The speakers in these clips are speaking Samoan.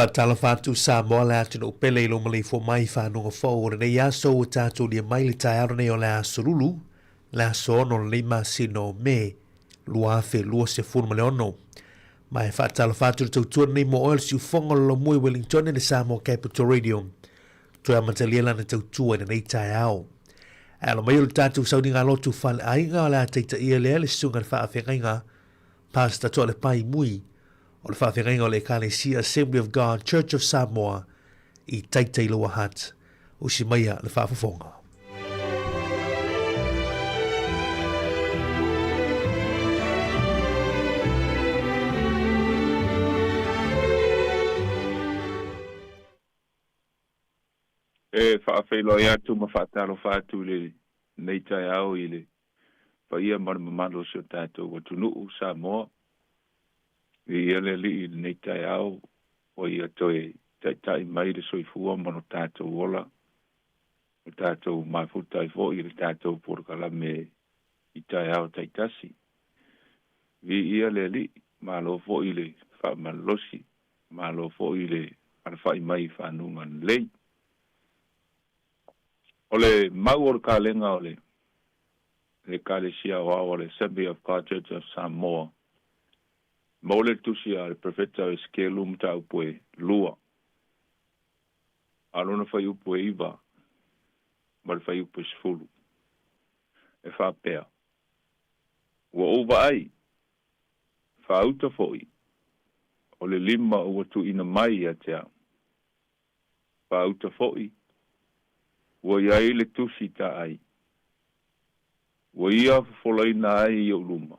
Faatalofa atu Samoa le atunuu pele i lou maleifua mai i fanuga fou o lenei aso ua tatou lia mai le taeao lenei o le aso Lulu, le aso 6 o lenei masina o Me 2026. Ma e faatalofa atu le tautua lenei mo oe o le siufofoga o le Lomui Wellington i le Samoa Capital Radio. Toe amatalia lana tautua i lenei taeao. Ae alo mai o le tatou sauniga lotu faleaiga o le a taitaia lea le susuga i le faafeagaiga Pastor Toalepai Mui o le faafeagaiga o le Ekalesia Assembly of God Church of Samoa i Taitai Lower Hutt. Usi maia le faafofoga. E faafeiloai atu ma faatalofa atu i lenei taeao i le paia ma le mamalu o si o tatou atunuu Samoa. Viia le Alii i lenei taeao ua Ia toe taitai mai le soifua ma lo tatou ola, ua tatou mafuta ai foi i le tatou polokalame i taeao taitasi. Viia le Alii, malo foi i le faamalolosi, malo foi i le alafai mai i fanuga lelei. O le mau o le kalega o le Ekalesia Aoao o le Assembly of God Church of Samoa, maua le tusi a le Perofeta o Esekelu mataupu e 2, a lona fuaiupu e 9 ma le fuaiupu e 10, e faapea, Ua ou vaai, faauta foi, o le lima ua tuuina mai ia te au. Faauta foi, ua i ai le tusi taai. Ua ia fofolaina ai i ou luma,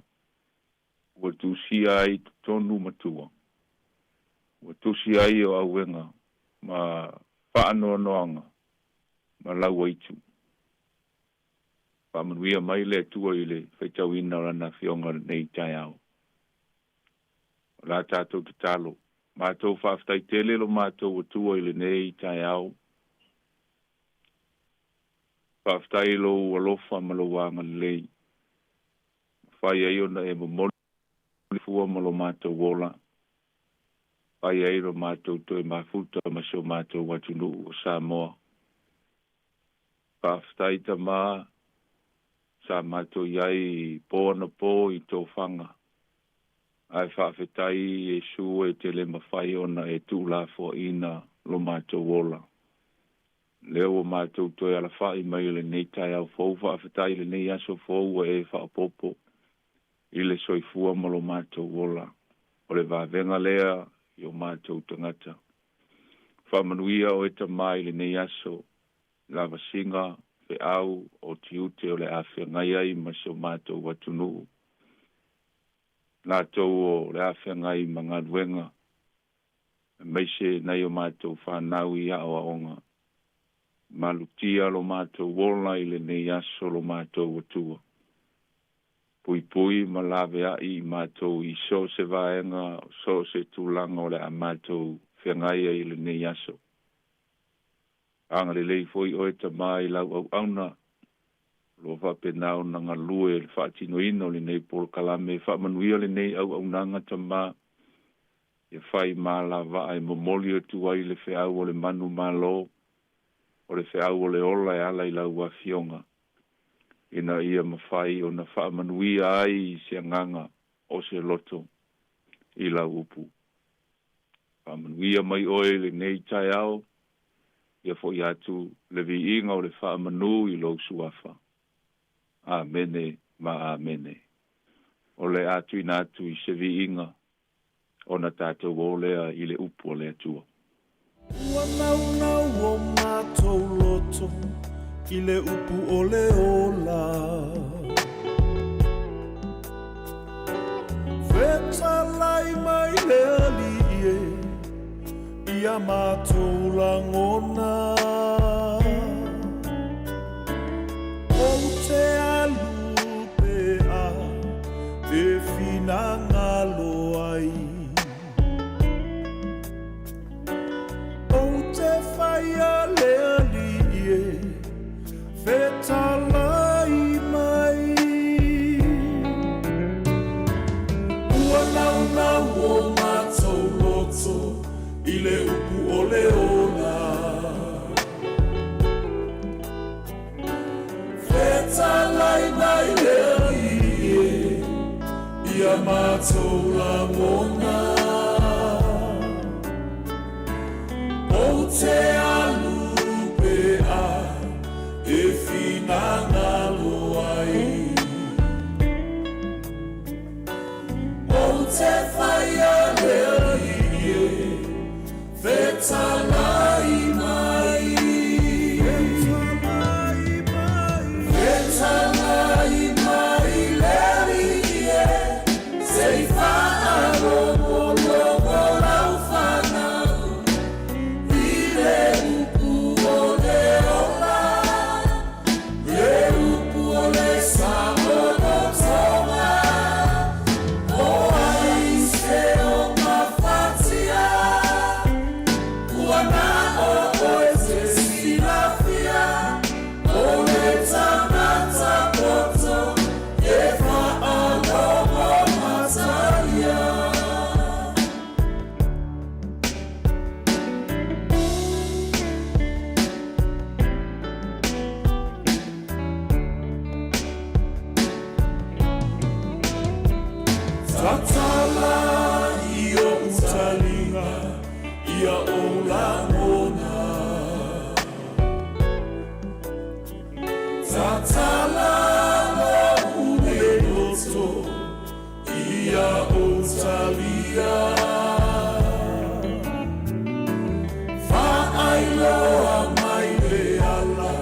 ua tusia ai totonu ma tua. Ua tusi ai o auega ma faanoanoaga ma lauaitu. Faamanuia mai le Atua i le faitauina o Lana Afioga lenei taeao. O la tatou tatalo, matou faafetai tele lo matou Atua i lenei taeao. Faafetai i lou alofa ma lou agalelei. Mafai ai ona e momoli fua ma lo matou ola. Fai ai lo matou toe mafuta ma si o matou atunuu o Samoa. Faafetai Tama, sa matou i ai i po anapo i tofaga, ae faafetai Iesu e te le mafai ona e tuulafoaina lo matou ola. Lea ua matou toe alafai mai i lenei taeao fou, faafetai i lenei aso fou ua e faaopoopo i le soifua ma lo matou ola. O le vavega lea i o matou tagata. Faamanuia oe Tama i lenei aso, lavasiga, feau, o tiute o le a feagai ai ma si o matou atunuu. Latou o le a feagai ma galuega, aemaise nai o matou fanau i aoaoga. Malutia lo matou ola i lenei aso lo matou Atua. Puipui ma laveai i matou i so o se vaega, so o se tulaga o le a matou feagai ai i lenei aso. Agalelei foi oe Tama i lau auauna, o lo o faapena ona galue i le faatinoina o lenei polokalame. Faamanuia lenei auaunaga Tama, ia fai ma alavaa e momoli atu ai le feau o le manu malo, o le feau o le ola e ala i lau Afioga, ina ia mafai ona faamanuia ai se agaga o se loto i lau upu. Faamanuia mai oe i lenei taeao, ia foi atu le viiga o le faamanu i lou suafa. Amene ma amene. O le a tuuina atu i se viiga ona tatou o lea i le upu a le Atua. Ua naunau o matou loto i le upu o le ola. Fetalai mai le Alii e ia matou lagona. Ou te alu pea e finagalo ai. Ou te whaia le Alii e fetalai mai. Ua naunau o matou loto i le upu. a matou lagona. Ou te alu pea e finagalo ai. Ou te whaia le Alii e, fetalai mai. Fetalai mai le Alii e, se i faalogologo lau fanau i le upu o le ola, le upu o le saolotoga. O ai se o gafatia, ua na o oe te silafia, o le tagata poto e faalogo mataia. Tatala i ou taliga ia ou lagona. Tatala lou nei loto ia ou talia. Faailoa mai le ala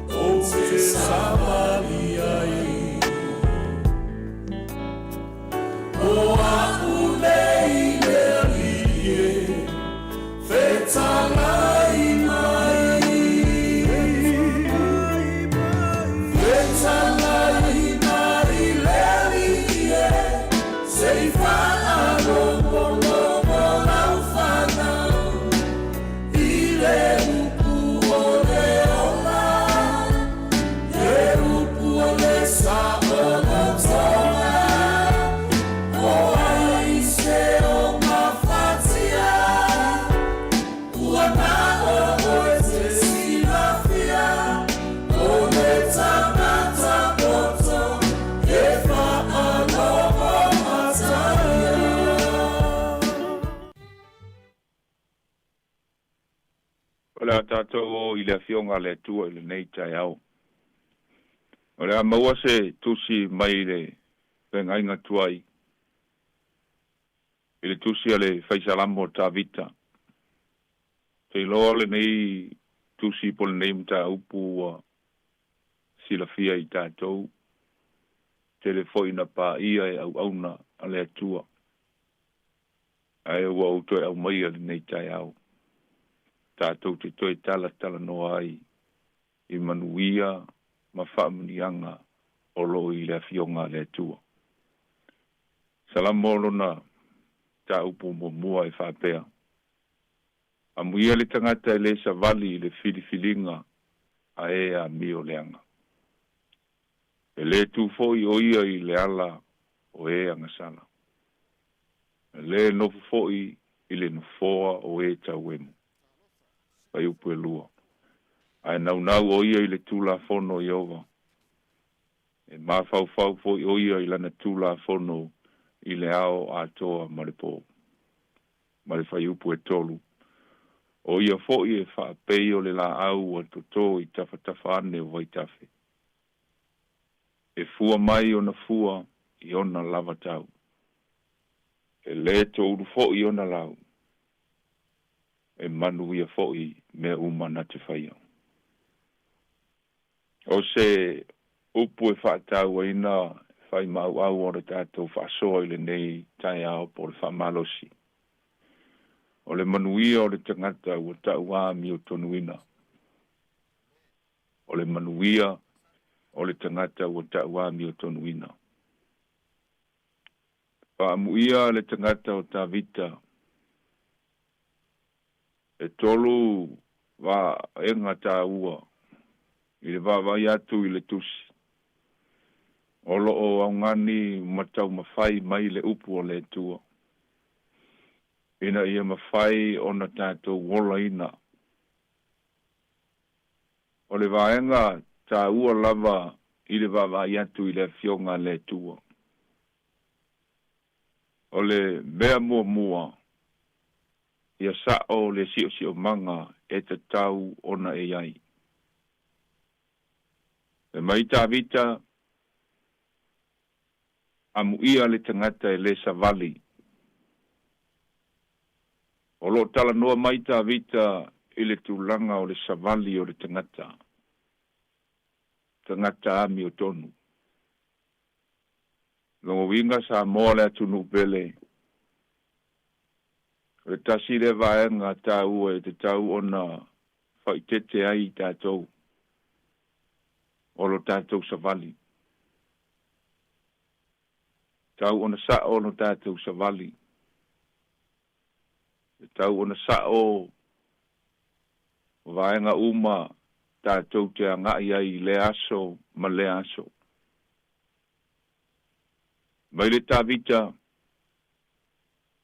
ou te savali ai. O a'u nei le Alii e, fetalai mai. Fetalai mai le Alii e, se i faalogologo lau fanau i le upu o le ola, le upu o le saolotoga. O ai se o gafatia, ua na o oe te silafia, o le tagata poto e faalogo mataia. O le a tatou o i le Afioga a le Atua i lenei taeao. O le a maua se tusi mai le Feagaiga Tuai i le tusi a le Faisalamo o Tavita. Te iloa lenei tusi po o lenei mataupu ua silafia i tatou, tele foi na paia e auauna a le Atua. Ae ua ou toe aumaia lenei taeao, tatou te toe talatalanoa ai i manuia ma faamanuiaga o lo o i le Afioga a le Atua. Salamo lona mataupu muamua e faapea, Amuia le tagata e le savali i le filifiliga a e amio leaga. E le tu foi o ia i le ala o e agasala. E le nofo foi i le nofoa o e tauemu. Fuaiupu e 2. Ae naunau o ia i le Tulafono o Ieova. E mafaufau foi o ia i lana Tulafono i le ao atoa ma le po. Ma le fuaiupu e 3. O ia foi e faapei o le laau ua toto i tafatafa ane o vaitafe. E fua mai ona fua i ona lava tau. E le toulu foi ona lau. E manuia foi mea uma na te faia. O se upu e faatauaina e fai ma auau o le tatou faasoa i lenei taeao po o le faamalosi. O le manuia o le tagata ua tau amiotonuina. O le manuia o le tagata ua tau amiotonuina. Faamuia le tagata o Tavita. E 3 vaega taua i le vaavaai atu i le tusi. O lo o augani ma taumafai mai le upu o le Atua, ina ia mafai ona tatou olaina. O le vaega taua lava i le vaavaai atu i le Afioga a le Atua. O le mea muamua, ia sa'o le siosiomaga e tatau ona e i ai. Fai mai Tavita, Amuia le tagata e lē savali. O lo o talanoa mai Tavita i le tulaga o le savali o le tagata, tagata amiotonu. Lona uiga Samoa le atunuu pele, o le tasi lea vaega taua e tatau ona faaitete ai i tatou o lo tatou savali. Tau ona sa'o lo tatou savali. E tau ona sa'o vaega uma tatou te agai ai i lea aso ma lea aso. Mai le Tavita,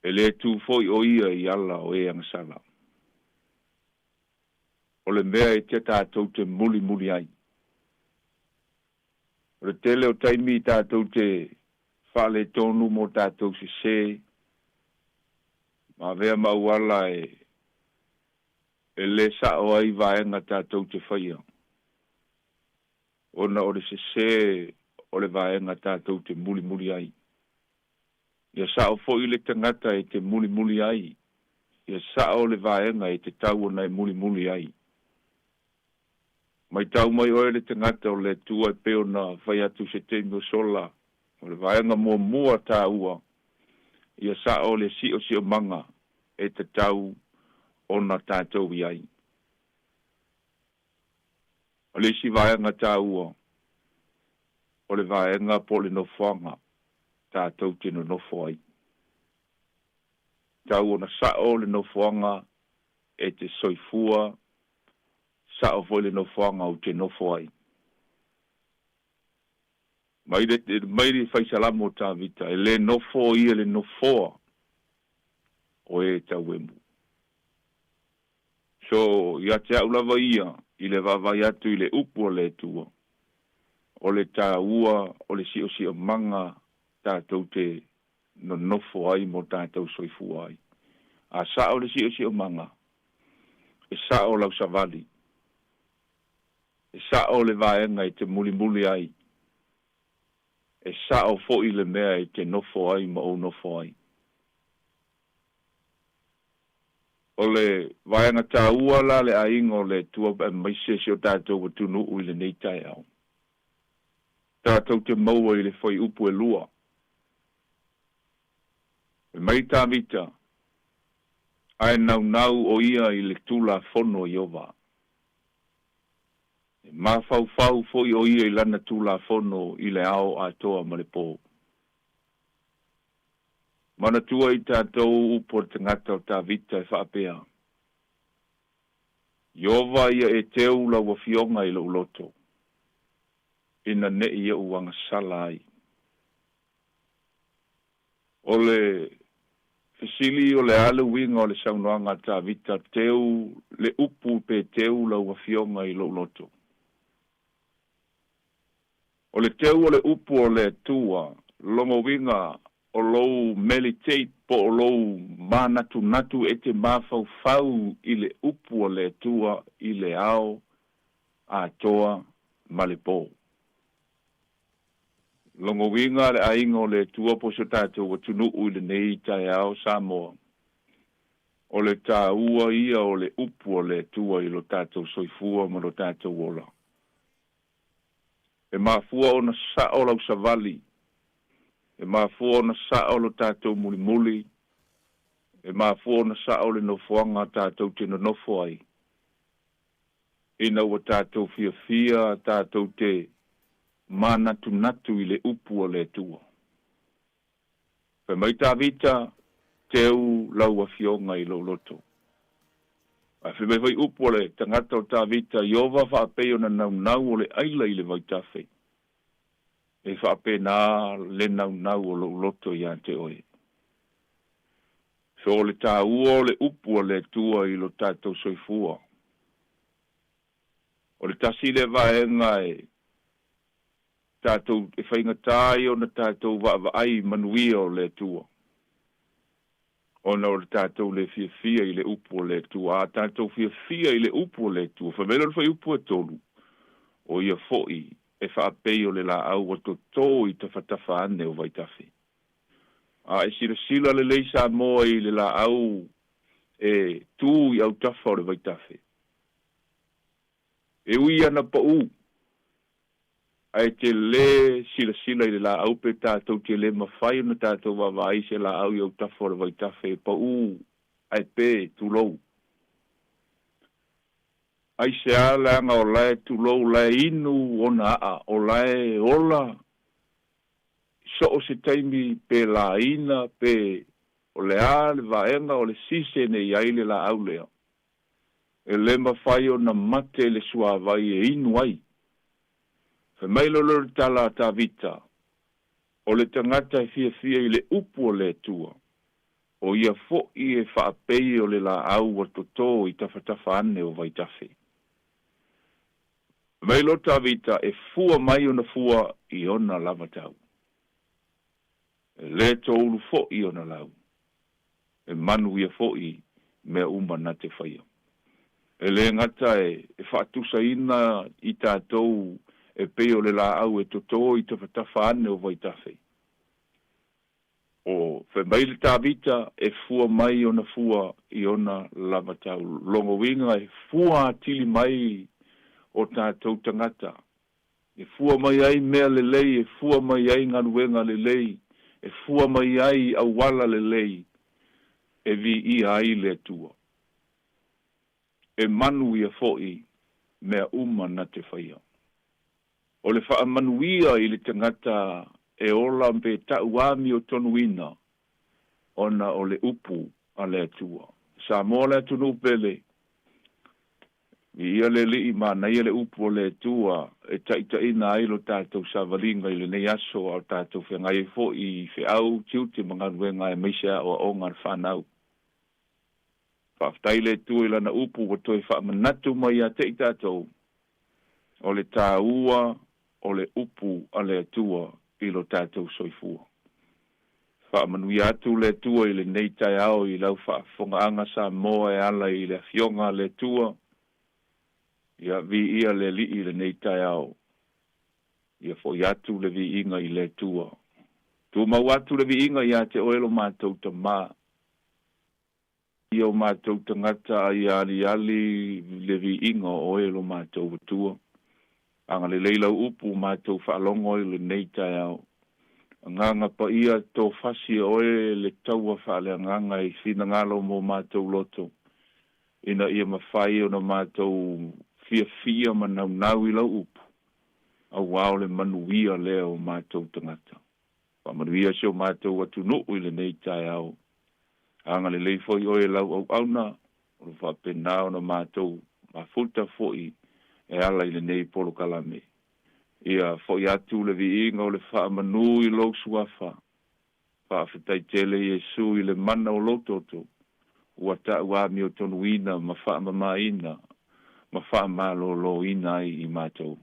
e le tu foi o ia i ala o e agasala. O le mea e te tatou te mulimuli ai. O le tele o taimi tatou te faaletonu mo tatou sesē ma avea ma auala e e lē sa'o ai vaega tatou te faia, ona o le sesē o le vaega tatou te mulimuli ai. Ia sa'o foi le tagata e te mulimuli ai, ia sa'o le vaega e tatau ona e mulimuli ai. Matau mai oe le tagata o le Atua e pei ona fai atu se taimi o sola, o le vaega muamua taua, ia sa'o le siosiomaga e tatau ona tatou i ai. O le isi vaega taua, o le vaega po o le nofoaga tatou te nonofo ai. Tau ona sa'o le nofoaga e te soifua, sa'o foi le nofoaga ou te nofo ai. Mai le, mai le Faisalamo o Tavita, e lē nofo ia le nofoa o e tauemu. So, ia te a'u lava ia, i le vaavaai atu i le upu a le Atua, o le taua o le siosiomaga tatou te nonofo ai mo tatou soifua ai. A sa'o le siosiomaga, e sa'o lau savali, e sa'o le vaega e te mulimuli ai, e sa'o foi le mea e te nofo ai ma ou nofo ai. O le vaega taua la le aiga o le Atua aemaise si o tatou atunuu i lenei taeao, tatou te maua i le fuaiupu e 2. Fai mai Tavita, ae naunau o ia i le Tulafono a Ieova. E mafaufau foi o ia i lana Tulafono i le ao atoa ma le pō. Manatua i tatou upu a le tagata o Tavita e faapea, Ieova ia e teu lau afioga i lou loto, ina ne'i ou agasala ai. O le fesili o le a le uiga o le saunoaga a Tavita, teu le upu pe teu lau afioga i lou loto. O le teu o le upu o le Atua, lona uiga o lou meditate po o lou manatunatu e te mafaufau i le upu a le Atua i le ao atoa ma le pō. Lona uiga le aiga o le Atua po o si o tatou atunuu i lenei taeao Samoa, o le taua ia o le upu a le Atua i lo tatou soifua ma lo tatou ola. E mafua ona sa'o lau savali, e mafua ona sa'o lo tatou mulimuli, e mafua ona sa'o le nofoaga tatou te nonofo ai, ina ua tatou fiafia tatou te manatunatu i le upu a le Atua. Fai mai Tavita, teu lau afioga i lou loto. Ae fai mai foi upu a le tagata o Tavita, Ieova faapei ona naunau o le aila i le vaitafe, e faapena le naunau o lou loto iā te oe. So o le taua o le upu a le Atua i lo tatou soifua. O le tasi lea vaega e tatou e faigata ai ona tatou vaavaai i manuia o le Atua. Ona o le tatou le fiafia i le upu o le Atua. A tatou fiafia i le upu o le Atua, fai mai lea o le fuaiupu e tolu, o ia foi e faapei o le laau ua toto i tafatafa ane o vaitafe. A e silasila lelei Samoa i le laau e tu i autafa o le vaitafe, e ui ana pau, ae te lē silasila i le laau pe tatou te lē mafai ona tatou vaavaai i se laau i autafa o le vaitafe e pau ae pe, tulou. Aisea leaga o la e tulou la e inu ona a'a, o la e ola i so o se taimi pe laina pe o le a le vaega o le season e i ai le laau lea. E le mafai ona mate le suavai e inu ai. Fai mai lea o le tala a Tavita, O le tagata e fiafia i le upu o le Atua, o ia foi e faapei o le laau ua toto i tafatafa ane o vaitafe. Fai mai loa Tavita, e fua mai ona fua i ona lava tau. E le toulu foi ona lau. E manuia foi mea uma na te faia. E le gata e faatusaina i tatou e pei o le laau e toto i tafatafa ane o vaitafe. O fai mai le Tavita e fua mai ona fua i ona lava tau. Lona uiga e fua atili mai o tatou tagata E fua mai ai mea lelei, e fua mai ai galuega lelei, e fua mai ai auala lelei e viia ai le Atua. E manuia foi mea uma na te faia. O le faamanuia i le tagata e ola pe ta'u amiotonuina ona o le upu a le Atua. Samoa le atunuu pele, Viia le Alii, manaia le upu o le Atua e taitaiina ai lo tatou savaliga i lenei aso a o tatou feagai ai foi i feau, tiute ma galuega aemaise aoaoga a le fanau. Faafetai le Atua i Lana upu ua toe faamanatu mai ia te i tatou o le taua o le upu a le Atua i lo tatou soifua. Faamanuia atu le Atua i lenei taeao i lau faafofogaaga Samoa e ala i le Afioga a le Atua. Ia viia le Alii i lenei taeao. Ia foi atu le viiga i le Atua. Tumau atu le viiga ia te oe lo matou Tama. I o matou tagata a ia aliali le viiga o oe lo matou Atua. Agalelei lau upu ua matou faalogo i lenei taeao. Agaga Paia, tofasi e oe le taua faaleagaga i finagalo mo matou loto, ina ia mafai ona matou fiafia ma naunau i lau upu, auā o le manuia lea o matou tagata. Faamanuia si o matou atunuu i lenei taeao. Agalelei foi oe e lau auauna, o lo faapena ona matou mafuta foi e ala i lenei polokalame. Ia foi atu le viiga o le faamanu i lou suafa. Faafetai tele Iesu i le mana o lou toto, ua ta'u amiotonuina ma faamamaina ma faamaloloina ai i matou.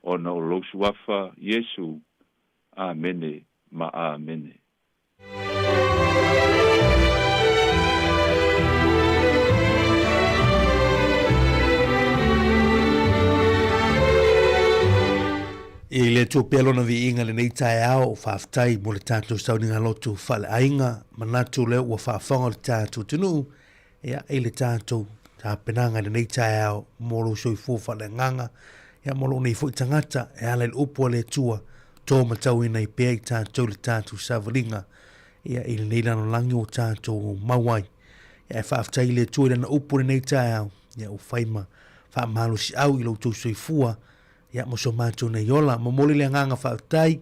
Ona o lou suafa, Iesu, Amene ma Amene. I le Atua pea lona viiga i lenei taeao, faafetai mo le tatou sauniga lotu faaleaiga, manatu lea ua faafofoga le tatou atunuu, ia, i le tatou tapenaga i lenei taeao mo lou soifua faaleagaga, ia, mo lou nei foi tagata, e ala i le upu a le Atua, tō matauina ai pea i tatou le tatou savaliga, ia, i lenei lalolagi ua tatou mau ai. Ia, e faafetai i le Atua i lana upu i lenei taeao, ia, ua fai ma faamalosiau i lo outou soifua, ia, mo so matou nei ola. Momoli le agaga faafetai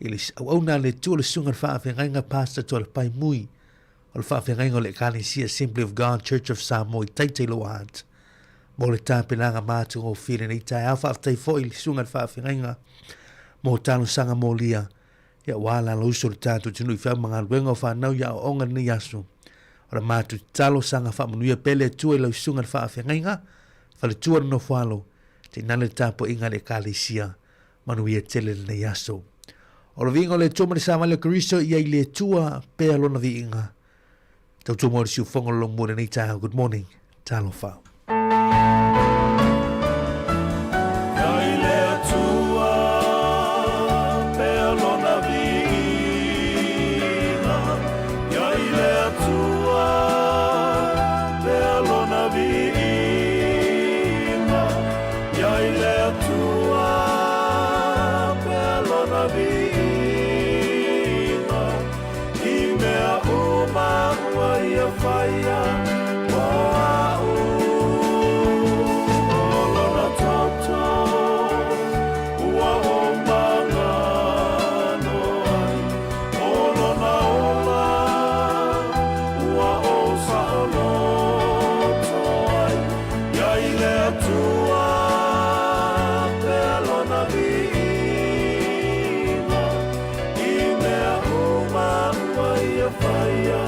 i le auauna a le Atua, le Susuga i le Faafeagaiga Pastor Toalepai Mui, o le faafeagaiga o le Ekalesia Assembly of God Church of Samoa i Taita i Lower Hutt mo le tapenaga matagofie i lenei taeao. Faafetai foi i le susuga i le faafeagaiga mo talosaga molia ia ua ala uso le tatou atunuu i feau ma galuega o fanau i aoaoga i lenei aso. O le matou tatalo saga faamanuia pea le Atua i lau susuga i le faafeagaiga, faletua le nofoalo, tainane le tapuaiga a le Ekalesia. Manuia tele lenei aso. O le viiga o le Atua ma le savali o Keriso ia i le Atua pea lona viiga. Tautua mai o le siufofoga o le laumua i lenei taeao. Good morning. Talofa. Ia i le Atua pea lona viiga, Ia i le Atua pea lona viiga, Ia i le Atua pea lona viiga, I mea uma ua ia faia mo a'u. O lona toto ua ou magano ai, O lona ola ua ou saoloto ai, Ia i le Atua pea lona viiga. I mea uma ua ia faia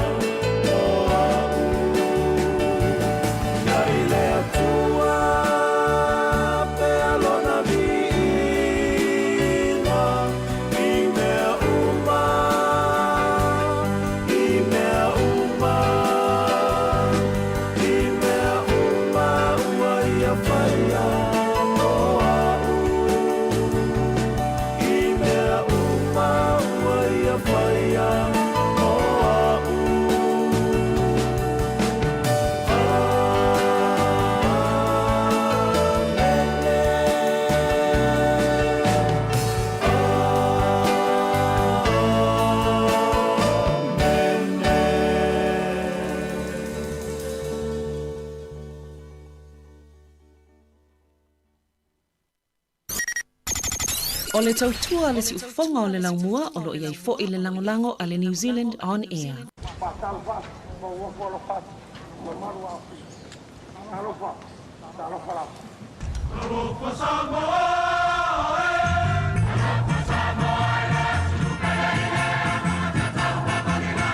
mo a'u. Ia i le Atua pea lona viiga. I mea uma, i mea uma, i mea uma ua ia faia mo a'u. I mea uma ua ia faia mo a'u. O le tautua a le siufofoga o le laumua o lo o i ai foi le lagolago a le New Zealand On Air. Faatalofa atu ma ou ofo alofa atu i mamalu o Afrika. Talofa, talofa lava. Talofa Samoa e! Talofa Samoa e le atunuu pele i le amata taumamalila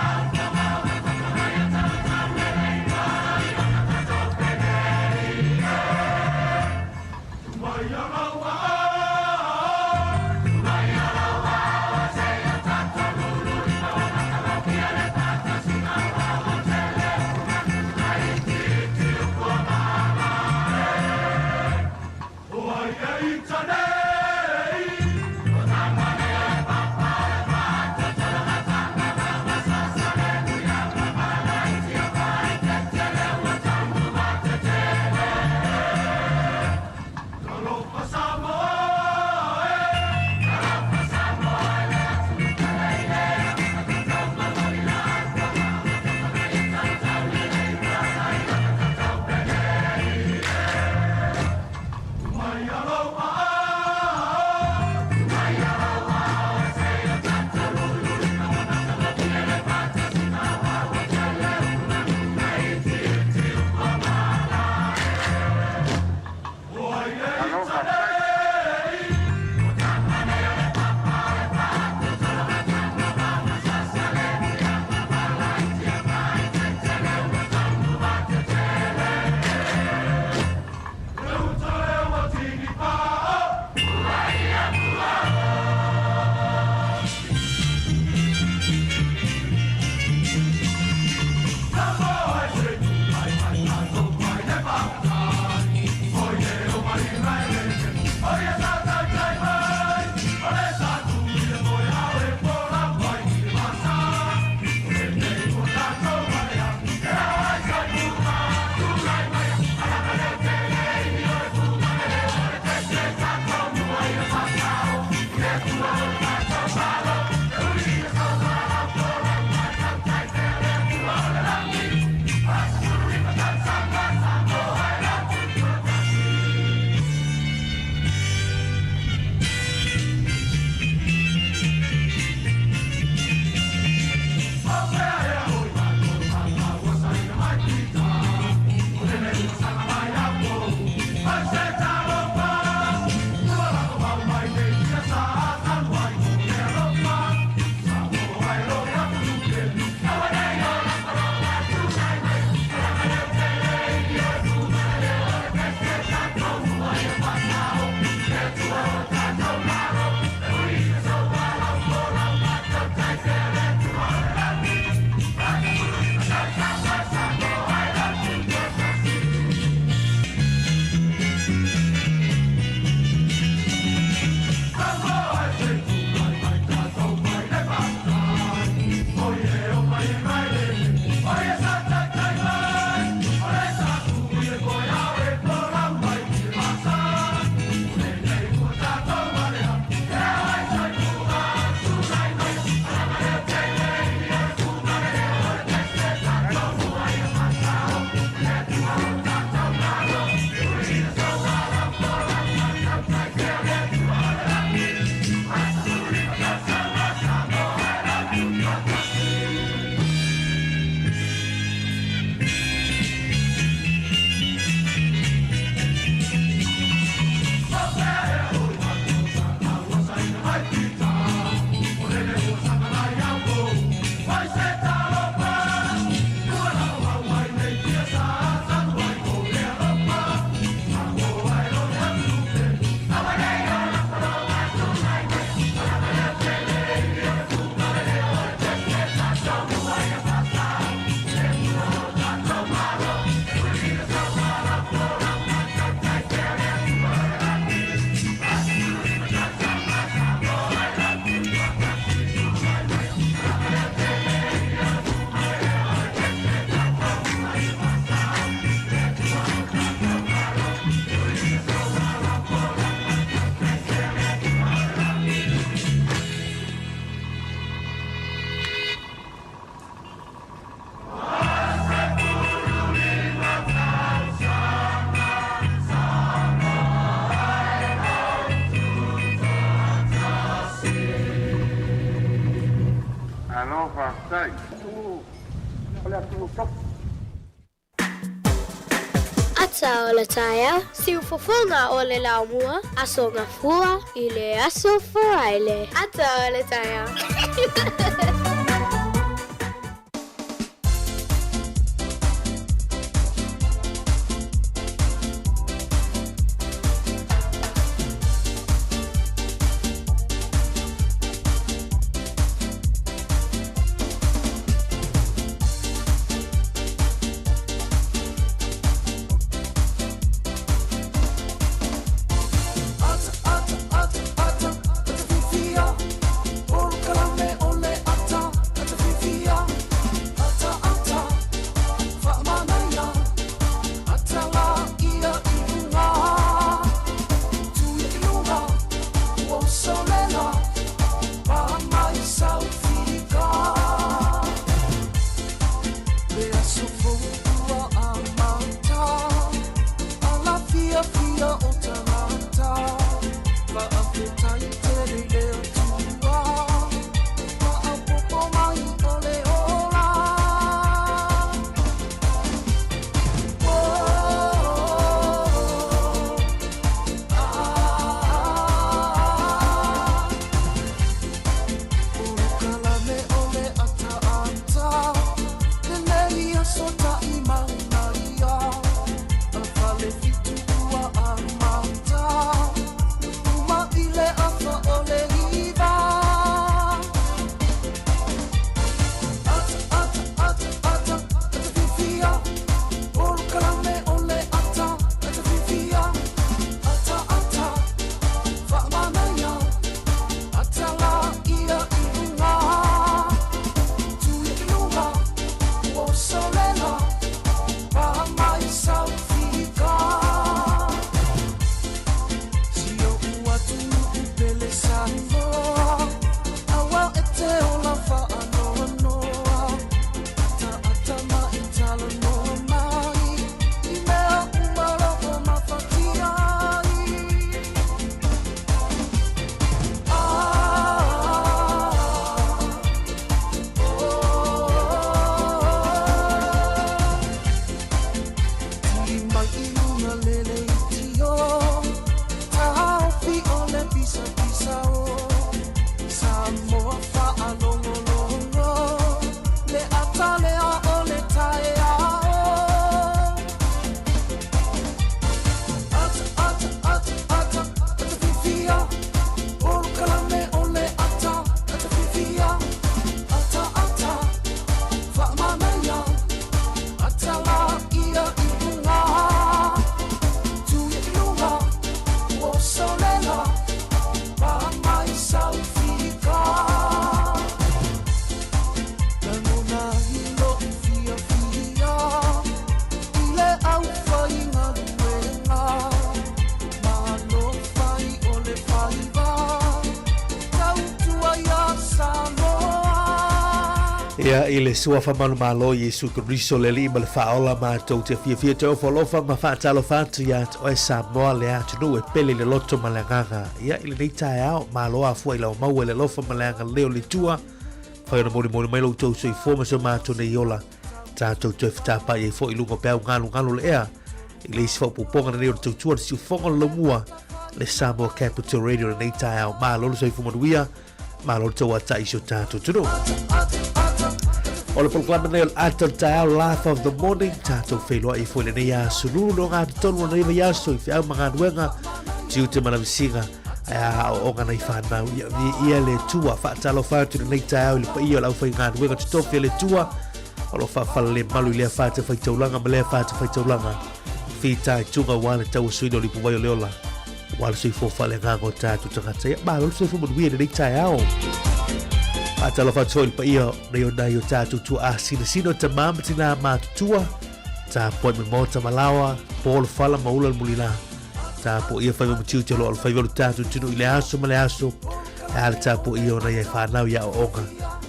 Fetalai. Atunuu o le atunuu tofi. Ata o le taeao, siufofoga o le laumua, Aso Gafua i le Aso Faraile. Ata o le taeao. Ia, i le suafa manumalo Iesu Keriso le Alii ma le Faaola matou te fiafia te ofo alofa ma faatalofa atu ia te oe Samoa le atunuu e pele i le loto ma le agaga. Ia, i lenei taeao, malo afua i lau maua i le alofa ma le agalelei o le Atua. Fai ona molimoli mai lo outou soifua ma so matou nei ola. Tatou toe fetapa'i ai foi i luga o peau galugalu o le ea i le isi faaopoopoga lenei o le tautua le siufofoga o le laumua le Samoa Capital Radio lenei taeao. Malo le soifua manuia, malo le tauata'i i si o tatou atunuu. O le polokalame lenei o le Ata o le Taeao, Laugh of the Morning, tatou feiloai foi lenei aso lulu le ogatotonu o lenei vaiaso i feau ma galuega, tiute ma lavisiga, ae a aoaoga nai fanau. Ia viia le Atua, faatalofa atu i lenei taeao i le paia o le aufaigaluega totofi a le Atua, o lo o faafalelemalu i lea fatafaitaulaga ma lea fatafaitaulaga, fitaituga aua le tauasuina o le ipuvai o le ola, aua le soifua faaleagaga o tatou tagata. Ia malo le soifua manuia i lenei taeao. Faatalofa atu foi i le paia nei o nai o tatou tuaa sinasina o tamā ma tinā matutua, tapuai mai maota ma laoa, po le fala ma ula le mulila. Tapuaia faiva ma tiute o lo o alofaiva o le tatou atunuu i le aso ma le aso. E a le tapuaia o nai ai whānau i aoaoga.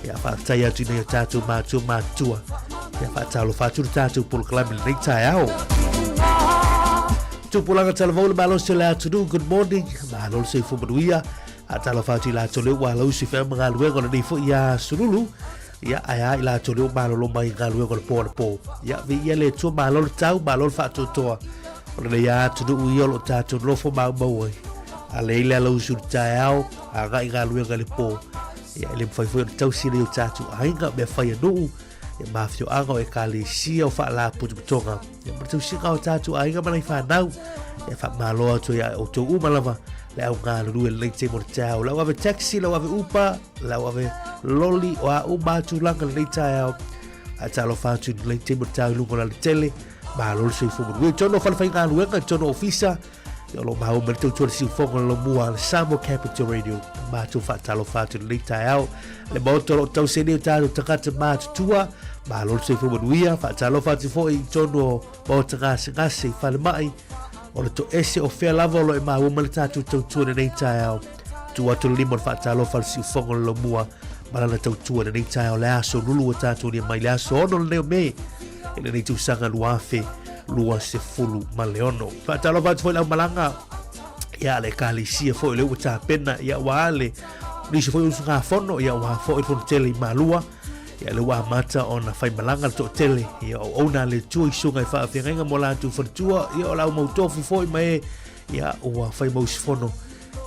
Ia faafetai atu i nai o tātou mātua mātua. Ia faatalofa atu le tātou polokalame lenei taeao. Tupulaga talavou le malosi o le atunuu, good morning. Malo le soifua manuia. Faatalofa atu i latou lea ua alausi i feau ma galuega o lenei foi aso lulu. Ia, ae a i latou lea ua malolo mai i galuega o le po anapo. Ia, viia le Atua, malo le tau, malo le faatoatoa. O lenei lava atunuu ia o lo o tatou nofo maumau ai. A leai le alausu i le taeao, agai i galuega i le po. Ia, e le mafai foi ona tausi nai o tatou aiga, mea fai a nuu, ia ma afioaga o ekalesia o faalapotopotoga. Ia ma le tausiga o tatou aiga ma nai fanau. Ia faamalo atu ai ia outou uma lava le au galulue i lenei taimi o le taeao. Le au ave taxi, le au ave Uber, le au ave loli, o a uma lava tulaga i lenei taeao. Faatalofa atu i lenei taimi o le taeao i luga o le alatele. Malo le soifua manuia. I totonu o falefaigaluega, i totonu o ofisa, ia o lo o maua mai le tautua le siufofoga o le lomua a le Samoa Capital Radio. Matou faatalofa atu i lenei taeao. Le maota o lo o tausi ai nei o tatou tagata matutua. Malo le soifua manuia. Faatalofa atu foi i totonu o maota gasegase i falemai. O le toese o fea lava o lo o e maua mai le tatou tautua i lenei taeao. Tuu atu le lima o le faatalofa a le siufofoga o le lomua ma lana tautua i lenei taeao le aso lulu ua tatou lia mai le aso 6 lenei o Me i lenei tausaga 2026. Faatalofa atu foi le aumalaga ia le ekalesia foi lea ua tapena ia aua le nisi foi o usugafono ia aua foi le fono tele i Malua ia lea ua amata ona faimalaga le toatele ia o auauna a le Atua i susuga i faafeagaiga mo latou faletua ia o le au mautofi foi ma e ia ua fai mau usufono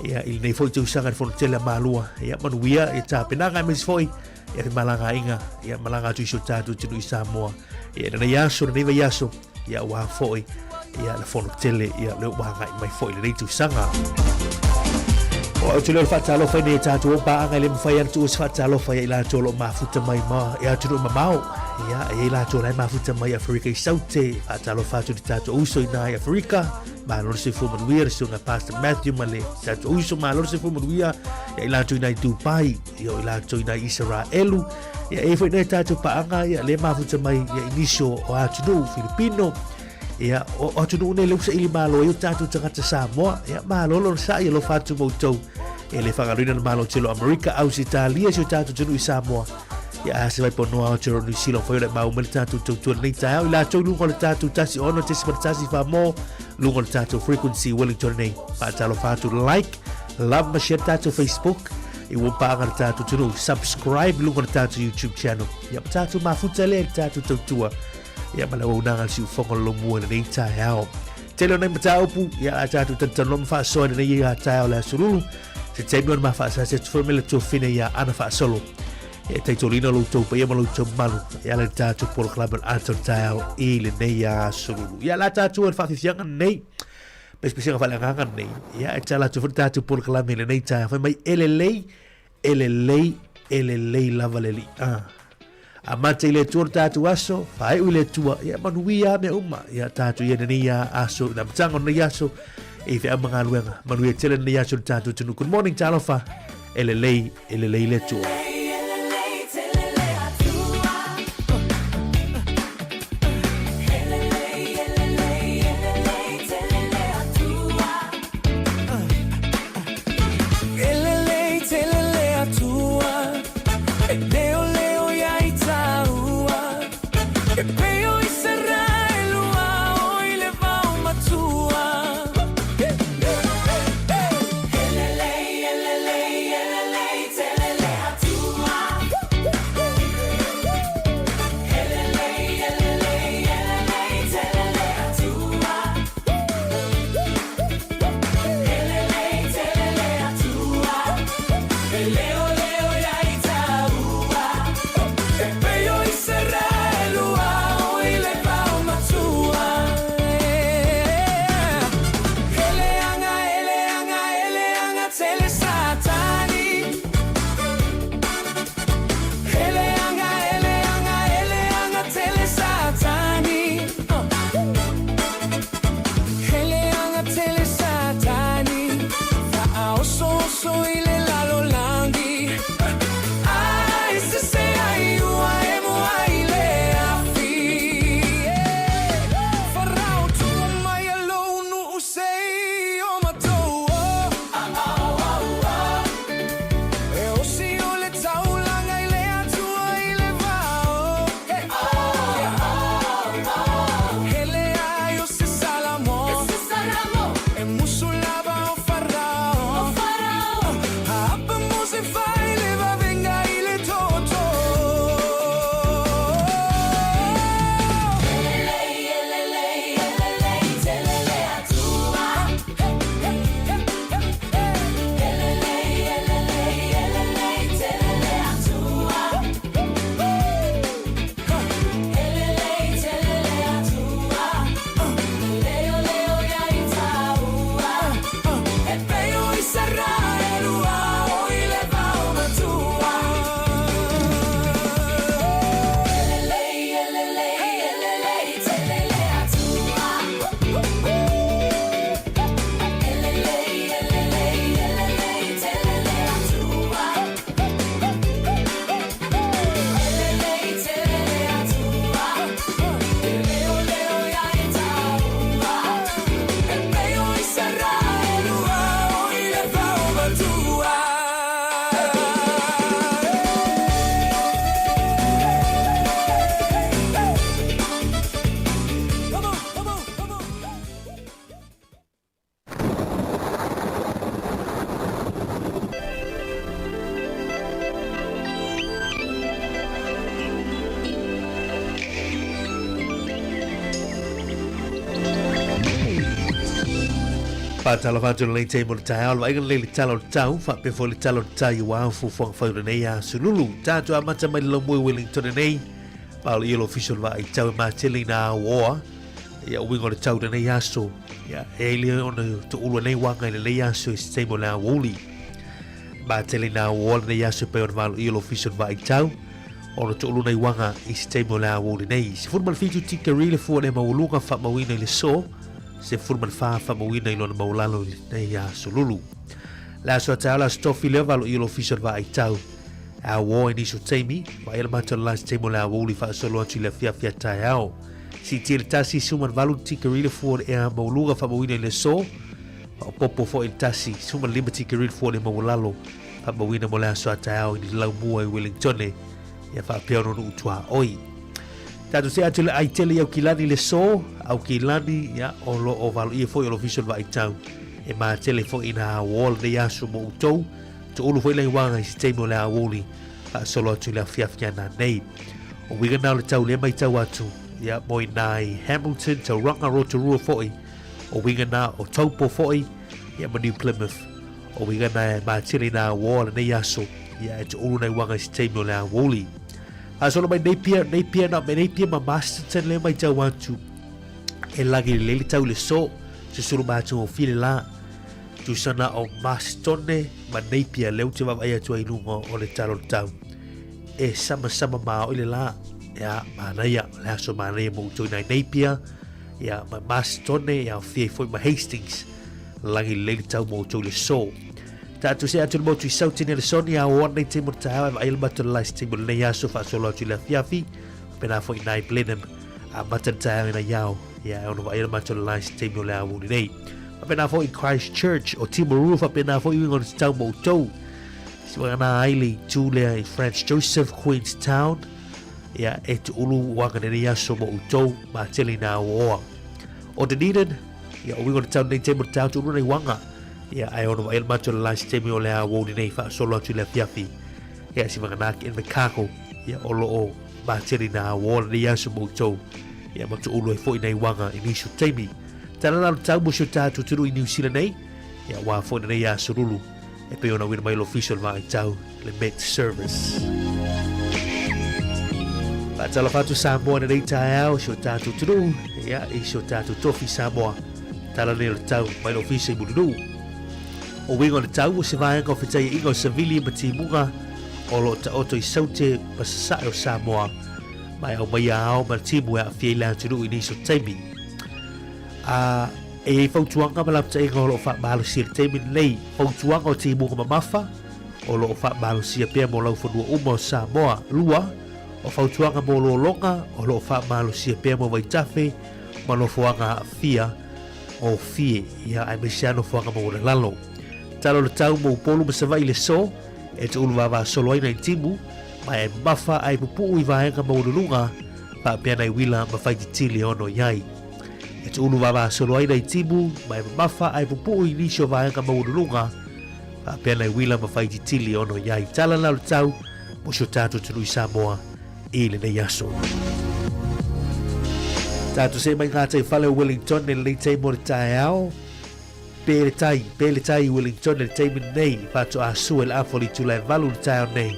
ia i lenei foi tausaga i le fono tele a Malua ia manuia ia tapenaga aemaise foi ia femalagaaiga ia malaga atu i si o tatou atunuu i Samoa ia lenei aso lenei vaiaso ia aua foi ia le fono tele ia lea ua agai mai foi lenei tausaga. O au te leo le faatalofa i nei tatou o paaga e le mafai ana tuua se faatalofa ia i latou o lo o mafuta mai ma i atunuu mamao. Ia, e i ai latou la e mafuta mai i Aferika i Saute, faatalofa atu i le tatou uso i na i Aferika, malo le soifua manuia le susuga Pastor Matthew ma le tatou uso, malo le soifua manuia ia i latou i na i Dubai, ia o i latou i na i Isaraelu, ia e foi nei tatou paaga ia le mafuta mai ia i nisi o atunuu Filipino, ia o atunuu nei lea ua saili malo ai o tatou tagata Samoa, ia malo le onosai alofa atu ma outou. E le faagaloina le Malo tele o Amerika, Ausetalia, si o tatou atunuu i Samoa. Ia a se vaiponoa Aotearoa Niu Sila o fai o le mau mai le tatou tautua lenei taeao i latou luga o le tatou 16.1 Samoa, luga o le tatou frequency Wellington nei. Faatalofa atu like, love ma share tatou Facebook i ua paaga le tatou atunuu. Subscribe i luga o le tatou YouTube channel. Ia ma tatou mafuta lea i le tatou tautua. Ia ma le auaunaga a le siufofoga o le lomua i lenei taeao. Tele o nai mataupu, ia a tatou talatalanoa ma faasoa i lenei ia taeao le aso lulu. Se taimi ona ma faasasi atu foi me le tuafine ia Ana Faasolo. E taitolina lo outou paia ma lo outou mamalu e ala i le tatou polokalame o le Ata o le Taeao i lenei aso lulu. Ia la tatou e le faafiafiaga nei, pesepesega faaleagaga nei, ia e tala atu foi le tatou polokalame i lenei taeao. Fai mai e lelei, e lelei, e lelei lava le Alii. Ah. Amata i le Atua le tatou aso, faaiu i le Atua, ia manuia mea uma. Ia tatou ia lenei aso, le amataga o lenei aso, e feau ma galuega. Manuia tele lenei aso i le tatou atunuu. Good morning, talofa, e lelei, e lelei le Atua. Faatalofa atu lenei taimi o le taeao, le vaaiga lenei i le tala o le tau, faapea foi le tala o le tai ua ao fuafuaga fai o lenei aso lulu. Tatou amata mai le laumua i Wellington nei, ma o le ia le ofisa o le vaai tau e matele i nā auoa, ia uiga o le tau lenei aso, ia e le ona toulu nei waga i lenei aso i se taimi o le aoauli. Matele i nā auoa lenei aso e pei ona valo ia le ofisa o le vaai tau, ona toulu nei waga i se taimi o le aoauli nei. 17 tikeri le fua le maualuga faamauina i le so, 14 faamauina i lona maualalo i lenei aso lulu. Le aso a taeao le aso tofi lea valo i lo ofisa o le vaai tau. A uo i nisi o taimi, vaai le matou le last taimi o le aoauli faasolo atu i le afiafi a taeao. Siitia i le tasi, suma le valu tikeri le fua o le ea maualuga faamauina i le aso. Faaopoopo foi i le tasi, suma le lima tikeri le fua o le maualalo faamauina mo le aso a taeao i le laumua i Wellingtone. Ia faapea ona nuu tuaoi. Tatou see atu i le ai tele i Aukilani i le so, Aukilani, ia, o lo o valoia foi o le ofisa o le vaaitau. E matele foi i nā auoa lenei aso mo outou. Toulu foi lai waga i se taimi o le aoauli faasolo atu i le afiafi ana nei. O uiga na o le tau lea maitau atu, ia, mo i nā i Hamilton, Tauranga, Rotorua foi, o uiga na o Taupo foi, ia, ma New Plymouth. O uiga na e matele i nā auoa lenei aso, ia, e toulu nai waga i se taimi o le aoauli. Faasolo mai Napier, Napier na me Napier ma Masterton lea maitau atu e lagi lelei le tau i le so, susulu matagofie le la. Tusa na o Mastone ma Napier lea ou te vaavaai atu ai i luga o le tala o le tau. E samasama maoi le la, ia manaia, o le aso manaia mo outou i nai Napier, ia ma Mastone, ia aofia ai foi ma Hastings. Lagi lelei le tau mo outou i le so. Tatou see atu i le motu i Sautini le Soni a o nei taimi o le taeao e vaai le matou le lice taimi o lenei aso faasolo atu i le afiafi faapena foi i nai Blenheim amata le taeao i nai ao ia e ono vaai le matou le lice taimi o le aoauli nei faapena foi i Christchurch o Timaru faapena foi uiga o le tatau mo outou si waga nā ai le itu lea i Franz Joseph Queenstown ia e tuulu waga lenei aso mo outou ma tele i nā oa o Dunedin ia o uiga o le tau nei taimi o le taeao tuulu nei waga Ia, ae ono vaai le matou le last taimi o le aoauli nei faasolo atu i le afiafi. Ia, si vagana ke Invercargill, ia, o lo o mateli na aoa lenei aso mo outou. Ia, ma tuulu ai foi nei waga i nisi o taimi. Tala la lo tau mo si o tātou atunuu i New Zealand nei, ia, wā foi lenei aso lulu, e pei ona uina mai le ofisa o le vaai tau, le Met Service. Faatalofa atu Samoa i lenei taeao, si o tātou atunuu, ia, i si o tātou tofi Samoa. Tala nei o le tau mai le ofisa i Mulinuu. O uiga o le tau o se vaega o fetaiaiga o Savili ma Timuga o lo o taoto i Saute ma Sasae o Samoa ma e aumaia ao ma timu e aafia i le atunuu i nisi o taimi. A e i ai fautuaga ma lapataiga o lo o faamalosia i le taimi lenei, fautuaga o timuga mamafa o lo o faamalosia pea mo laufanua uma o Samoa. Lua, o fautuaga mo lologa o lo o faamalosia pea mo vaitafe ma nofoaga aafia gofie, ia aemaise lava nofoaga maualalalo. Tala o le tau mo Upolu ma Savaii i le so, e tuulu vavasolo ai nai timu, ma e mamafa ae pupuu i vaega maualuluga, faapea nai uila ma faititili e ono i ai. E tuulu vavasolo ai nai timu, ma e mamafa ae pupuu i nisi o vaega maualuluga, faapea nai uila ma faititili e ono i ai. Tala la o le tau mo si o tatou atunuu i Samoa i lenei aso. Tātou se mai ngā tai whale o Wellington e lenei taimi o le taeao. Pē le tai, pē le tai i Wellington e le taimi nei, whātoa sua i le awha o le itula e valu le taeao nei,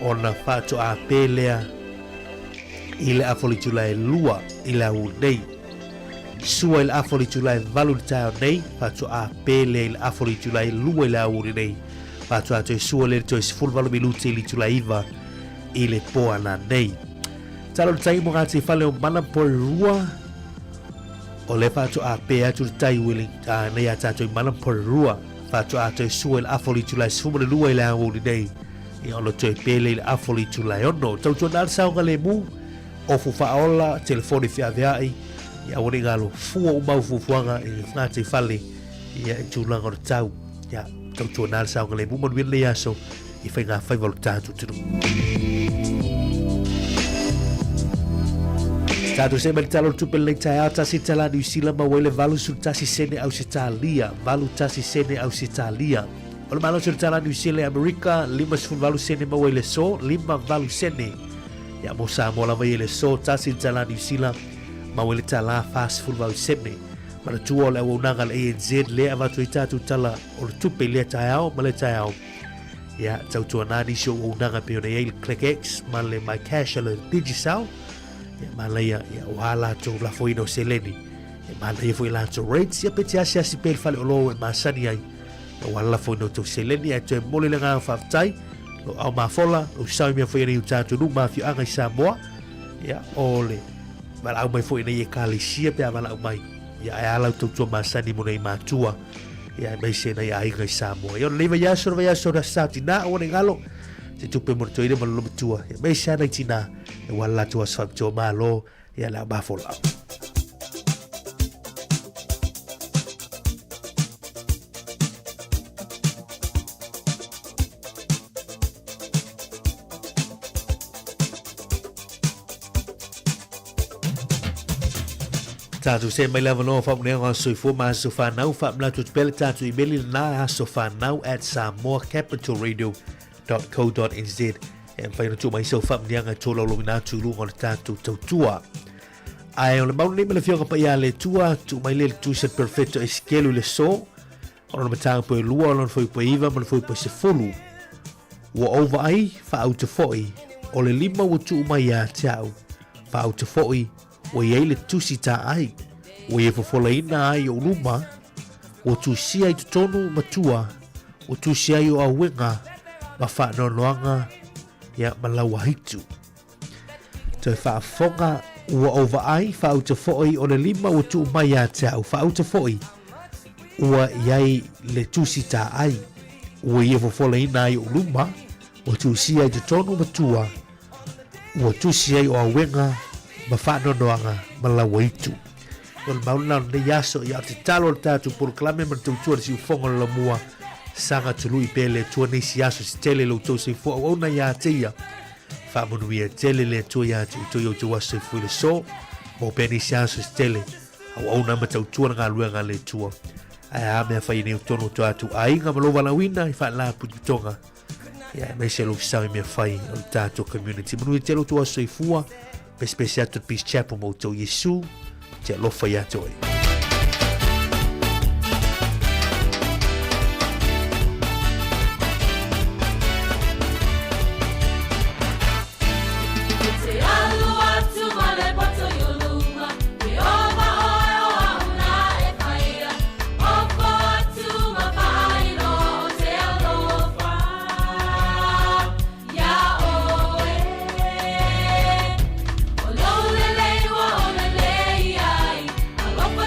ona whātoa pē lea i le awha o le itula e lua i le aoauli nei. Sua i le afa o le itula e valu i le taeao nei, faatoa pē lea i le afa o le itula e lua i le aoauli nei, faatoa toe sua lea i le toe 18 minute i le itula e iva i le po ana nei. Tala o le tai mo Ngāti Whale o Mana Porirua, o lea faatoa pē atu le tai Welling, nei a tātou i Mana Porirua, faatoa toe sua i le afa o le itula e 12 i le aoauli nei, ia ona toe pē lea i le afa o le itula e ono. Tautuana le saogalemu, Ofu faaola, telefoni feaveai, ia aua ne i galo fua uma au fuafuaga i le gataifale, ia i tulaga o le tau, ia tautuana le saogalemu manuia lenei aso i faigafaiva o le tatou atunuu. Tātou se mai le tala o le tupe lenei taeao, tasi tala Niu Sila maua ai le 81 sene Ausetalia, 81 sene Ausetalia. O le malosi o le tala Niu Sila i Amerika, 58 sene maua i le so, 58 sene. Ia mo Samoa lava ia i le so, tasi le tala Niu Sila, maua i le tala 48 sene. Manatua o le auaunaga a le ANZ lea e avatu ai tatou tala o le tupe i lea taeao ma lea taeao. Ia, tautuana nisi o auaunaga pei ona i ai le ClickX ma le MyCash a le Digicel. Ia, manaia, ia, ua latou lafoina o seleni. E manaia foi latou rates, ia pe te asiasi pea i le faleoloa ua e masani ai. Ia, ua lafoina o tou seleni, ae toe momoli le agaga faafetai, lou ao mafola, lou sao i mea foi nei o tatou nuu ma afioaga i Samoa. Ia, o le valaau mai foi nei ekalesia pe a valaau mai. Ia, ae a lau tautua masani mo nei matua. Ia, aemaise nai aiga i Samoa. Ia, o lenei vaiaso, le vaiaso o le Aso Sa Tinā, aua ne i galo, se tupe mo le toeaina ma le olomatua. Ia, aemaise lava nai tinā, aua le latou aso faapitoa malo, ia, le ao mafola. Tātou se mai lava noa whamunea ngā soifua ma aso whanau whaamlatu te pele tātou imeli na aso whanau at samoacapitalradio.co.nz e mawhai na tū mai sau whaamnianga tō laulau ina atu lunga o le tātou tautua. Ae o le maunu nei ma le fioga pa ia le tua, tū mai le le tū perfetto e skelu le so, o lona matanga po e lua, o lona foi po e iva, ma le foi po e sefulu. Ua ou vaai, faauta foi, o le lima ua tuu mai ia te au, faauta foi, ua i ai le tusi taai, ua ia fofolaina ai ou luma, ua tusia i totonu ma tua, ua tusia ai o auega ma faanoanoaga, ia ma lauahitu. Toe faafofoga, ua ou vaai, faauta foi, o le lima ua tuu mai ia te au, faauta foi, ua i ai le tusi taai, ua ia fofolaina ai ou luma, ua tusia i totonu ma tua, ua tusi ai o auega ma faanoanoaga ma lauaitu. O le mauna o lenei aso, ia o te tatalo o le tatou polokalame ma le tautua le siufofoga o le lamua, saga tului pea le Atua nisi aso se tele lo outou soifua auauna ia te ia. Faamanuia tele le Atua ia te outou i outou aso soifua i le so, maua pea nisi aso se tele, auauna ma tautua le galuega a le Atua. Ae a mea fai nei o tonu o tatou aiga ma lou valaauina i faalapotopotoga. Ia, aemaise lou sao i mea fai o le tatou community. Manuia tele outou aso soifua, pesepese atu le Peace Chapel ma outou Iesu, te alofa ia te oe. Te alu atu ma le poto i o luma, Ke ova oe o au na e whaia, Ofo atu ma whaailoa o te alofa Ia oe. O lou lelei ua ou lelei ai, Alofa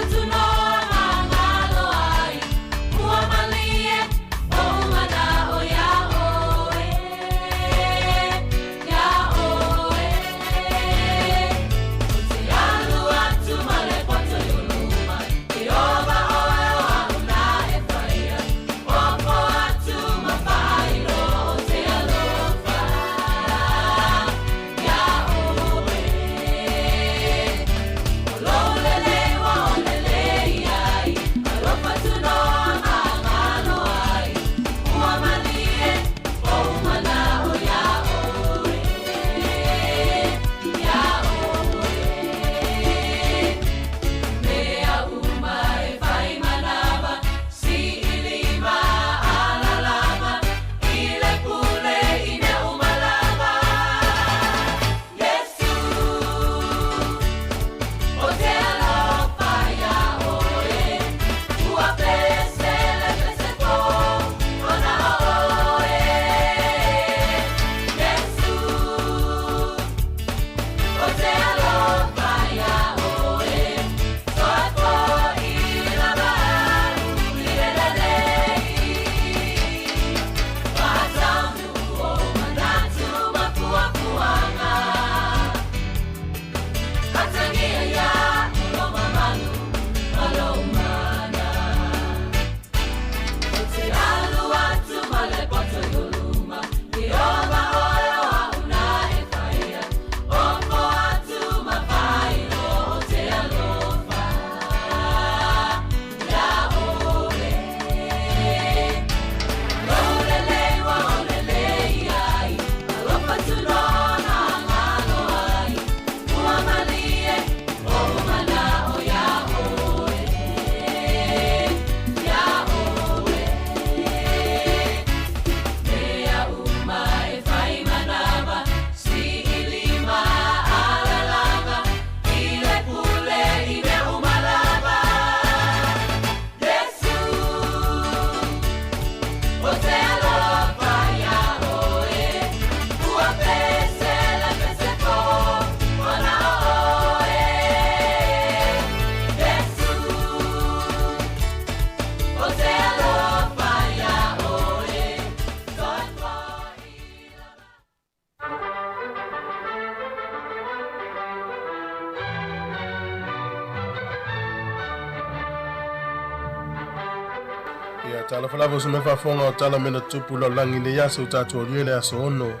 Talofa lava o se mea faafofoga o tala mea na tutupu i lalolagi i lenei aso ua tatou aluia i le aso 6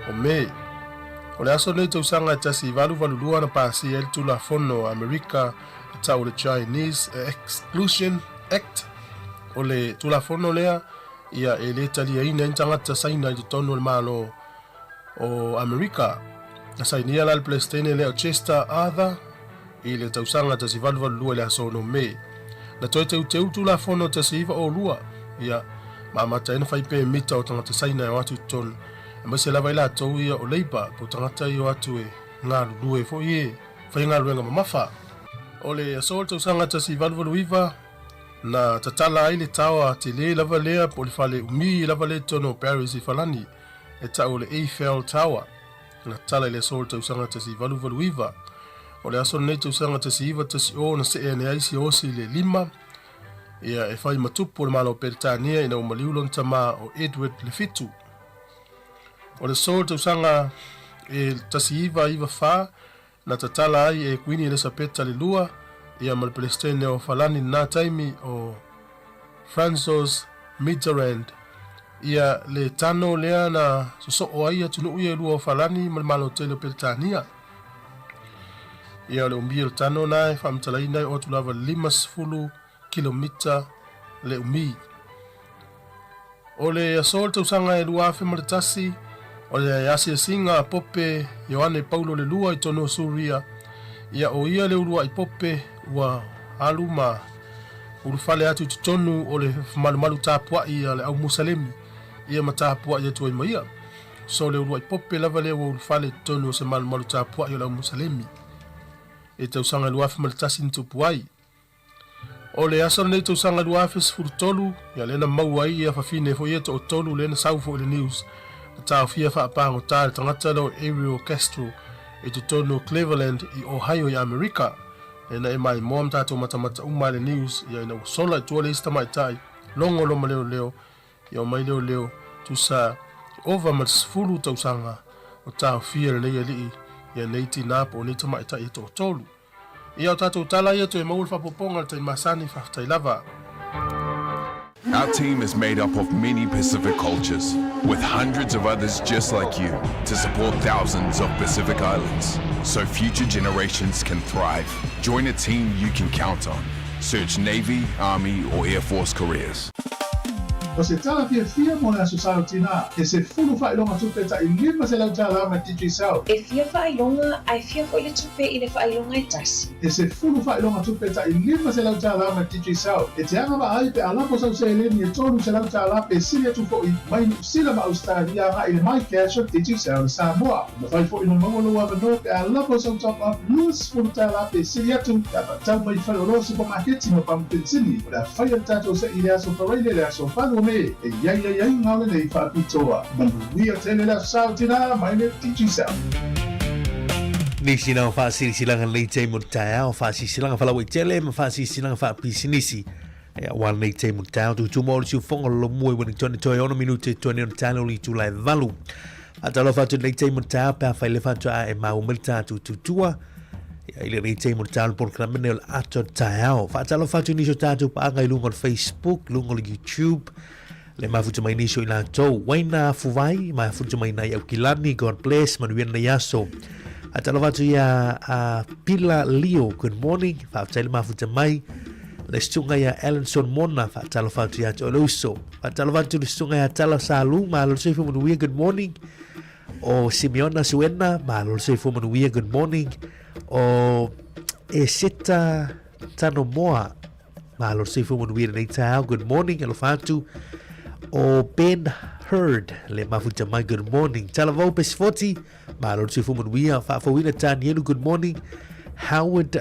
o Me. O le aso lenei tausaga e 1882 na pasia ai le Tulafono a Amerika e tau o le Chinese Exclusion Act. O le Tulafono lea ia e le taliaina ai ni tagata Saina i totonu o le Malo o Amerika. Na sainia la le Peresetene lea o Chester Arthur i le tausaga 1882 i le aso 6 Me. Na toe teuteu le Tulafono 1902, ia, ma amata ai ona fai pemita o tagata Saina e o atu i totonu, aemaise lava i latou ia o Labour, po o tagata ia e o atu e galulue foi e faigaluega mamafa. O le aso o le tausaga 1889, na tatala ai le taoa tele lava lea po o le fale umi lava lea i totonu o Paris i Falani, e tau o le Eiffel Tower. Na tatala i le aso o le tausaga 1889. O le aso lenei tausaga 1910 na see ane ai Siaosi i le lima, ia e fai ma tupu o le Malo o Peretania ina ua maliu lona tama o Edward le Fitu. O le aso o le tausaga e 1994 na tatala ai e Kuini Elesapeta le Lua ia ma le Peresetene o Falani i lena taimi o François Mitterrand ia le tano lea na sosoo ai atunuu ia e lua o Falani ma le Malo tele o Peretania. Ia o le umi o le tano na e faamatalaina e oo atu lava i le 50 kilomita le umi. O le aso o le tausaga e 2001, o le asiasiga a Pope Ioane Paulo le Lua i totonu o Suria, ia o ia le uluai Pope ua alu ma ulufale atu i totonu o le malumalu tapuai a le au Musalemi, ia ma tapuai atu ai ma ia. So le uluai Pope lava lea ua ulufale i totonu o se malumalu tapuai o le au Musalemi i le tausaga e 2001 na tupu ai. O le aso lenei tausaga 2013, ia lea na maua ai ia fafine foi ia toatolu lea na sau foi i le news na taofia faapagota e le tagata lea o Ariel Castro i totonu o Cleveland i Ohio i Amerika. Lea na e maimoa ma tatou matamata uma i le news ia ina ua sola i tua le isi tamaitai logo loma leoleo ia omai leoleo tusa ova ma le 10 tausaga o taofia lenei alii ia nei tinā po o nei tamaitai e toatolu. Ia o tatou tala ia toe maua le faaopoopoga i le taimi masani, faafetai lava. Our team is made up of many Pacific cultures, with hundreds of others just like you to support thousands of Pacific Islands so future generations can thrive. Join a team you can count on. Search Navy, Army or Air Force careers. O se tala fiafia mo le Aso Sa o Tinā, he sefulu faailoga tupe taʻi $500 ma Digicel. E fia faailoga a e fia foi le tupe i le faailoga e tasi. He sefulu faailoga tupe taʻi $500 ma Digicel. E te agavaa ai pe a lafo sau seleni e $300 pe sili atu foʻi mai Niu Sila ma Ausetalia agai i le MyCash o Digicel i Samoa. E mafai foʻi ona maua lou avanoa pe a lafo sau top-up $20 pe sili atu pe a faatau mai i faleoloa supamaketi ma pamu penisini. O le a faia le tatou seʻi i le aso Faraile le aso 8 o Me e i ai aiaiga o lenei faapitoa. Manuia tele le Aso Sa o Tinā mai le Digicel. Nisi na o faasilasilaga lenei taimi o le taeao, faasilasilaga faalauaitele ma faasilasilaga faapisinisi. Ia, aua lenei taimi o le taeao, tuutuu o le siufofoga o le lomua i Wellington e toe 6 minute toe nei o le taeao i le itula e 8. Faatalofa atu i lenei taimi o le taeao pe afai le faatoa e maua mai le tatou tutua. Ia, i lenei taimi o le taeao le polokalame nei o le Ata o le Taeao. Faatalofa atu i nisi o tatou paaga i luga o le Facebook, luga o le YouTube, le mafuta mai nisi o i latou. Waina Afuvai, mafuta mai nai Aukilani, God bless, manuia lenei aso. Faatalofa atu ia a Pila Leo, good morning, faafetai le mafuta mai. Le susuga ia Ellenson Mona, faatalofa atu ia te oe le uso. Faatalofa atu i le susuga ia Tala Salu, malo le soifua manuia, good morning. O Simeona Suena, malo le soifua manuia, good morning. O Eseta Tanomoa, malo le soifua manuia lenei taeao, good morning, alofa atu. O Ben Hurd, le mafuta mai, good morning. Talavou Pesifoti, malo le soifua manuia. Faafouina Tanielu, good morning. Howard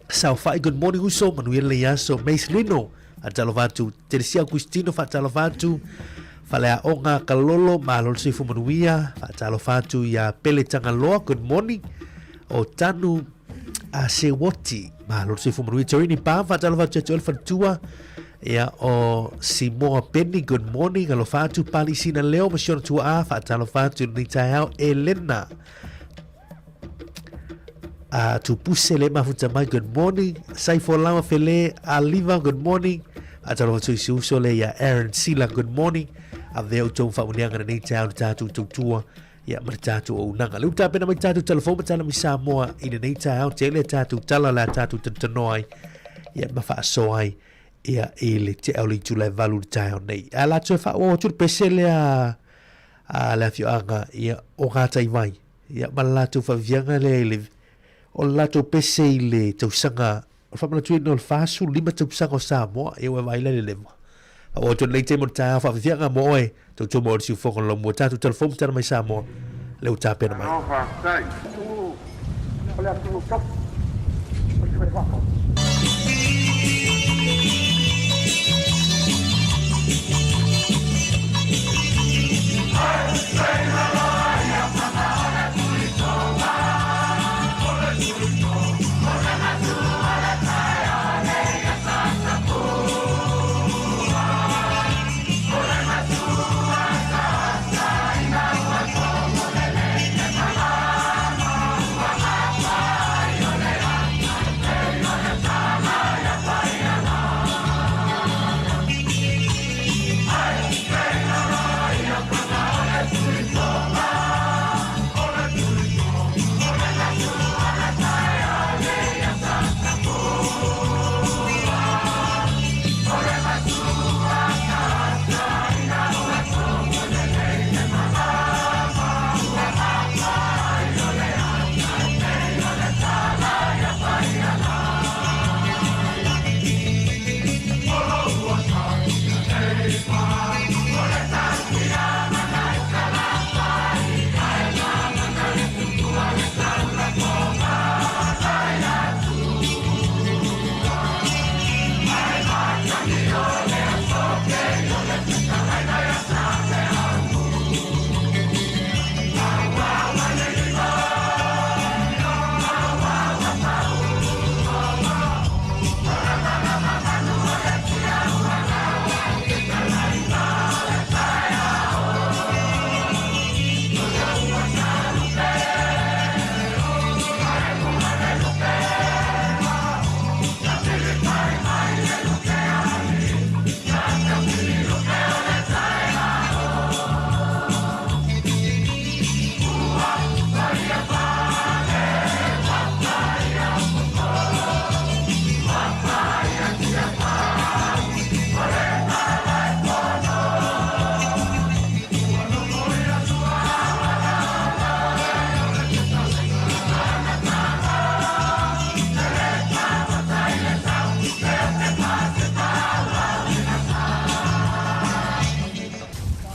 Saofai, good morning uso, manuia lenei aso. Mace Lino, faatalofa atu. Teresia Augustino, faatalofa atu. Faleaoga Kalolo, malo le soifua manuia. Faatalofa atu ia Pele Tagaloa, good morning. O Tanu Sewoti, malo le soifua manuia. Terini Pa, faatalofa atu ia te oe le faletua. Ia o Simoa Penny, good morning. Alofa atu Palisina Leo ma si ona tuaa, faatalofa atu i lenei taeao. Elena A Tupuse le mafuta mai, good morning. Saifolama Fele Aliva, good morning. Faatalofa atu i si uso lea ia Aaron Sila, good morning. Avea outou ma faamanuiaga i lenei taeao i le tatou tautua ia ma le tatou auaunaga. Lea ua tapena mai tatou telefoni ma tala mai Samoa i lenei taeao, tele a tatou tala o le a tatou tanoa ai ia ma faasoa ai ia i le tea o le itula e 8 i le taeao nei. Ae o le a toe faaauau atu le pese lea a le afioaga ia o Gataivai ia ma le latou faaviaga lea i le o le latou pese i le tausaga o le faamanatuina o le 45 tausaga o Samoa, ia ua e vaai la i le leva. Faaauau atu lenei taimi o le taeao faafiafiaga mo oe, tautua mo oe le siufofoga o le laumua tatou telefoni ma tala mai Samoa, lea ua tapena mai. Malo faafetai. Atunuu o le atunuu tofi o le fale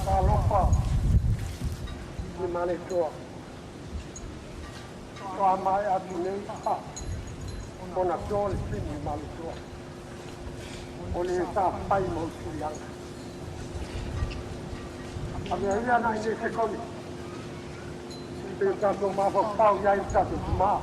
Talofa i le Malietoa. Faatoa maea atu nei ona to le tino i Malietoa. O le sa fai ma ou tuliaga. Avea ia nai nei sekone se i o tatou mafaufau i ai le tatou tama.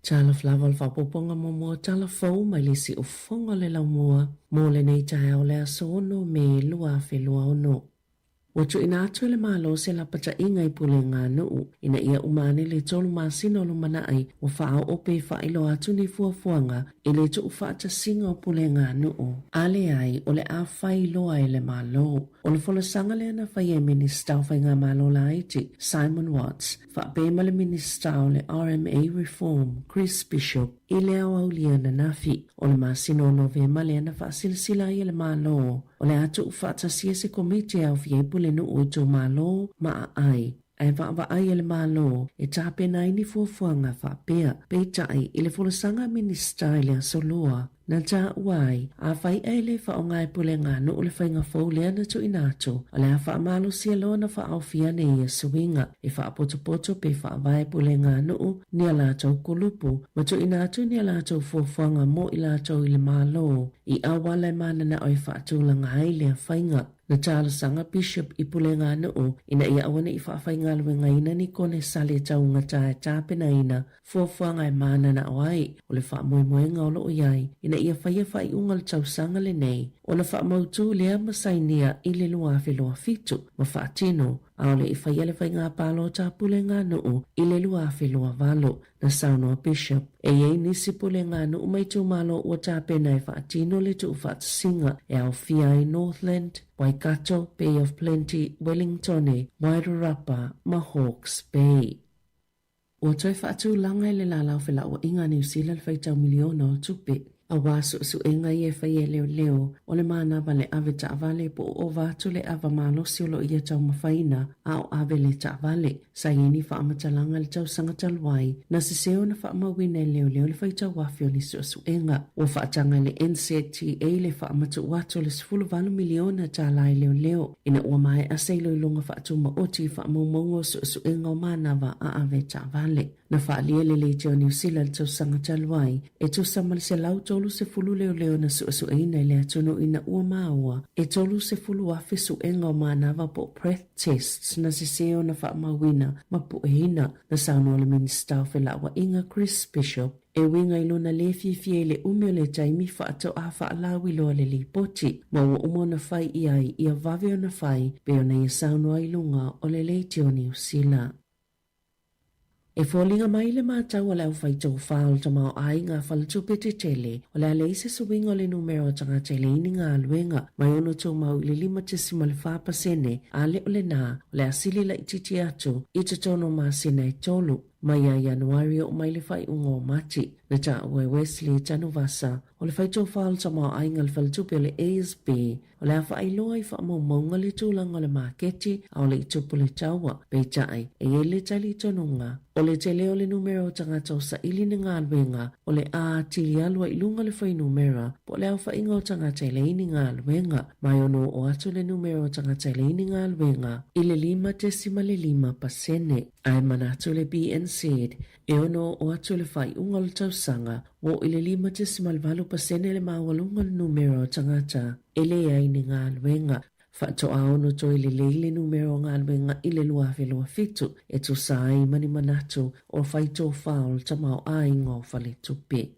Talofa lava o le faaopoopoga muamua o tala fou mai le siufofoga o le laumua mo lenei taeao o le aso 6 Me 2026. Ua tuuina atu e le Malo se lapataiga i pulega a nuu ina ia uma ane le tolu masina o lumanai ua faaoo pe faailoa atu ni fuafuaga i le tuufaatasiga o pulega a nuu. A leai, o le a fai loa e le Malo. O le folasaga lea na faia e Minisita o Faigamalo Laiti, Simon Watts, faapea ma le Minisita o le RMA Reform, Chris Bishop, i le aoauli ananafi. O le masina o Novema lea na faasilasila ai e le Malo, o le a tuufaatasia se komiti e aofia ai pulenuu itumalo ma aai, ae vaavaai e le Malo e tapena ai ni fuafuaga faapea. Peitai, i le folasaga a Minisita i le Aso Lua, na taua ai, afai ae le faaaoga e puleganuu le faiga fou lea na tuuina atu, o le a faamalosia loa ona faaofi ane ia suiga e faapotopoto pe faavae puleganuu ni a latou kulupu ma tuuina atu ni a latou fuafuaga mo i latou i le Malo i auala e mananao e faatulaga ai lea faiga. Na talosaga Bishop i puleganuu ina ia aua ne i faafaigaluegaina ni konesale taugata e tapenaina fuafuaga e mananao ai o le faamoemoega o lo o i ai ina ia faia faaiuga o le tausaga lenei ona faamautū lea ma sainia i le 2027 ma faatino a o le i faia le faiga palota a puleganuu i le 2028. Na saunoa Bishop, e i ai nisi puleganuu ma itumalo ua tapena e faatino le tuufaatasiga e aofia ai Northland, Waikato, Bay of Plenty, Wellingtone, Wairarapa ma Hawke's Bay. Ua toe faatulaga e le Lala o Felauaiga a Niu Sila le faitau miliona o tupe, aua suesuega ia e faia e leoleo o le manava le ave taavale po o ova atu le ava malosi o lo o ia taumafaina a o ave le taavale. Sa i ai ni faamatalaga i le tausaga talu ai, na sese ona faamauina e leoleo le faitau afe o ni suesuega. Ua faataga e le NZTA le faamatuu atu o le 18 miliona tala i leoleo ina ua maea se iloiloga faatumaoti i faamaumauga o suesuega o manava a ave taavale. Na faaalia e le Leitio a Niu Sila i le tausaga talu ai, e tusa ma le 130 leoleo na suesueina i le atunuu ina ua maua e 30,000 suega o manava po o breath tests na sese ona faamauina ma pueina. Na saunoa le Minisita o Felauaiga Chris Bishop e uiga i lona lē fiafia i le umi o le taimi faatoa faalauiloa le lipoti, ma ua uma ona fai i ai ia vave ona fai pei ona ia saunoa i luga o le Leitio Niu Sila. E foliga mai le matau a le aufaitofa o le tamaoaiga faletupe tetele, o le a leai se suiga o le numera o tagata e leai ni galuega, mai ono tumau i le 5.4 pasene, a le o lena, o le a sili laitiiti atu i totonu o masina e tolu, mai ia Ianuari oo mai le faaiuga o Mati. Na taua e Wesley Tanuvasa, o le faitofa o le tamaoaiga o le faletupe o le ASB, O le a faailoa i faamaumauga le tulaga o le maketi a o le i tupu le taua. Peitai, e i ai le talitonuga, o le tele o le numera o tagata o saili ni galuega, o le a atili alu ai i luga le fuainumera po o le aofaiga o tagata e leai ni galuega. Ma e ono oo atu le numera o tagata e leai ni galuega i le 5.5 pasene. Ae manatu le BNZ, e ono oo atu le faaiuga o le tausaga Ua oo i le 5.8 pasene le maualuga o le numera o tagata e leai ni galuega. Faatoa ono toe lelei le numera o galuega i le 2027 e tusa ai ma ni manatu o faitofa o le tamaoaiga o faletupe.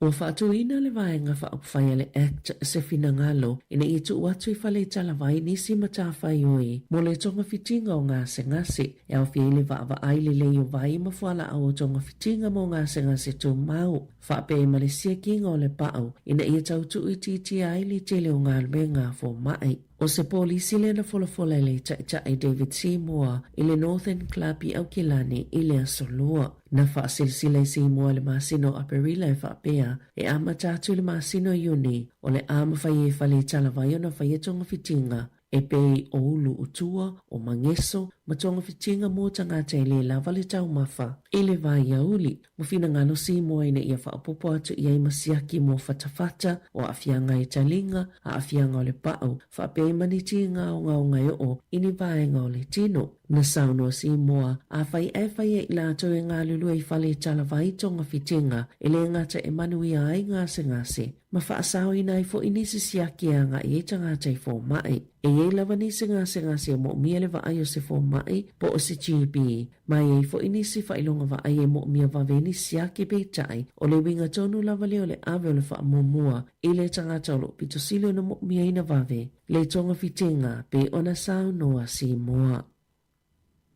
Ua faatuina le Vaega Faaupufai a le Act se finagalo ina ia tuu atu i fale talavai nisi matafaioi mo le togafitiga o gasegase e aofia ai le vaavaai lelei o vai ma fualaau o togafitiga mo gasegase tumau, faapea ai ma le siakiga o le pau ina ia tau tuuitiitia ai le tele o galuega a fomai. O se polisi lea na folafola e le Taitai David Seymour i le Northern Club i Aukilani i le Aso Lua. Na faasilasila e Seymour i le masina o Aperila e faapea, e amata atu i le masina o Iuni, o le a mafai e fale talavai ona faia togafitiga e pei o ulu utua, o mageso, ma togafitiga mo tagata e lē lava le taumafa i le vaiauli. Ua finagalo Seymour ina ia faaopoopo atu i ai ma siaki mo fatafata o aafiaga i taliga, aafiaga o le pau, faapea ai ma ni tigaogaoga e oo i ni vaega o le tino. Na saunoa Seymour, afai ae fai ai i latou e galulue i fale talavai togafitiga, e le gata e manuia ai gasegase, ma faasaoina ai foi nisi siaki e agai ai tagata i fomai. E i ai lava nisi gasegase e moomia le vaai o se fomai. fomai po o se GP. Ma e i ai foi nisi faailoga vaai e moomia vave ai ni siaki peitai o le uiga tonu lava lea o le ave o le faamuamua i le tagata o lo o pito sili ona moomiaina vave le togafitiga pei ona saunoa Simoa.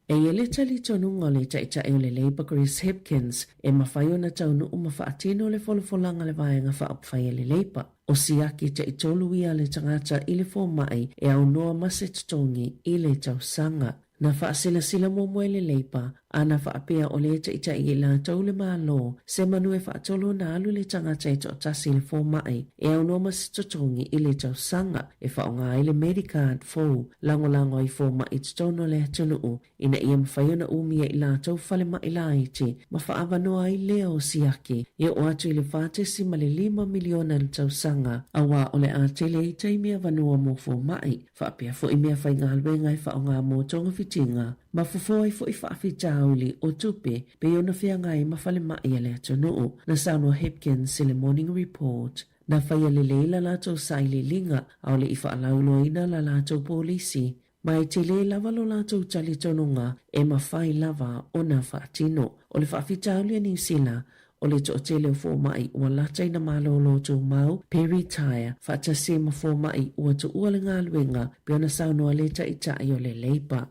E i ai le talitonuga o le Taitai o le Labour Chris Hipkins e mafai ona taunuu ma faatino le folafolaga a le Vaega Faaupufai a le Labour. O siaki taitolu ia a le tagata i le fomai e aunoa ma se totogi i le tausaga. Na faasilasila muamua e le Labour a na faapea o lea e taitai i latou le Malo se manu e faatolu ona alu le tagata e toatasi i le fomai e aunoa ma se totogi i le tausaga e faaaoga ai le Medicard fou lagolago ai fomai i totonu o le atunuu ina ia mafai ona umia i latou falemai laiti ma faaavanoa ai lea o siaki e oo atu i le 4.5 miliona i le tausaga aua o le a tele ai taimi avanoa mo fomai faapea foi mea faigaluega e faaaoga mo togafitiga ma fofo ai foi faafitauli o tupe pei ona feagai ma falemai a le atunuu. Na saunoa Hipkins i le Morning Report, na faia lelei la latou sailiiliga a o le i faalauiloaina la latou polisi, ma e tele lava lo latou talitonuga e mafai lava ona faatino. O le faafitauli a Niu Sila, o le toatele o fomai ua lata ina malolo tumau pe retire faatasi ai ma fomai ua tuua le galuega pei ona saunoa le Taitai o le Labour.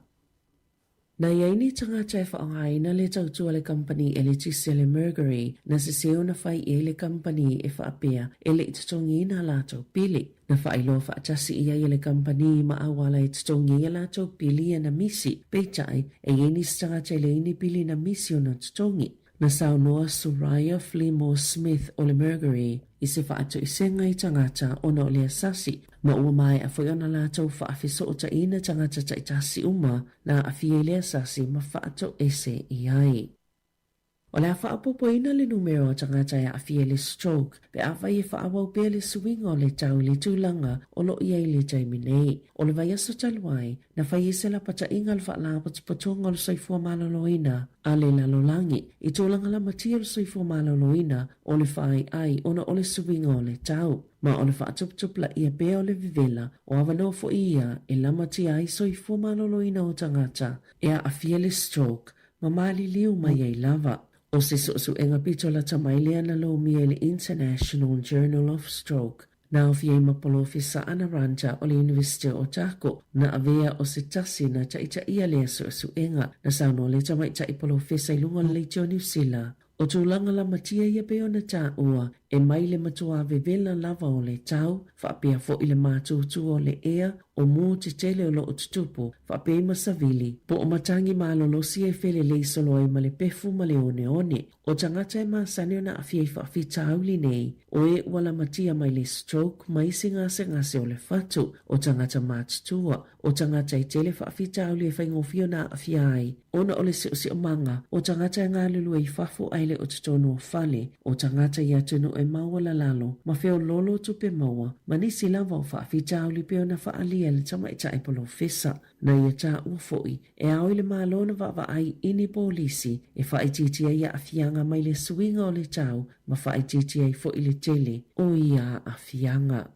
Na i ai ni tagata e faaaogaina le tautua a le kamupani eletise le Mercury, na sese ona fai i ai le kamupani e faapea e le i totogiina a latou pili. Na faailoa faatasi i ai e le kamupani ma auala e totogi ai a latou pili ia na misi, peitai, e i ai nisi tagata e leai ni pili na misi ona totogi. Na saunoa Soraya Fleemore Smith o le Mercury i se faatoesega i tagata ona o le asasi, ma ua maea foi ona latou faafesootaina tagata taitasi uma na aafia i le asasi ma faatoese i ai. O le a faaopoopoina le numera o tagata e aafia i le stroke pe afai e faaauau pea le suiga o le tau i le tulaga o lo o i ai i le taimi nei. O le vaiaso talu ai, Na fai ai se lapataiga a le Faalapotopotoga o le Soifua Maloloina a le Lalolagi i tulaga lamatia o le soifua maloloina o le whaaiai ona o le suiga o le tau, ma o le faatuputupulaia pea o le vevela o avanoa foi ia e lamatia ai soifua maloloina o tagata e aafia le stroke ma maliliu mai ai lava. O se suesuega pito lata mai lea na lomia i le International Journal of Stroke. Na aofia ai ma Polofesa Ana Ranta o le Iunivesite o Otago, na avea o se tasi na taitaia lea suesuega. Na saunoa le tamaitai polofesa i luga o le leitio Niu Sila, O tulaga lamatia ia pei ona taua, e mai le matuā vevela lava o le tau, faapea foi le matutua o le ea, o mū tetele o lo o tutupu, faapea ai ma savili, po o matagi malolosi e felelei solo ai ma le pefu ma le oneone. O tagata e masani ona aafia i faafitauli nei, o e ua lamatia mai le stroke ma isi gasegase o le fatu, o tagata matutua, o tagata e tele faafitauli e faigofie ona aafia ai ona o le siosiomaga, o tagata e galulue i fafo ae le o totonu o fale, o tagata i atunuu e maualalalo ma feoloolo tupe maua, ma nisi lava o faafitauli pei ona faaalia e le tamaitai polofesa. Na ia taua foi, e ao i le Malo ona vaavaai i ni polisi e faaitiitia ai aafiaga mai le suiga o le tau ma faaitiitia ai foi le tele o ia aafiaga.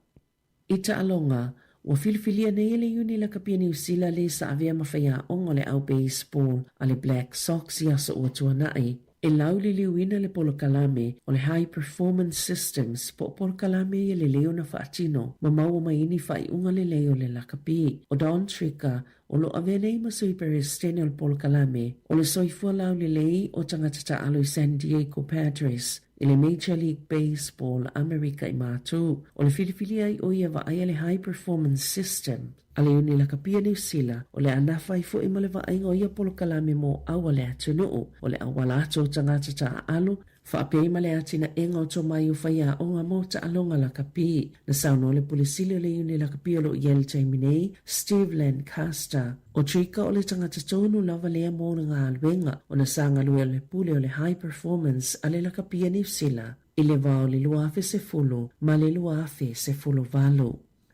I taaloga, ua filifilia nei e le Iuni Lakapi a Niu Sila le sa avea ma faiaoga o le au baseball a le Black Sox i aso ua tuanai, e lauliliuina le polokalame o le High Performance Systems po o polokalame ia lelei ona faatino ma maua mai ai ni faaiuga lelei o le lakapi. ʻO Don Tricker, o lo o avea nei ma sui Peresetene o le polokalame o le soifua laulelei o tagata taaalo i San Diego Padres i le Major League Baseball Amerika i Matū. O le filifilia ai ʻo ia vaaia le High Performance System a le Iuni Lakapi a Niu Sila, o le a nafa ai foi ma le vaaiga o ia polokalame mōʻau a le atunuu, o le auala atu o tagata taaalo, faapea ai ma le atinaega o tomai o faiaoga mo taaloga lakapi. Na saunoa le Pule Sili o le Iuni Lakapi o lo o i ai i le taimi nei, Steve Lancaster, ʻO Trika o le tagata tonu lava lea mo le galuega ona sa galue o le pule o le High Performance a le Lakapi a Niu Sila i le vā o le 2010 ma le 2018.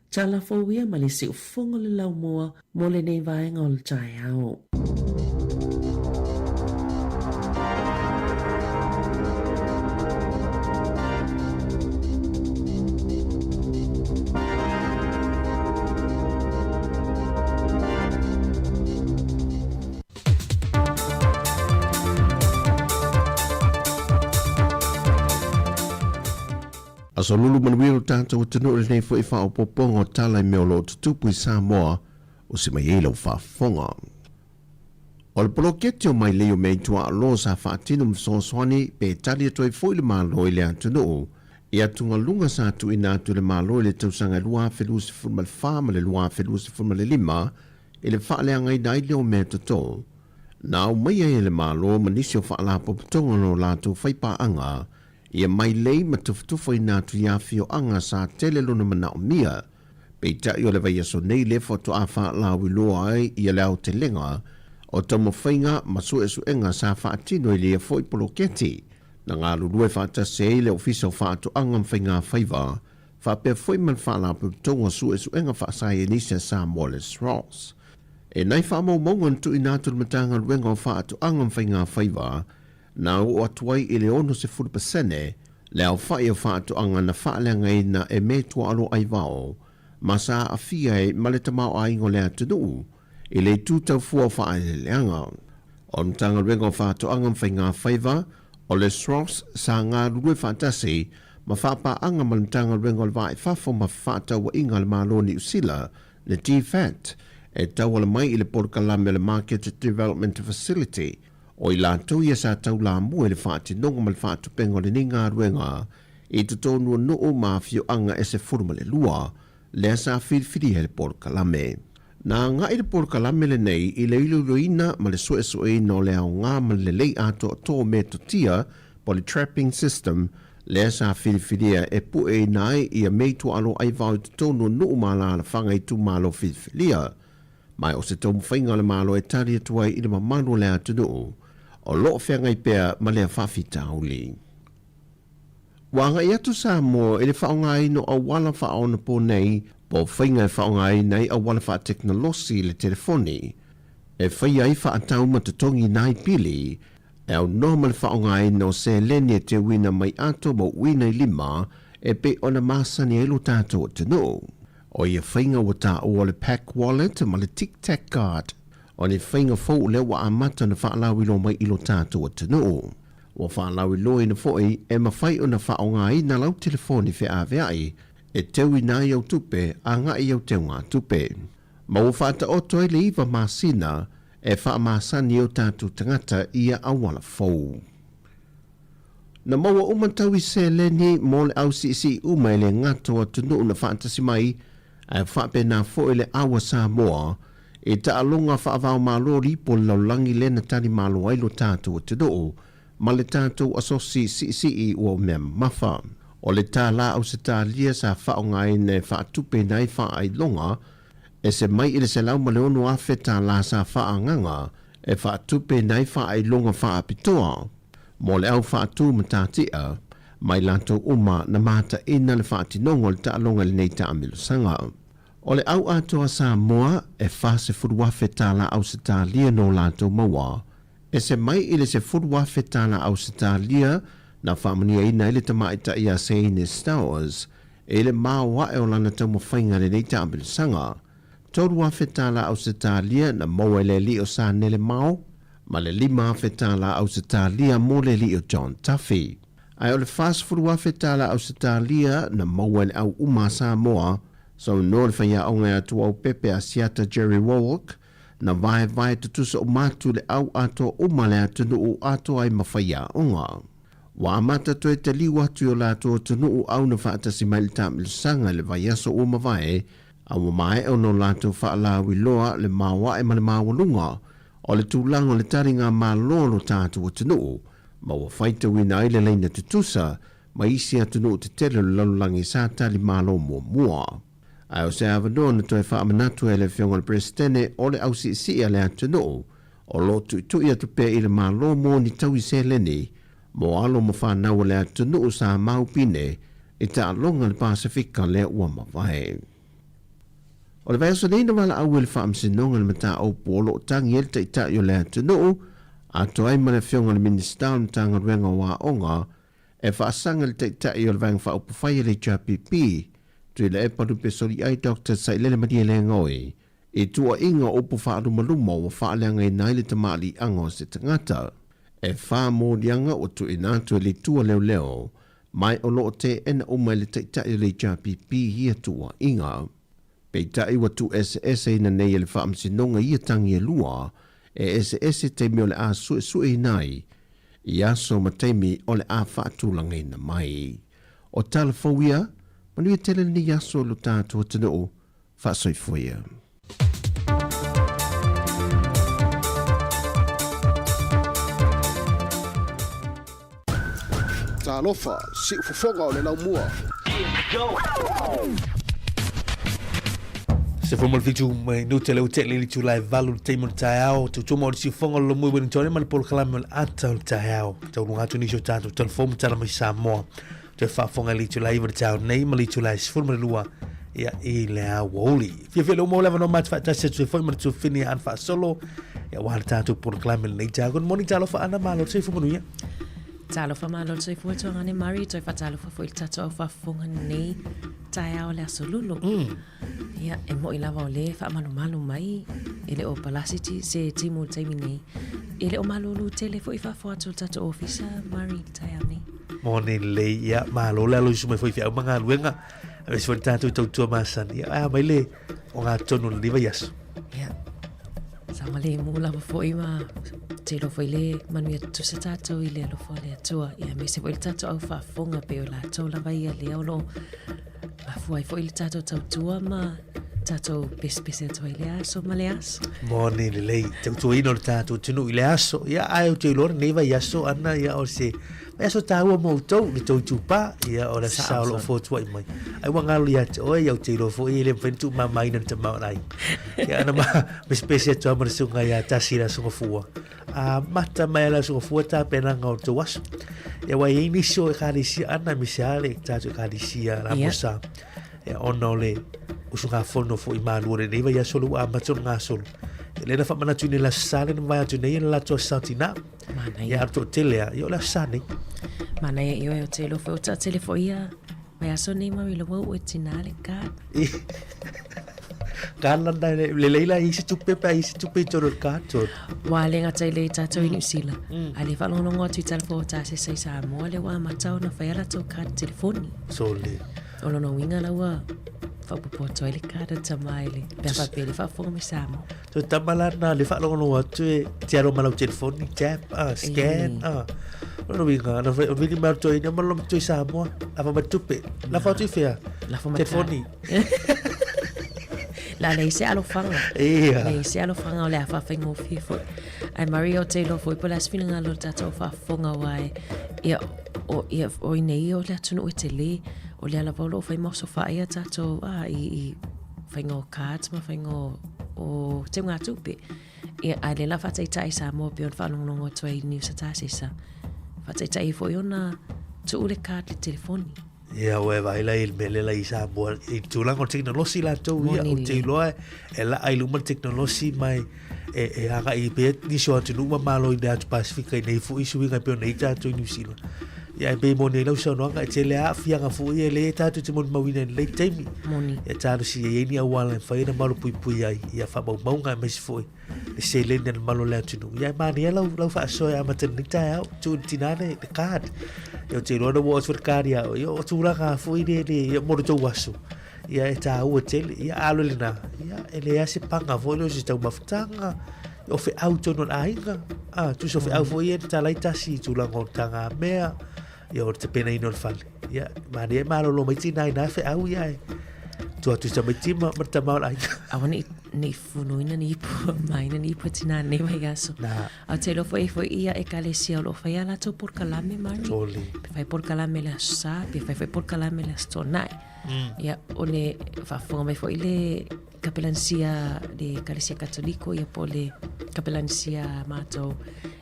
Tala fou ia ma le siufofoga o le laumua mo lenei vaega o le taeao. Aso lulu manuia lo tatou atunuu i lenei foi faaopoopoga o tala i mea o lo o tutupu i Samoa o se mai ai lau faafofoga. O le poloketi o Mailei o Meaituaaloa sa faatino ma fesoasoani pe tali atu ai foi le Malo i le atunuu i atugaluga sa tuuina atu e le Malo i le tausaga 2024 ma le 2025 i le faaleagaina ai lea o mea toto na aumaia ai e le Malo ma nisi o faalapotopotoga o latou faipaaga ia mailei ma tufatufaina atu i afioaga sa tele lona manaomia. Peitai o le vaiaso nei lea faatoa faalauiloa ai ia le aotelega o taumafaiga ma suesuega sa faatino i leia foi poloketi na galulue faatasi ai le Ofisa o Faatoaga ma Faigafaiva faapea foi ma le Faalapotopotoga o Suesuega Faasaienisi a Samoa le SROS. E nai faamaumauga na tuuina atu i le Matagaluega o Faatoaga ma Faigafaiva na oo atu ai i le 60% le aofai o faatoaga na faaleagaina e Metuaalo Aivao ma sa aafia ai ma le tamaoaiga o le atunuu i le itu tau fua o faaeleeleaga. O le Matagaluega o Faatoaga ma Faigafaiva o le SROS sa galulue faatasi ma faapaaga ma le Matagaluega o le Va i Fafo ma Fefaatauaiga a le Malo o Niu Sila, le DFAT, e tauala mai i le polokalame o le Market Development Facility. O i latou ia sa taulamua i le faatinoga ma le faatupenga o lenei galuega i totonu o nuu ma afioaga e 12, lea sa filifilia e le polokalame. Na agai le polokalame lenei i le iloiloina ma le suesueina o le aoga ma le lelei atoatoa o metotia po o le trapping system lea sa filifilia e pueina ai ia meituaalo aivao i totonu o nuu ma alaalafaga itumalo filifilia. Ma o se taumafaiga a le Malo e tali atu ai i le mamalu o le atunuu o lo o feagai pea ma lea faafitauli. Ua agai atu Samoa i le faaaogaina o auala faaonaponei po o faiga e faaaogaina ai auala faatekonolosi i le telefoni e faia ai faatau ma totogiina ai pili e aunoa ma le faaaogaina o seleni e teuina mai ato ma uina i lima e pei ona masani ai lo tatou atunuu. O ia faiga ua taua o le Pack Wallet ma le Tic Tac Card, o ni faiga fou lea ua amata ona faalauiloa mai i lo tatou atunuu. Ua faalauiloaina foi e mafai ona faaaogaina lau telefoni feaveai e teuina ai au tupe agai i au teugatupe. Ma ua faataoto ai le iva masina e faamasani ai o tatou tagata i ia auala fou. Na maua uma taui seleni mo le au siisii uma e le gata o atunuu na faatasi mai, ae faapena foi le aua Samoa i taaloga faavaomalo lipo le lalolagi lea na tali malo ai lo tatou atunuu ma le tatou asosi siisii ua mea mamafa. O le tālā Ausetalia sa faaaogaina e faatupeina ai faailoga ese mai i le $106,000 tālā sa faaagaga e faatupeina ai faailoga faapitoa mo le au faatu matatia mai latou uma na mataina le faatinoga o le taaloga i lenei taamilosaga. O le au atoa Samoa e $40,000 tālā Ausetalia nō latou maua, ese mai i le $10,000 tālā Ausetalia na faamanuiaina ai le tamaitai a Seine Stowers i le maoae o lana taumafaiga i lenei taamilosaga. $3,000 tālā Ausetalia na maua e le alii o Sanele Mao, ma le $5,000 tālā Ausetalia mo le alii o John Duffy. Ae o le $40,000 tālā Ausetalia na maua e le au uma a Samoa, saunoa le faiaoga ia Tuaupepe Asiata Jerry Warwick, na vaevae tutusa uma atu le au atoa uma le atunuu atoa ai ma faiaoga. Ua amata toe taliu atu i o latou atunuu au na faatasi mai le taamilosaga i le vaiaso ua mavae, a ua maea ona o latou faalauiloa le maoae ma le maualuga o le tulaga o le taliga malo a lo tatou atunuu, ma ua faitauina ai le laina tutusa ma isi atunuu tetele o le lalolagi sa tali malo muamua. Ae o se avanoa na toe faamanatu ai e le Afioga i le Peresetene o le ausiisii a le atunuu o lo o tuitui atu pea i le Malo mo ni taui seleni mo alo ma fanau a le atunuu sa maupine i taaloga i le Pasefika lea ua mavae. O le vaiaso nei na valaau ai le Faamasinoga i le mataupu o lo o tagi ai le Taitai o le atunuu atoa ai ma le Afioga i le Minisita o le Matagaluega o Aoga e faasaga i le Taitai o le Vaega Faaupufai a le HRPP, Tuilaepa Lupesoliai Doctor Sailele Malielegaoi i tuuaiga o upu faalumaluma ua faaleagaina ai le tamaaliiaga o se tagata. E fa moliaga ua tuuina atu e le Itu a Leoleo. Ma o lo o teena uma e le Taitai o le HRPP ia tuuaiga. Peitai ua tuueseeseina nei e le Faamasinoga ia tagi e lua, e eseese taimi o le a suesueina ai, i aso ma taimi o le a faatulagaina mai. O tala fou ia, manuia tele lenei aso lo tatou atunuu, faasoifua ia. Talofa, siufofoga o le laumua. Se fo mo fitu mai no te leu te le itula e valu le taimi o le taeao tautuma o le siufofoga o le laumua i Wellington ma le polokalame o le ata o le taeao taunuga atu nisi o tatou telefoni ma tala mai Samoa toe faafofoga i le itula 9 i le taeao nei ma le itula e 12 ia i le aoauli. Fiafia le uma o le avanoa ma te faatasi atu ai foi ma le tuafafine ia Ana Faasolo ia aua le tatou polokalame i lenei taeao. Good morning, talofa Ana, malo le soifua manuia. Talofa malo le soifua tuagane Mari, toe faatalofa foi i le tatou au faafofoga nei taeao le aso lulu. Ia, e mo'i lava o lea e faamalumalu mai, e le o palasi ti, se timu i le taimi nei. E le o malūlū tele foi faafofoga atu o le tatou ofisa, Mari, i le taeao nei. Moni lelei, ia, malo le aloisu mai foi i feau ma galuega, aemaise foi le tatou tautua masani. Ia, a mai le ogatotonu o lenei vaiaso. Ia, saogalemu lava foi ma te iloa foi le manuia tutusa tatou i le alofa o le Atua. Ia, aemaise foi le tatou au faafofoga pei o latou lava ia lea o lo o mafua ai foi le tatou tautua ma tatou pesepese atu ai le aso ma le aso. Moni lelei, tautuaina o le tatou atunuu i le aso. Ia, ae ou te iloa lenei vaiaso, Ana, ia, o se vaiaso taua mo outou, le tou itupa, ia, o le aso Sa o lo o fotuai mai. Ai ua galo ia te oe, ia ou te iloa foi, e le mafai ona tuumamaina le tamaoaiga. Ia, ana ma pesepese atu lava ma le susuga ia Tasi i le Aso Gafua. Amata mai lava le Aso Gafua tapenaga o le tou aso. Ia, aua e i ai nisi o ekalesia, Ana, aemaise lava le tatou ekalesia Lamosa, Ia, ona o le usugafono foi malu o lenei vaiaso lea ua amata ona gasolo. Ia, lea na faamanatuina i le Aso Sa lea na mavae atu nei e le latou Aso Sa o Tinā. Manaia. Ia, a o le toatele lava, ia o le Aso Sa nei. Manaia, ioe, ou te iloa foi o taatele foi ia vaiaso nei ma iloa ua tinā le card. Card lana lelei la i se tupe pe a i se tupe i totonu o le card tonu. Ua le gata i le tatou i Niu Sila, a le faalogologo atu i tala fou o tasesa i Samoa lea ua amata ona fai a latou card telefoni. Sole. O lona uiga la ua faaopoopo atu ai le card a tama i le pe a faapea le faafofoga mai Samoa. So tama la na le faalogologo atu e te alo ma lau telefoni, tap, ah, scan, ah. O lona uiga, na fai, o vili mai atu ai, na malo mai Samoa, lafo mai tupe. Lafo atu i fea? Lafo mai Telefoni. La leai se alofaga. Ia. Leai se alofaga o le a faafaigofie foi. Ae Maria o te iloa foi po o le a se finagalo o le tatou faafofoga aua e, ia, o, ia, o i inei o le atunuu e tele, o lea lava o lo o fai ma osofai a tatou, a, i, i faiga o cards ma faiga o, o teugatupe. Ia, a o lea la faataitai Samoa pei ona faalogologo atu ai i le news a Tasesa. Faataitai ai foi ona tuu le card i le telefoni. Ia, ua e vaai la i le mea lea la i Samoa, i le tulaga o le tekonolosi latou ia, ou te iloa e laa i luma le tekonolosi ma e, e, e agai pea nisi o atunuu ma malo i mea atu Pasifika i nei foi suiga e pei ona i ai tatou i Niu Sila. Ia, e pei moni ai lau saunoaga, e tele aafiaga foi e le tatou te molimauina i lenei taimi. Moni. Ia talosia e i ai ni auala e mafai ona malupuipui ai ia faamaumauga aemaise foi le seleni a le Malo o le atunuu. Ia e manaia lau, lau faasoa e amata i lenei taeao, tuu i le tinā le, le card. Ia ou te iloa na ua oo atu le card ia oe, ia o tulaga foi le, le, ia mo le tou aso. Ia e tāua tele, ia alo i lena, ia e leai se paga foi lea o se taumafataga, o feau tonu o le aiga, a, tusa o feau foi ia na talai tasi i tulaga o le tagamea, ia o le tapenaina o le fale. Ia, manaia e malolo mai tinā i nā feau ia e tua atu i tamaiti ma, ma le tama o le aiga. Aua ne i, ne i funuina ni ipu maina ni ipu tinā nei vaiaso. Nā. A ou te iloa foi foi ia ekalesia o lo o fai a latou polokalame Mari. Totally. Pe fai polokalame le Aso Sa, pe fai foi polokalame le Aso Toonai. Ia, o le faafofoga mai foi le kapelanisia le ekalesia Katoliko ia po o le kapelanisia a matou,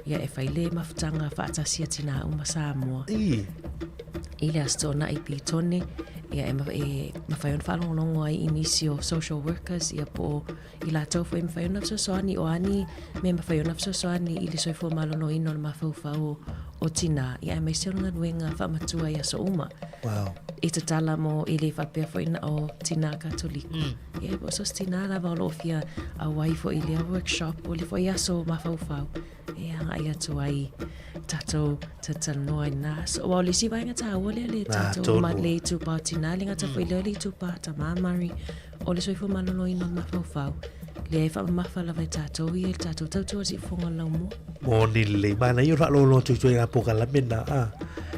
ia e fai le mafutaga faatasi a tinā uma Samoa. I. I le Aso Toonai i Petone, ia e, e mafai ona faalogologo ai i nisi o social workers ia po o i latou foi e mafai ona fesoasoani o a ni mea e mafai ona fesoasoani i le soifua maloloina o le mafaufau o, o tinā, ia aemaise o le galuega faamatua i aso uma. Wow. I tatala mo e le faapea foi na o tinā Katoliko. Ia, po o so se tinā lava o lo o fia auai foi i lea workshop o le foi aso mafaufau. E agai atu ai tatou talatalanoa i lena aso. Aua o le isi vaega taua lea le tatou ma le itupa o tinā, e le gata foi lea o le itupa o tamā Mari, o le soifua maloloina o le mafaufau, lea e faamamafa lava e tatou ia i le tatou tautua siufofoga o le laumua. Moni lelei. Manaia o le faalogologo atu i ituaiga polokalame na, a.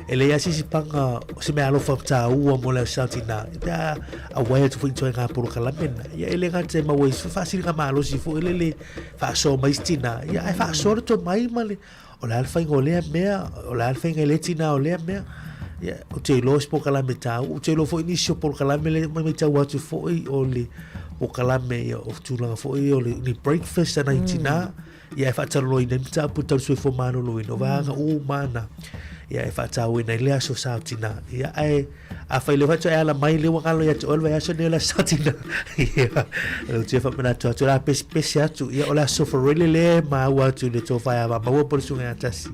E leai lava se isi paga o se meaalofa taua mo le Aso Sa o Tinā, pe a auai atu foi i ituaiga polokalame na. Ia e le gata e maua ai se faasiligamalosi foi lele faasoa mai isi tinā, ia ae faasoa le tomai ma le, o le a le faiga o lea mea, o le a le faiga i lea tinā o lea mea. Ia, ou te iloa o se polokalame taua, ou te iloa foi nisi o polokalame lea e matau atu foi o le polokalame ia, o tulaga foi ia o le ni breakfast a nai tinā, ia e faatalanoaina ai mataupu tau le soifua maloloina, o vaega uma lava na, ia e faatauaina ai le Aso Sa o Tinā. Ia, ae Afai lea faatoa e ala mai lea ua galo ia te oe le vaiaso lenei o le aso sa o tinā. Ia, ou te faamanatu atu, o le a pesepese atu, ia o le aso Farele lea e maua atu i le tofa ia Vaamaua po o le susuga ia Tasi.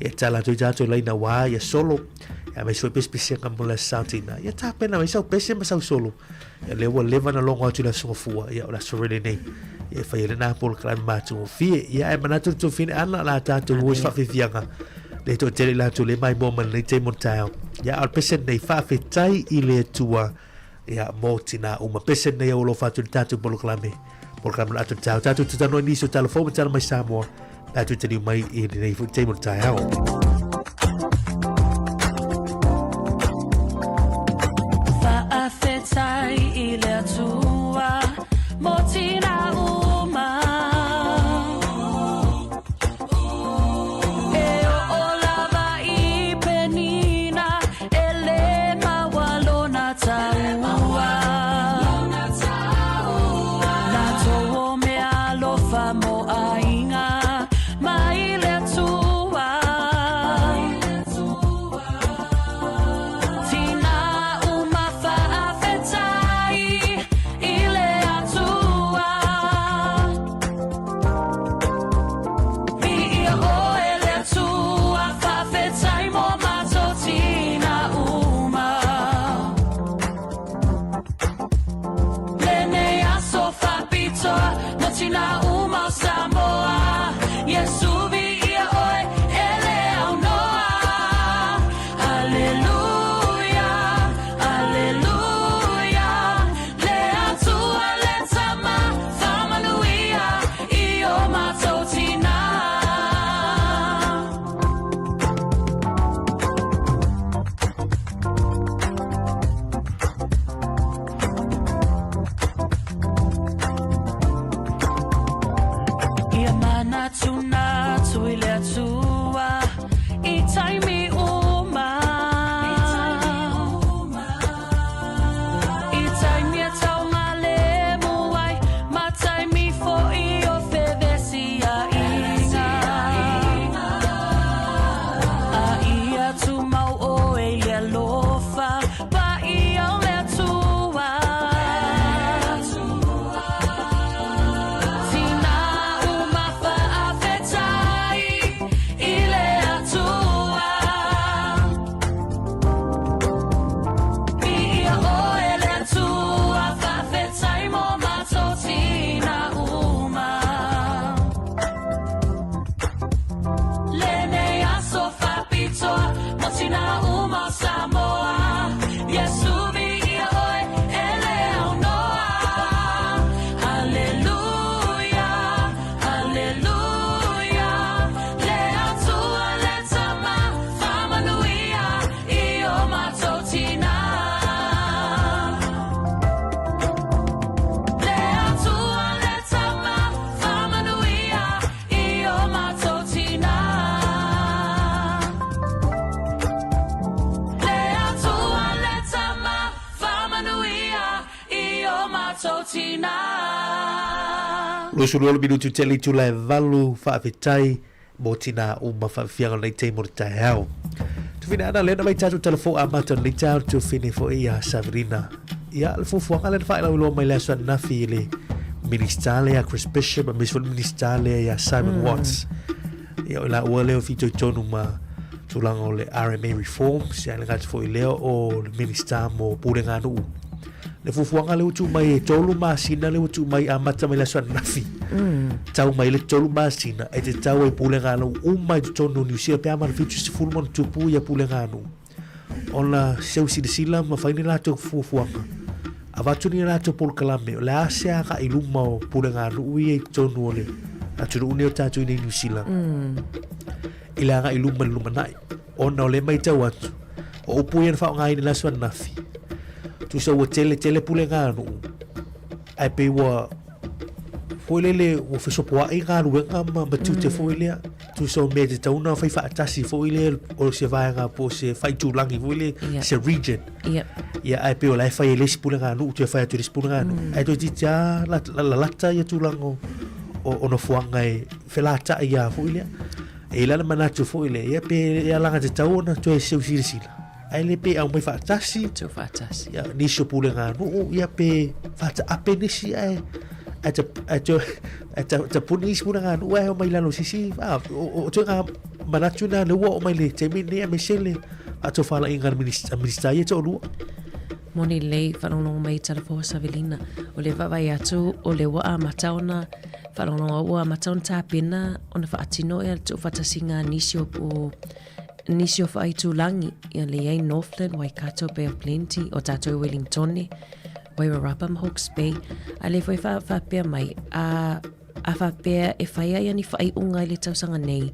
Ia tala atu ai tatou laina wā ia solo, ia aemaise foi pesepesega mo le aso sa o tinā. Ia tapena mai sau pese ma sau solo. Ia lea ua leva na logo atu i le aso Gafua, ia o le aso Farele nei. Ia e fai ai lena polokalame matagofie. Ia ae manatu le tuafine ana o le a tatou o i se faafiafiaga. Le toatele i latou le maimoa mai lenei taimi o le taeao. Ia, a o le pese lenei, faafetai i le Atua, ia, mo tinā uma. Pese lenei au alofa atu i le tatou polokalame, polokalame o le ata o le taeao. Tatou te talanoa i nisi o tala fou ma tala mai Samoa, pe a toe taliu mai i lenei foi taimi o le taeao. Faafetai i le Atua mo tinā uma. E oo lava i Penina, e lē maua lona taua. Na tou o mea alofa mo aiga mai le Atua. Tina uma faafetai i le Atua. Viia ʻoe le Atua, faafetai mo matou tina uma. Lenei aso faapitoa mo tina uma o Samoa. Iesu viia ʻoe e le aunoa. Aleluia, aleluia, le Atua le Tama, faamanuia i o matou tina. Ia manatunatu i le Atua i taimi uma. I taimi e taugalemu ai, ma taimi foi o fevesiaiga. A ia tumau ʻoe i le alofa paia o le Atua. Tina uma faafetai i le Atua. Viia ʻoe le Atua, faafetai mo matou tina uma. Lenei aso faapitoa mo tina uma o Samoa. Iesu viia ʻoe e le aunoa. Haleluia, haleluia, le Atua le Tama, faamanuia i o matou tina. Le Atua le Tama, faamanuia i o matou tina. Le Atua le Tama, faamanuia i o matou tina. 22 minuti tele itula e valu, faafetai mo tinā uma faafiafiaga o lenei taimi o le taeao. Tufine ana lea na mai tatou talafou amata o lenei taeao tufine foi ia Saverina. Ia le fuafuaga lea na faailoiloa mai le aso ananafi i le Minista lea Chris Bishop aemaise foi le Minista lea ia Simon Watts. Ia o i laua lea o fitoitonu ma tulaga o le RMA Reforms, ia e le gata foi i lea o le Minista mo Pulega a Nuu. Le fuafuaga lea ua tuu mai e tolu masina lea ua tuu mai amata mai le aso ananafi. Tau mai le tolu masina e tatau ai pulega a nuu uma i totonu o Niu Sila pe a ma le 70 ma ona tupu ia pulega a nuu ona seu silasila ma fai ni latou fuafuaga. Avatu ni latou polokalame o le a se agai i luma o pulega a nuu ia i totonu o le atunuu nei o tatou i nei Niu Sila i le agai i luma i le lumanai. Ona o lea e matau atu, o upu ia na faaaogaina i le aso ananafi, tusa ua tele tele pulega a nuu, ae pei ua foi lele ua fesopoai galuega ma, ma tiute foi lea, tusa o mea e tatau ona fai faatasi foi lea o se vaega po o se faaitulagi foi lea, Ia. se region. Ia. Ia, ae pei o la e fai e le isi pulega a nuu, toe fai atu e le isi pulega a nuu. Ae toeitiiti lava la- la- lalata ia tulaga o, o, o nofoaga e felatai lava foi lea. E i ai la le manatu foi lea, ia pe e alagatatau ona toe seu silasila, ae le pe aumai faatasi. Tau faatasi. Ia, nisi o pulega a nuu, ia pe faataape nisi ae ae ta ae toe ae ta tapuni isi pulega a nuu ae omai i lalo o se isi a o o ituaiga manatu na lea ua oo mai le taimi lenei aemaise le faatofalaiga a le Minisita Minisita ia e toalua. Moni lelei faalogologo mai i Talafoa Savelina. O lea e vaavaai atu o lea ua amata ona Faalogologo ua amata ona tapena ona faatino ia le tuufaatasiga a nisi o, o nisi o faaitulagi ia le i ai Northland, Waikato, Bay of Plenty, o tātou i Wellingtone, Wairarapa ma Hawke's Bay. A lea foi wha, whapea mai, a, a whapea e whai ai ani whaiunga i le tausaga nei,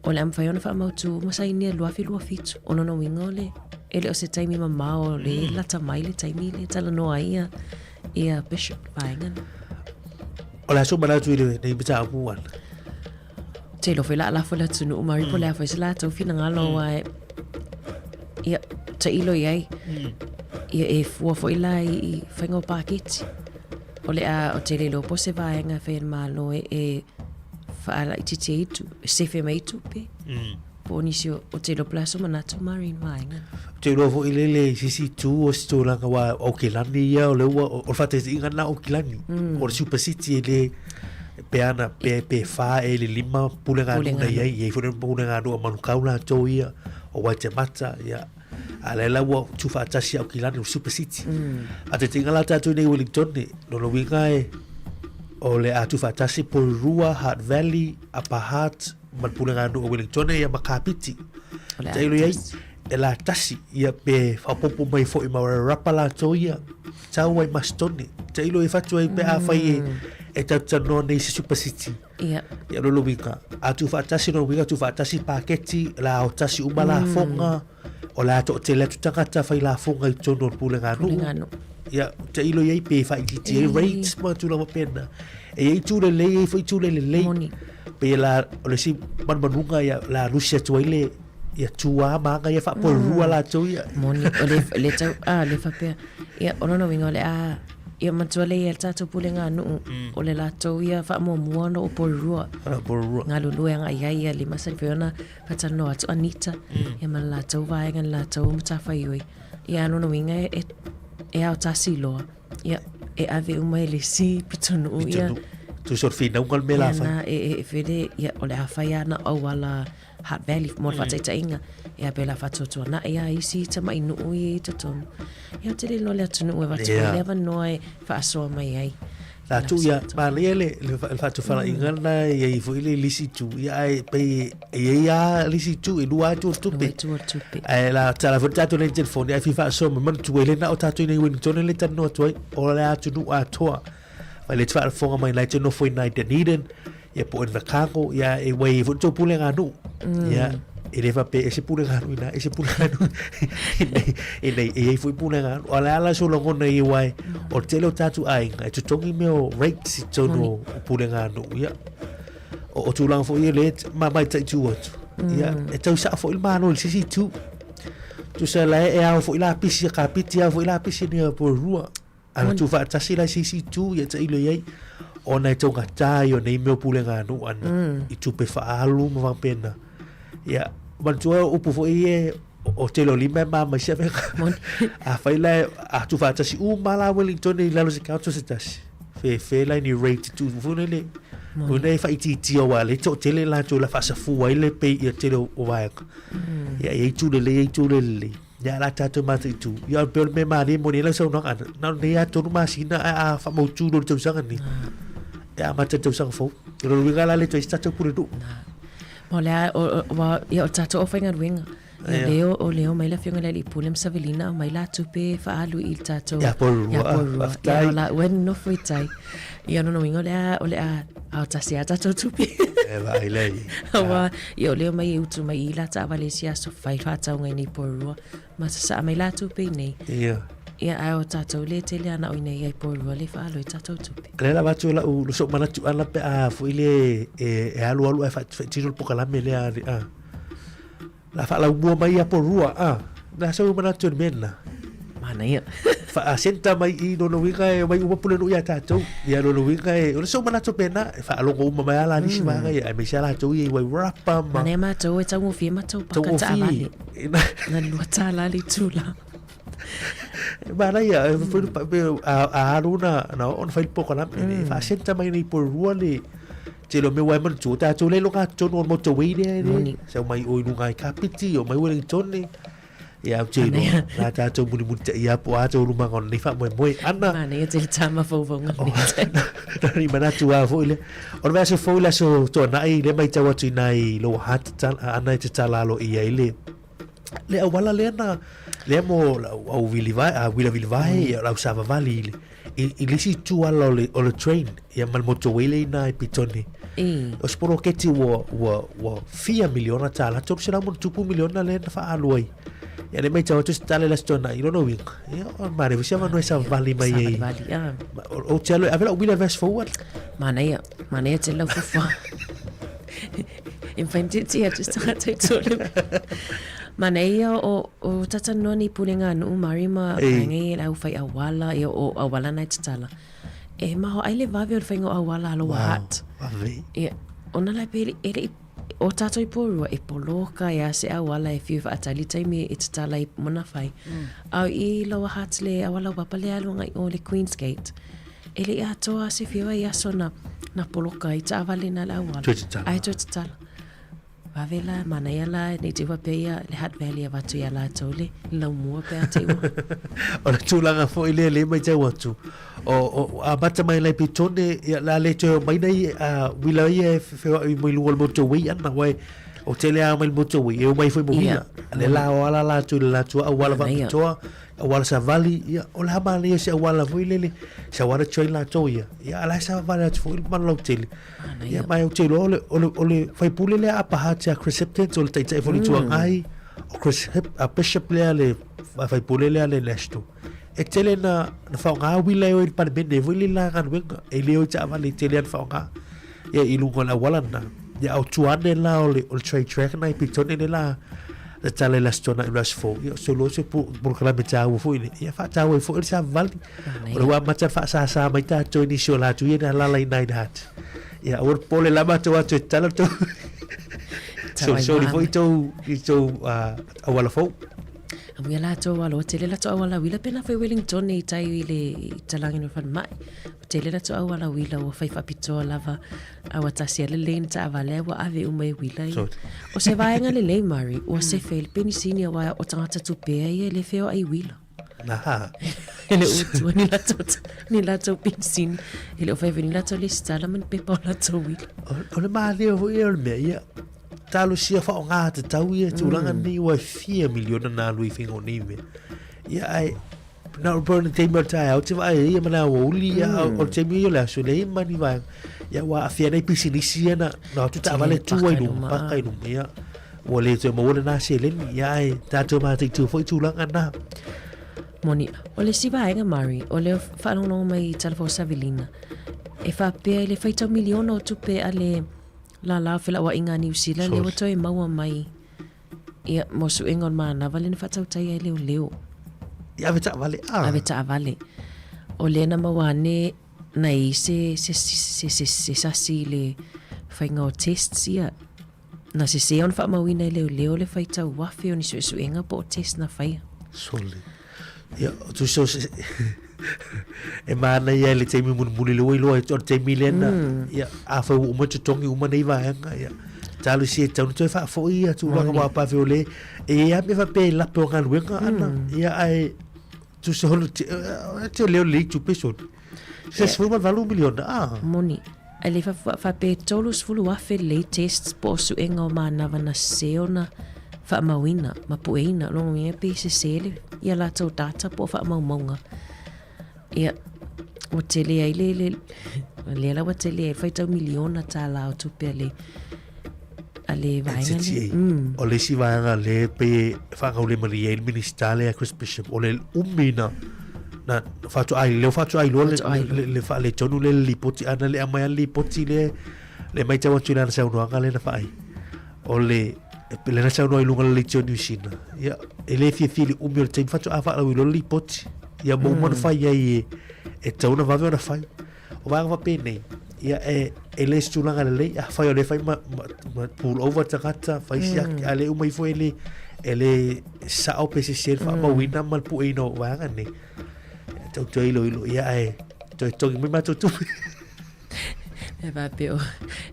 o le a mawhai ona whaamautu ma sainia 2027, o lona uiga o le, e le o se taimi mamao o le lata mai le taimi le talanoa ai ia, ia Bishop vaega na. O le a sou manatu i lenei mataupu ana? Te iloa foi la a lafo le atunuu Mari po o le a foi se latou finagalo aua e ia tailo i ai. Ia e fua foi la i, i faiga o paketi. O le a o te le iloa po o se vaega e fai e le Malo e, e faalaitiiti ai tu, e sefe mai ai tupe. Po o nisi o, o te iloa po o le a sou manatu Mari i le vaega. Ou te iloa foi lele i se isi itu o se tulaga aua o Aukilani ia o lea ua, o le faataitaiga lena o Aukilani. O le Super City e le, pe ana, pe, pe whā e le lima pulega nuu na i ai, i ai foi le pulega nuu a Manukau latou ia, o Waitemata, ia. A lea la ua tuufaatasi Aukilani o le Super City. Faataitaiga la tatou nei i Wellington, lona uiga e, o le a tuufaatasi Porirua, Hutt Valley, Upper Hutt, ma le pulega nuu o Wellington ia ma Kapiti. Tailo i ai, e la tasi, ia pe faaopoopo mai foi ma Wairarapa latou ia, tau ai Mastone. Tailo i fatu ai pe a fai e, e talatalanoa nei se Super City. Ia. Ia lona uiga, a tuufaatasi lona uiga tuufaatasi paketi, la aotasi uma lafoga, o le a toatele atu tagata fai lafoga i totonu o le pulega nuu. Pulega nuu. Ia, tailo i ai pe faaitiitia ai rates ma tulaga faapena. E i ai itu lelei, e i ai foi itu le lelei. Moni. Pei la, o le isi manumanuga ia, la lusi atu ai le, ia tuā ma aga ia faapoerua latou ia. Moni, o le, le tau, a, le faapea, ia, o lona uiga o le a, ia manatua lea i le tatou pulega nuu, o le latou ia faamuamua ona o Porirua. Ah, Porirua. Galulue agai ai ia le masani foi ona faatalanoa atu Anita, ia ma le latou vaega le latou matafaioi. Ia, lona uiga e, e aotasi loa. Ia, e ave uma e le isi pitonuu ia. Pitonuu. Tusa o le finauga le mea la fai. Ia na, e, e, e fele, ia, o le a fai lava na o auala Hutt Valley mo le faataitaiga. Ia, pe la faatuatuanai lava isi tamai nuu ia i totonu. Ia, ou te le iloa le atunuu e avatu ai le avanoa e faasoa mai ai. Sa tuu ia, manaia le, le, le faatofalaiga lena e i ai foi le isi itu, ia ae pei e i ai lava le isi itu, e lua lava itu o le tupe. Lua itu o le tupe. Ae la tala foi le tatou nei telefoni, ae fia faasoa mai, manatua e le na o tatou i nei Wellington le talanoa atu ai, o le atunuu atoa. Mai le te faafofoga mai la e te nofo i nai Dunedin, ia po o Invercargill, ia e ua i ai foi le tou pulega nuu. Ia, e le faapea e ese pulega nuu i ina, ese pulega nuu i nei, i nei, e i ai foi pulega nuu. O le a la sou lagona i aua e, o le tele o tatou aiga e totogi mea o rates i totonu o pulega nuu, ia. O, o tulaga foi ia lea e ma mataitu atu. Ia, e tau sao foi le Malo i le isi itu. Tusa la e ao foi lapisi a Kapiti, ao foi lapisi ni a Porirua. Ana tuufaatasi la i se isi itu ia tailo i ai, ona e taugata ai o nei mea o pulega nuu ana i tupe faaalu ma faapena. Ia, manatua o upu foi ia o tele o lima e mama i se avega. Afai la a tuufaatasi uma la Wellington i lalo o se council se tasi, fefe la ni rate tu foi lele. O nei faaitiitia aua o lea e toatele latou o le a faasafua ai le pay ia tele o vaega. Ia e i ai itu lelei e i ai itu le lelei. Ia la tātou mataitu. Ia pe o le mea mālie mo nei lau saunoaga ana. Na o nei a tonu masina ae a whamautu lo le tausaga nei. E amata le tausaga fou. O lona uiga la le toe isi tātou pulenuu. Ma o le a, o, o, wa, ia o tātou o faigaluega. Ia leo, o leo mai le afioga i le alii pule ma Savelina aumai la tupe e faaalu i le tātou. Ia Porirua. Ia Porirua. Faafetai. Ia o la ua nofo i tai. Ia lona uiga o le a, o le a aotasi a tātou tupe. E vaai lea i. Aua, ia o leo mai e utu mai i la taavale i si aso fai faatauga i nei Porirua. Ma sasaa mai la tupe i nei. Ia. Ia ae o tātou le tele ana o i nei ai Porirua le faaalu ai tātou tupe. Lea lava atu lau so'u manatu ala pe a foi le e, e alu alu ae faatino le pokalame lea a. La faalaumua mai ia Porirua a. Na sau manatu le mea lena. Manaia. Faasenta mai i lona uiga e omai uma pulenuu ia tātou. Ia lona uiga e, o le so'u manatu pena, e faalogo uma mai ala nisi vaega ia, aemaise a latou ia i Wairarapa ma. Manaia matou e taugofie matou paka taavale. Na $2 le itula. E manaia, e foi a a alu na na oo na fai le pokalame, e faasenta mai nei Porirua le tele o mea ua e manatua, tātou le iloga totonu o le motorway lea e le, sau mai o i luga i Kapiti, o mai Wellington, ia au te iloa, la tātou mulimulitai ia po a tau lumaga o lenei faamoemoe ana. Manaia tele tā mafaufauga o lenei taimi. Na ni manatu a foi lea. O le vaiaso fou le aso Tuanai, lea matau atu i nai Lower Hutt, ana e tatala aloaia ai le, le auala lea na, lea mo lau au vili vae, a wila vili vae, ia lau savavali i le, i, i le isi itu ala o le, o le train, ia ma le motorway lea i ina i Petone. O se poloketi ua, ua, ua fia miliona tālā, 300 ma ona tupu miliona lea na faaalu ai. Ia lea matau atu se tala i le Aso Toonai, i lona uiga, ia, o le manaia foi se avanoa e savavali mai ai. Savavali, ah. Ou te alu e ave lau uila i le vaiaso fou ala. Manaia, manaia tele lau fuafuaga. E mafai ona tietie atu se tagata i tua o le Manaia o, o talatalanoa nei pulega a nuu Mari ma vaega ia i le au fai auala, ia o auala na e tatala. E maoae le vave o le faiga o auala a Lower Hutt. Vave. Ia, ona la pe e le'i o tātou i Porirua e poloka e a se auala e whiu whaatali taimi e tatala i mona whai. Au i Lower Hutt le auala o papa le alu agai o le Queen's Gate. E le'i atoa se whiu ai aso na, na poloka i taavale na le auala. Toe tatala. Ai toe tatala. Vave la, manaia la, nei te ua pea ia le Hutt Valley avatu ia latou le laumua pe a te ua. O le tulaga foi lea lea matau atu, o, o, amata mai lai Petone, ia, la le toe omai nei a uila ia e feoai mai luga o le motorway ana, wai, o tele a mai le motorway, e omai foi mo uila. Le la o ala latou i le latou auala faapitoa, auala savali, ia, o le a manaia se auala foi lele, se auala train latou ia, ia, a la e savavali atu foi le manu lautele. Ia, ma ou te iloa o le, o le, o le faipule lea Upper Hutt ia Chris Hipkins, o le taitai foi o le Itu Agai, o Chris Hip, a Bishop lea le faipule lea le National. E tele na, na faaaoga uila e o i le Palemene foi le la galuega, e le o i taavale e tele lava na faaaoga ia i luga o le auala lena. Ia a o tua ane la o le, o le train track na i Petone le la tatala i le Aso Toonai ma le Aso Fou, ia ou te iloa o se polokalame taua foi lea, ia faataua ai foi le savavali. O le ua amata ona faasāsā mai tātou i nisi o latou ia na alaala i Nine Heart. Ia, aua le popole lava tou atu e tatala tou solisoli foi tou i tou auala fou. Amuia latou alo, tele latou auala uila pena foi Wellington i tai i le i talagi no falemai. Tele latou auala uila ua fai faapitoa lava a ua tasi a lelei na taavale ua ave uma e uila ia. O se vaega lelei Mari, ua sefe i le penisini aua o tagata tupea ia e le feoai uila. Aha. E le o utua ni latou ni latou penisini. E le o fai foi ni latou lesitala ma ni pepa o latou uila. O le mālie foi ia o le mea ia, talosia faaaoga tatau ia tulaga nei ua fia miliona na alu i faiga o nei mea. Ia ae na o le taimi o le taeao te vaai ai ia ma le aoauli ia o le taimi ia o le aso leai ma ni vaega. Ia ua aafia nei pisinisi ia na na o atu taavale tu ai luma, paka i luma ia. Ua le toe maua lena seleni, ia ae tatou mataitu foi tulaga na. Moni, o le isi vaega Mari, o le faalogologo mai i tala fou Savelina, e faapea i le faitau miliona o tupe a le lala o felauaiga a Niu Sila lea ua toe maua mai ia mo suega o le manava lea na faatautai ai leoleo. I ave taavale a. Ave taavale. O lea na maua ane na i se, se, se, se, se sasi i le faiga o tests ia. Na sese ona faamauina e leoleo le faitau afe o ni suesuega po o test na faia. Sole. Ia, o tusa o se... e manaia i le taimi mulimuli le ua iloa ai o le taimi lea na, ia, afai ua uma totogi uma nei vaega, ia. Talosia e tatau ona toe faafoi ia tulaga aua pave o le e i ai lava mea faapea e lape o galuega ana ia ae tusa o le te leo lelei tupe soni. Se 18 miliona a. Moni. Ae le faapea e 30,000 lelei tests po o suega o manava na sese ona faamauina ma pueina. O lona uiga pe sese le ia latou data po o faamaumauga. Ia, ua tele ai le, le, lea la ua tele ai le faitau miliona tālā o tupe a le, a le vaega lea. O le isi vaega lea pei e faagaulemalie ai le Minisita lea Chris Bishop, o le umi na na faatoa leo faatoa iloa le, le, le faaletonu lea le lipoti ana le aumai le lipoti lea le matau atu i lana saunoaga lea na faai o le le na saunoa i luga o le leitio Niu Sina ia e le fiafia i le umi o le taimi faatoa faalauiloa le lipoti ia mo uma na fai ai e e tatau ona vave ona fai o vaega faapenei ia e e le se tulaga lelei afai o lea fai ma, ma, ma pull over tagata fai siaki mm. a le uma ifo e le e le sao pe sese le faamauina mm. ma le pueina o vaega nei tau toe iloilo ia ae toe togi mai matou tupe. E faapea o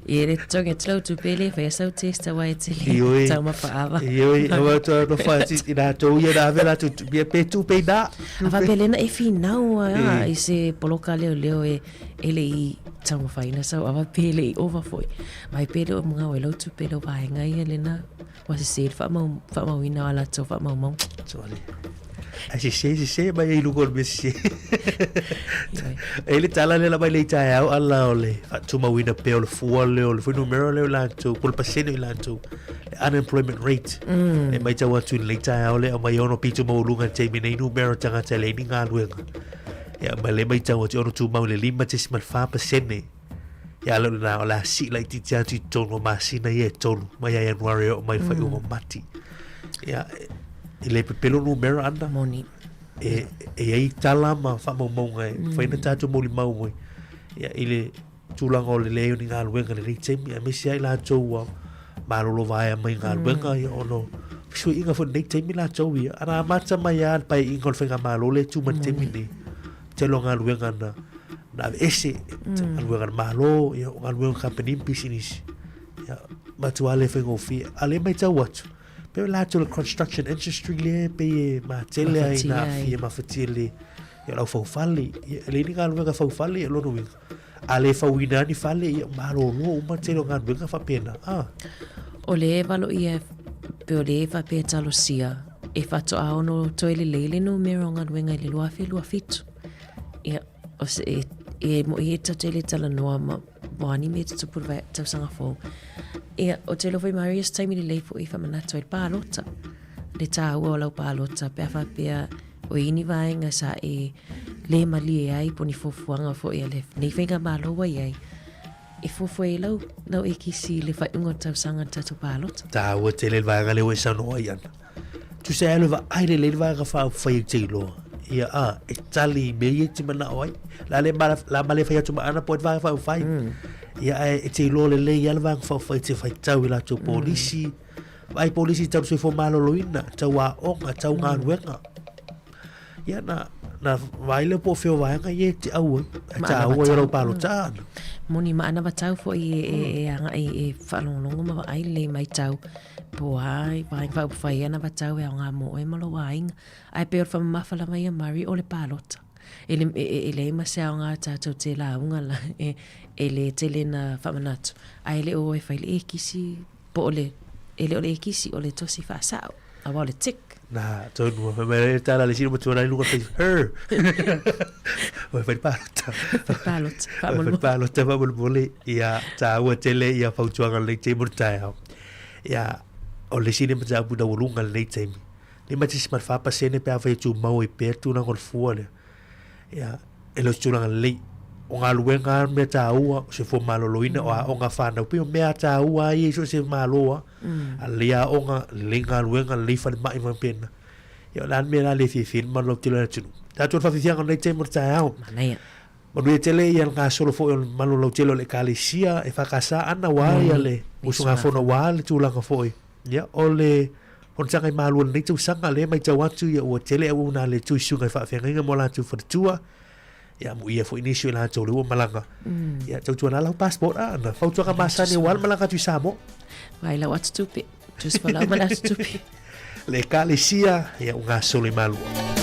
ia le togi atu lau tupe le faia sau test aua e te le taumafa ava. Ioe, aua atu no fa ti ina tou ia na ave latou ia pe tu pe ina. A faapea lena e finau a i se poloka leoleo e e le i taumafaina sau ava pe le i ova foi. Mai pe le o mga o e lau tupe lau vaega ia lena Ua sese le faamauina o a latou faamaumauga. Sorry. Ai sese, sese mai ai i luga o le mea sese. E le tala lea lava i le taeao ala o le faatumauina pea o le fua lea o le fuainumera lea o latou, po o le pasene o latou, le unemployment rate. E matau atu i lenei taeao lea aumai e 6 pito maualuga i le taimi nei numera o tagata e leai ni galuega. Ia ma le matau atu e ono tumau i le 5.4%. Ia leo lena o le a sii laitiiti atu i totonu o masina ia e tolu mai ia Ianuari e oo mai le faaiuga o Mati. Ia, e le pepelo numera ana. Moni. E, e i ai tala ma faamaumauga e mafai ona tatou molimau ai. Ia, i le tulaga o le leai o ni galuega i lenei taimi, aemaise lava i latou ua malolo vaea mai galuega, ia ona o fesuiaiga foi i lenei taimi latou ia. Ana amata mai lava le paeaiga o le faigamalo lea e tu mai i le taimi lenei, tele o galuega na na aveese mm. galuega a le Malo, ia, o galuega kamupani ma pisinisi. Ia, matua le faigofie. A le matau atu, pe o latou le construction industry lea pei e matele ai na aafia mafatia le ia lau faufale. Ia, e leai ni galuega faufale, ia lona uiga. A le fauina ni fale, ia malolo uma tele o galuega faapena. Ah. O le valo ia pe o le faapea talosia e faatoa ono toe lelei le numera o galuega i le 2027. Ia, o se, e, e moʻi e tatou i le talanoa ma o a ni mea e tutupu i le tausaga fou. Ia, ou te iloa foi Marie, o se taimi lelei foi e faamanatu ai le palota. Le tāua o lau palota pe a faapea o i ai ni vaega sa e le malie ai po o ni fuafuaga foi a lenei faigamalo ua i ai, e fuafua ai lau, lau ekisi i le faaiuga o le tausaga i le tatou palota. Tāua tele le vaega lea ua e saunoa ai ana. Tusa e alu e vaai lelei le vaega faaupufai e te iloa. Ia a, e tali i mea ia e te manao ai. La le ma, la ma le fai atu ma ana po e vaega faaupufai. Ia ae e te iloa lelei ia le vaega faaupufai te faitau i latou polisi. Vaai polisi tau soifua maloloina, tau aoga, tau galuega. Ia na, na vaai lea po o fea o vaega ia e te au ai. E Ma tāua i anavatau. rau palota ana. Moni ma anavatau foi e, e, e agai e faalogologo ma vaai lelei matau po o a vaega faaupufai e anavatau e aoga mo oe ma lou aiga. Ae pei o le faamamafa lava ia Murray o le palota. E, le, e, e, e leai ma se aoga tatou te lauga la, e, e le tele na faamanatu. Ae le o e fai le ekisi po o le, e le o le ekisi o le tosi faasao, aua o le tick. Na, tonu, fai mai le tala le sino matua nai luga face, her! Oi fai palota. Fai palota, faamolemole. Fai palota, faamolemole, ia tāua tele ia fautuaga lenei taimi o le taeao. Ia, o le isi lea mataupu naualuga lenei taimi. 5.4% pe afai e tumau ai pea tulaga o le fua lea. Ia, e le o se tulaga lelei. O galuega a mea tāua, o soifua maloloina, o aoga whānau. Pei o mea tāua ai i so o se malo a. A lelei aoga, lelei galuega, lelei falemai ma pena. Ia, o le a le mea la le fiafia ai le malu lautele o le atunuu. Tatou le faafiafiaga o lenei taimi o le taeao. Manaia. Manuia tele ia le gasolo foi o le malu lautele o le Ekalesia e whakasa ana wā ia le usugafono wā le tulaga foi. Ia, o le fonotaga i Malua lenei tausaga, lea e matau atu ia ua tele auauna a le Atua i susuga i faafeagaiga ma o latou faletua. Ia amuia foi nisi o i latou lea ua malaga. Ia tautuana lau passport a na fautuaga masani aua le malaga atu i Samoa. Vai lau atu tupe. Tusi folau ma le atu tupe. Le ekalesia ia ua gasolo i Malua.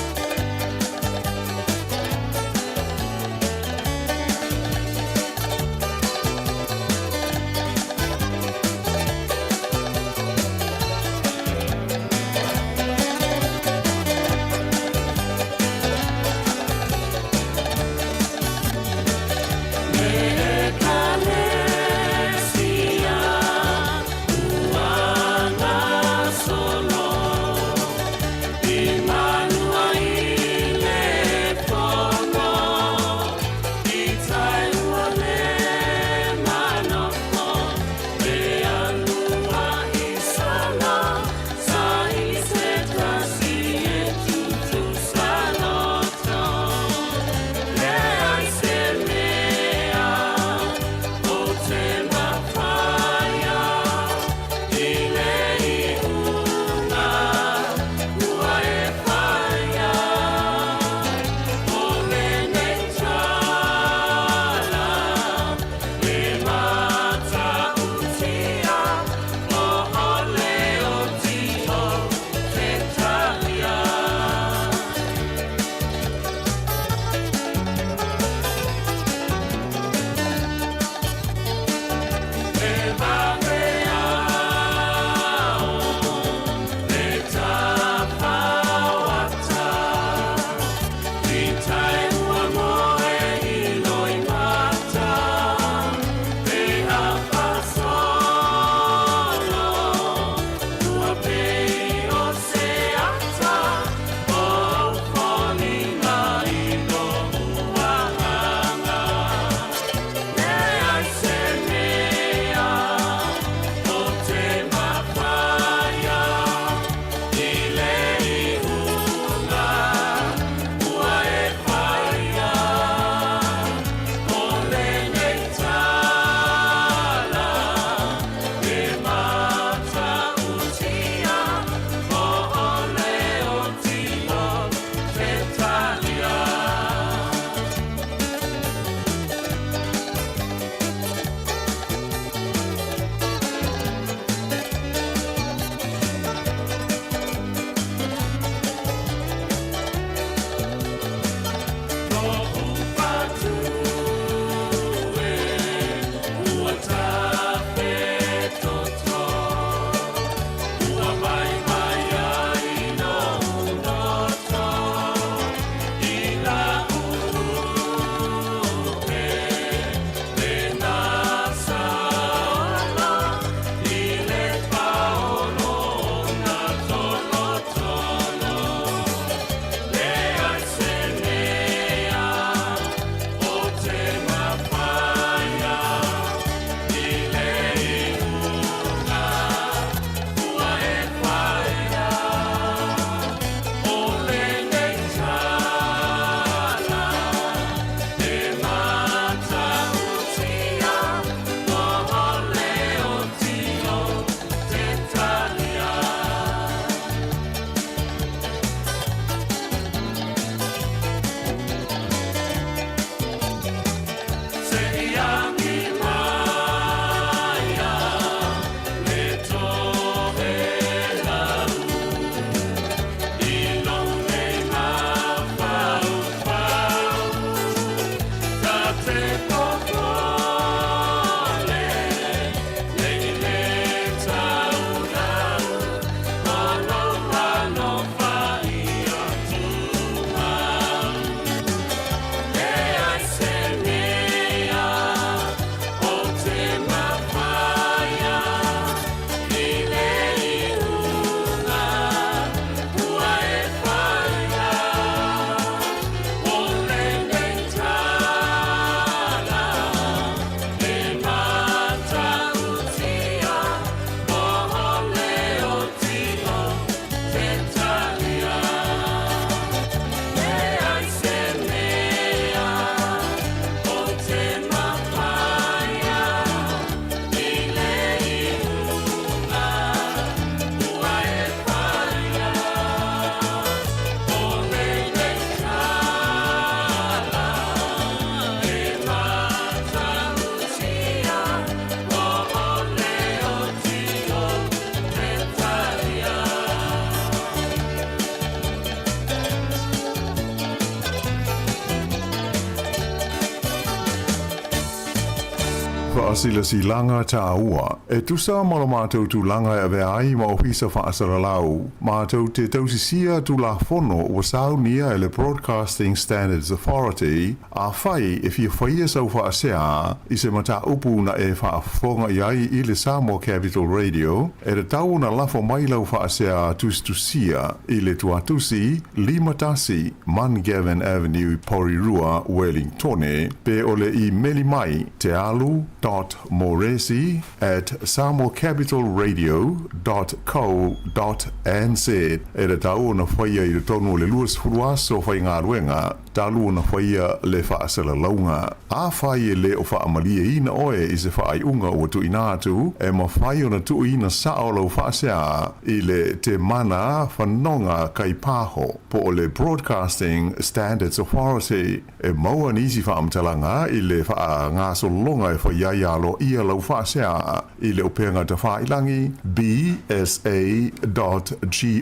faasilasilaga tāua, e tusa ma lo matou tulaga e avea ai ma ofisa faasalalau, matou te tausisia Tulafono ua saunia e le Broadcasting Standards Authority, Afai e fia faia sau faasea i se mataupu na e faafofoga i ai i le Samoa Capital Radio, e tatau ona lafo mai lau faasea tusitusia i le tuatusi 51 Mungavin Avenue, Porirua, Wellingtone, pe o le imeli mai tealu dot moresi at samoacapitalradio dot co dot nz. E tatau ona faia i totonu o le 20 aso faigaluega talu ona faia le faasalalauga. Afai e le o faamalieina oe i se faaiuga ua tuuina atu, e mafai ona tuuina sao lau faasea i le Temana Fanoga Kaipaho po o le Broadcasting Standards Authority. E maua nisi faamatalaga i le faagasologa e fai ai aloaia lau faasea i le upega tafailagi bsa dot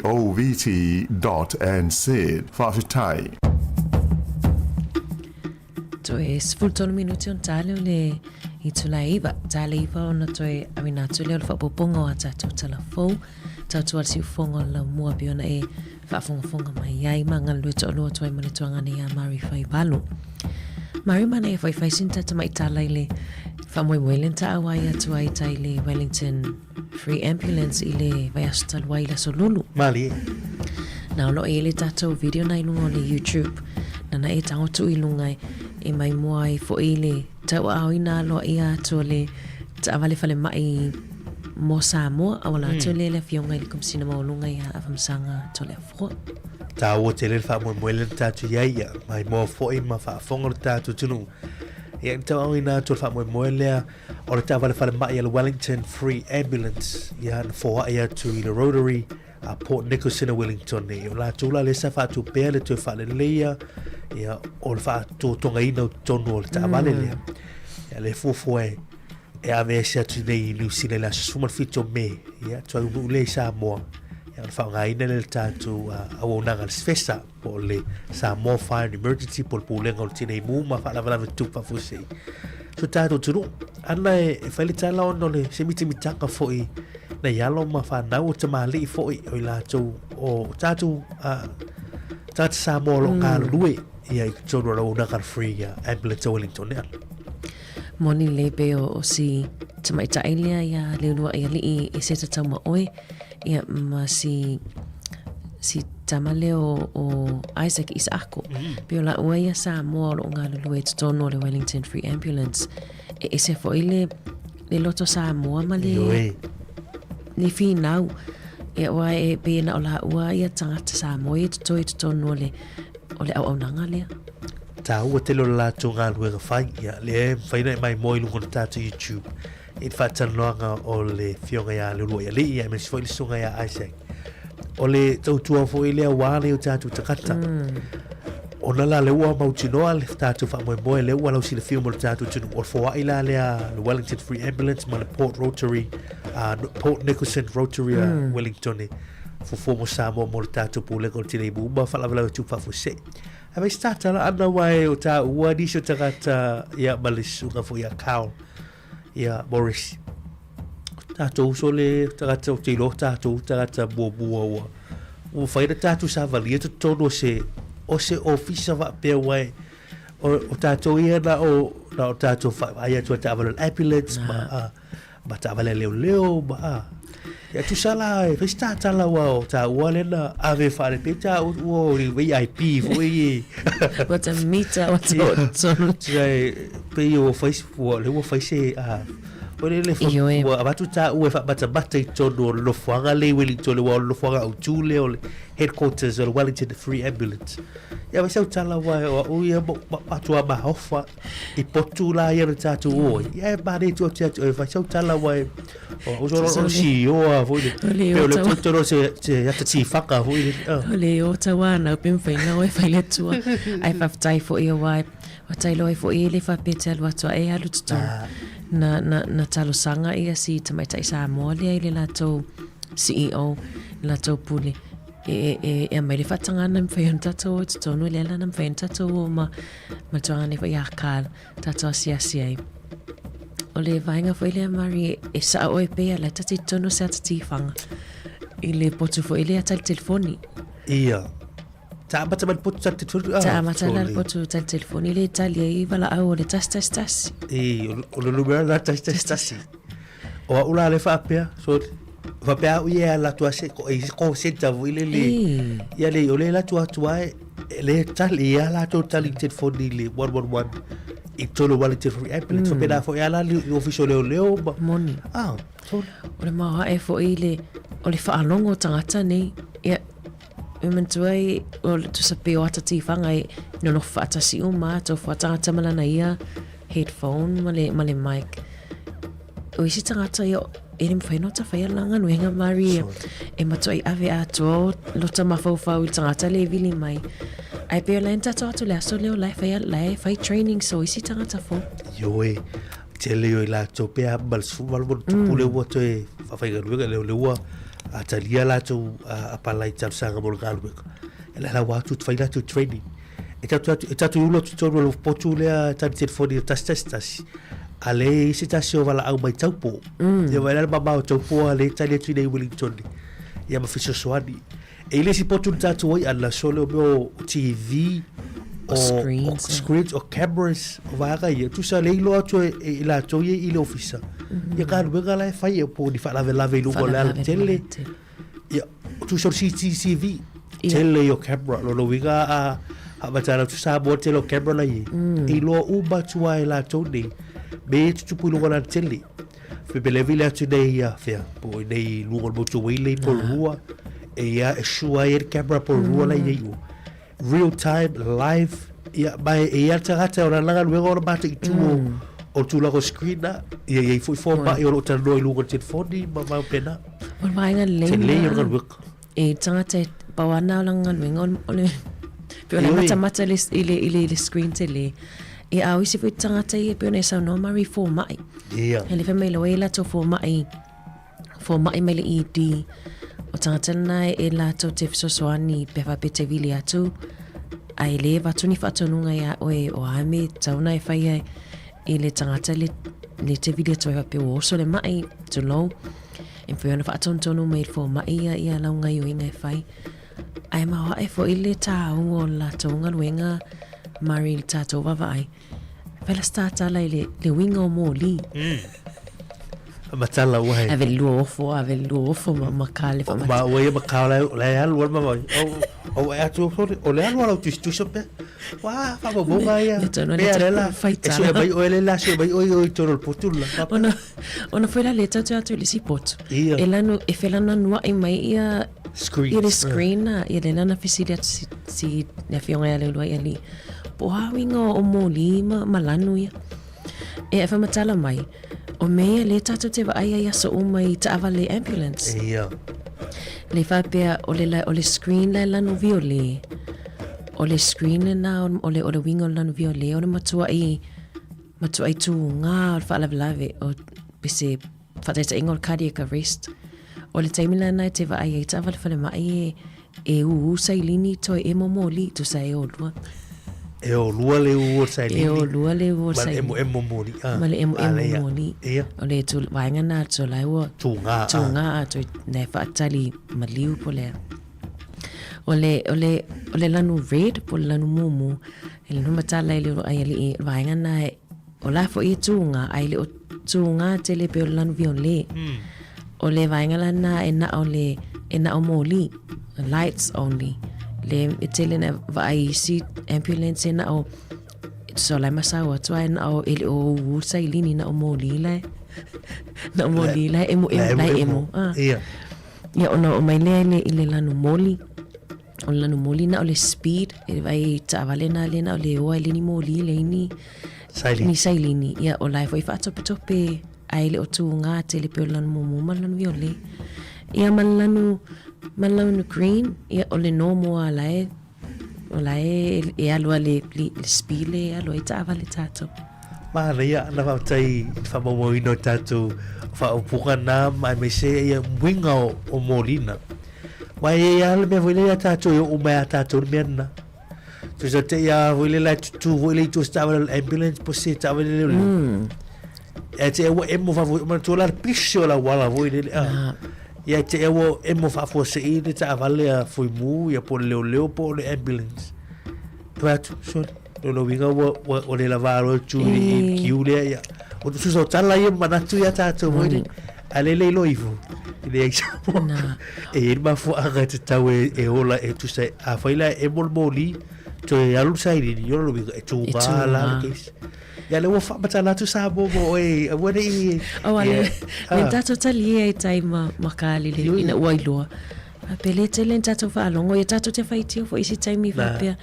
govt dot nz. Faafetai. Toe 13 minute ona tale o le itula e iva. Tale iva ona toe awina atu lea o le faaopoopoga o a tatou tala fou. Tautua le siufofoga o le laumua pei ona e faafogafoga mai ai ma galulue toalua atu ai ma le tuagana ia Mari Faivalu. Mari mana e faifai sina ta tamaitala i le faamoemoe lea na taauai atu ai tai le Wellington Free Ambulance i le vaiaso talu ai i le aso Lulu. Malie. Na o lo o i ai le tatou video na i luga o le YouTube. Nana e tago tuu i luga e maimoa ai foi i le tauaaoina aloaia atu o le taavale falemai mo Samoa, auala atu lea i le Afioga i le Komesina Maualuga ia Afamasaga Toleafoa. Taua tele le faamoemoe lea na tatou i ai, ia maimoa foi ma faafofoga lo tatou atunuu. Ia, na tauaaoina atu o le faamoemoe lea o le taavale falemai a le Wellington Free Ambulance, ia na foai atu i le Rotary a Port Nicholson a Wellington nei. O latou la lea sa faatupea le toe faaleleia ia, o le faatotogaina o totonu o le taavale lea. Ia, le fuafua e, e ave ese atu nei i Niu Sila i le aso 17 o Me, ia, tuai ulu'u lea i Samoa. Ia, ona faaaogaina lea le tatou uh, auaunaga le SFESA po o le Samoa Fire and Emergency po o le Pulega o le Tinei Mu ma Faalavelave Tutupu Faafuasei. So tatou atunuu, ana e, e fai le tala ona o le se mitamitaga foi nei alo ma whanau o tamalii foi o i latou o tatou uh, tagata Samoa o lo o galulue ia i totonu o le auaunaga free ia ambulance o Wellington ea. Moni lelei pei o, o si tamaitai lea ia Leuluaʻialii e se tatau ma oe ia ma si si tama lea o, o Isaac Isaako. Mm. Pei o laua ia Samoa o lo o galulue i totonu o le Wellington Free Ambulance. E ese foi le le loto Samoa ma le Ioe. le finau. Ia aua e pei na o laua ia tagata Samoa ia totoe i totonu o le o le auaunaga lea. Taua tele o le latou galuega fai, ia lea e mafai ona e maimoa i luga o le tatou YouTube i le faatalanoaga o le Afioga ia Leuluaialii aemaise foi le Susuga ia Isaac. O le tautua foi lea aua nai o tatou tagata. Ona la lea ua mautinoa le tatou faamoemoe, lea ua lausilafia mo le tatou atunuu, o le foai la lea le Wellington Free Ambulance ma le Port Rotary, uh, Port Nicholson Rotary a Wellington e fuafua mo Samoa mo le tatou Pulega o le Tinei Mu ma Faalavelave Tupu Faafuasei. Ae fai se tatala ana aua e o tāua nisi o tagata ia ma le susuga foi ia Carl ia Morris. Tātou uso le tagata o te iloa tātou tagata muamua ua ua mafai ona tātou savalia totonu o se o se ofisa faapea aua e o, o tātou ia na o na o tātou vaai atu a taavale o le ambulance ma a, ma taavale a leoleo ma a. Ia tusa la e fai se tatala aua o tāua lea na ave faale pei tāua ua o le VIP foi e. Ua ta mita o tō tonu. Tusa e pei o fai ua lea ua fai se a o le le Ioe. ua avatu tāua e faamatamata i totonu o le nofoaga lea i Wellington aua o le nofoaga autu lea o le headquarters o le Wellington Free Ambulance. Ia fai sau tala aua o au ia matua maofa i potu la ia na tātou o ai. Ia e manaia tu atu atu e fai sau tala aua e o so o CEO a foi le. O le Pe o le o totoro se se ata tifaka foi le. O le o tauānau pe mawhai ngau e whai le atua. Ai whawhetai foi o wai. Ua tailo ai foi e le whapea te alu atu a e alu totonu. Na, na, na talosaga ia si tamaitai Samoa lea i le latou CEO, le latou pule. E, e, e, e aumai le faatagaga na mafai ona tatou o i totonu, le ala na mafai ona tatou o ma, ma le tulaga nei foi ia Carl, tatou asiasi ai. o le vaega foi lea Mari e saʻa oe pea la e ta te tonu se ata tifaga i le potu foi lea tali telefoni. Ia. Ta amata mai le potu tali telefoni. Ah, Ta amata la le potu tali telefoni le tali ai valaau o le tasi tasi tasi. I, o le numera la tasi tasi tasi. O au la le faapea, so faapea au ia e ala atu a se ko e call center foi lele. Ia le o le ala atu atu ai le tali ia latou tali telefoni i le 111 i tolu wale telefoni ambulance. Faapena foi ala le ofisa o leoleo ma. Moni. Ah, so. O le maoae foi le o le faalogo o tagata nei. Ia E manatua ai, o le tusa pe o ata tiwhanga e nonofo whaatasi uma atu, wha tangata ma lana ia headphone ma le, ma le mic. O isi tangata ia, e le mawhai no ta whai ala galuega Mari e, e matua i ave atoa o lota mafaufau i le tagata le vili mai. Ae pei o la e na tatou atu le aso lea o la e whai, la e whai training so isi tagata fou. Ioe, tele o i latou pe a ma le 18 ma ona tupu lea ua toe faafaigaluega lea o lea ua talia latou apalai talosaga mo le galuega. E la ua atu fai latou training. E tatou atu e tatou ulu atu tonu le potu lea tali telefoni tasi tasi tasi. A le i se tasi o valaau mai Taupo. Ia vai la le mamao o Taupo a le tali atu i nei Wellington. Ia ma fesoasoani. E i le isi potu na tatou ai ana sole o mea o TV, o, screens, o, screens, o cameras, o vaega ia. Tusa le iloa atu e, e, i latou ia i le ofisa. Ia galuega la e fai e po o ni faalavelave i luga o le alatele. Ia, tusa o le CCTV, tele ia o camera. Lona uiga a faamatala atu Samoa tele o camera la i ai. E iloa uma atu lava e latou nei mea ia e tutupu i luga o le alatele. Pepelevi le atu nei ia whea, po i nei luga o le motorway lei po rua, e ia e sure ai e le camera po rua lai ei o. Real time, live, ia, mai e ia tagata o la galuega o la mata i tu o, o tulaga o screen na, ia iai foi fomai o lo o talanoa i luga o le telefoni ma mau pena. O le vaega lelei Tele ia o le galuega. E tagata e pau ana o lana galuega o le pei ona matamata i le, i le, i le, i le screen tele. E a o isi foi tagata ia pei ona e saunoa Murray fomai. Ia. E le fai mai loa e latou fomai, fomai mai le ED. O tagata lena e latou te fesoasoani pe faapea te vili atu, ae le avatu ni faatonuga ia oe o a mea e tatau ona e fai ai i le tagata le, le te vili atu ai faapea ua oso le mai, tulou. E mafai ona faatonutonu mai i le fomai ia, ia lau gaioiga e fai. Ae maoae foi le tāuga o le latou galuega Murray i le tatou vaavaai. Fai la se tatala i le, le uiga o moli. Matala ua he. Ave le lua ofo, ave le lua ofo ma, ma ka le whamata. Ma ua ia ma ka o le alu al ma o o e atu o le alu ala tusi tusi pe. Wa fa mo mo ia. Pe le la. E sue mai o le la sue mai o i toro le potu la. Ona ona foi la le tau atu i le si potu. Ia. E lanu e felana nua'i mai ia Screen. Ia le screen na, ia le lana fesili atu si, si le afioga ia Leuluai alii. Po o a uiga o moli ma, ma lanu ia. E e whamatala mai, o mea ia le tatou te vaai ai aso uma i taavale ambulance. Ia. Le faapea o le, la, o le screen la e lanu viole. O le screen lena o le, o le uiga o le lanu viole, o le matuai, matuai tūgā o le faalavelave o pese faataitaiga o le cardiac arrest. O le taimi lena e te vaai ai taavale falemai e, e ūū sailini toe e momoli, tusa e olua. E olua le ū o le sailini. E olua le ū o le sailini. Ma le emoemo moli. Ah, ma le emoemo moli. Ia. O le tu, vaega nā to lai ua. Tūgā. Tūgā a toi nei whaatali maliu po lea. O le, o le, o le lanu red po le lanu mumu. E le numa tala i le uro ai ali i vaega nā e O la foi e tū ngā, ae le o tū ngā tele pei o le lanu viole. O le vaega lana e na o le, e na o moli, lights only. Le e tele na vaai isi ambulance e na o, so la e masau atu ae na o e le o uu sailini na o moli la e, na o moli la e emo emo, la e emo. Ah. Ia. Ia ona oo mai lea i le, i le lanu moli. O le lanu moli na o le speed, e vaai taavale na le na o le oa e le ni moli le ni Sailini. Ni sailini. Ia, o la e foi whaatopetope ae le o tū ngā tele pe o le lanu mumu ma le lanu viole. Ia, ma le lanu, ma le lanu green, ia, o le normal a la e, o la e, e alu a le, le, le speed le e alu ai taavale tātou. Manaia ana faafetai i le faamaumauina o tatou faaupuga na ma aemaise ia uiga o moliga. Aua e i ai lava le mea foi lea ia tatou e oo mai ia tatou le mea lena. Tusa te i a foi lea la e tutū foi le itu o se taavale o le ambulance po o se taavale leoleo. Ia te ua emo faafoe manatua la le pisi o le auala foi lele a. Ia te ua emo faafuasei le taavale a Fuimu ia po o le leoleo po o le ambulance. Fai atu, sole, lona uiga ua ua ua le lava loa le tu i le kiu lea ia. O tusa o tala ia ma manatu ia tatou foi lele. A le le iloa ifo i leai Samoa. E i ai le mafuaaga e tatau e ola e tusa afai la e emo le moli toe alu le sailini, o lona uiga e tuga la le case. Ia lea ua faamatala atu Samoa mo oe, aua ne i... Aua le, le tatou talie ai tai ma, ma Kalile ina ua iloa. Faapea le tele ni tatou faalogo, ia tatou te faitio foi i se taimi faapea.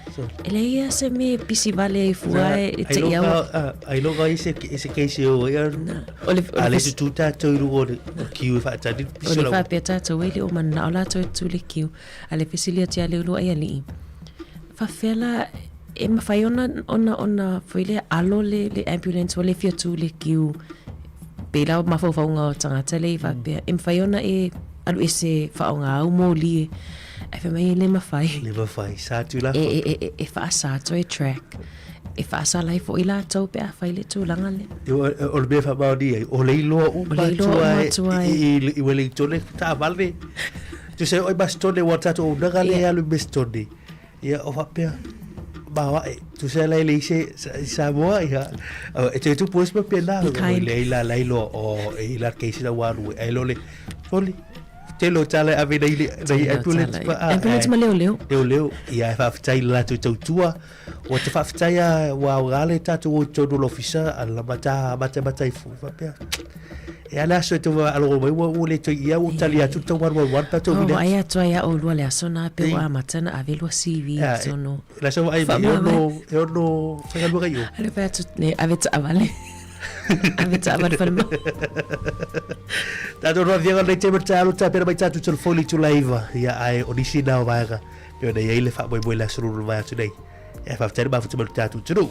E leai lava se mea e pisi vale ai fua e te i aua. Ailoga ai se, se keisi o ia. O le, a le tutu tatou i luga o le kiu e faatali pisi o le faapea tatou e le o mananao latou e tutu i le kiu. A le fesili atu ia Leuluai alii, faafefea la e mafai ona ona ona foi lea alo le le ambulance ua le fia tu i le kiu pei la o mafaufauga o tagata lea i faapea e mafai ona e alu ese faaaoga au moli e ae fai mai e le mafai. Le mafai, sa atu la. E e e e faasa toe track e faasala ai foi latou pe afai le tulaga lea. O le mea faamaonia ai, o le iloa uma atu ai i Wellington taavale. Tusa ai oi Masitone ua tatou auaunaga lea e alu i Masitone. Ia o faapea maoae tusa la e leai se i Samoa ia e toe tupu ai se mea pēlā leai la la iloa o e i la case la ua alu ai ae le soli tele o tala e ave nei nei ambulance pa ambulance ma leoleo leoleo ia e faafetai i le latou tautua ua te faafetai a ua aoga le tatou o i totonu o le ofisa a la mata matamata ifo faapea E a le aso e tau faalogo mai ua ua le toe ia ua tali atu le tau 111 pa tau vile. Ai atu ai a olua le aso na pe ua amata na ave lua CV i totonu. Le aso ai mai e ono faigaluega i o. Ale fai atu ne ave taavale. Ave taavale fale mau. Tatou noa viaga nei te mata alo ta pera mai tatou telefoni i tula iva. Ia ai o nisi na o vaega. Pe ona i ai le faamoemoe le aso lulu vai atu nei. E faafetai le mafuta mai lo tatou atunuu.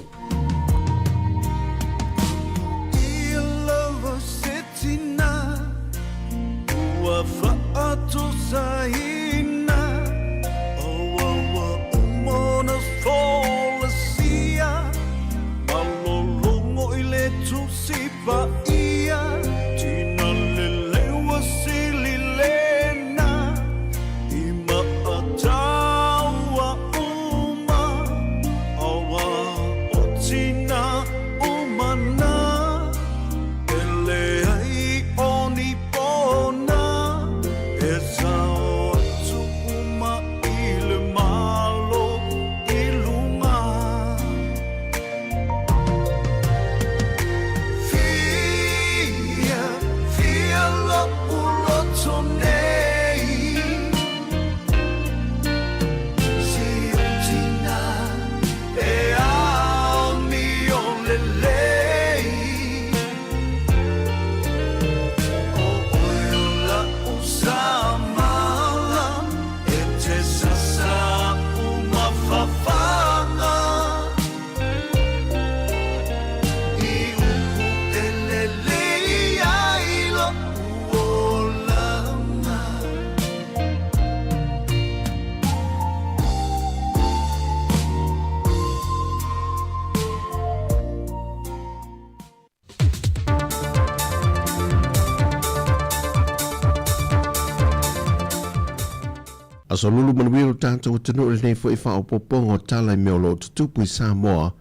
Aso lulu manuia lo tatou atunuu i lenei foi faaopoopoga o tala i mea o lo o tutupu i Samoa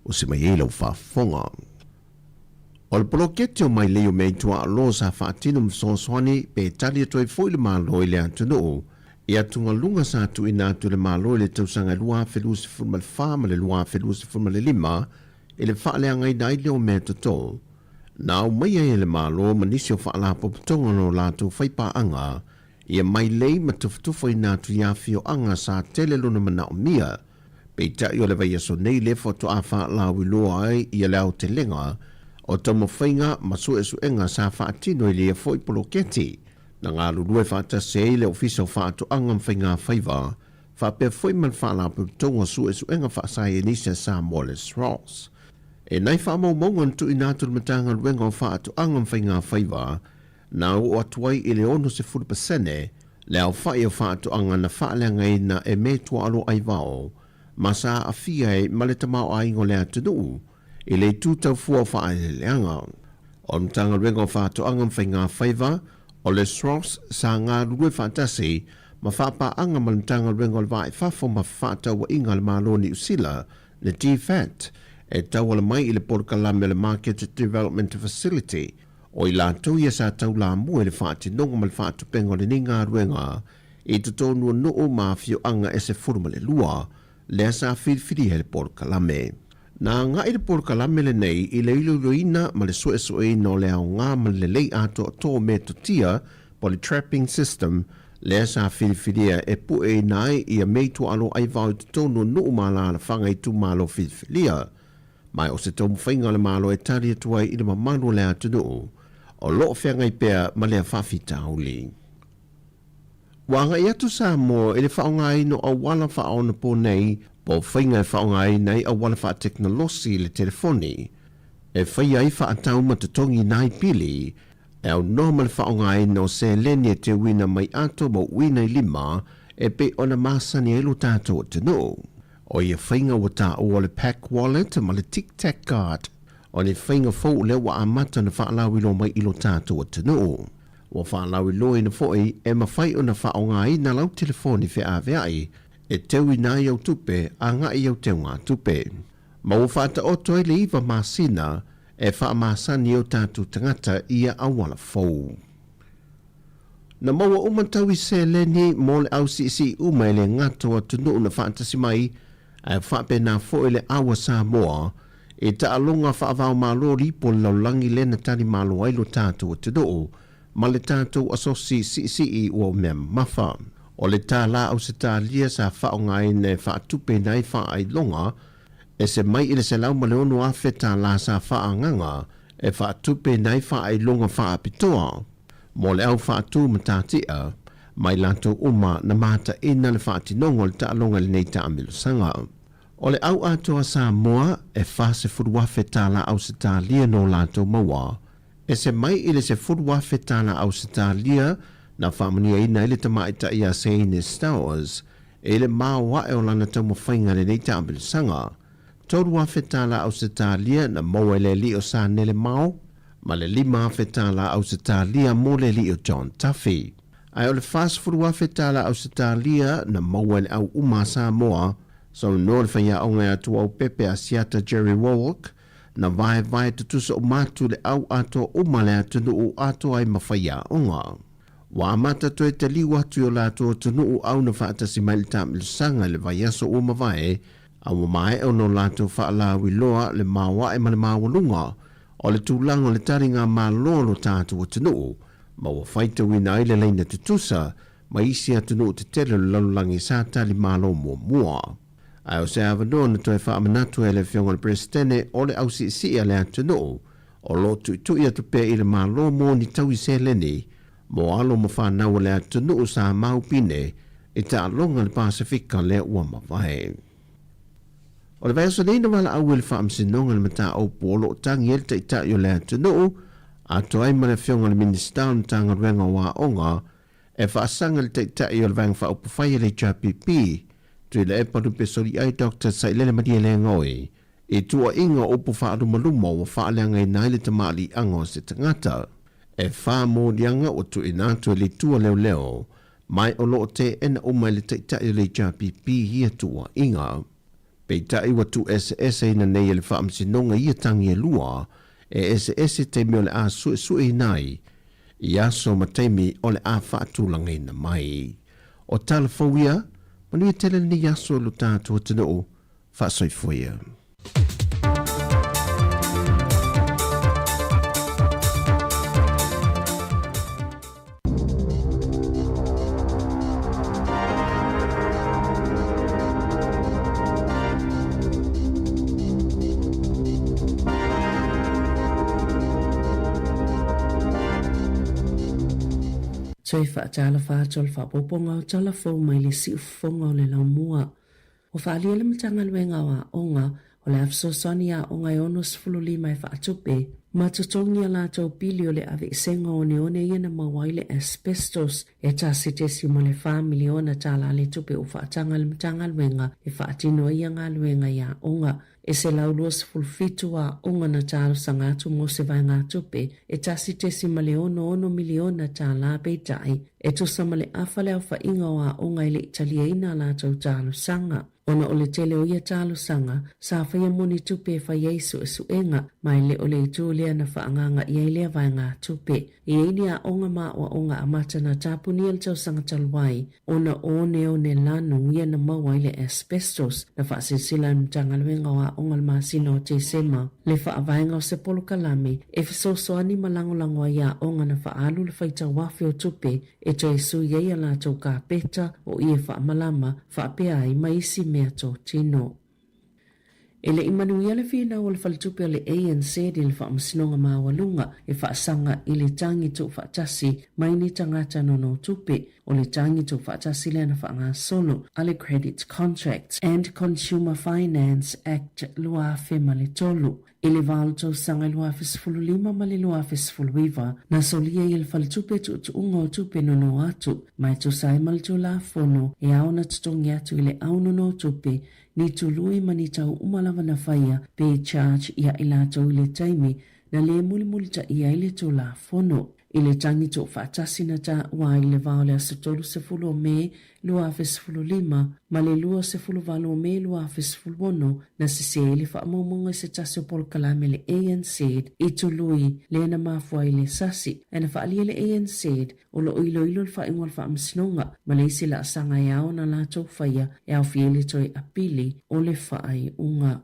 o se mai ai lau faafofoga. O le poloketi o Mailei o Meaituaaloa sa faatino ma fesoasoani pe tali atu ai foi le Malo i le atunuu i atugaluga sa tuuina atu e le Malo i le tausaga 2024 ma le 2025 i le faaleagaina ai lea o mea toto na aumaia ai e le Malo ma nisi o faalapotopotoga no latou faipaaga ia mailei ma tufatufaina atu i afioaga sa tele lona manaomia. Peitai o le vaiaso nei lea faatoa faalauiloa ai ia le aotelega o taumafaiga ma suesuega sa faatino i leia foi poloketi na galulue faatasi ai le Ofisa o Faatoaga ma Faigafaiva faapea foi ma le Faalapotopotoga o Suesuega Faasaienisi a Samoa le SROS. E nai faamaumauga na tuuina atu i le Matagaluega o Faatoaga ma Faigafaiva na oo atu ai i le 60% le aofai o faatoaga na faaleagaina e Metuaalo Aivao ma sa aafia ai ma le tamaoaiga o le atunuu i le itu tau fua o faaeleeleaga. O le Matagaluega o Faatoaga ma Faigafaiva, o le SROS sa galulue faatasi ma faapaaga ma le Matagaluega o le Va i Fafo ma Fefaatauaiga a le Malo o Niu Sila, le DFAT, e tauala mai i le polokalame o le Market Development Facility. O i latou ia sa taulamua i le faatinoga ma le faatupenga o lenei galuega i totonu o nuu ma afioaga e 12, lea sa filifilia e le polokalame. Na agai le polokalame lenei i le iloiloina ma le suesueina o le aoga ma le lelei atoatoa o metotia po o le trapping system lea sa filifilia e pueina ai ia mea i tuaalo aivao i totonu o nuu ma alaalafaga i itumalo filifilia. Ma o se taumafaiga a le Malo e tali atu ai i le mamalu o le atunuu o lo o feagai pea ma lea faafitauli. Ua agai atu Samoa i le faaaogaina o auala faaonaponei po o faiga e faaaogaina ai auala faatekonolosi i le telefoni e faia ai faatau ma totogiina ai pili e aunoa ma le faaaogaina o seleni e teuina mai ato ma uina i lima e pei ona masani ai lo tatou atunuu. O ia faiga ua taua o le Pack Wallet ma le Tic Tac Card o ni faiga fou lea ua amata ona faalauiloa mai i lo tatou atunuu. Ua faalauiloaina foi e mafai ona faaaogaina lau telefoni feaveai e teuina ai au tupe agai i au teugatupe. Ma ua faataoto ai le iva masina e faamasani ai o tatou tagata i ia auala fou. Na maua uma taui seleni mo le au siisii uma e le gata o atunuu na faatasi mai ae faapena foi le aua Samoa i taaloga faavaomalo lipo le lalolagi lea na tali malo ai lo tatou atunuu ma le tatou asosi siisii ua mea mamafa. O le tālā Ausetalia sa faaaogaina e faatupeina ai faailoga ese mai i le $106,000 tālā sa faaagaga e faatupeina ai faailoga faapitoa mo le au faatu matatia ma i latou uma na mataina le faatinoga o le taaloga i lenei taamilosaga. O le au atoa Samoa e $40,000 tālā Ausetalia nō latou maua, ese mai i le $10,000 tālā Ausetalia na faamanuiaina ai le tamaitai ia Seine Stowers i le maoae o lana taumafaiga i lenei taamilosaga. $3,000 tālā Ausetalia na maua e le alii o Sanele Mao ma le $5,000 tālā Ausetalia mo le alii o John Duffy. Ae o le $40,000 tālā Ausetalia na maua e le au uma a Samoa, saunoa le faiaoga ia Tuaupepe Asiata Jerry Warwick, na vaevae tutusa uma atu le au atoa uma le atunuu atoa ai ma faiaoga. Ua amata toe taliu atu i o latou atunuu au na faatasi mai le taamilosaga i le vaiaso ua mavae, a ua maea ona o latou faalauiloa le maoae ma le maualuga o le tulaga o le taliga malo a lo tatou atunuu, ma ua faitauina ai le laina tutusa ma isi atunuu tetele o le lalolagi sa tali malo muamua. Ae o se avanoa na toe faamanatu ai e le Afioga i le Peresetene o le ausiisii a le atunuu o lo o tuitui atu pea i le Malo mo ni taui seleni mo alo ma fanau o le atunuu sa maupine i taaloga i le Pasefika lea ua mavae. O le vaiaso nei na valaau ai le Faamasinoga i le mataupu o lo o tagi ai le Taitai o le atunuu atoa ai ma le Afioga i le Minisita o le Matagaluega o Aoga e faasaga i le Taitai o le Vaega Faaupufai a le HRPP, Tuilaepa Lupesoliai Doctor Sailele Malielegaoi i tuuaiga o upu faalumaluma ua faaleagaina ai le tamaaliiaga o se tagata. E moliaga ua tuuina atu e le Itu a Leoleo mai o lo o teena uma e le Taitai o le HRPP ia tuuaiga. Peitai ua tuueseeseina nei e le Faamasinoga ia tagi e lua, e eseese taimi o le a suesueina ai i aso ma taimi o le a faatulagaina mai. O tala fou ia, manuia tele lenei aso i lo tatou atunuu, faasoifua ia. Toe faatalofa atu o le faaopoopoga o tala fou mai le siufofoga o le laumua. Ua faaalia le Matagaluega o Aoga o le a fesoasoani i aoga e 65 e faatupe. Ma totogi a latou pili o le aveesega o oneone ia na maua ai le asbestos e $1.4 miliona tala le tupe ua faataga e le Matagaluega e faatino ai ia galuega i aoga. E 127 aoga na talosaga atu mo se vaegatupe e $1.66 miliona tala peitai, e tusa ma le afa le aofaiga o aoga e le i taliaina a latou talosaga. Ona o le tele o ia talosaga, sa faia moni tupe e fai ai suesuega, ma e le o le itu lea na faaagaaga i ai lea vaegatupe. E i ai ni aoga ma aoaoga amata na tapunia i le tausaga talu ai, ona o oneone lanu ia na maua ai le asbestos na faasilasila e le Matagaluega o Aoga i le masina o Tesema le faavaega o se polokalame e fesoasoani ma lagolago ai aoga na faaalu le faitau afe o tupe e toe sui ai a latou kapeta o ie faamalama faapea ai ma isi mea totino. E le i manuia le finau o le faletupe o le ANC i le Faamasinoga Maualuga e faasaga i le tagi tuufaatasi mai ni tagata nonotupe. O le tagi tuufaatasi lea na faagasolo a le Credit Contracts and Consumer Finance Act 2003. I le va o le tausaga e 2015 ma le 2019, na solia ai e le Faletupe Tuutuuga o Tupe Nono Atu, ma e tusa ai ma le Tulafono e ao ona totogi atu i le au nonotupe ni tului ma ni tau uma lava na faia pe charge ia i latou i le taimi na le mulimulitaia ai le Tulafono. I le tagi tuufaatasi na taua ai i le va o le aso 30 o Me 2015 ma le 28 o Me 2016, na sese ai le faamaumauga i se tasi o polokalame a le ANZ i tului lea na mafua ai le sasi, ae na faaalia e le ANZ o lo o iloilo le faaiuga o le Faamasinoga ma le isi laasaga e ao ona latou faia e aofia ai le toe apili o le faaiuga.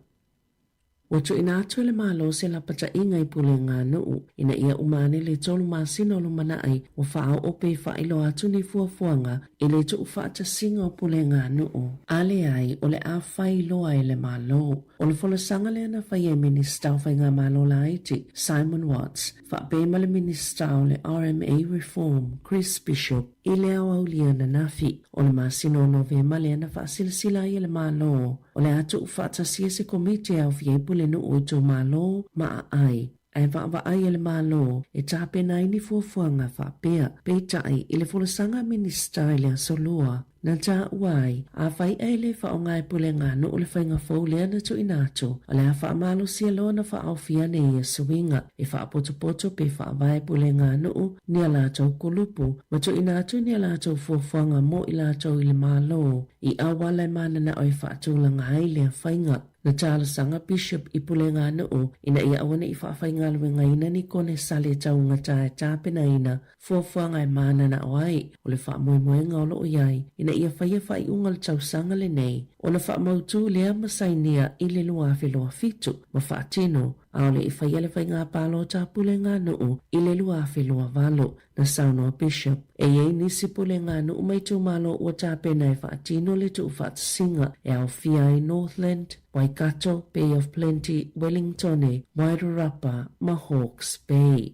Ua tuuina atu e le Malo se lapataiga i pulega nuu ina ia uma ane le tolu masina o lumanai ua faaoo pe faailoa atu ni fuafuaga i le tuufaatasiga o pulega nuu. A leai, o le a fai loa e le Malo. O le folasaga lea na faia e Minisita o Faigamalo Laiti, Simon Watts, faapea ma le Minisita o le RMA Reform, Chris Bishop, i le aoauli ananafi. O le masina o Novema lea na faasilasila ai e le Malo, o le a tuufaatasia se komiti e aofia ai pulenuu o itumalo ma aai, ae vaavaai e le Malo e tapena ai ni fuafuaga faapea. Peitai, i le folasaga a Minisita i le Aso Lua, na taua ai, afai ae le faaaoga e puleganuu le faiga fou lea na tuuina atu, o le a faamalosia loa ona faaofi ane ia suiga e faapotopoto pe faavae puleganuu ni a latou kulupu ma tuuina atu ni a latou fuafuaga mo i latou i le Malo i auala e mananao e faatulaga ai lea faiga. Na talosaga Bishop i puleganuu ina ia aua ne i faafaigaluegaina ni konesale taugata e tapenaina fuafuaga e mananao ai o le faamoemoega o lo o i ai ina ia faia faaiuga o le tausaga lenei ona faamautu lea ma sainia i le 2027 ma faatino a o le i faia le faiga palota a puleganuu i le 2028. Na saunoa Bishop, e i ai nisi puleganuu ma itumalo ua tapena e faatino le tuufaatasiga e aofia ai Northland, Waikato, Bay of Plenty, Wellingtone, Wairarapa ma Hawke's Bay.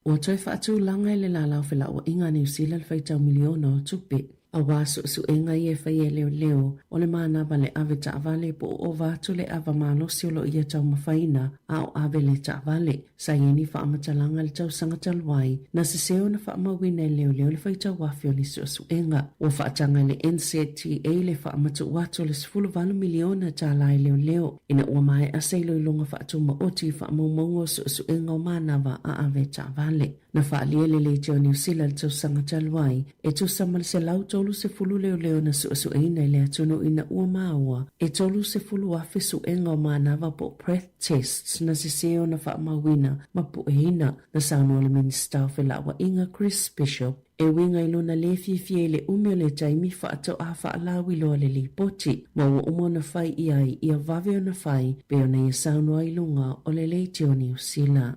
Ua toe faatulaga e le Lala o Felauaiga a Niu Sila le faitau miliona o tupe, aua suesuega ia e faia e leoleo o le manava le ave taavale po o ova atu le ava malosi o lo o ia taumafaina a o ave le taavale. Sa i ai ni faamatalaga i le tausaga talu ai, na sese ona faamauina e leoleo le faitau afe o ni suesuega. Ua faataga e le NZTA le faamatuu atu o le $18 miliona tala e leoleo ina ua maea se iloiloga faatumaoti i faamaumauga o suesuega o manava a ave taavale. Na faaalia e le Leitio a Niu Sila i le tausaga talu ai, e tusa ma le 130 leoleo na suesueina i le atunuu ina ua maua e 30,000 suega o manava po o breath tests na sese ona faamauina ma pueina. Na saunoa le Minisita o Felauaiga Chris Bishop e uiga i lona lē fiafia i le umi o le taimi faatoa faalauiloa le lipoti, ma ua uma ona fai i ai ia vave ona fai pei ona ia saunoa i luga o le Leitio Niu Sila.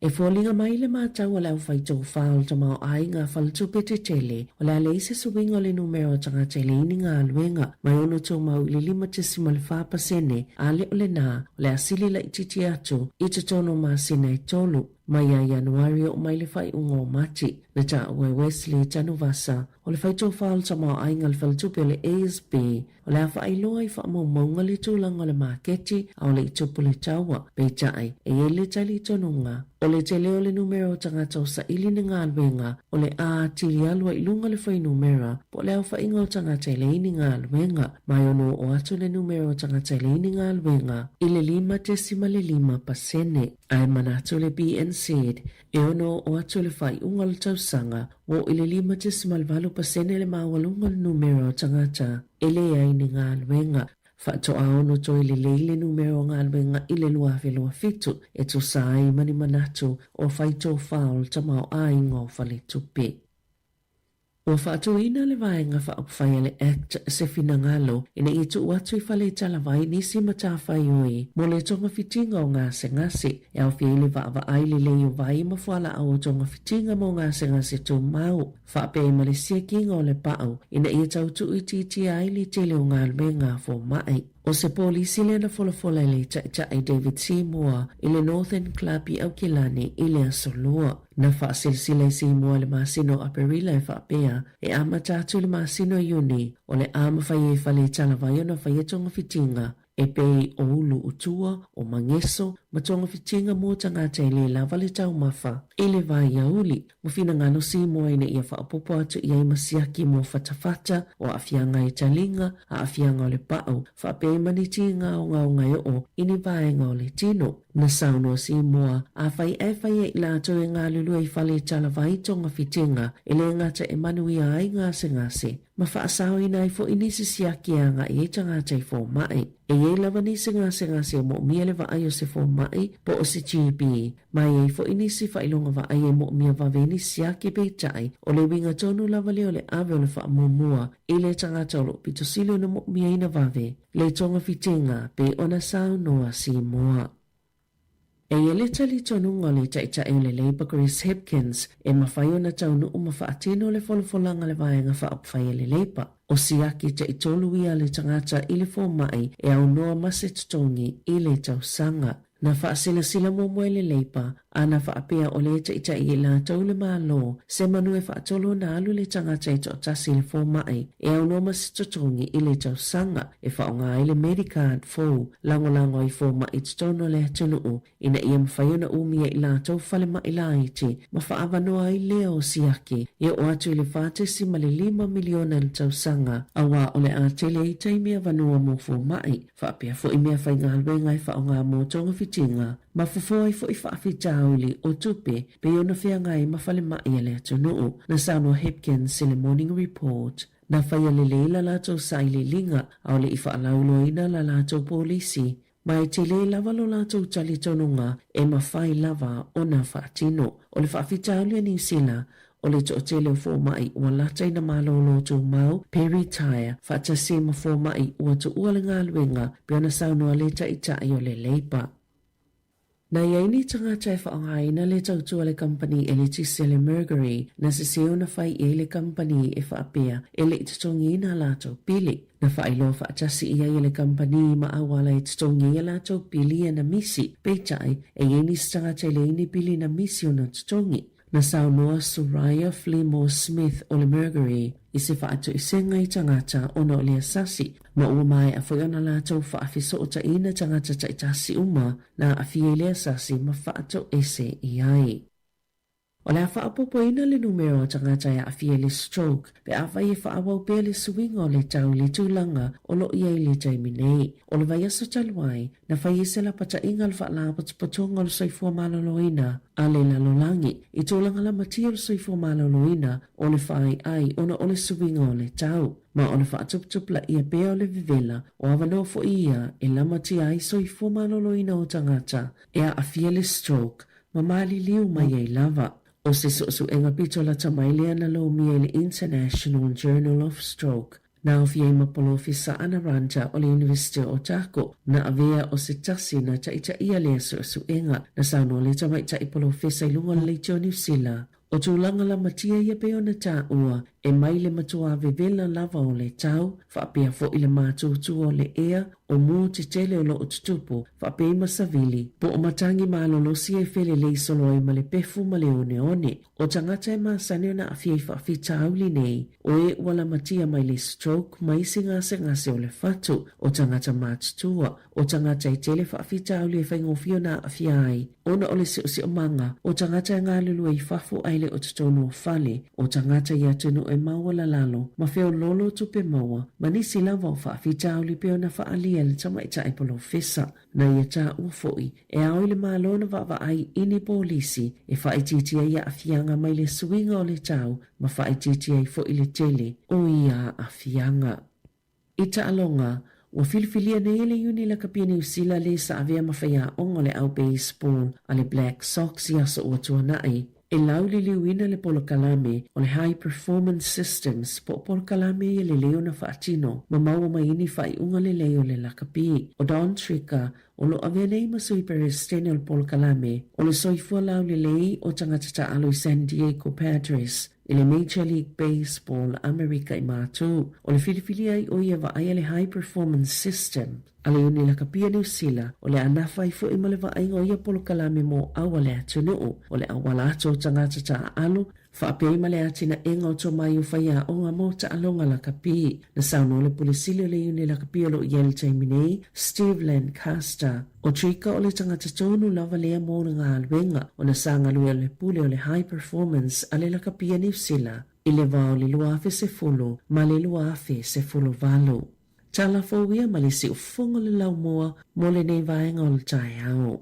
E foliga mai le matau a le aufaitofa o le tamaoaiga faletupe tetele, o le a leai se suiga o le numera o tagata e leai ni galuega, mai 6 i le 5.4%, a le o lena, o le a sili laitiiti atu i totonu o masina e tolu, mai ia Ianuari oo mai le faaiuga o Mati. Na taua e Wesley Tanuvasa. O le faitofa o le tamaoaiga a le faletupe o le ASB, o le a faailoa i faamaumauga le tulaga o le maketi a o le i tupu le taua. Peitai, e i ai le talitonuga, o le tele o le numera o tagata o saili ni galuega, o le a atili alu ai i luga le fuainumera po o le aofaiga o tagata e leai ni galuega. Ma e ono oo atu le numera o tagata e leai ni galuega i le 5.5%. Ae manatu le BNZ e ono oo atu le faaiuga o le tausaga ua oo i le 5.8% le maualuga o le numera o tagata e leai ni galuega. Faatoa ono toe lelei le numera o galuega i le 2027 e tusa ai ma ni manatu o faitofa o le tamaoaiga o faletupe. Ua faatuina le Vaega Faaupufai a le Act se finagalo ina ia tuu atu i fale talavai nisi matafaioi mo le togafitiga o gasegase, e aofia ai le vaavaai lelei o vai ma fualaau o togafitiga mo gasegase tumau, faapea ai ma le siakiga o le pau ina ia tau tuuitiitia ai le tele o galuega a fomai. ʻO se polisi lea na folafola e le Taitai David Seymour i le Northern Club i Aukilani i le Aso Lua. Na faasilasila e Seymour i le masina o Aperila e faapea, e amata atu i le masina o Iuni, o le a mafai ai fale talavai ona faia togafitiga e pei o ulu utua, o mageso, ma togafitiga mo tagata e lē lava le taumafa i le vaiauli. Ua finagalo Seymour ina ia faaopoopo atu i ai ma siaki mo fatafata o aafiaga i taliga, aafiaga o le pau, faapea ai ma ni tiga ogaoga e oo i ni vaega o le tino. Na saunoa Seymour, afai ae fai ai i latou e galulue i fale talavai togafitiga, e le gata e manuia ai gasegase, ma faasaoina ai foi nisi siaki e agai ai tagata i fomai. E i ai lava nisi gasegase e moomia le vaai o se fomai po o se GP, Ma e i ai foi nisi faailoga vaai e moomia vave ai ni siaki peitai, o le uiga tonu lava lea o le ave o le faamuamua i le tagata o lo o pito sili ona moomiaina vave le togafitiga pei ona saunoa Seymour. E i ai le talitonuga o le Taitai o le Labour Chris Hipkins e mafai ona taunuu ma faatino le folafolaga a le Vaega Faaupufai a le Labour. O siaki taitolu ia a le tagata i le fomai e aunoa ma se totogi i le tausaga. Na faasilasila muamua e le Leipa, a na faapea o lea e taitai i latou le Malo, se manu e faatolu ona alu le tagata e toatasi i le fomai, e aunoa ma se totogi i le tausaga, e faaaoga ai le Medicard fou, lagolago ai fomai i totonu o le atunuu, ina ia mafai ona umia i latou falemai laiti, ma faaavanoa ai lea o siaki, e oo atu i le 4.5 miliona i le tausaga, aua o le a tele ai taimi avanoa mo fomai. Faapea foi mea faigaluega e faaaoga mo togafitiga, ma fofo ai foi faafitauli o tupe pei ona feagai ma falemai a le atunuu. Na saunoa Hipkins i le Morning Report, na faia lelei la latou sailiiliga a o le i faalauiloaina la latou polisi, ma e tele lava lo latou talitonuga e mafai lava ona faatino. O le faafitauli a Niu Sila, O le toatele o fomai ua lata ina malōlō tumau, pe retire, faatasi ai ma fomai ua tuua le galuega pei ona saunoa le Taitai o le Labour. Na i ai ni tagata e faaaogaina le tautua a le kamupani eletise le Mercury, na sese ona fai i ai le kamupani e faapea e le i totogiina a latou pili. Na faailoa faatasi i ai e le kamupani ma auala e totogi ai a latou pili ia na misi, peitai, e i ai nisi tagata e leai ni pili na misi ona totogi. Na saunoa Soraya Fleemore-Smith o le Mercury i se faatuisega i tagata ona o le asasi, ma ua maea foi ona latou faafesootaina tagata taitasi uma na aafia i le asasi ma faatoese i ai. O le a faaopoopoina le numera o tagata e aafia i le stroke pe afai e faaauau pea le suiga o le tau i le tulaga o lo o i ai i le taimi nei. O le vaiaso talu ai, na fai ai se lapataiga a le Faalapotopotoga o le Soifua Maloloina a le Lalolagi i tulaga lamatia o le soifua maloloina o le whāiai ona o le suiga o le tau, ma o le faatuputupulaia pea o le vevela o avanoa foi ia e lamatia ai soifua maloloina o tagata e aafia le stroke ma maliliu mai ai lava. O se suesuega pito lata mai lea na lomia i le International Journal of Stroke. Na aofia ai ma Polofesa Ana Ranta o le University o Otago, na avea o se tasi na taitaia lea suesuega. Na saunoa le tamaitai polofesa i luga o le leitio o Niu Sila, O tulaga lamatia ia pei ona taua, e mai le matuā vevela lava o le tau, faapea foi le matutua o le ea, o mu tetele o loo tutupu, faapea ai ma savili, po o matagi malolosi e felelei solo ai ma le pefu ma le oneone. O tagata e masani ona aafia i faafitauli nei, o e ua lamatia mai le stroke ma isi gasegase o le fatu, o tagata matutua, o tagata e tele faafitauli e faigofie ona aafia ai ona o le siosiomaga, o tagata e galulue i fafo ae le o totonu o fale, o tagata i atunuu e maualalalo ma feoloolo tupe maua, ma nisi lava o faafitauli pei ona faaalia e le tamaitai polofesa. Na ia taua foi, e ao i le Malo ona vaavaai i ni polisi e faaitiitia ai aafiaga mai le suiga o le tau ma faaitiitia ai foi le tele o ia aafiaga. I taaloga, ua filifilia nei e le Iuni Lakapi a Niu Sila le sa avea ma faiaoga o le au baseball a le Black Sox i aso ua tuanai, e lauliliuina le polokalame o le High Performance Systems po o polokalame ia lelei ona faatino ma maua mai ai ni faaiuga lelei o le lakapi. O Don Tricker, o lo o avea nei ma sui Peresetene o le polokalame o le soifua laulelei o tagata taaalo i San Diego Padres i le Major League Baseball Amerika i Matu. O le filifilia ai o ia vaaia le High Performance System a le Iuni Lakapi a Niu Sila, o le a nafa ai foi ma le vaaiga o ia polokalame mo au a le atunuu, o le auala atu o tagata taaalo, faapea ai ma le atinaega o tomai o faiaoga mo taaloga lakapi. Na saunoa le Pule Sili o le Iuni Lakapi o lo o i ai i le taimi nei, Steve Lancaster, O Trika o le tagata tonu lava lea mo le galuega ona sa galue o le pule o le High Performance a le Lakapi a Niu Sila i le va o le 2010 ma le 2018. Tala fou ia ma le siufofoga o le laumua mo lenei vaega o le taeao.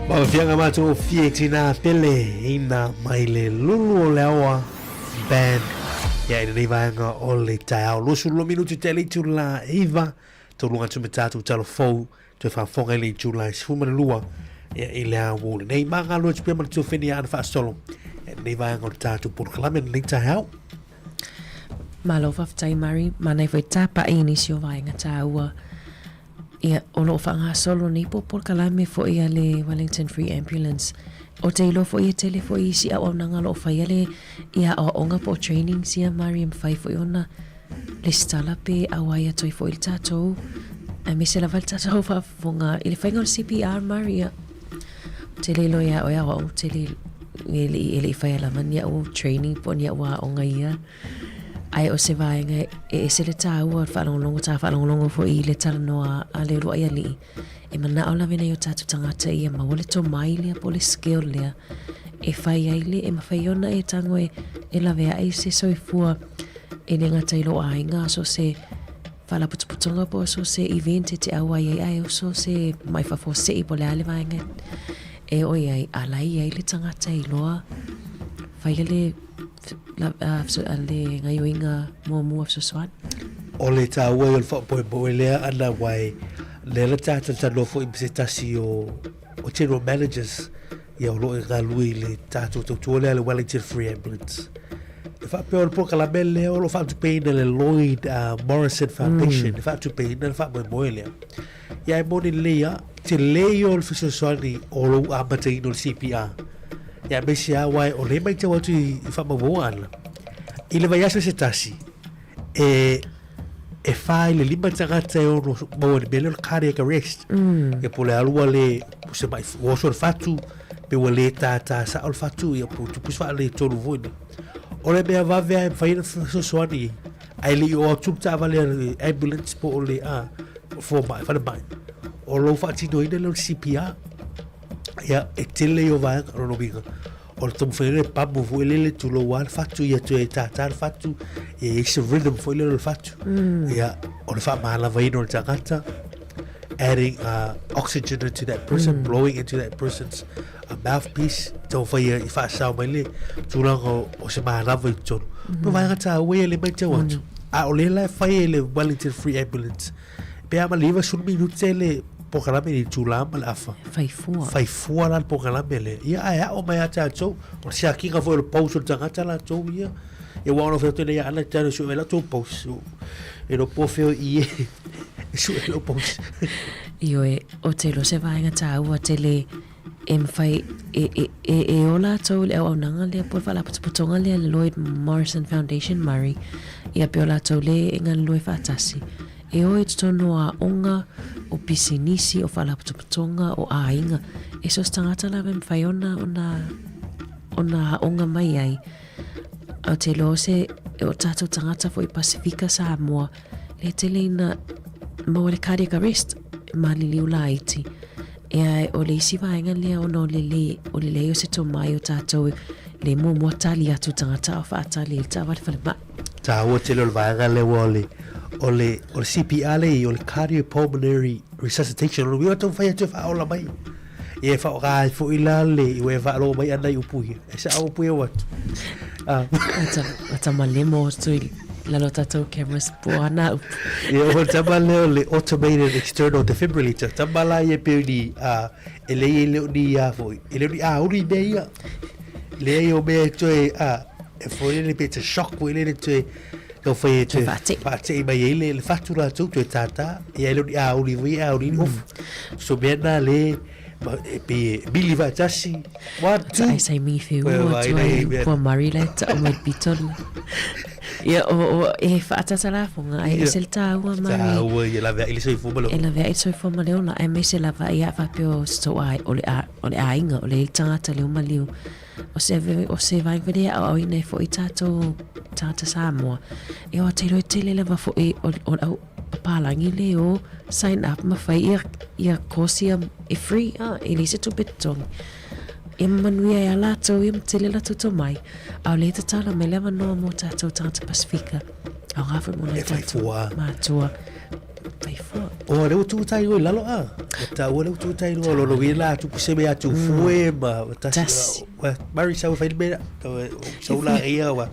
Mauafiaga matagofie tina pele ina mai le lulu o le aoa band ia i lenei vaega o le taeao 22 minuti te le itula 9 taualuga atu me tatou talo fou toe faafofoga i le itula 12 ia i le aoauli nei ma galue atu pea ma le tuafeni a ana faasolo i lenei vaega o le tatou polokalame lenei taeao. Malo faafetai Mari, manaia foi tapa'i i nisi o vaega taua. Ia, o lo o faagasolo nei po o polokalame foi a le Wellington Free Ambulance. Ou te iloa foi e tele foi isi auaunaga o lo o faia le ia aoaoga po o trainings ia Mari e mafai foi ona lesitala pe auai atu ai foi le tatou aemaise lava le tatou faafofoga i le faiga o le CPR Mari. Ia, ou te le iloa ia oe aoao ou te le e le i e le i faia lava ni au training po o ni au aoga ia. Ae o se vaega e ese le tāua o le faalogologo, tā faalogologo foi i le talanoa a le uluai alii, e manao lava i nai o tātou tagata ia maua le tomai lea po o le skill lea e fai ai le, e mafai ona e tago e, e lawe aʻe i se soifua e le gata i lou aiga a so o se faalapotopotoga po o so o se event e te ʻauai ai ae o so o se mai faafuasei po o le a le vaega e oo i ai, a la e i ai le tagata e iloa faia le le gaioiga muamua fesoasoani. O le taua ia o le faamoemoe lea ana aua e lea la talatalanoa foi ma se tasi o o general managers ia o lo o galue i le tatou tautua lea le Wellington Free Ambulance. E faapea o le polokalame lea o lo o faatupeina e le Lloyd uh, Morrison Foundation mm. e faatupeina le faamoemoe lea. Ia e moni lelei lava, tele ia o le fesoasoani o lou amataina o le CPR. Ia aemaise lava aua o lea e matau atu i faamaumauga ana, i le vaiaso se tasi, e e fa i le lima tagata e ono maua i le mea lea o le cardiac arrest. Mm. Ia po o le alu ua le, po se mai, ua oso le fatu, pe ua le tātā sao le fatu, ia po o tupu se faaletonu foi lea. O le mea vave lava e mafai ona fesoasoani i ai, Ae le i oo atu le taavale a le ambulance po o le a fomai, falemai, o lou faatinoina lea o le CPR. Ia, e tele ia o vaega, o lona uiga, o le taumafai lea e pamu foi lele tulou lava le fatu, ia toe tātā le fatu, ia i ai se rhythm foi lele o le fatu. Ia, o le faamalavaina o le tagata, adding uh, oxygen into that person, mm. blowing into that person's uh, mouthpiece, taumafai ia i faasao mai le tulaga o, o se manava i totonu. Mm. No vaega tāua ia le matau atu. Mm. A o le la e fai e le Wellington Free Ambulance. Pe a ma le 90 minute le polokalame i tūlā ma le afa. Faifua. Faifua la le polokalame le. Ia ae ao mai a tātou. O le siakiga foi o le pulse o le tagata latou ia. Ia ua ona whea tēnei ana te anu sue la tō pulse. E no pōwheo i e. E sue lau pulse. Ioe, o te iloa se vaega tāua tele e mawhai e, e, e, e o lātou le auaunaga lea po o le faalapotopotoga lea le Lloyd Morrison Foundation Murray, ia pe o lātou le e galulue faatasi. E o i totonu o aoga, o pisinisi, o faalapotopotoga, o aiga, e so o se tagata lava e mawhai ona, ona, ona aoga mai ai. Ou te iloa o se, o tātou tagata foi Pasifika Samoa, le tele ina maua le cardiac arrest, maliliu laiti. Ea, o le isi vaega lea ona o le le, o le leai o se tomai o tātou le muamua tali atu tagata o faatali i le taavale falemai. Tāua tele o le vaega lea ua o le, o le, o le CPR lea i, o le cardiopulmonary resuscitation, o le uiga o taumafai atu e faaola mai. Ia e whaoga ai foi la le i e whaalogo mai ana i upu ia. E sa upu ia watu. Ah. Ata, ata malemo atu i lalo tatou cameras po ana upu. Ia o tama leo le automated external defibrillator. Tama la ia pe ni a e le ia leo ni a foi. E leo ni a uri mea ia. Le ia o mea e toe a e foi le pe te shock foi le toe Tau whai e toe whaatei mai ai le, le whatu rātou, toe tātā, e ai leo ni āuri foi, āuri ni ofu. So mea nā le, e pe mili whaatasi, one, two. Ai sai mi whiu atu ai pua mari le ta o mai pito. Ia, o, o, e whaatata la fonga, ai e se le tāua mari. Tāua, ia lawe ai le soifua ma le ola. E lawe ai le soifua ma le ola, ai me se lava ia whapeo so ai, o le, a, o le āinga, o le tangata leo maliu. O se, o se vaega foi e aoaoina ai foi tātou tagata Samoa. E oa te iloa e tele lava foi o, o le au papalagi le o sign up ma fai ia, ia course ia e free, ah, e leai se tupe totogi. Ia ma manuia ai a latou ia ma tele latou tomai. A o lea e tatala mai le avanoa mo tātou tagata Pasifika. Aoga foi mo nai E whai tātou fua. mātua. Whai fua. O lea ua tuu tai i lalo a. O taua lea ua tuu tai i lalo i la tu puse me atu fue ma tasi. Wa Mary sau fai me sau la ia wa.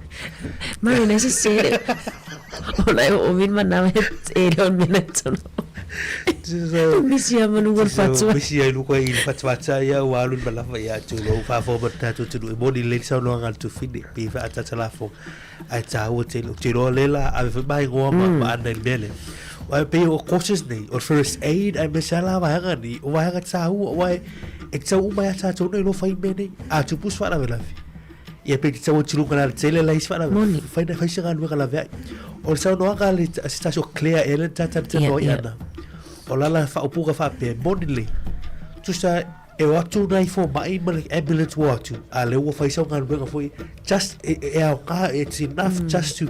Mary na se sere. O la o min mana e le on mena tono. Misi a manu gol fatua. Misi ai luko i fatua ta ia wa alu malafa ia tu lo fa fo ma ta tu tu e moni le sau no ngal tu fini pi fa ta ta la fo. Ai tāua te te roa le la ave fai mai ngoa ma ma ana i le mea lea. Ai pei o courses nei, o first aid ai me se ala vaega ni, o vaega tāua, wai e tau uma ia tātou nei lo fai mea nei, a tupu se faalavelave. Ia pei te tau o tilunga la le tele la isi faalavelave. Moni. Fai na fai se galuega laveai. O le saunoaga a le a se tasi o Claire Ellen tata te Ia, noa ia. ana. O lala whaopuka whaapea, moni le. Tusa E o atu nai fomai ma le ambulance ua atu, a lea ua fai sau galuega foi, just e, e aoga, it's enough mm. just to,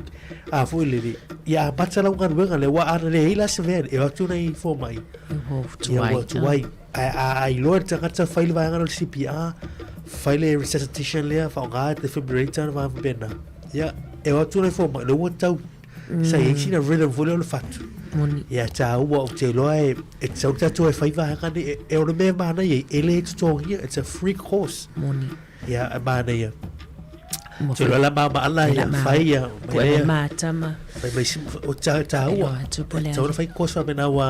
a foi lele, ia amata lau galuega lea ua ana le la se vea, e o atu nai fomai. Ia ua tuai. A, a, a iloa le tagata fai le vaega o le CPR, fai le resuscitation lea, whaonga defibrillator na vaega pena. Ia, e o atu nai fomai, lea ua tau Sa i ai sina rhythm foi lea o le fatu. Moni. Ia tāua o te iloa e, e te sau tātou e whai vaega nei, e, e ono mea māna ia, e le totogia, it's a free course. Moni. Ia, e māna ia. Te iloa la māma ala ia, whai ia. Pua le mātama. Whai mai si, o tā, tāua. Tau na whai course wha mena wa,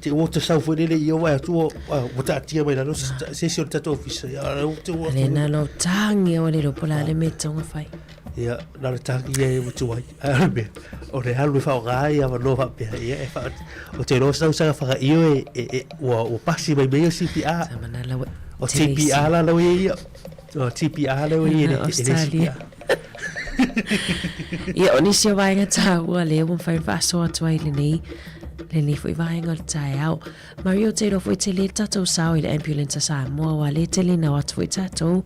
te o te sau foi lele i o wai atu o, o ta atia mai lalo, se si o te tātou ofisa. Ia, o te o. Lena lo tangi o le ropo la le me tonga whai. Ia, na le tangi ia e mutu ai. Ai o le mea, o le alu e whaonga ai a manoa whaapea. Ia, e wha, o te roa sau sanga whakaio e, e, e, ua, ua pasi mai mea o CPR. Samana lau O TPR la lau ia ia. O TPR lau ia ia, e le CPR. Ia, o nisi o vaega tāua lea ua mafai ona faasoa atu ai lenei, lenei foi vaega o le taeao. Mario, te iloa foi tele le tatou sao i le ambulance a Samoa, aua lea tele ina o atu foi tatou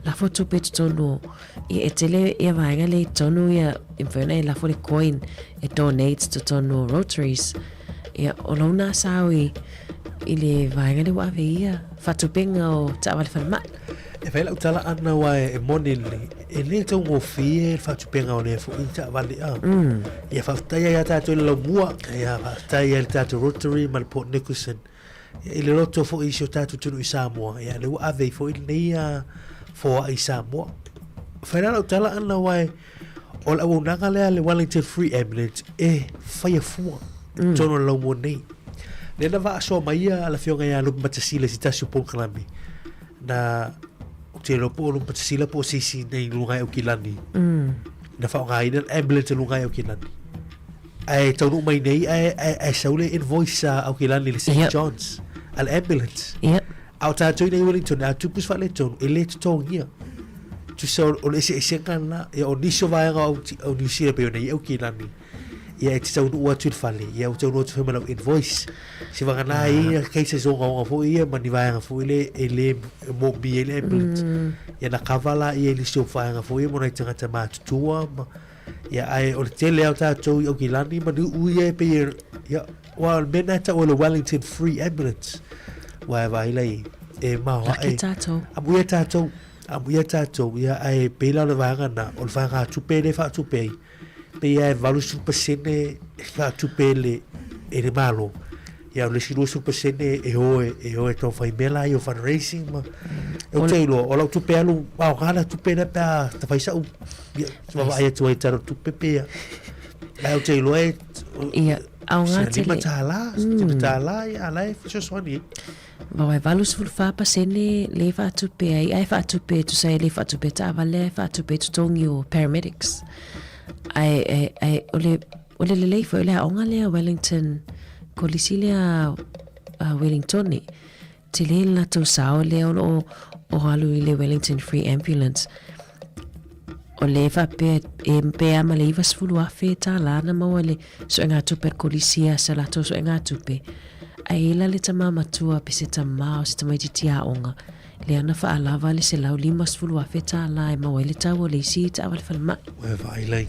Lafo tupe i totonu o, ia e tele ia vaega lea i totonu ia, e mafai ona e lafo le coin e donate totonu o Rotaries. Ia, o lou nā sao i, i le vaega lea ua ave i ia faatupenga o taavale falemai. E fai lau tala ana wa e moni le, e le taugofie le faatupenga o lea foi taavale a. Ia faafetai ai ia tatou i le laumua, ia faafetai ai le tatou Rotary ma le Port Nicholson. I le loto foi i si o tatou atunuu i Samoa, ia lea ua ave ai foi lenei foai i Samoa. Fai la lau tala ana aua o le auaunaga lea a le Wellington Free Ambulance e faia fua mm. tonu o le laumua nei. Lea na vaasoa mai ia le afioga ia Lupe Matasila i se tasi o polokalame na ou te iloa po o Lupe Matasila po o se isi nei luga e Aukilani. Na faaaogaina le ambulance e luga e Aukilani. Ae taunuu mai nei ae, ae, ae sau le invoice a Aukilani le St. John's a le ambulance. A o tātou nei Wellington, a tupu se faaletonu, e le totogia. Tusa o le eseesega lena, ia o nisi o vaega o, o New Zealand pei ona i Aukilani, ia e te taunuu atu i le fale, ia ua taunuu atu foi ma lau invoice. Se vagana ai ia cases ogaoga foi ia ma ni vaega foi le e le moomia ai le ambulance. Ia na cover la ia i nisi o vaega foi ia mo nai tagata matutua ma Ia, ae o le tele lava o tātou i Aukilani ma Niu ia e pei e, ia, ua o le mea lena e tau o le Wellington Free Ambulance. Ua e vaai lai, e maoae. Laki tātou. Amuia tātou, amuia tātou, ia, ae pei la o le vaega lena, o le vaegatupe lea e faatupe ai, pei lava e 80% e faatupe e le, e le Malo. Ia, o le isi 20% e o e, e o e taumafai mea la ia o fundraising ma, ou te iloa, o lau tupe alu, aoga la tupe lea pe a tafai sau, ia, vaavaai atu ai i tala tupe pe ia. Ae ou te iloa e, Ia, aoga sina tele. $5, $5, ia, a la e fesoasoani ai. Aua e 84% le faatupe ai, ae faatupe, tusa e le faatupe taavale, ae faatupe i totogi o paramedics. Ae, ae, ae o le, o le lelei foi o le aoga lea Wellington, kolisi lea a Wellingtone, tele le latou sao lea o lo o, o alu i le Wellington Free Ambulance. O le faapea e pe a ma le $90,000 na maua i le suegatupe a le kolisi a sa latou suegatupe, ae i la le tama matua pe se tama o se tamaitiiti aoga, lea na faalava le $150,000 e maua ai le tau o le isi taavale falemai. Ua e vaai lai,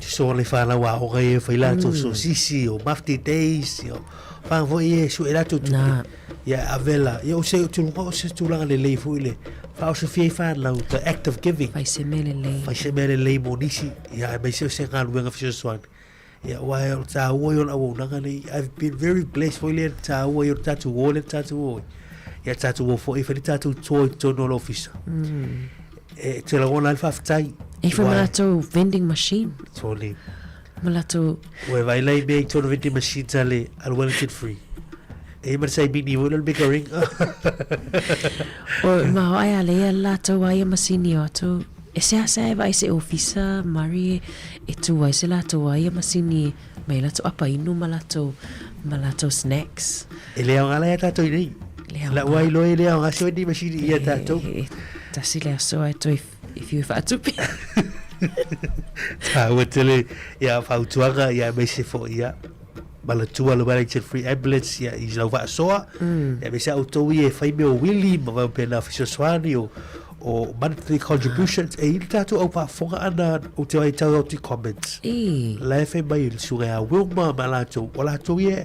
so le whanau aoga ia e whai latou sosisi, o mafti days, o whanga foi ia e sue latou tupe. Nā. Ia ave la, ia o se tulaga, o se tulaga lelei foi le faaosofia ai whanau, the act of giving. Fai se mea lelei. Fai se mea lelei mo nisi, ia aemaise o se galuega fesoasoani. Ia, aua o le tāua ia o le auaunaga nei, I've been very blessed foi lea i le tāua ia o le tatou o lea tatou o ai. Ia tatou o foi e fai le tatou toa i totonu o le ofisa. E te lagona ai le faafetai. E fai ma latou vending machine. Totally. Ma latou... Ua e vaai la i mea i totonu o vending machines a le, a le Wellington Free. E i ma le saimini foi lea o le mega ring. O ma ai a le ia latou a ia masini o atu. E seasea e vaai se ofisa Murray e tū ai se latou a ia masini mai latou apa inu ma latou ma latou snacks. E le aoga la ia tatou i nei. Le aoga. La ua iloa e le aoga se ni masini ia tatou. E, tasi le aso ai toe i whiu e whaatupe. Tāua tele ia fautuaga ia aemaise foi ia manatua le Wellington Free Ambulance ia i lau faasoa ia aemaise a outou ia e fai mea o wili ma faapena fesoasoani o o monthly contributions e i le tatou au faafofoga ana ou te vaai tau atu i comments la e fai mai le susuga ia Wilma ma latou o latou ia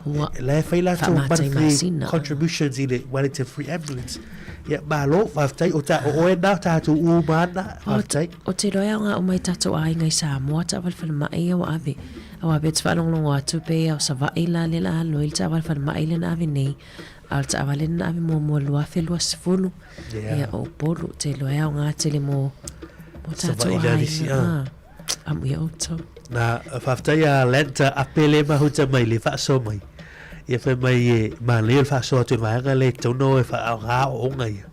Ua la e fai latou Faamātai monthly masina. contributions i le Wellington Free Ambulance ia malo faafetai o ta o oe na tatou uma ana faafetai. O te iloa e aoga uma i tatou aiga i Samoa taavale falemai ia ua ave. Aua pei ou te faalogologo atu pei a o Savaii la lea la alo ai le taavale falemai lea na ave nei, a o le taavale lea na ave muamua 2020. Ia o Upolu, ou te iloa e aoga tele mo mo tatou Savaii la le isi, aiga. ah. Amuia outou. Na, faafetai ia Lanta Ape le mahuta mai le faasoa mai. Ia fai mai e manaia le faasoa atu i le vaega lea e tatau ona o e faaaoga aoaoga ia.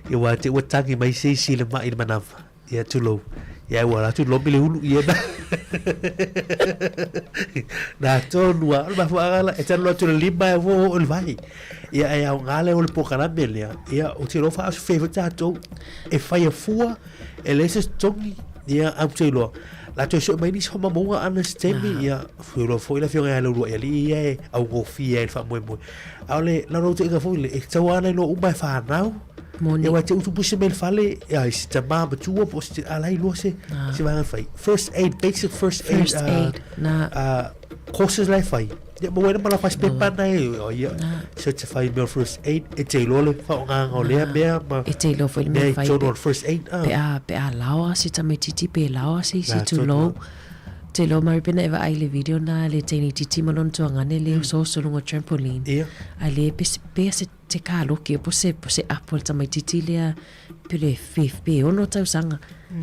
Ia aua te i ua tagi mai se isi i le mai i le manava. Ia tulou. Ia ua alu atu lomi le ulu ia na. Na tonu lava. O le mafuaaga la, e te alu atu i le lima e ua oo i le vai. Ia e aoga lea o le polokalame lea. Ia ou te iloa faaosofia ai foi tatou e faia fua e leai se totogi ia ae ou te iloa la toe sue mai nisi faamaumauga ana se taimi ia iloa foi le afioga ia Leuluaialii ia e augofie ai le faamoemoe a o le naunautaiga foi le e tatau lava ona iloa uma e fanau Moni. Ia aua e te utu puse mai le fale ia i se tamā matua po o se a la e iloa se se vaega e fai. First aid, basic first aid, First aid, na. courses la e fai. Ia maua ai le mala fai se pepa na e o ia certify mea o first aid e te iloa le faaaogaina o lea mea ma E te iloa foi le mea mea i fai totonu pe, o le first aid. Ah. pe a, pe a laoa se tamaitiiti pe laoa se isi Na, tonu tulou. lava. Te iloa Mary pena e vaai i le video na le teine itiiti ma lona tuagane le osooso luga o trampoline. Ia. Ai le pe se, pe se te kaloki po se, po se apo le tamaitiiti lea pe le pe, pe ono tausaga.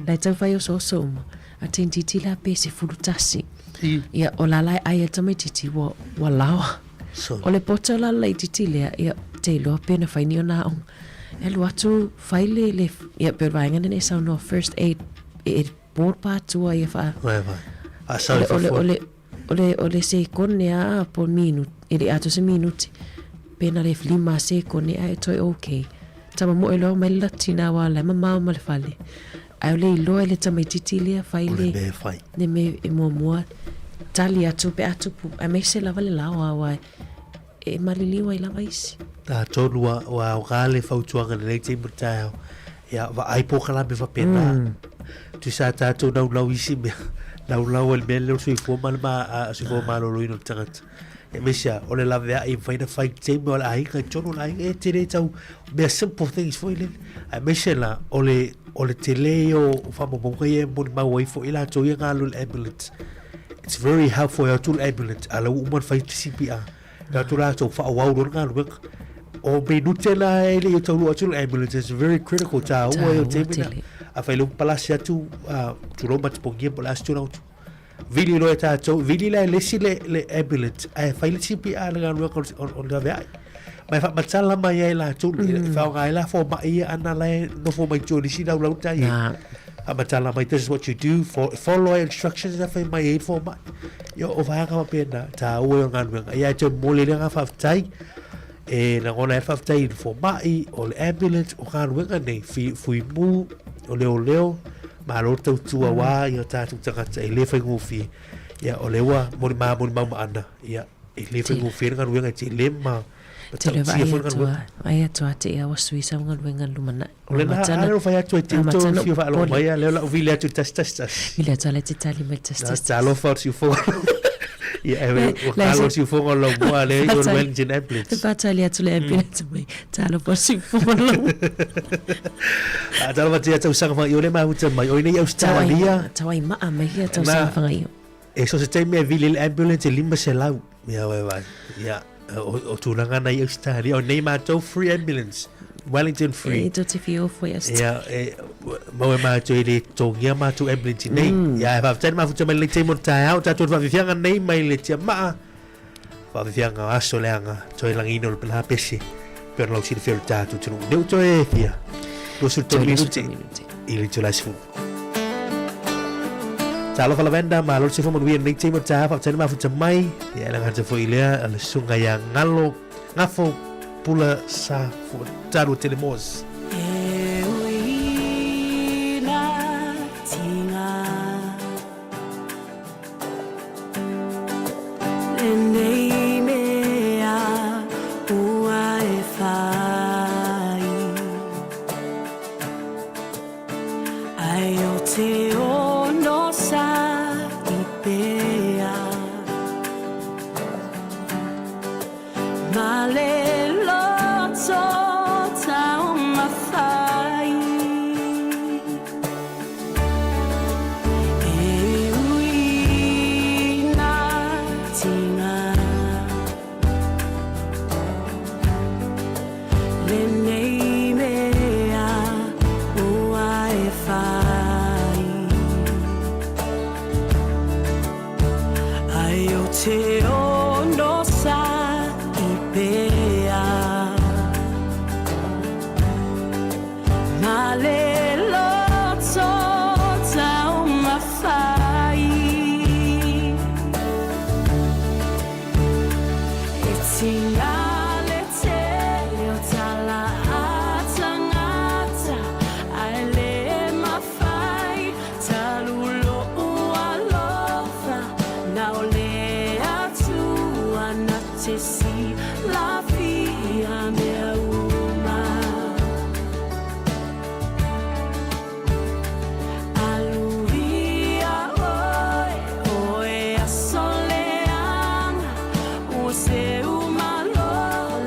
La e tau fai osooso uma. A teine itiiti la pe 11. Ia, o la la e ai e le tamaitiiti ua, ua laoa. So. O le poto la le laitiiti lea, ia, te iloa pe na fai ni ona aoga. E alu atu, fai le, le, ia, pe o le vaega lena e saunoa first aid, e, e board pa atua ia wha... Vai, vai. A sau i O le, o fafo. le, o le, o le sekone a po minu, e le ato se minuti. Pena le lima sekone a e toe okay. Tama mo e loa mai le latina wa la mamao ma le fale. Ai o le iloa e le tamaitiiti lea fai O le le mea e fai. le mea e muamua tali atu pe a tupu aemaise lava le lao aua e maliliu ai lava isi. Tatou ua ua aoga le fautuaga lelei taimi o le taeao. Ia vaai polokalame faapena. Tusa tatou naunau i isi mea, naunau ai le mea lea o le soifua ma le soifua maloloina o le tagata. Aemaise lava o le laveai e mafai ona fai i le taimi o le aiga i totonu o le aiga, e tele tau mea simple things foi lele. Aemaise la o le o le tele ia o faamaumauga ia e molimau ai foi latou ia galulue i le ambulance. It's very helpful e o atu le ambulance a o la ua uma ona fai le CPR. E o atu latou faaauau loa le galuega. O minute la e le i taunuu atu le ambulance it's very critical taua ia o taimi na. Afai loa ua palasi atu tulou matapogia po o le a se tulaga atu. Vili loa e tatou, vili la e le isi le, le ambulance ae fai le CPR le galuega o, o, o le laveai. Ma e faamatala mai ai latou, e faaaoga ai la fomai ia ana la e nofo mai tua i nisi laulau tai e. Faamatala mai, this is what you do, follow instructions na fai mai ai le fomai. Ia, o vaega faapena, taua ia o le galuega. Ia, e toe momoli ai le agaga faafetai, e lagona ai le faafetai i le fomai, o le ambulance, o galuega nei, fuimu, o leoleo, malo le tautua aua i o tatou tagata e le faigofie. Ia, o lea ua molimā molimau maana, ia, e le faigofie le galuega e tele ma Tele matautia vaai foi le atu galuega. a, vaai atu a te ia ua sui sau galuega lumanai. O lena, Amata a na- lea ua fai atu ai te amata outou na fia faalogo upole. mai, a lea o lau vili atu i le tasi tasi tasi. Vili atu a lea te tali mai le tasi Na, tasi tasi. talofa o le siufogo. Ia, e, ua Le- kalo le siufogo o lau mua lea i o le Faatali- Wellington Ambulance. Te faatali atu le ambulance mai. Talofa o le siufogo o lau mua. A talofa tia tausaga whangai o le mahuta mai. O i nei Australia. Tau ai maa mai hea tausaga Na. whangai o. E so se taimi e vili le ambulance e 500. Ia wai wai. Ia, o, o tūranga nei Australia, o nei mātou free ambulance. Wellington free. E tō te whio foi Australia. Ia, e, mau e mātou e le tōngia mātou ambulance nei. Ia, e whawhitai mafuta mai le taimo tae au, tātou whawhiwhianga nei mai le tia maa. Whawhiwhianga o aso leanga, toe langino le pena pese. Pe ona lau silafia o le tātou tunu. Neu toe e fia. 23 minuti. I le tula sifu. Talofa lavenda, malo le soifua manuia lenei taimi o le taeao, faafetai le mafuta mai. Ia e lagata foi lea a le susuga ia Galo Gafo Pula Sa Talu Tele Moores. E ui na tinga Lenei mea ua e whai Ai o te ono sa i pea Ma le loto taumafai E ui na tinga Lenei mea ua e whai Ai o te ono sa i pea Ma le loto taumafai E tinga le tele o tala a tangata Ae le mafai talu lo'u alofa Na o le Atua na te silafia mea uma Aluia oe, oe aso leaga Ua seu malo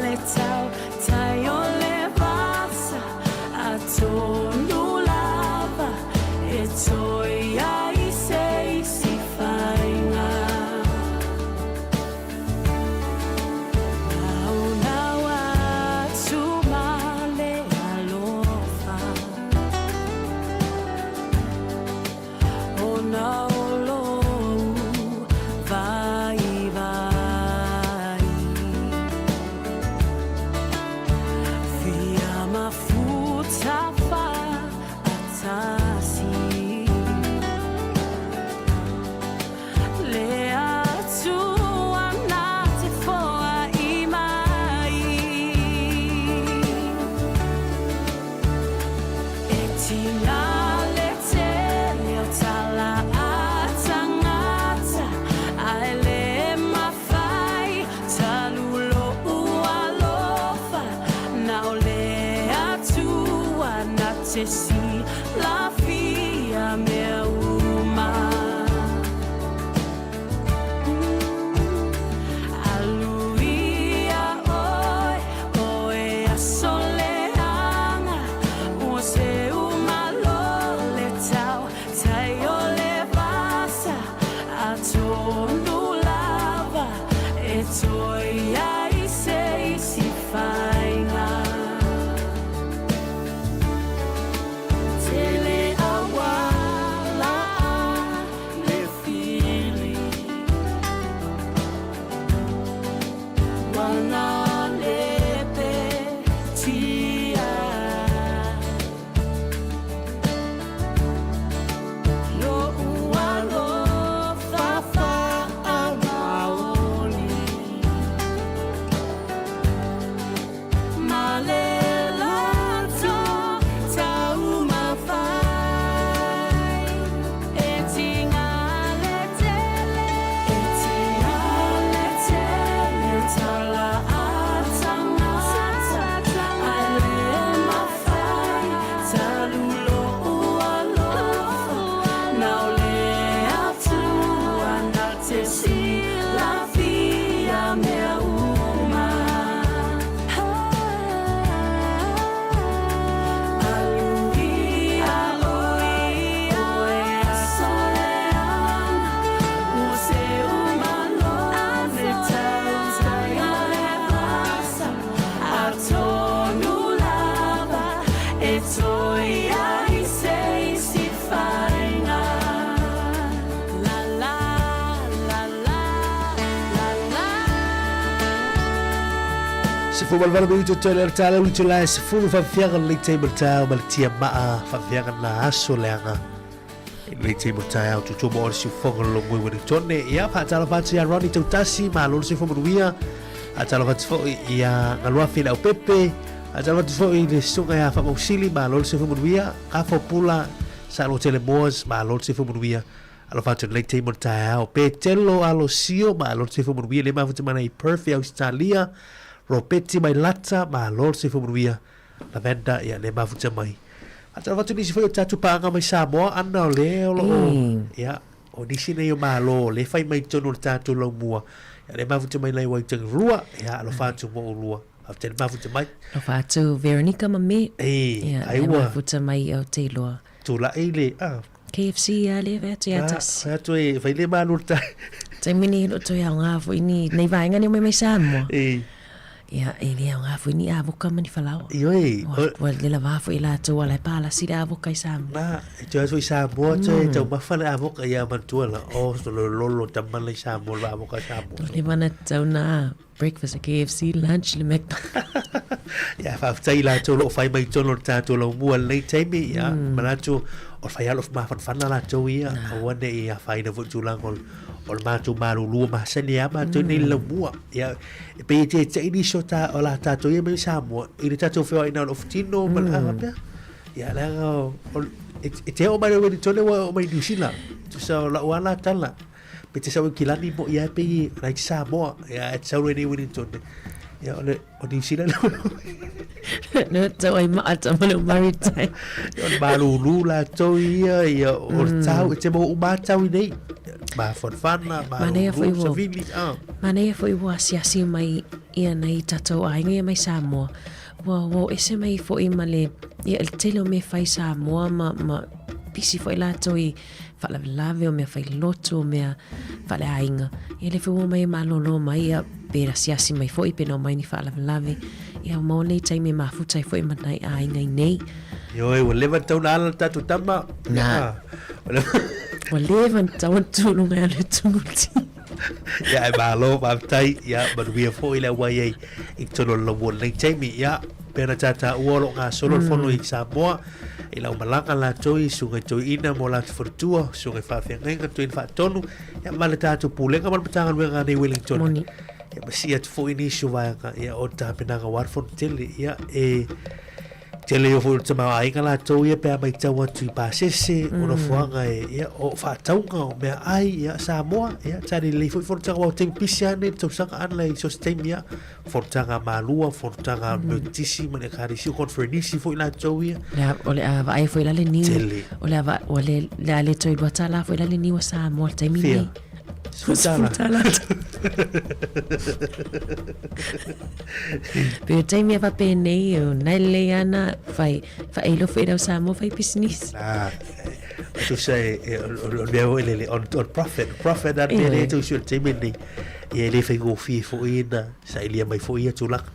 le tau tai o le vasa Atonu lava e toe ai se isi faiga Naunau atu ma le alofa Ona o lou vaivai Fia mafuta faatasi Le Atua na te foai mai E tina le tele o tala a tangata Ae le mafai talu lo'u alofa Na o le Atua na te silafia mea uma Aluia oe, oe aso leaga Ua seu malo le tau tai o le vasa Atonu lava e toe ai se isi faiga. E toe ai se isi faiga. La la la la la la. 18 minute toe le tala uli tula e sefulu faafiaga le taimi o le taeao ma le tia maa faafiaga na aso leaga i le taimi o le taeao tutua mo o le siufoga le longoi Wellington ia faatalofa atu ia Ronnie Tautasi malo le soifua manuia faatalofa atu foi ia Galuafi le Aupepe faatalofa atu foi le susuga ia Faamausili malo le soifua manuia Kafo Pula Salotele Moores malo le soifua manuia Alofa atu i lenei taimi o le taeao. Petelo Alosio, malo le soifua manuia, le mafuta mai i Perth i Ausitalia. Ropeti mai Lata, malo le soifua manuia. Lavender, ia le mafuta mai. Faatalofa atu nisi foi o tatou paaga mai Samoa, ana o le o loo, ia, o nisi nei o malo o le fai mai tonu o le tatou laumua. Ia le mafuta mai lai Waitangi-rua, ia alofa atu mo ulua. Faafetai le mafuta mai. Alofa atu Veronica ma me. Ei, Ia, ai le ua. mafuta mai i Aotearoa. Tulai le, ah. KFC a le fai atu ia tasi. Fai atu e fai le malu le tai. Taimi nei lo toe aoga foi ni nei vaega nei mai mai Samoa. E. Ia e le aoga foi ni avoka ma ni falaoa. Ioe. Ua, ua le lava foi latou ala e palasi le avoka i Samoa. Na, e toe atu i Samoa toe mm. taumafa le avoka ia manatua la. O, oh, lo lolo tama le Samoa le avoka Samoa. Le mana tau na breakfast a KFC, lunch le McDonald's. Ia, faafetai i latou o lo o fai mai tonu o le tatou laumua i lenei taimi, ia, mm. manatu o le fai alo mafanafana latou ia, aua ne i afaina foi tulaga o o le matou malulu masani a matou nei le laumua. Ia, e pei e te nisi o ta o la tatou ia mai Samoa i le tatou feoaiga o le ofutino ma le mm. pea. Ia, leaga o e te o mai le Wellington ua o mai New Zealand. Tusa o lau ala tala. Pe te sau i Kilani mo ia pe i rai Samoa. Ia e te sau nei Wellington. Ia o le o New Zealand. No tau ai maa ta ma le maritime. Ia o le malulu latou ia, ia o le tau, e te mo uma tau i nei. Mafanafana, Manaia foi malulu, ua savili. Ah. Manaia foi ua asiasi mai ia nai tatou aiga ia mai Samoa. Ua ua o ese mai foi ma le ia le tele o mea fai Samoa ma ma pisi foi latou i faalavelave o mea fai lotu o mea faaleaiga. Ia le foi ua mai e malolo mai ia pe asiasi mai foi pe na omai ni faalavelave. Ia ua maua nei taimi e mafuta ai foi ma nai aiga i nei. Ioe, ua leva ona tau na ala le tatou tama. Na. Ua leva. Ua leva ona tau ona tū luga i alu e tuguti. Ia, e malo, faafetai, ia, manuia foi le auai ai i totonu o le laumua i lenei taimi. Ia, pei ona tatāua o lo o gasolo le fono i Samoa, i lau malaga latou i susuga i toeaina mo latou faletua, susuga i faafeagaiga, toeaina faatonu, ia ma le tatou Pulega ma le Matagaluega nei Wellington. Moni. Ia ma sii atu foi nisi o vaega ia o le tapenaga aua le fono tele. Ia e tele ia foi o le tamaoaiga latou ia pe a matau atu i pasese, o nofoaga e ia o faatauga o meaai ia Samoa, ia tali lelei foi fonotaga aua o taimi pisi lava nei i le tausaga ana i so o se taimi ia. Fonotaga a Malua, fonotaga a Metotisi ma le Ekalesia, o koneferenisi foi latou ia. Le a, o le a vaai foi la le niu. Tele. O le a va, o le, le a le toe 2 tala foi la le niu a Samoa i le taimi Fia? nei. 10 tala. 10 tala. Pe o taimi a faapenei, o nai lelei ana, fai, faailo foi lau Samoa fai pisinisi. Ah, e tusa e, e, o, o, o le mea foi lele, on, on profit, profit a mea lea e tausi o le taimi lenei. Ia e le faigofie foi na sailia mai foi ia tulaga.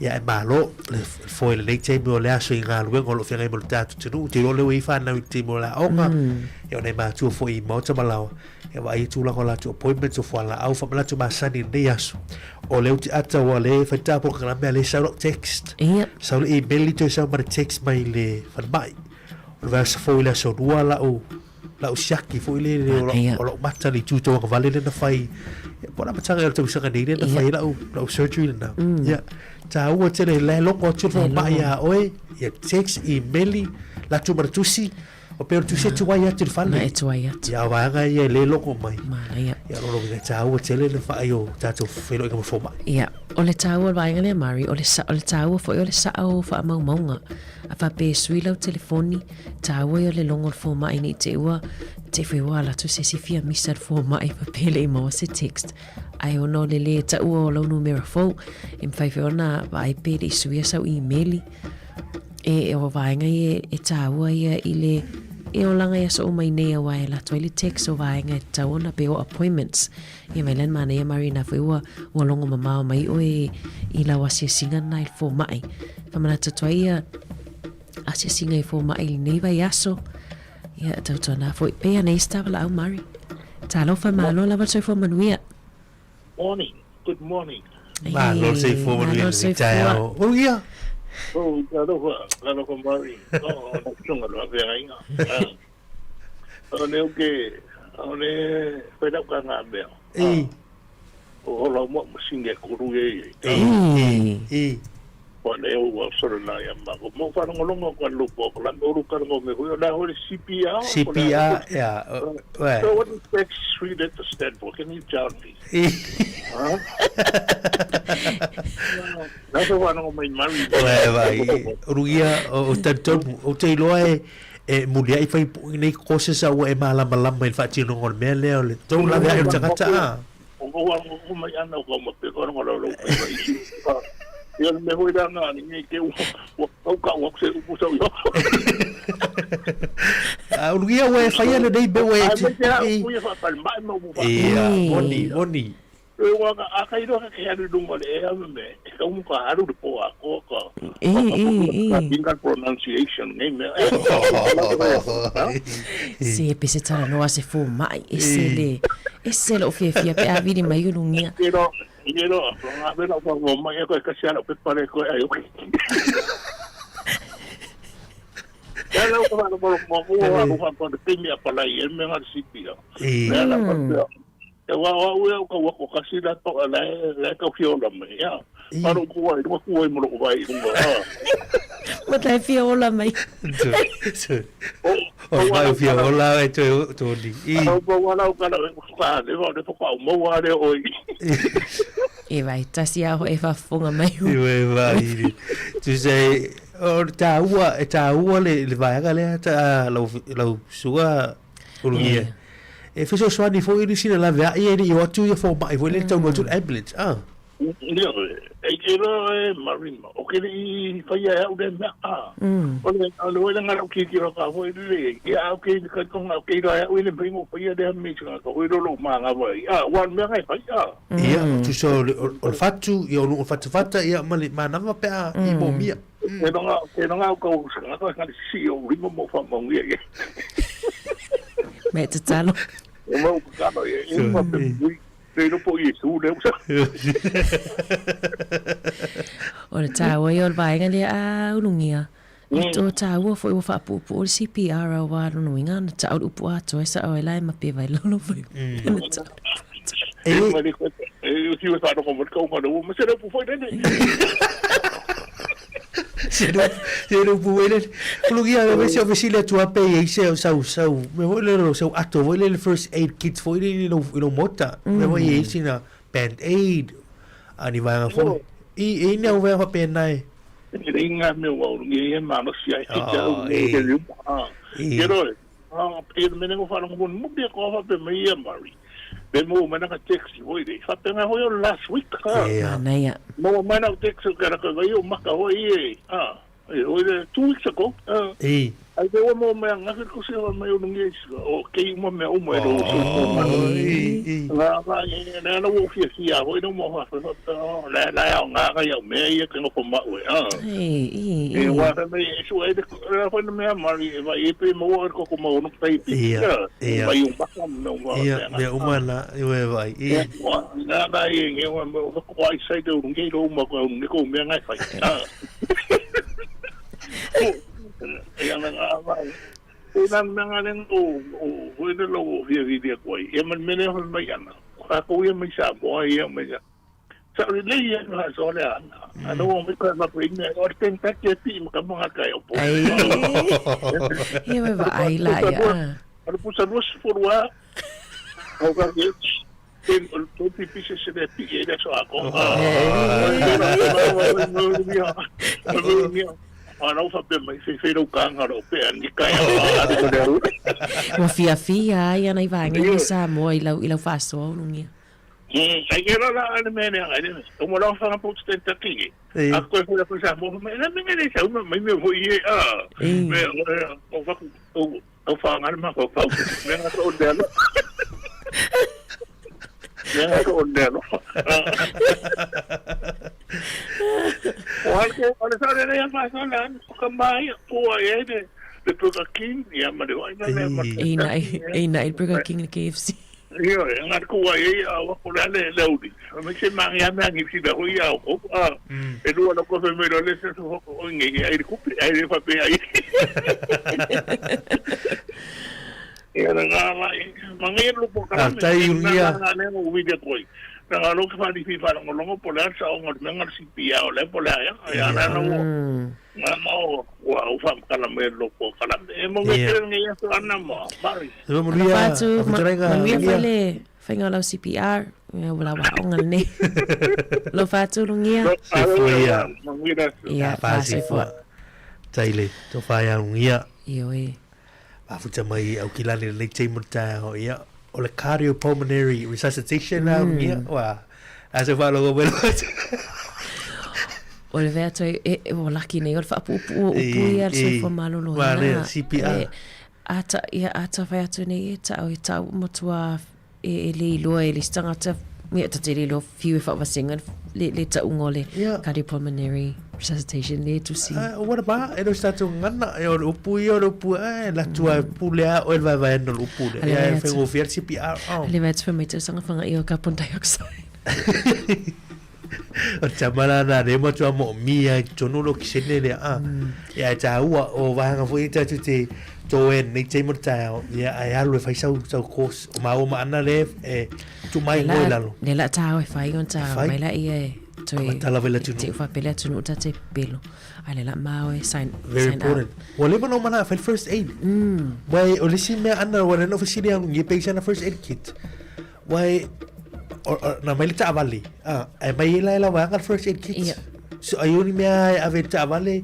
Ia e malo le foe i lenei taimi o le aso i galuega o lo o feagai ma le tatou atunuu. Ou te iloa o lea ua i ai fanau i le taimi o le aoga, ia o nai matua foi i maota ma laoa. Ia vaai i tulaga o latou appointments o fualaau faamanatu masani i lenei aso. O lea ou te ata ua le fai ta polokalame a lea sau lau text. Ia. Sau le email toe sau ma le text mai le falemai. O le vaiaso fou i le aso lua lau lau siaki foi le le o lau, o lau mata le itu tauagavale lea na fai. Ia, po o le amataga ea o le tausaga nei lea na fai ai lau, lau surgery lena. Ia, taua tele la e logo atu le falemai ia oe, ia text, email, latou ma le tusi. O pei o le tusi e tuai atu i le fale. Na e tuai atu. Ia, o vaega ia e le logo mai. Manaia. Ia, o lona uiga e taua tele le vaai o tatou feiloaiga ma fomai. Ia, o le taua o le vaega lea Mari, o le, sa, o le taua foi o le sao o faamaumauga. A faapea e sui lau telefoni, taua ia o le logo o le fomai nei te ua, te foi ua alu atu se isi fia misa le fomai faapea e le i maua se text. Ae ona o le le taua o lau numera fou, e mafai foi ona vaai pe le i suia sau imeli. E, o vaega ia e tāua ia i le e olaga i aso uma i nei aua e alu atu ai le text o vaega e tatau ona pe o appointments. Ia mai lea manaia Mari na foi ua, ua logo mamao mai oe i lau asiasiga lena i le fomai. Faamanatu atu ai ia. Asiasiga i fomai i lenei vaiaso. Ia, tautuana foi pea nei se tavalaau Murray. Talofa, malo lava le soifua manuia. Morning, good morning. Malo le soifua manuia i lenei taeao. Oh ia! Oh, talofa, talofa Murray. Oh, o le susuga le faafeagaiga. O le ke, o le whai lau ka ngā mea. Ei. O hola o mau masini e kuru e i. Ei, ei. Wa le o wa soro na ia ma. Mo whalongolongo kwa lupo, ko la me uru karango me hui, o la hoi CPR. CPR, yeah. So what does that three letters stand for? Can you tell me? Huh? Nā te whanongo mai mari. Wai, vai. Urugia, o tantonu, o te iloa e, e mulia'i fai puʻu nei courses a ua e malamalama i le faatinoga o le mea lea o le tou lavea'i o le tagata a. O kou ago mai ana o kau mape ko ngo lau lau pai isi. Ia le mea foi la na ni ngi ke ua kau kau aku se upu sau yo. A ulugia ua e faia lenei mea ua e. Ai mai te au kuia fa pal mai ma upu fa. Ia, moni, moni. E ua ka a kai roa ke alu lunga le e ame me e kau mu ka alu le po a ko ka. E, e, e. Ka tinga pronunciation nei mea. Se pe se talanoa se fomai e se le e se lou fiafia pe a vili mai ulugia. Ke ro ke ro nga vela pa mo mai e ko ka sia pe pare ko ai ok. Ya lau ka mo mo mo mo mo ko te mi apalai e me nga sipia. E. La pa E wa wa ua ka wa ko kasi la to la la ka fia ola mai ya. Paro ku ai ku ai mo ko vai lunga. Ma tai fia ola mai. O vai fia ola e to to ni. I. Au ko wa la ka la ka le wa le ko mo wa le oi. E vai tasi a ho e fafofoga mai. E vai vai. Tu sei o tāua e tāua le le vaega lea ta lau lau suga Ulugia. E fesoasoani foi nisi na lavea'i e le i o atu ia fomai foi le taunu atu le ambulance a. Ia, e ke roa e Marima, o ke i whaia e au le mea a. O le, o le wele ngā ki ki roka foi le, ia au ke ka konga o ke roa e au le mea whaia le me tinga ka hoi rolo mā ngā wai. A, wan mea ngai whai a. Ia, tu so o le fatu, ia o lu o fatu fata, ia ma le manava pe a i mo mia. Ke ronga, ke ronga au kau ngā kau ngā si o rima mo wha maungia ia. Me tatalo. E mau kakano ia, e ma pe pui, te ropo i e tū leo sa. O le tāua ia o le vaega lea a ulugia. I tō tāua foi ua faapuupuu le CPR au wā lona uiga na tau le upu atoa e sao ai la e mape vai lalo vai na tau le upu atoa. E e uti ua whanoko mo te kaunga na ua ma se raupu foi nene. Se le upu foi lele. Ulugia e se ofisi le atua pe i se sau sau me foi le sau ato foi le first aid kit foi le i lo mota. Me foi i sina band aid a ni vaega foi. I i ne au vaega faapena e. E rei ngā mea ua urungi ai e malosi ai ki te au nei te reo. Ke roe, e mene ngo wharongo moni mupi e koa whape mai ia Murray. Me mo mai naka taxi hoi rei. Whape ngā hoi o last week. Manaia. Mo mai naka taxi o kera koe vai o maka hoi e. E hoi re, 2 weeks ago. E. Ai te ua mo mai a ngake ko se hoa mai urungi ai o kei uma mea uma e ro so ko ma. Ngā ngā e nā na wo fia fia hoi no mo ha la la au ngā ngā iau mea ia ke ngoko mau e. E wa ka nei e sua e le hoi na mea mari e vai e pe mo e koko mau no tai pi. Ia, ia. Vai o maka me uma. Ia, mea uma na e vai. Ia, nā nā e nge wa mo ko ai sai de urungi ro uma ko urungi ko mea ngai whai. E ana ngā vai. Tēnā mea ngā renga o, o, hoi le lau o fia whiria koe. Ia man mene hoi mai ana. Ka ko ia mai sa moa ia mai sa. Sa ore lei ia no ha le ana. Ana o mai koe ma koe mea. O te taki e pi ma ka mga kai o po. Ai. Ia me va ai la ia. Ana pusa rua se forua. Au ka ke. Ten o tō pise se le pi e le so ako. Ana o whape mai whei whei rau kānga rau pea ni kai a ko le au. Ua fiafia ai ana i vaega i Samoa i lau i lau faasoa ulugia. Ai ke rā rā ane mea nea ngai ne. O mo lau whanga pō te taki e. A koe whai ako Samoa mai na mea nei sau mai mea hoi e a. Mea o waku o o whanga ma ko pau. Mea ngā o le alo. Mea ngā o le alo. O hale ke o le sare le ma sa la o ka mai o ai e le le Burger King ia ma le wai na le ma. E na e na Burger King le KFC. Io e nga ku ai e a wa ko le le uli. Me se ma ngia me ngi si da ho ia o a e lua la ko fe me le se so o ngi ai le kupe ai le fa pe ai. Ia na ngā la i ma ngi lu po kala me. Tai unia. Na ne mo wi de koi. Na ngā lo ka fa di fi fa ngo longo po le sa o ngo me ngā si pi o le po le ya. Ya na na wo. Ngā ma o wa o fa kala me lo po kala me. E mo ngi te ngi ya so ana mo. Mari. Se mo ria. Manuia fai le faiga o lau CPR. Ia ua lau aoga lenei. Lo fatu lugia. Soifua ia. Ia, faasoifua. Tai le tofa ia lugia. Ioe. Mafuta mai au ki lani lenei taimi o le taeao, ia, o le cardiopulmonary resuscitation la mm. ia, ua, a se whaalogo mai lo atu. O le vea toi, e, e, o laki nei, o le whaapuupuu o upu ia le soifua malolo. Wā, ne, CPR. E, ata, ia, ata whai atu nei, e tau, e tau matua e, e le iloa e le isi tagata ia ta te le iloa fiu e faavasega le, le tauga o le Ia. cardiopulmonary resuscitation le tusi. Ah, what about e le o se tatou gagana e o le upu ia o le upu eh la tua e pule a oe le vaevaeina o le upu lea Ale ia vai e atu. faigofie ai le CPR oh. Ale vai atu fai mai tausaga fagaia o carbon dioxide. O le tama la na le matua moomia i totonu o le okisene lea a. Ia e taua o vaega foi ia tatou te toe ai lenei taimi o le taeao ia ae alu e fai sau sau course o maua ma ana le e tuu mai Le igoa i la lalo. le la taao e fai ona E ta fai. mai laia e toe Amata lava i le atunuu. te faapea le atunuu ta te pelo. Ae le la mao e sign Very sign up. important. Ua leva ona ou manao e fai le first aid. Uae o le isi mea ana ua le na fesili au ngia pe i sana first aid kit. Wai, na mai le taavale, ah, ae mai ai la e la vaega le first aid kit. Ia. So, ai o ni mea e ave i le taavale,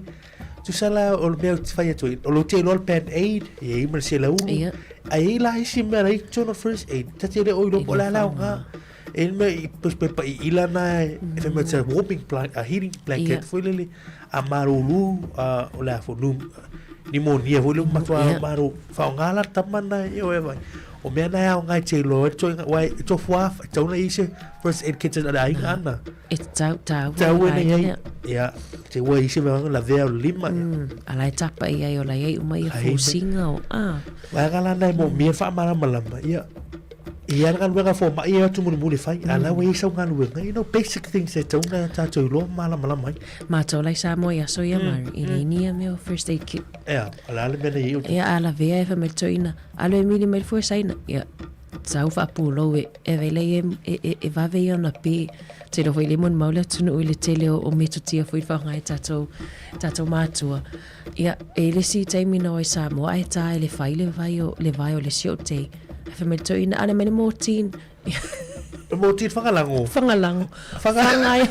tusa la o le mea ou te fai atu ai, o lou te iloa le band aid, e i ai ma le selaulu. Ia. Ae i ai la isi mea la i totonu o le first aid, ta te le o iloa po o le a le aoga. E i ai le mea i pepa iila na e fai mai it's a warming blanket, a heating blanket Ia. foi lele, a malūlū, a o le a foi, nimonia foi le matua Ia. malo, faaaoga la le tama lena e o e vai. O mea na e aoga e te iloa ai le toega, aua e tofu lava, e tatau ona i ai se first aid kit a le aiga ana. E tatau, taua Taua le ina i ai, vaega. ia, te ua i ai se vaega lavea o le lima, ia. A la e tapa i ai o la i ai uma ia Ai, me- fosiga o, a. Vaega la na e moomia le faamalamalama, ia, e i ai le galuega a fomai e o atu mulimuli e fai, a o la ua i ai sau galuega, you know, basic things e tatau ona tatou iloa ma malamalama ai. Matou la i Samoa i aso ia Mari, e leai ni ia mea o first aid kit. Ea, o le a le mea na i ai o te. Ia, a lavea e fai mai le toeaina, Alo e mili mai le fua saina, ia, sau faapulou e ave lea e, e, e, e vave ia ona pe. Te iloa foi le molimau le atunuu i le tele o, o metotia foi i faaaoga ai tatou, tatou matua. Ia, e i le isi taimi na o ai Samoa ae ta e le fai le vai o, le vae o le isi o tei. Ae fai mai le toeaina, ale mai le mortein. Le mortein whangalago. Whangalago. Whangaia.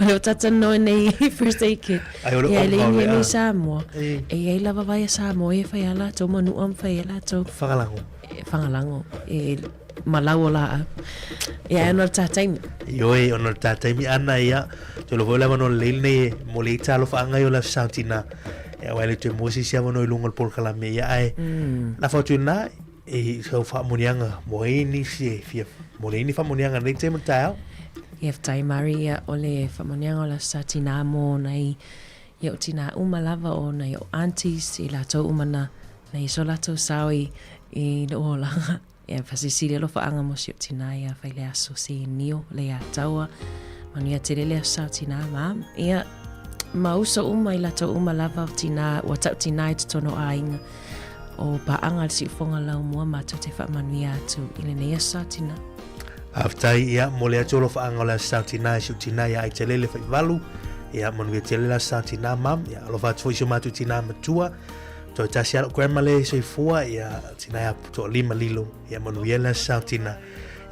O le o tata noa nei i first aid kit. Ai, o le Ia, e le onga o ini le e nei a. Samoa. E. E iai lava vai a Samoa e whai a latou manua ma whai a latou. Whangalago. E, whangalago. E malau o laau. Ia, e ona le tataimi. Ioe, ona o le tataimi ana ia, toe lova o le avanoa lelei lenei e mo le ai talofa-anga i o le Aso Saotina. Ia, aua e le toe maua se isi avanoa i luga o le polokalame ia, ae lafo atu i lena, e sau faamanuiaga mo ai nisi e fia mo le ai ni faamanuiaga i lenei taimi o le taeao. Ia faafetai Mari ia o le faamanuiaga o le Aso Sa Tinā mo nai ia o tinā uma lava o nai o aunties i latou uma na na i so latou sao i i lou olaga ia faasilisili alofaaga mo si o tinā ia fai le aso se nio le ia taua manuia tele le Aso Sa Tinā ma ia ma uso uma i latou uma lava o tinā ua tau tinā i totonu o aiga o paaga le siufoga laumua matou te faamanuia atu i lenei aso sa tinā. Faafetai, ia, mo le atu alofaaga o le Aso Sa Tinā i si ou tinā ia Aitalele Faivalu, ia, manuia tele le Aso Sa Tinā, mum, ia, alofa atu foi i si o matou tinā matua, toe tasi lava lou grandma lea e soifua, ia, tinā ia Toalima Lilo, ia, manuia le Aso Sa Tinā.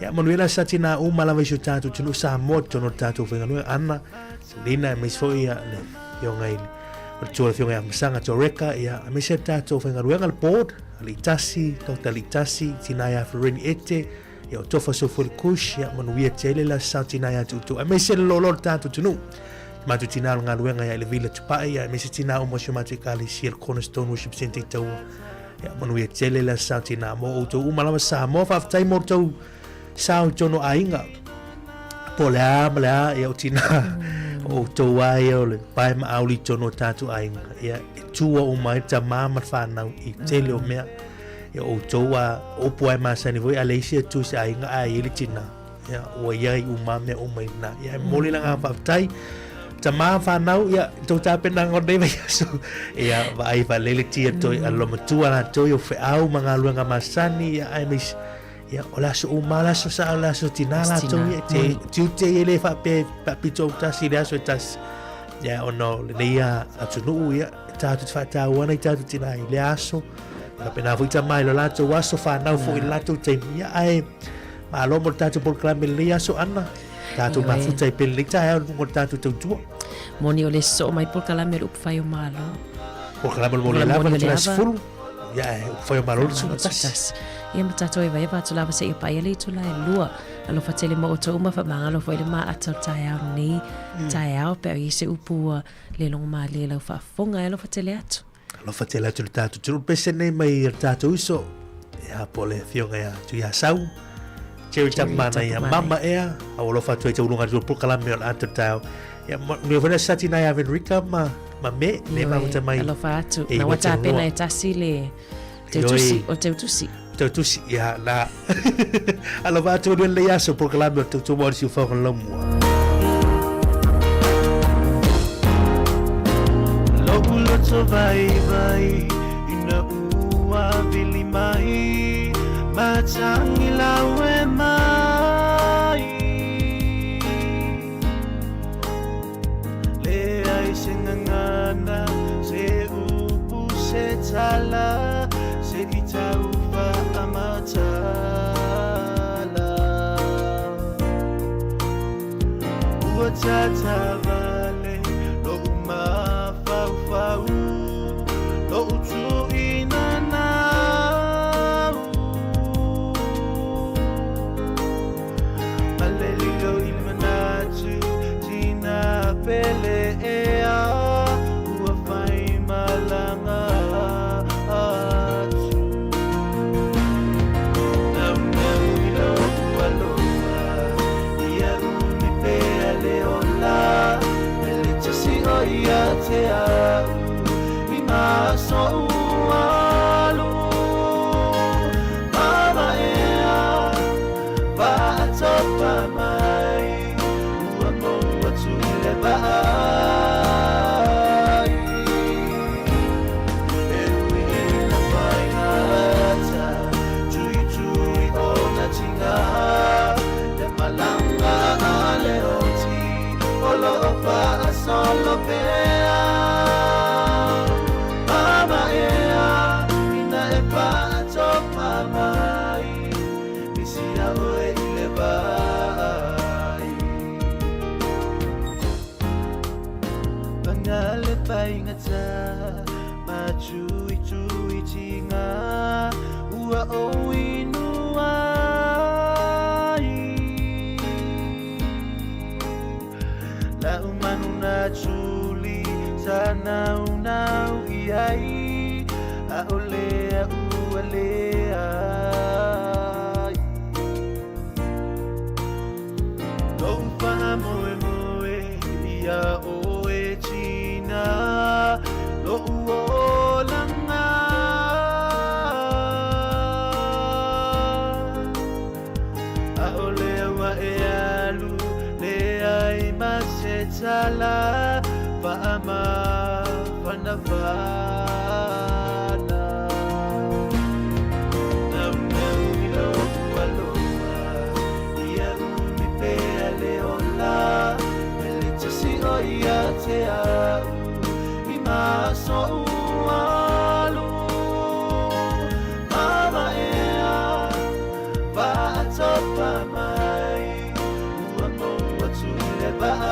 Ia, manuia le Aso Sa Tinā uma lava i si o tatou atunuu Samoa, totonu o le tatou faigaluega, Ana, Selina, aemaise foi ia, le afioga i le o le tua o le afioga ia Masaga Toreka, ia, aemaise le tatou faigaluega, le board, Aliitasi, Doctor Aliitasi, tinā ia Fereni Ete, ia o Tofa Sofoli Kush, ia manuia tele le aso sao tinā ia te outou, aemaise le loaloa o le tatou atunuu. Te matou tinā o le galuega ia i le Vila Tupai, ia aemaise tinā uma o si o matou ekalesia le Cornerstone Worship Centre i Taua. Ia manuia tele le aso sao tinā mo outou uma lava Samoa, faafetai mo outou sao i tonu aiga. Po o le a ma le a, ia o tinā, o outou lava ia o le pae ma auli i totonu o tatou aiga, ia e tua uma ai le tamā ma le fanau i le tele o mea. Ia o outou lava, o upu lava e masani foi, a leai se atu i se aiga ae i ai le tinā, ia ua i ai uma lava mea uma i lena. Ia e momoli le agaga faafetai, tamā ma fanau, ia i tou tapenaga o lenei vaiaso, ia vaai faalelei le ti a toi, a le loomatua latou i ou feau ma galuega masani, ia aemaise Ia, o le aso uma, le aso sa, o le aso tinā latou ia, te tiute ia le faapea faapito autasi i le aso e tasi. Ia, ona o lenei atunuu, ia, e tatou te faataua ana i tatou tinā i lea aso. Faapena foi tama i lo latou aso, whanau foi i le latou taimi. Ia, ae, malo mo le tatou polokalame i lenei aso, Ana. Tatou mafuta i pele lenei taeao i luga o le tatou tautua. Moni o le soo mai polokalame o le upu fai o Malo. Polokalame o le moni lava, le tula 10. Ia, e upu fai o Malo le 11. Ia ma tatou evaeva atu lava seia paia le itula e lua. Alofa tele ma outou uma, faamagalo foi le maata o le taeao nei taeao pe a i ai se upu ua le logomalie i lau faafofoga. E alofa tele atu. Alofa tele atu i le tatou atunuu. Pese nei mai i le tatou uso, ia po o le afioga ia Tuiasau, Jerry Tapumana ia Mama ea, au alofa atu ai tauluga atu polokalame o le ata o le taeao. Ia, manuia foi le aso Sati nai a Venrika ma, ma me, le mafuta mai. Alofa atu. Na ua tapena e tasi le Teutusi, o Teutusi. Teutusi, ia, na. Alofa atu manuia lenei aso polokalame o le tautua mo le siufaga o le laumua. Lo'u loto vaivai ina ua vili mai Matangi lau e mai Leai se gagana, se upu, se tala, se i tau faamatala. Ua tatavale lo'u mafaufau, lo'u tuuina nau. Male lilo i le manatu, tina pele ea, ua fai malaga atu. Naunau i lou alofa, ia umi pea le ola, mele tasi o ia te au, i maso ua alu. Mama ea, Faatopa mai, ua mou atu i le vaai. E ui i na faigata, tuitui ona tinga, le malanga a le oti, o lo o faasolo pea. Mama ea, ina e faatopa mai. Misi a oe i le vai. Panga le faigata, Mātuitui tinga, Ua ou inu ai. Lau manu na tuli, Sa naunau i ai, ʻAʻole aʻu a leai. Lou faamoemoe iā ʻoe tina, Loʻu olaga. ʻAʻole au aʻe alu, leai ma se tala, Faamafanafana. Naunau i lou alofa, ia umi pea le ola, Mele tasi ʻo ia te au, i maso ua alu. Mama ea, faatopa mai, Ua mou atu i le vaai.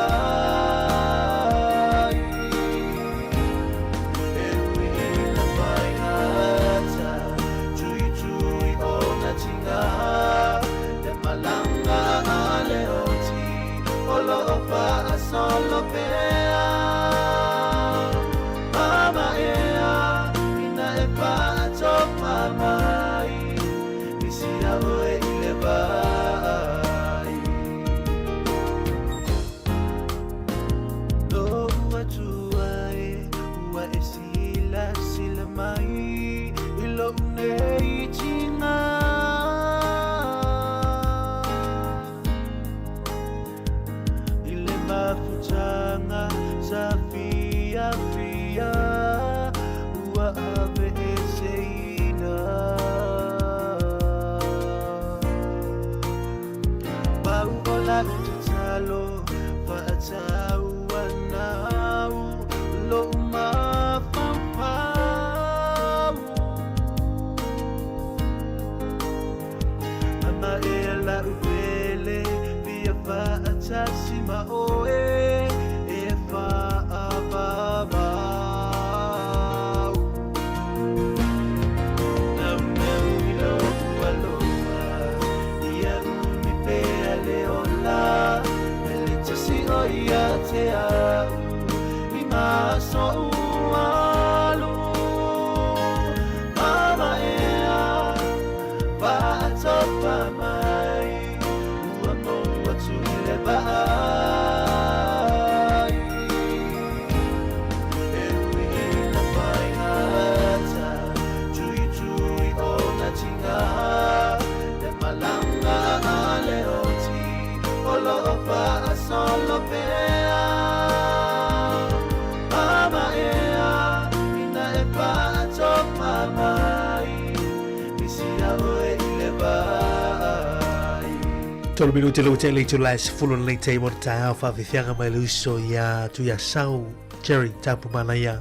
Tolu minute le ua le itula e 10 lenei taimi o le taeao faafefiaga mai le uso ia Tuiasau Jerry Tapu Manaia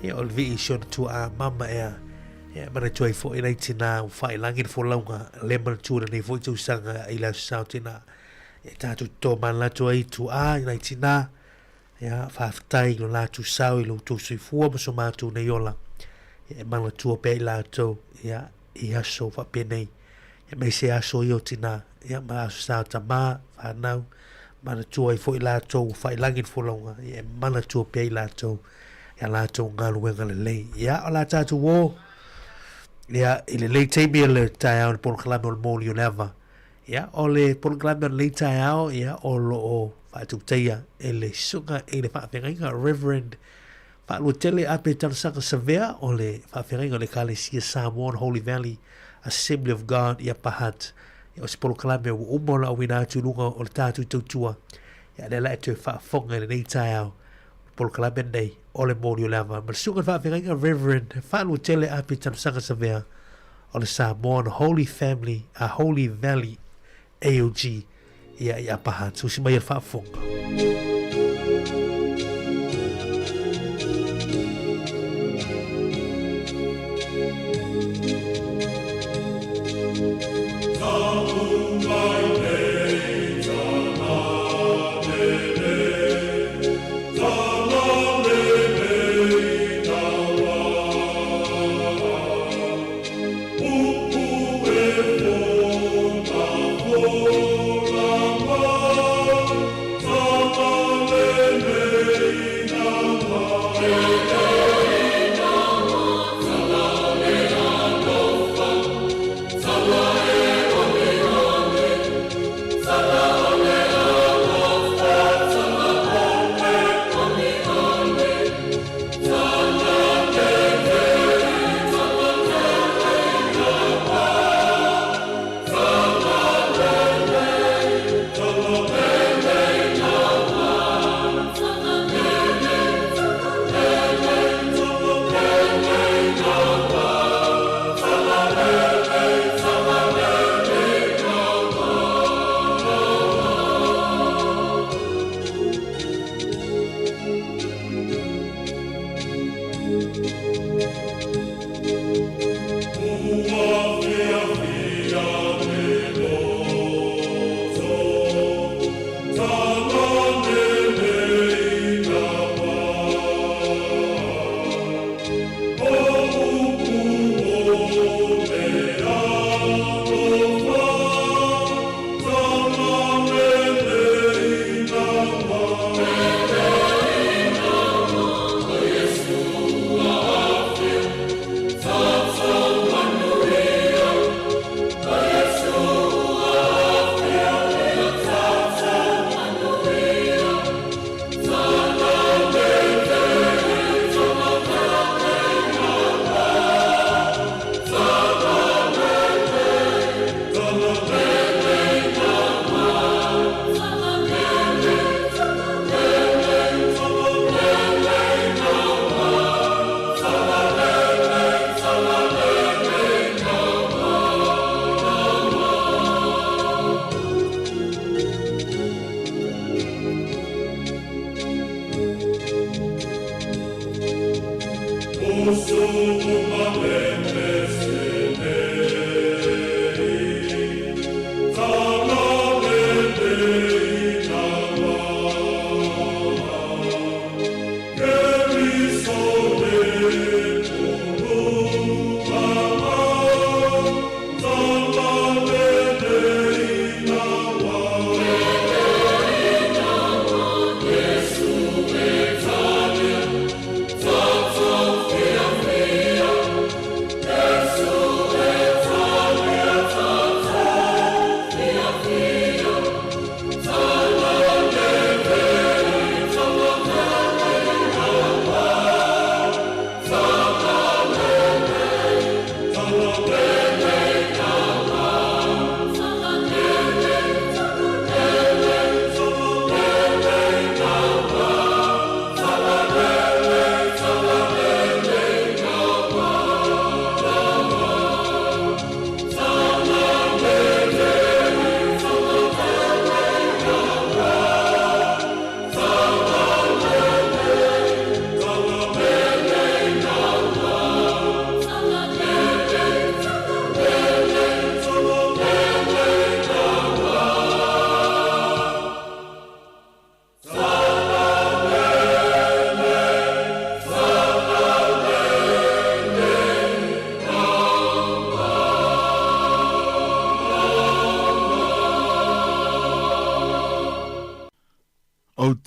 ia o le vii si ona tuaa mama ea ia manatua ai foi nai tinā ua faailagi le folauga le manatua lenei foi tausaga i le aso sao tinā ia tatou toto manatu ai tuaa i nai tinā ia faafetai i lo latou sao i lo outou soifua ma so matou nei ola ia e manatua pea i latou ia i aso faapenei ia aemaise aso ia o tinā ia ma aso sa o tamā fanau manatua ai foi latou ua faailagi le folauga ia e manatua pea i latou ia latou galuega lelei ia o la tatou o ia i lenei taimi o le taeao le polokalame o le moli o le ava ia o le polokalame o lenei taeao ia o lo o faatautaia e le susuga i le faafeagaiga Reverend Faaluatele Ape Talosaga Savea o le faafeagaiga o le Ekalesia Samoan Holy Valley Assembly of God i Upper Hutt. Ia, o se polokalame ua uma ona auina atu i luga o le tatou tautua. Ia, lea la e toe faafofoga i lenei taeao. O le polokalame lenei o le moli o le ava. Ma le susuga i le faafeagaiga Reverend Faaluatele Ape Talosaga Savea o le Samoan Holy Family, a Holy Valley AOG ia i Upper Hutt. Tusi mai e le faafofoga.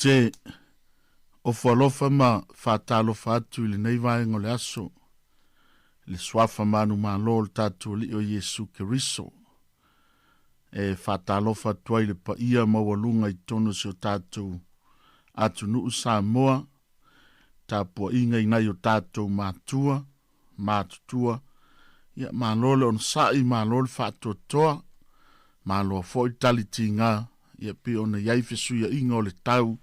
te ofo alofa ma faatalofa atu i lenei vaega o le aso, i le suafa manumalo o le tatou Alii o Iesu Keriso. E faatalofa atu ai i le paia maualuga i totonu o si o tatou atunuu Samoa, tapuaiga i nai o tatou matua, matutua, ia malo le onosai, malo le faatoatoa, malo foi le tali tiga, ia pei ona i ai fesuiaiga o le tau,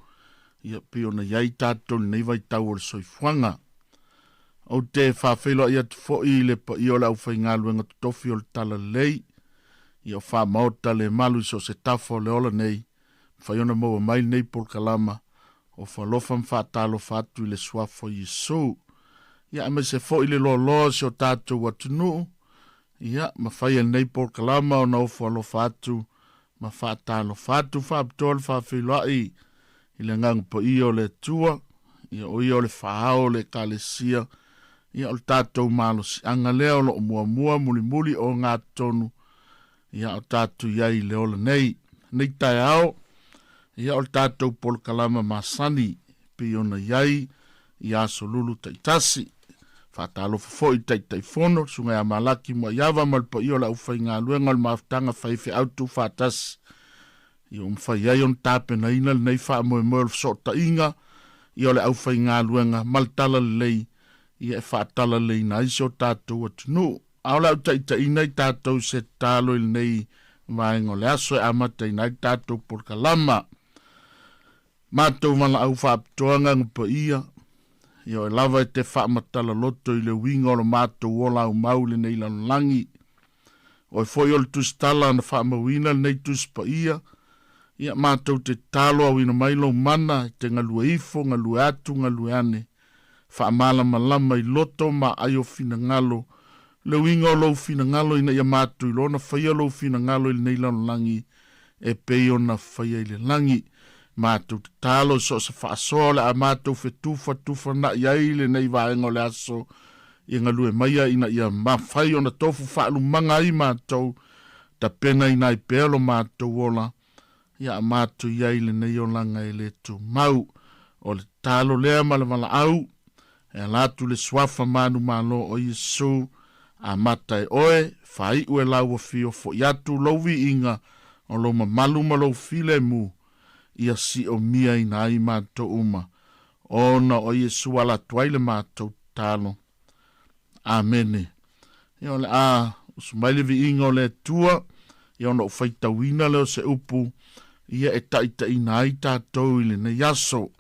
ia pei ona i ai tatou i lenei vaitau o le soifuaga. Ou te faafeiloai atu foi i le paia o le aufaigaluega totofi o le Talalelei, ia o faamaota le malu i so o se tafa o le ola nei, mafai ona maua mai lenei polokalama o falofa ma faatalofa atu i le suafa o Iesu. Ia aemaise foi le loaloa o si o tatou atunuu, ia mafai e lenei polokalama ona ofo alofa atu ma faatalofa atu faapitoa le faafeiloai i le Agaga Paia o le Atua, ia o ia o le faaao o le Ekalesia, ia o le tatou malosiaga lea o lo o muamua mulimuli ogatotonu, ia o tatou i ai i le ola nei. Nei taeao, ia o le tatou polokalama masani, pei ona i ai i aso lulu taitasi. Faatalofa foi i le Taitaifono, le Susuga ia Malaki Muaiava ma le paia o le aufaigaluega o le Mafutaga Faifeau Tuufaatasi, ia ua mafai ai ona tapenaina lenei faamoemoe o le fesootaiga ia o le aufaigaluega ma le talalelei ia e faatalaleina ai si o tatou atunuu. A o le a ou taitaiina i tatou i se tatalo i lenei vaega o le aso e amataina ai le tatou polokalama. Matou valaau faapitoa Agaga Paia, ia oe lava e te faamatala loto i le uiga o lo matou ola aumau i lenei lalolagi. Oe foi o le Tusitala na faamauina lenei Tusi Paia, ia matou te tatalo auina mai lou mana e te galue ifo, galue atu, galue ane, faamalamalama i loto ma aai o finagalo, le uiga o lou finagalo ina ia matou iloa ona faia lou finagalo i lenei lalolagi e pei ona faia i le lagi. Matou tatalo i so o se faasoa o le a matou fetufatufanai ai i lenei vaega o le aso, ia galue maia ina ia mafai ona tofu faalumaga ai matou, tapenaina ai pea lo matou ola, ia a matou i ai i lenei olaga e le tumau. O le tatalo lea ma le valaau, e ala atu le Suafa manumalo o Iesu, amata e oe, faaiu e lau afio foi atu lou viiga o lou mamalu ma lou filemu, ia siomiaina ai matou uma, ona o Iesu ala atu ai le matou tatalo. Amene. Ia o le a usu mai le viiga o le Atua, ia ona ou faitauina lea o se upu, ia e taitaiina ai tatou i lenei aso.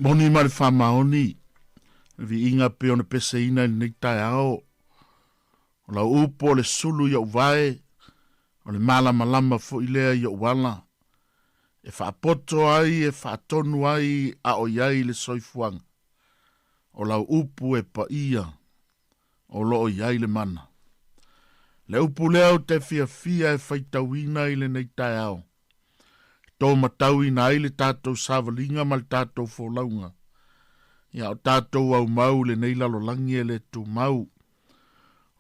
Moni ma le faamaoni, le viiga pei ona peseina i lenei taeao. O lau upu o le sulu i ou vae, o le malamalama foi lea i ou ala, e faapoto ai, e faatonu ai a o i ai le soifuaga. O lau upu e paia, o lo o i ai le mana. Le upu lea ou te fiafia e faitauina i lenei taeao, e tōmatauina ai le tatou savaliga ma le tatou folauga, ia o tatou aumau i lenei lalolagi e le tumau.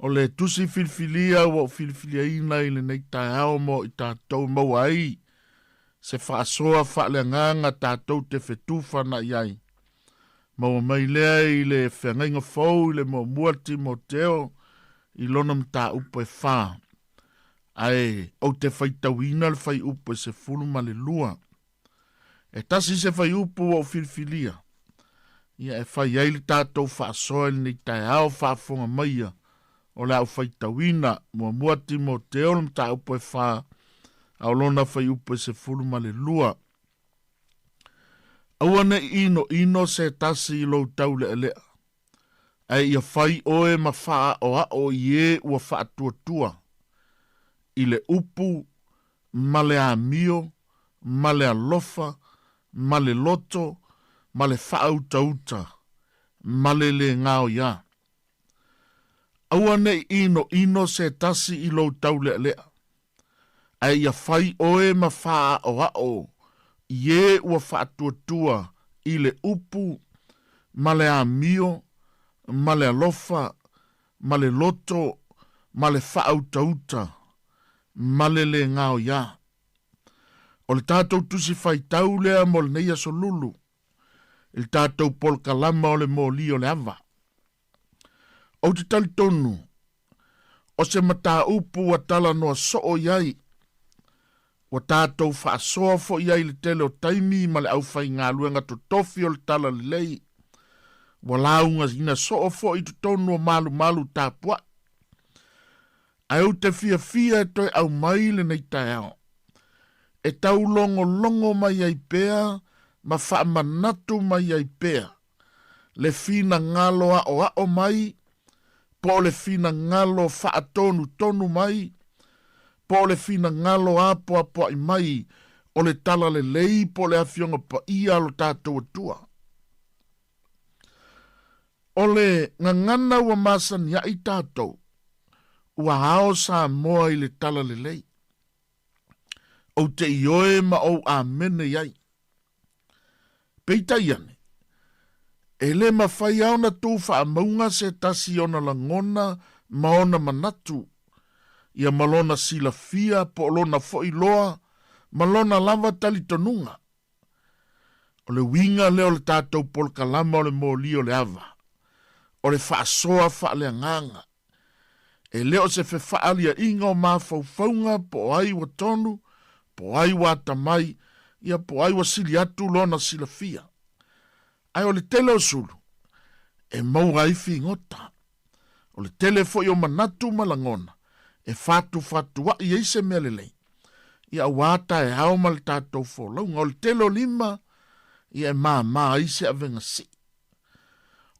O le tusi filifilia ua ou filifiliaina i lenei taeao mo i tatou maua ai se faasoa faaleagaga tatou te fetufaana'i ai. Maua mai lea i le feagaiga fou i le muamua Timoteo i lona mataupu e fa. Ae ou te faitauina le fuaiupu e 12. E tasi se fuaiupu ua ou filifilia, ia e fai ai le tatou faasoa i lenei taeao faafofoga maia o le a ou faitauina, muamua Timoteo le mataupu e fa, a o lona fuaiupu e 12. Aua ne i inoino se tasi i lou taulealea, ae ia fai oe ma faaʻaoaʻo i ē ua faatuatua i le upu ma le amio ma le alofa ma le loto ma le faautauta ma le lē gaoiā. Aua ne i inoino se tasi i lou taulealea, ae ia fai oe ma faaʻaoaʻo i ē ua faatuatua i le upu ma le amio ma le alofa ma le loto ma le faautauta ma le lē gaoiā. O le tatou tusi faitau lea mo lenei aso lulu i le tatou polokalama o le moli o le ava. Ou te talitonu, o se mataupu ua talanoa soo i ai, ua tatou faasoa foi i ai i le tele o taimi ma le aufaigaluega totofi o le Talalelei, ua laugaina soo foi i totonu o malumalu tapuai. Ae ou te fiafia e toe aumai lenei taeao, e taulogologo mai ai pea ma faamanatu mai ai pea le finagalo aʻoaʻo mai, po o le finagalo faatonutonu mai, po o le finagalo apoapoaʻi mai o le Talalelei po o le Afioga Paia a lo tatou Atua. O le gagana ua masaniaʻi tatou, ua ao Samoa i le Talalelei. Ou te ioe ma ou amene i ai. Peitai ane, e le mafai a ona tuu faamauga se tasi i ona lagona ma ona manatu, ia ma lona silafia po o lona foi loa ma lona lava talitonuga. O le uiga lea o le tatou polokalama o le moli o le ava, o le faasoa faaleagaga. E le o se fefaaliaʻiga o mafaufauga po o ai ua tonu, po o ai ua atamai, ia po o ai ua sili atu lona silafia. Ae o le tele o sulu, e maua ai figota. O le tele foi o manatu ma lagona e fatufatuaʻi ai se mea lelei, ia aua taeao ma le tatou folauga. O le tele o lima, ia e māmā ai se avega sii.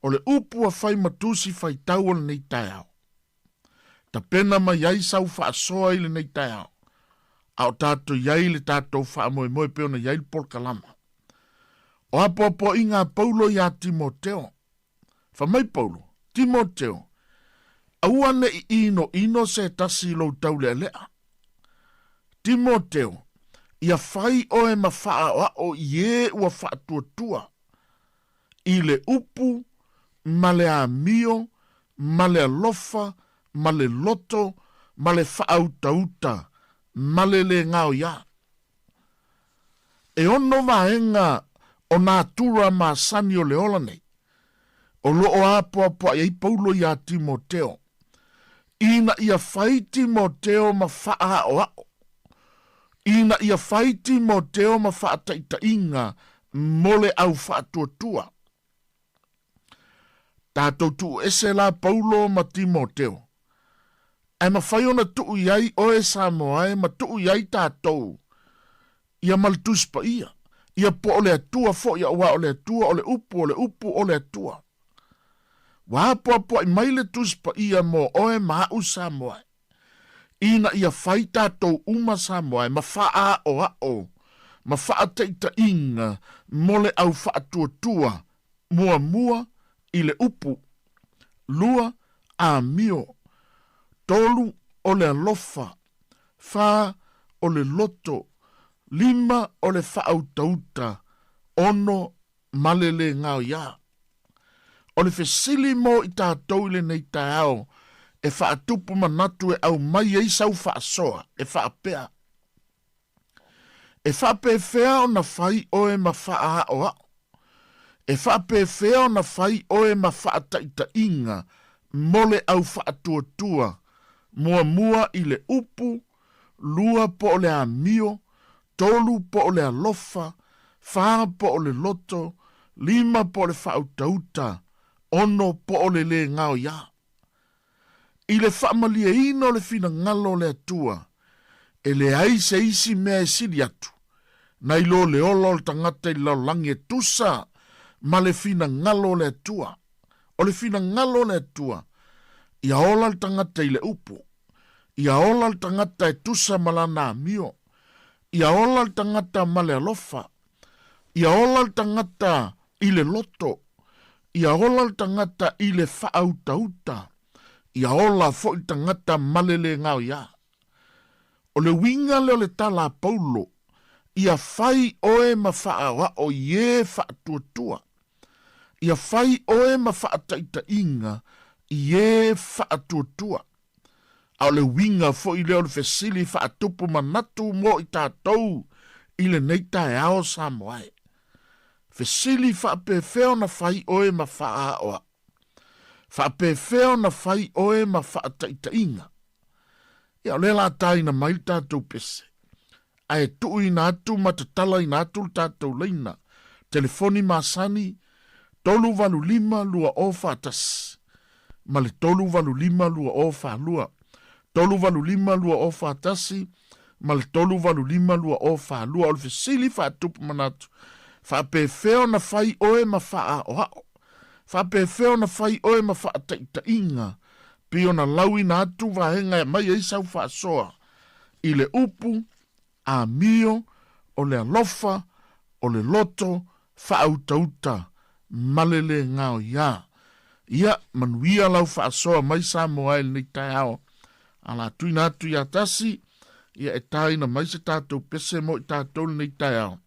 O le upu ua fai ma tusi faitau o lenei taeao. Tapena mai ai sau faasoa i lenei taeao, a o tatou i ai le tatou faamoemoe pei ona i ai le polokalama. O apoapoaiga a Paulo iā Timoteo. Fai mai Paulo, Timoteo, aua ne i inoino se tasi i lou taulealea. Timoteo, ia fai oe ma faaʻaoaʻo i ē ua faatuatua i le upu ma le amio ma le alofa ma le loto ma le faautauta ma le lē gaoiā. E ono vaega o natura masani o le ola nei, o lo o apoapoaʻi ai Paulo iā Timoteo, ina ia fai Timoteo ma faaaʻoaʻo, ina ia fai Timoteo ma faataitaiga mo le au faatuatua. Tatou tuu ese la Paulo ma Timoteo, ae mafai ona tuu i ai oe Samoa e ma tuu i ai tatou ia ma le Tusi Paia. Ia po o le Atua foi, auā o le Atua o le Upu, o le Upu o le Atua. Ua apoapoai mai le Tusi Paia mo oe ma aʻu Samoa e. Ina ia fai tatou uma Samoa e ma faaaoao ma faataitaiga mo le au faatuatua, muamua i le upu, lua, amio, tolu, o le alofa, fa, o le loto, lima, o le faautauta, ono, ma le lē gaoiā. O le fesili mo i tatou i lenei taeao e faatupu manatu e aumai ai sau faasoa, e faapea, E faapefea ona fai oe ma faaaoao? E faapefea ona fai oe ma faataitaiga mo le au faatuatua, muamua i le upu, lua po o le amio, tolu po o le alofa, fa po o le loto, lima po o le faautauta, ono po o le lē gaoiā. I le faamalieina o le finagalo o le Atua, e leai se isi mea e sili atu, nai lo le ola o le tagata i le lalolagi e tusa ma le finagalo o le Atua. O le finagalo o le Atua, ia ola le tagata i le upu, ia ola le tagata e tusa ma lana amio, ia ola le tagata ma le alofa, ia ola le tagata i le loto, ia ola le tagata i le faautauta, ia ola foi le tagata ma le lē gaoiā. O le uiga lea o le tala a Paulo, ia fai oe ma faaoao i e faatuatua, ia fai oe ma faataitaiga i e faatuatua. A o le uiga foi lea o le fesili faatupu manatu mo i tatou i lenei taeao Samoa e. Fesili faapefea ona fai oe ma faaaoao? Faapefea ona fai oe ma faataitaiga? Ia, o lea la taina mai le tatou pese, ae tuuina atu ma tatalaina atu le tatou laina telefoni masani 385 2041 ma le 385 2042, 385 2041 ma le 385 2042. O le fesili faatupu manatu, faapefea ona fai oe ma faaaoao? Faapefea ona fai oe ma faataitaiga pei ona lauina atu vaega e aumai ai sau faasoa i le upu, amio, o le alofa, o le loto, faautauta, ma le lē gaoiā. Ia, manuia lau faasoa mai Samoa e lenei taeao. A la tuina atu iā Tasi, ia e tāina mai se tatou pese mo i tatou lenei taeao.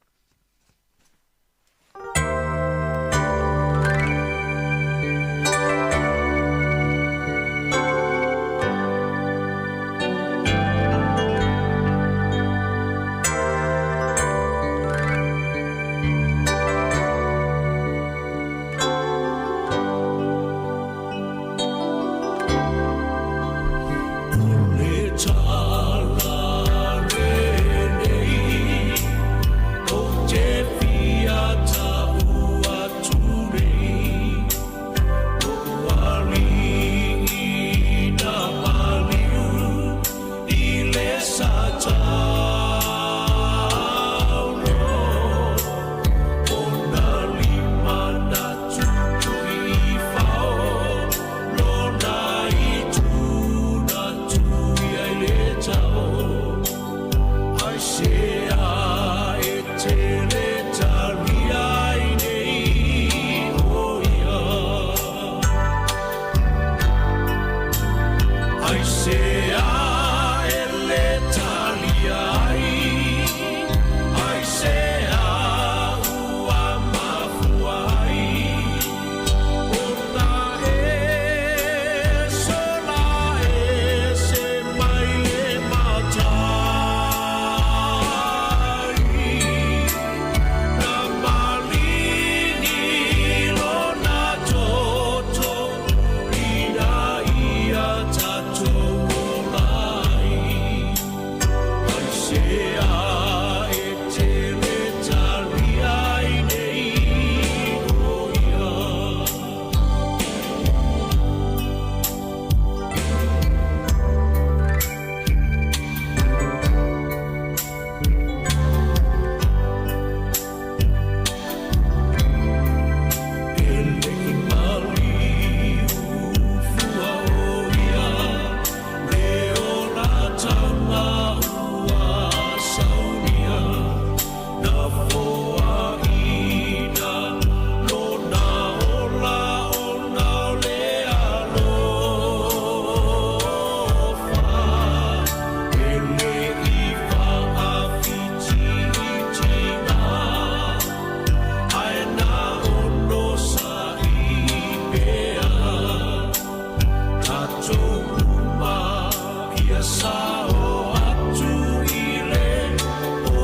sao atu i le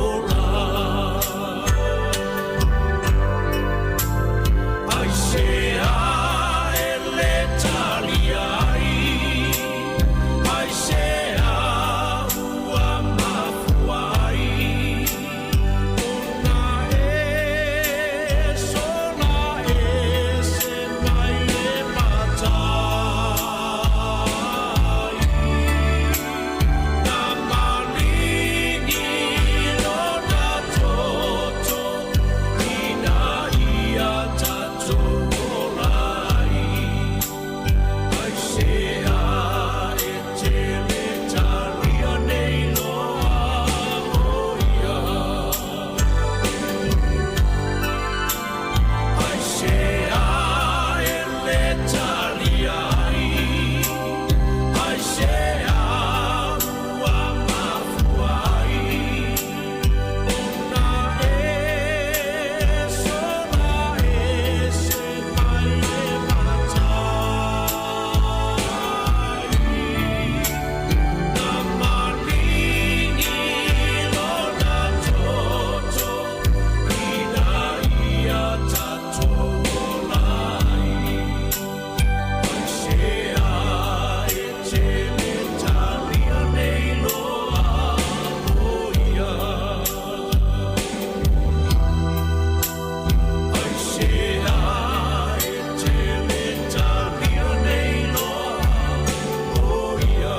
ola. Aisea e le talia ai, aisea ua mafua ai ona e sola ese mai e matai. Na maligi lona toto ina ia tatou ola ai. Aisea e te le talia nei loa o ia. Aisea e le talia ai, aisea ua mafua ai ona e sola ese mai e matai. Na maligi lona toto ina ia tatou ola ai. Aisea e te le talia nei loa o ia. Aisea e te le talia nei loa o ia.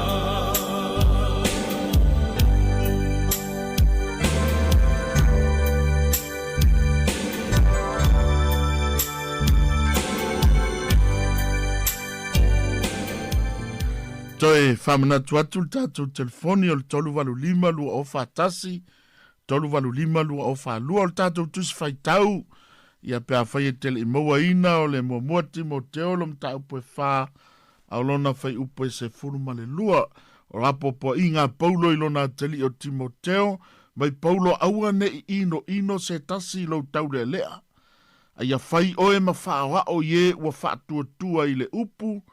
Toe faamanatu atu le tatou telefoni o le 385 2041 385 2042 o le tatou tusi faitau ia pe afai e te le i mauaina o le muamua Timoteo lo mataupu e 4 a o lona fuaiupu e 12. O le apoapoaiga a Paulo i lona atalii o Timoteo, mai Paulo aua ne i inoino se tasi i lou taulealea, a ia fai oe ma faaoao i e ua faatuatua i le upu,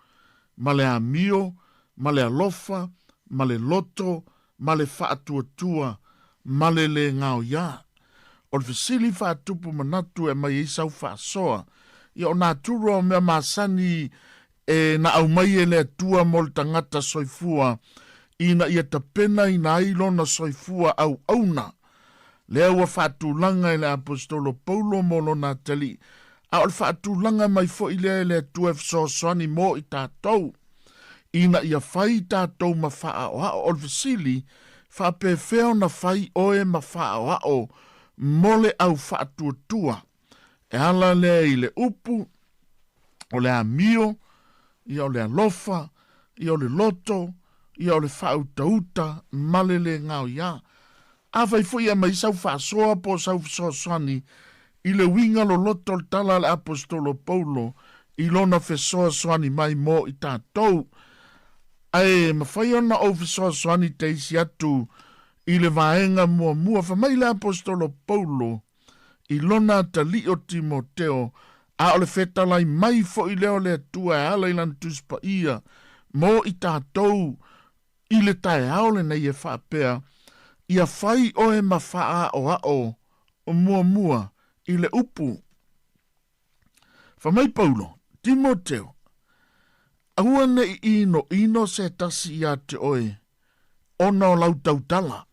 ma le amio, ma le alofa, ma le loto, ma le faatuatua, ma le lē gaoiā. O le fesili faatupu manatu e aumai ai sau faasoa, ia o natura o mea masani e na aumai e le Atua mo le tagata soifua ina ia tapenaina ai lona soifua auauna. Lea ua faatulaga e le Aposetolo Paulo mo lona atalii, a o le faatulaga mai foi lea e le Atua e fesoasoani mo i tatou ina ia fai tatou ma faaoao. O le fesili, faapefea ona fai oe ma faaoao mo le au faatuatua? E ala lea i le upu, o le amio, ia o le alofa, ia o le loto, ia o le faautauta ma le lē gaoiā. Afai foi e aumai sau faasoa po o sau fesoasoani i le uiga loloto o le tala a le Aposetolo Paulo i lona fesoasoani mai mo i tatou, ae mafai ona ou fesoasoani te isi atu i le vaega muamua, fai mai le Aposetolo Paulo, i lona atalii o Timoteo, a o le fetalai mai foi lea o le Atua e ala i lana Tusi Paia mo i tatou i le taeao lenei e faapea, Ia fai oe ma faaaoao muamua i le upu. Fai mai Paulo, Timoteo, aua ne i inoino se tasi iā te oe ona o lau tautala.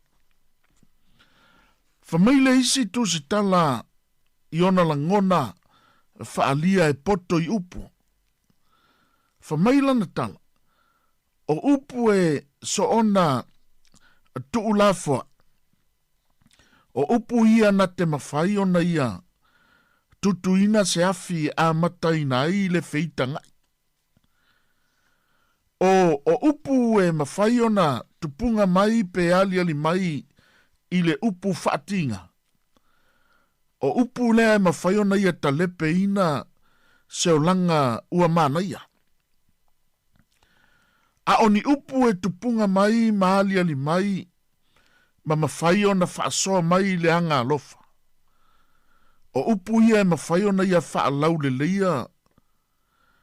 Fai mai le isi tusitala i ona lagona faaalia e poto i upu. Fai mai lana tala, o upu e soona tuulafoaʻi, o upu ia na te mafai ona ia tutuina se afi e amataina ai le feitagaʻi. O o upu e mafai ona tupuga mai pe aliali mai i le upu faatiga. O upu lea e mafai ona ia talepeina se olaga ua manaia. A o ni upu e tupuga mai ma aliali mai ma mafai ona faasoa mai i le aga alofa. O upu ia e mafai ona ia faalauleleia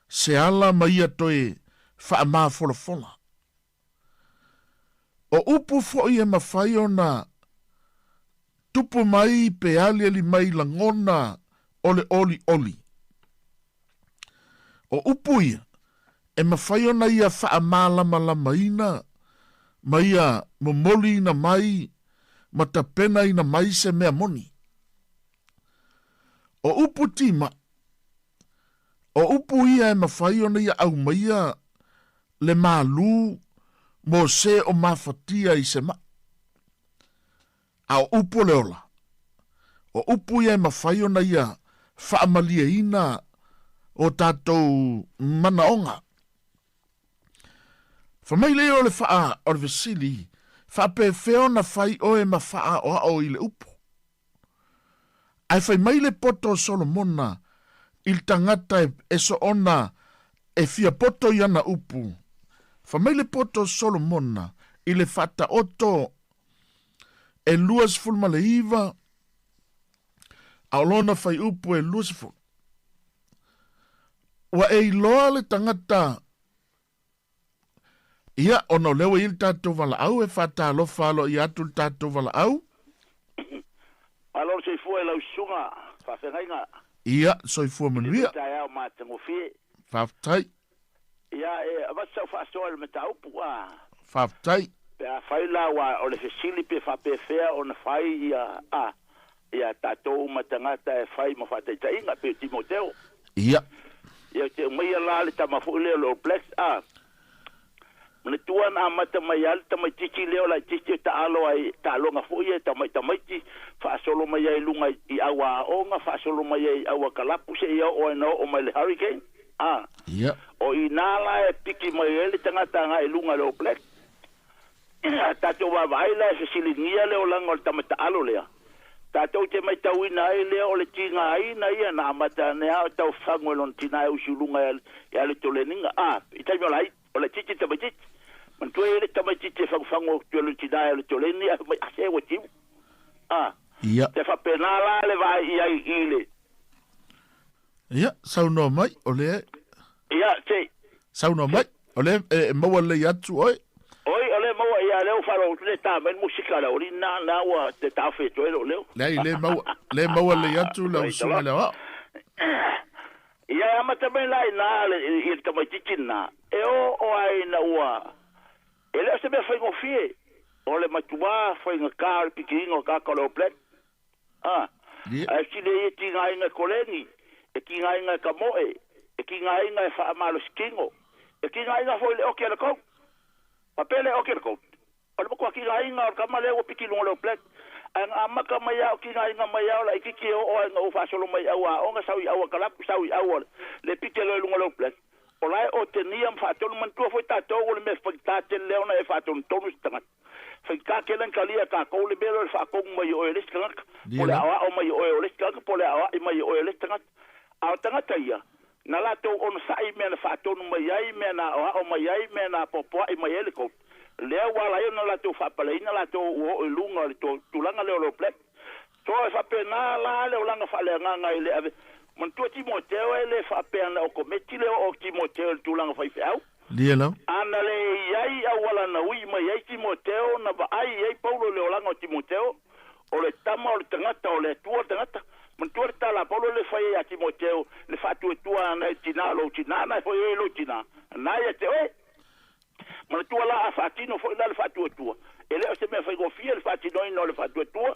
se ala ma ia toe faamafolafola. upu foʻi e mafai ona tupu mai pe aliali mai lagona o le olioli. O upu ia, e mafai ona ia faamalamalamaina ma ia momoliina mai ma tapenaina mai se mea moni. O upu timai, o upu ia e mafai ona ia aumaia le malū mo se o mafatia i se maʻi. A o upu o le ola, o upu ia e mafai ona ia faamalieina o tatou manaoga. Fai mai lea o le faa, o le fesili, faapefea ona fai oe ma faaaoao i le upu? Ae fai mai le poto o Solomona i le tagata e soona e fia poto i ana upu, fai mai le poto o Solomona i le faataoto e 29 a o lona fuaiupu e 20. Ua e iloa le tagata Ia, ona o lea ua i ai le tatou valaau, e faatalofa aloaia atu le tatou valaau. Malo le soifua i lau susuga faafeagaiga. Ia, soifua manuia. I lenei taeao matagofie. Faafetai. Ia, e avatu sau faasoa i le mataupu, a. Faafetai. Pe afai la ua o le fesili pe faapefea ona fai ia, a, ia tatou uma tagata e fai ma faataitaiga, pei o Timoteo. Ia. Ia, te aumaia la le tama foi lea o le All Blacks, a. Manatua na amata mai lava le tamaitiiti lea o laitiiti o taalo ai, taaloga foi ia e tamai tamaiti, faasolo mai ai i luga i aua aoga, faasolo mai ai i aua kalapu seia oo ai na oo mai le Hurricane, a. Ia. O i ina la e piki mai ai le tagata agai i luga i le All Blacks. A tatou vaavaai la e fesiligia le olaga o le tama taalo lea, tatou te maitauina ai lea o le tigaina ia na amata ane a o tau fagu e lona tina e usu i luga e alu i toleniga. A, i taimi o la o laitiiti le tamaitiiti. Manatua e i ai le tamaitiiti e fagufagu atu e lona tina e alu i toleni ae fai mai, A se ua timu. A, Ia. te faapena la le vaai i ai i le. Ia, saunoa mai, o lea. Ia, se. Saunoa mai, o lea e maua lelei atu oe. Oi, o lea maua, ia, lea ua faalogo atu le ta mai le musika a le aualii, na, na ua te taofi atu ai lou leo. Leai, le maua, le maua lelei atu lau susuga i le aoao. Ia, e amata mai la i ina le, i le tamaitiiti lena, e oo ai ina ua, e le o se mea faigofie, o le matua faigata o le pikiina o tagata o le All Black. A, ae sili ai e tigaina e koleni, e tigaina e ka moe, e tigaina e faamalosi kino, e tigaina foi i le oki a le coat. Faapea le oki a le coat, o le matua tigaina o le tama lea ua piki i luga o le All Black. Ae na amata mai lava o tigaina mai lava o laitiiti e oo ai ina ou faasolo mai i aua aoga, sau i aua kalapu, sau i aua le piki loa i luga o le All Black. O la e otegia ma faatonu. Manatua foi tatou o le mea faigata tele lea ona e faatonutonu se tagata. Faigata tele ona talia e tatou le mea lea o le faatonu mai o oe e le isi tagata, po o le aoao mai o oe o le isi tagata, po o le aoai mai o oe e le isi tagata. A o tagata ia, na latou onosai i mea na faatonu mai ai, mea na aoao mai ai, mea na apoapoai mai ai le coach. Lea ua ala ai ona latou faapaleina latou ua oo i luga o le tulaga lea o le All Blacks. So e faapena la le olaga faaleagaga i le ave. Manatua Timoteo e le faapea na o kometi le oo o Timoteo i le tulaga faifeau. Lia lau. A na le i ai auala na ui mai ai Timoteo, na vaai i ai Paulo i le olaga o Timoteo, o le tama o le tagata o le Atua le tagata. Manatua le tala a Paulo le fai ai ia Timoteo, le faatuatua ana i le tina o lou tina, na e foi oe i lou tina, na ia te oe. Manatua la a faatino foi la le faatuatua, e le o se mea faigofie le faatinoina o le faatuatua.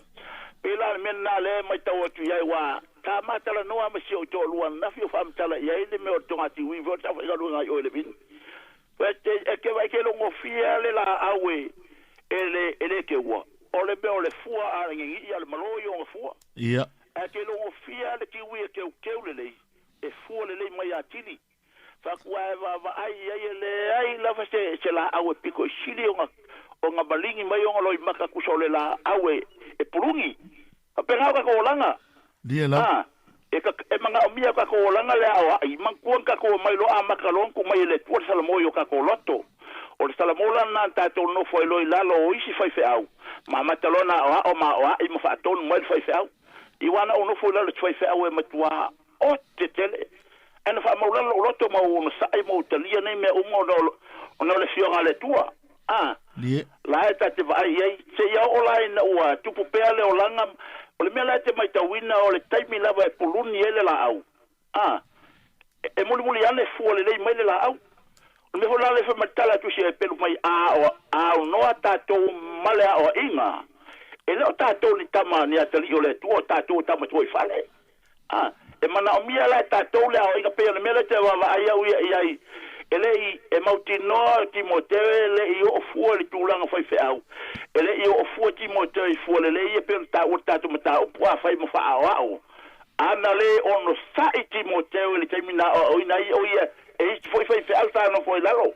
Pei la le mea lena lea e matau atu i ai, ua sa ma talanoa ma si ou toalua ananafi o faamatala i ai le mea o le togatiui foi o le saofaigaluega i o i le vini. E te vaai ke logofie lava le laau e e le e le keua, o le mea o le fua a le gigii a o le malo ia ona fua. Ia. Ae ke logofie lava le kiwi e keukeu lelei, e fua lelei mai atili. Faatu ae vaavaai i ai e leai lava se, se laau e pito i sili ona, ona maligi mai ona loimata tusa o le laau e, e puluni. Faapena o tatou olaga. Lia lau. A, e, ka, e manaomia o tatou olaga le aoai. Manatua na tatou omai loa amata loa ona tuu mai e le Atua le salamo i o tatou loto. O le salamo la lena na tatou nofo ai loa i lalo o isi faifeau, ma amata loa ona aoao ma aoai ma faatonu mai le faifeau. I ua na ou nofo i lalo i se faifeau e matua ote tele. Ae na faamaulalo lou loto ma ou onosai ma ou talia nei mea uma ona o, ona o le Afioga a le Atua. A, Lie. la e ta te vaai i ai, seia oo la ina ua tupu pea le olaga, o le mea la e te maitauina o le taimi lava e puluni ai le laau, a, e mulimuli ane fua lelei mai le laau. O le mea foi la lea fai mai le tala a Tusi a Epelu mai, a aunoa tatou ma le aoaiga, e le o tatou ni tama ni atalii o le Atua, o tatou o tama tuaifale. A, e manaomia la e tatou le aoaiga pei o le mea lea e te vaavaai au ia i ai, e le i, e mautinoa o Timoteo e le i oo fua i le tulaga faifeau, e le i oo fua Timoteo i fua lelei ia pei ona taua le tatou mataupu afai ma faaaoao. Ana le onosai Timoteo i le taimi na aoaoina ai o ia e isi foi faifeau sa nofo i lalo.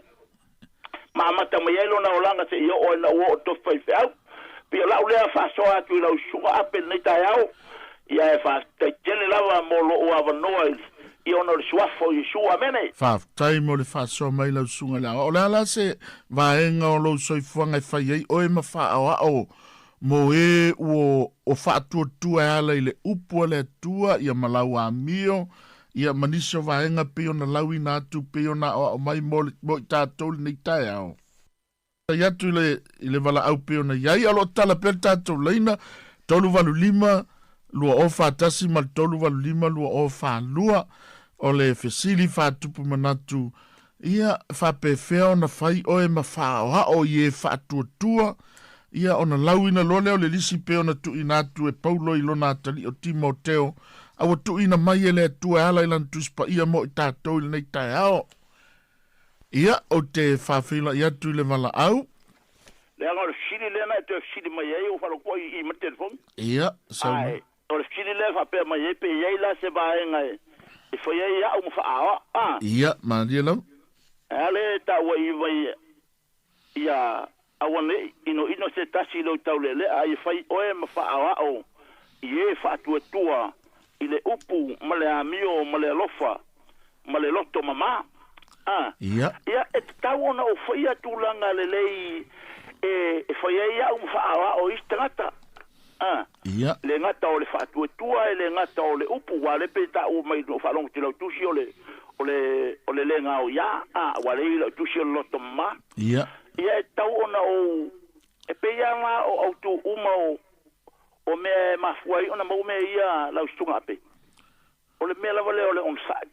Ma amata mai ai lona olaga seia oo ina ua oo tofi faifeau. Pei o lau lea faasoa atu i lau susuga Ape i lenei taeao, ia e faafetai tele lava mo lou avanoa i ia ona o le Suafa o Iesu. Amene. Faafetai mo le faasoa mai lau susuga i le aoao. O le a la se vaega o lou soifuaga e fai ai oe ma faaoao mo e ua o faatuatua e ala i le upu a le Atua, ia ma lau amio, ia ma nisi o vaega pei ona lauina atu pei ona aoao mai mo, le, mo i tatou i lenei taeao. Tai atu i le, i le valaau pei ona i ai, a o lo o tala pea le tatou laina, 385 2041 ma le 385 2042. O le fesili faatupu manatu, Ia, faapefea ona fai oe ma faaoao i e faatuatua? Ia, ona lauina loa lea o le lisi pei ona tuuina atu e Paulo i lona atalii o Timoteo, a ua tuuina mai e le Atua e ala i lana Tusi Paia mo i tatou i lenei taeao. Ia, ou te faafeiloai atu i le valaau. Leaga o le fesili lea na e toe fesili mai ai, ua faalogo i i ma le telefoni. Ia, sau mai. O le fesili lea e faapea mai ai, pe i ai la se vaega e fai ai au ma faaoa, a? Ia, malie lava. Ae a le taua i mai ia auaneʻi inoino se tasi i lou taulealea, a ia fai oe ma faaoao i e faatuatua i le upu ma le amio ma le alofa ma le loto mamā. A? Ia. Ia, e tatau ona ou faia tulaga lelei e fai ai au ma faaoao i isi tagata. A. Ia. Le gata o le faatuatua, e le gata o le upu, aua lea pei e taua mai na ou faalogo atu i lau tusi o le, o le, o le le gaoiā, a, aua lea e i lau tusi o le loto mamā. Ia. Ia e tatau ona ou, e pei lava la o autu uma o, o mea e mafua ai ona maua mea ia lau susuga Ape. O le mea lava lea o le onosai.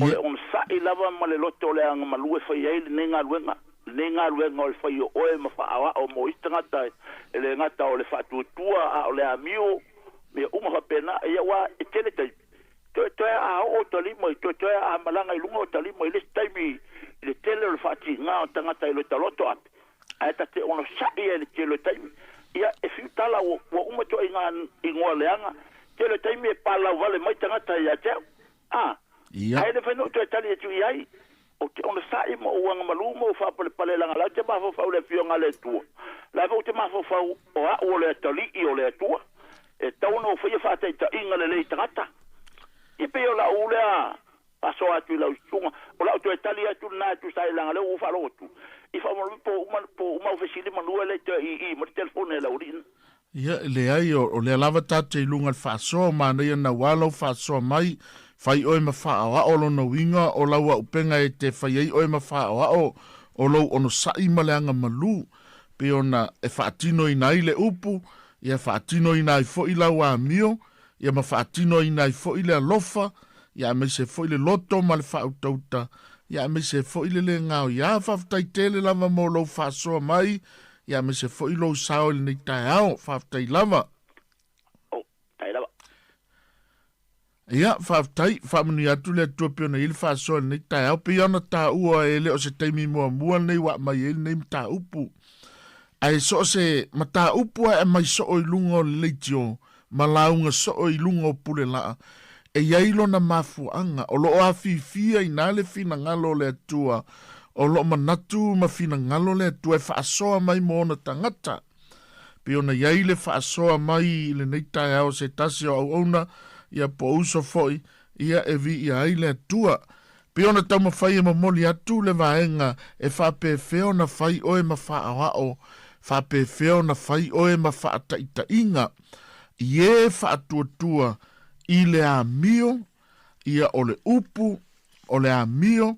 O le onosai lava ma le loto o le agamalu e fai ai lenei galuega, lenei galuega o le fai o oe ma faaoao mo isi tagata, e le gata o le faatuatua a o le amio, mea uma faapena. Ia aua e tele taimi, toetoe a oo ota lima i, toetoe a malaga i luga ota lima i le isi taimi i le tele o le faatiga o tagata i lota loto ape. Ae ta te onosai ai i le tele o taimi. Ia, e fiu tala ua, ua uma ituaiga igoa leaga, tele o taimi e palau vale mai tagata ia te au. A, Ia. ae le mafai ona ou toe tali atu i ai. Ou te onosai ma ou agamalu ma ou faapalepale leaga la ou te mafaufau i le Afioga a le Atua. La foi ou te mafaufau o au o le atalii o le Atua. E tatau ona ou faia faataitaiga lelei i tagata. Ia pei o lau lea faasoa atu i lau susuga. O lau toe tali atu lena e tusa ai leaga o lea ua ou faalogo atu i faamolemole po o uma, po o uma au fesili manu e le i toe ii mai le telefone a le aualii. Ia, e leai, o lea lava tatou te i luga i le faasoa, o manaia naua lau faasoa mai, fai oe ma faaoao, lona uiga, o lau auupega e te fai ai oe ma faaoao, o lou onosai ma le agamalu, pei ona e faatinoina ai le upu, ia faatinoina ai foi lau amio, ia ma faatinoina ai foi le alofa, ia aemaise foi le loto ma le faautauta, ia aemaise foi le le gaoiā. Faafetai tele lava mo lou faasoa mai, ia aemaise foi lou sao i lenei taeao. Faafetai lava. Oh, tai lava. Ia, faafetai, faamanuia atu le Atua pei ona i ai le faasoa i lenei taeao. Pei lava ona taua e le o se taimi muamua lenei ua aumai ai lenei mataupu. Ae so o se mataupu lava e aumai soo i luga o le leitio ma lauga soo i luga o pulelaa, e i ai lona mafuaaga. O lo o afifi ai ina le finagalo o le Atua, o lo o manatu ma finagalo le Atua e faasoa mai mo ona tagata. Pei ona i ai le faasoa mai i lenei taeao se tasi o auauna, ia po o uso foi, ia e viia ai le Atua. Pei ona taumafai e momoli atu le vaega e faapefea ona fai oe ma faaoao, faapefea ona fai oe ma faataitaiga i e faatuatua i le amio, ia o le upu, o le amio,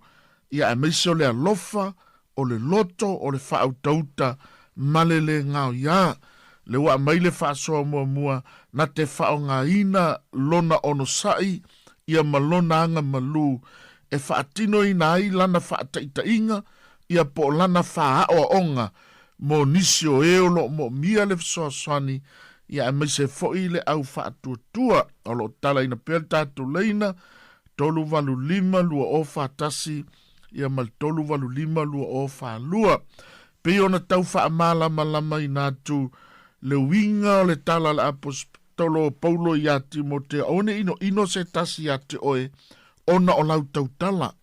ia aemaise o le alofa, o le loto, o le faautauta ma le lē gaoiā. Le ua aumai le faasoa muamua na te faaaogaina lona onosai ia ma lona aga malū e faatinoina ai lana faataitaiga ia po o lana faaaoaoga mo nisi o e o lo o moomia le fesoasoani ia aemaise foi le au faatuatua. O lo o talaina pea le tatou laina 385 2041 ia ma le 385 2042. Pei ona tau faamalamalamaina atu le uiga o le tala a le Aposetolo o Paulo iā Timotea, Aua ne i inoino se tasi iā te oe ona o lau tautala.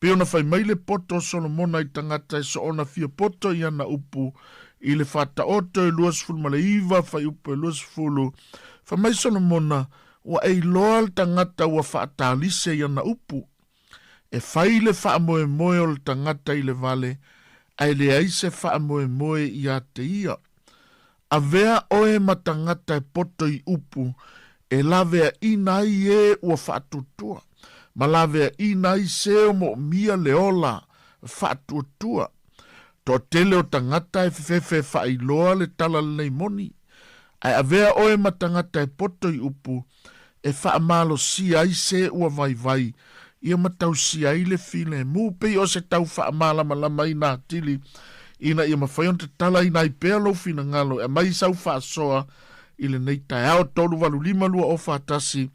Pei ona fai mai le poto o Solomona i tagata e soona fia poto i ana upu i le Faataoto e 29 fuaiupu e 20, fai mai Solomona, Ua e iloa le tagata ua faatalise i ana upu. E fai le faamoemoe o le tagata i le vale, ae leai se faamoemoe ia te ia. Avea oe ma tagata e poto i upu e laveaina ai e ua faatuatua, ma laveaina ai se o moomia le ola faatuatua. Toatele o tagata e fefefe e faailoa le tala lenei moni, ae avea oe ma tagata e poto i upu e faamalosia ai se ua vaivai ia ma tausia ai le filemu. Pei o se tau faamalamalamaina atili ina ia mafai ona tatalaina ai pea lou finagalo e aumai sau faasoa i lenei taeao 385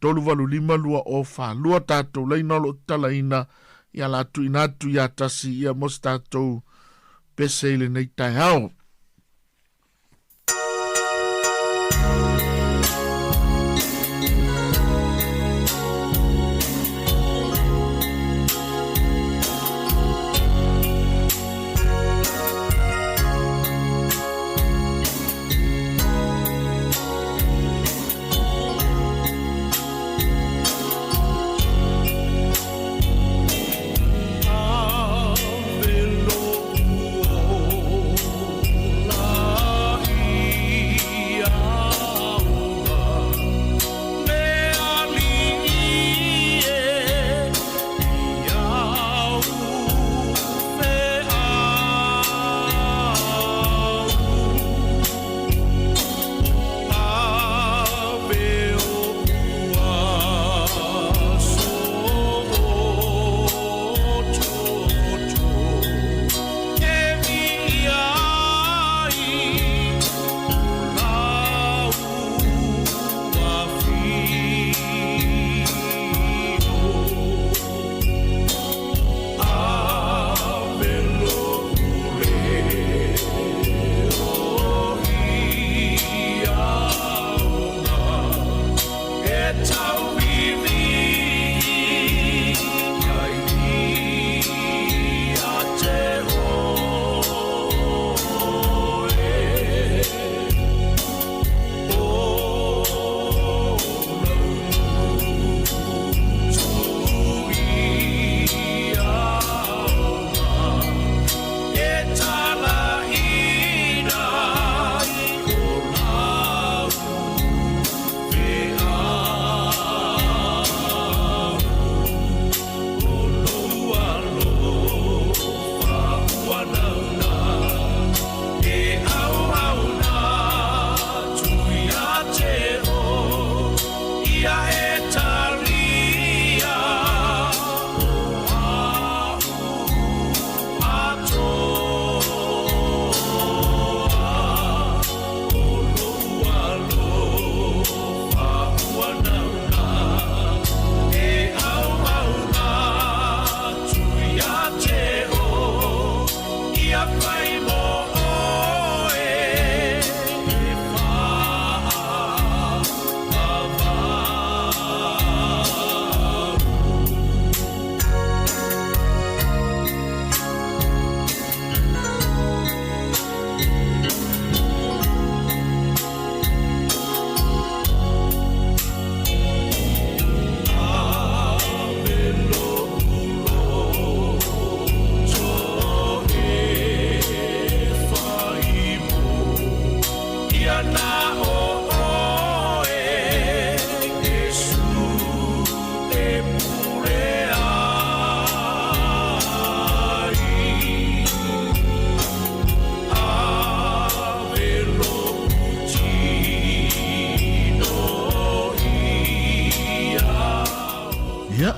2041 385 2042 tatou laina o lo o tatalaina ia la tuuina atu ia tasi ia mo se tatou pese i lenei taeao.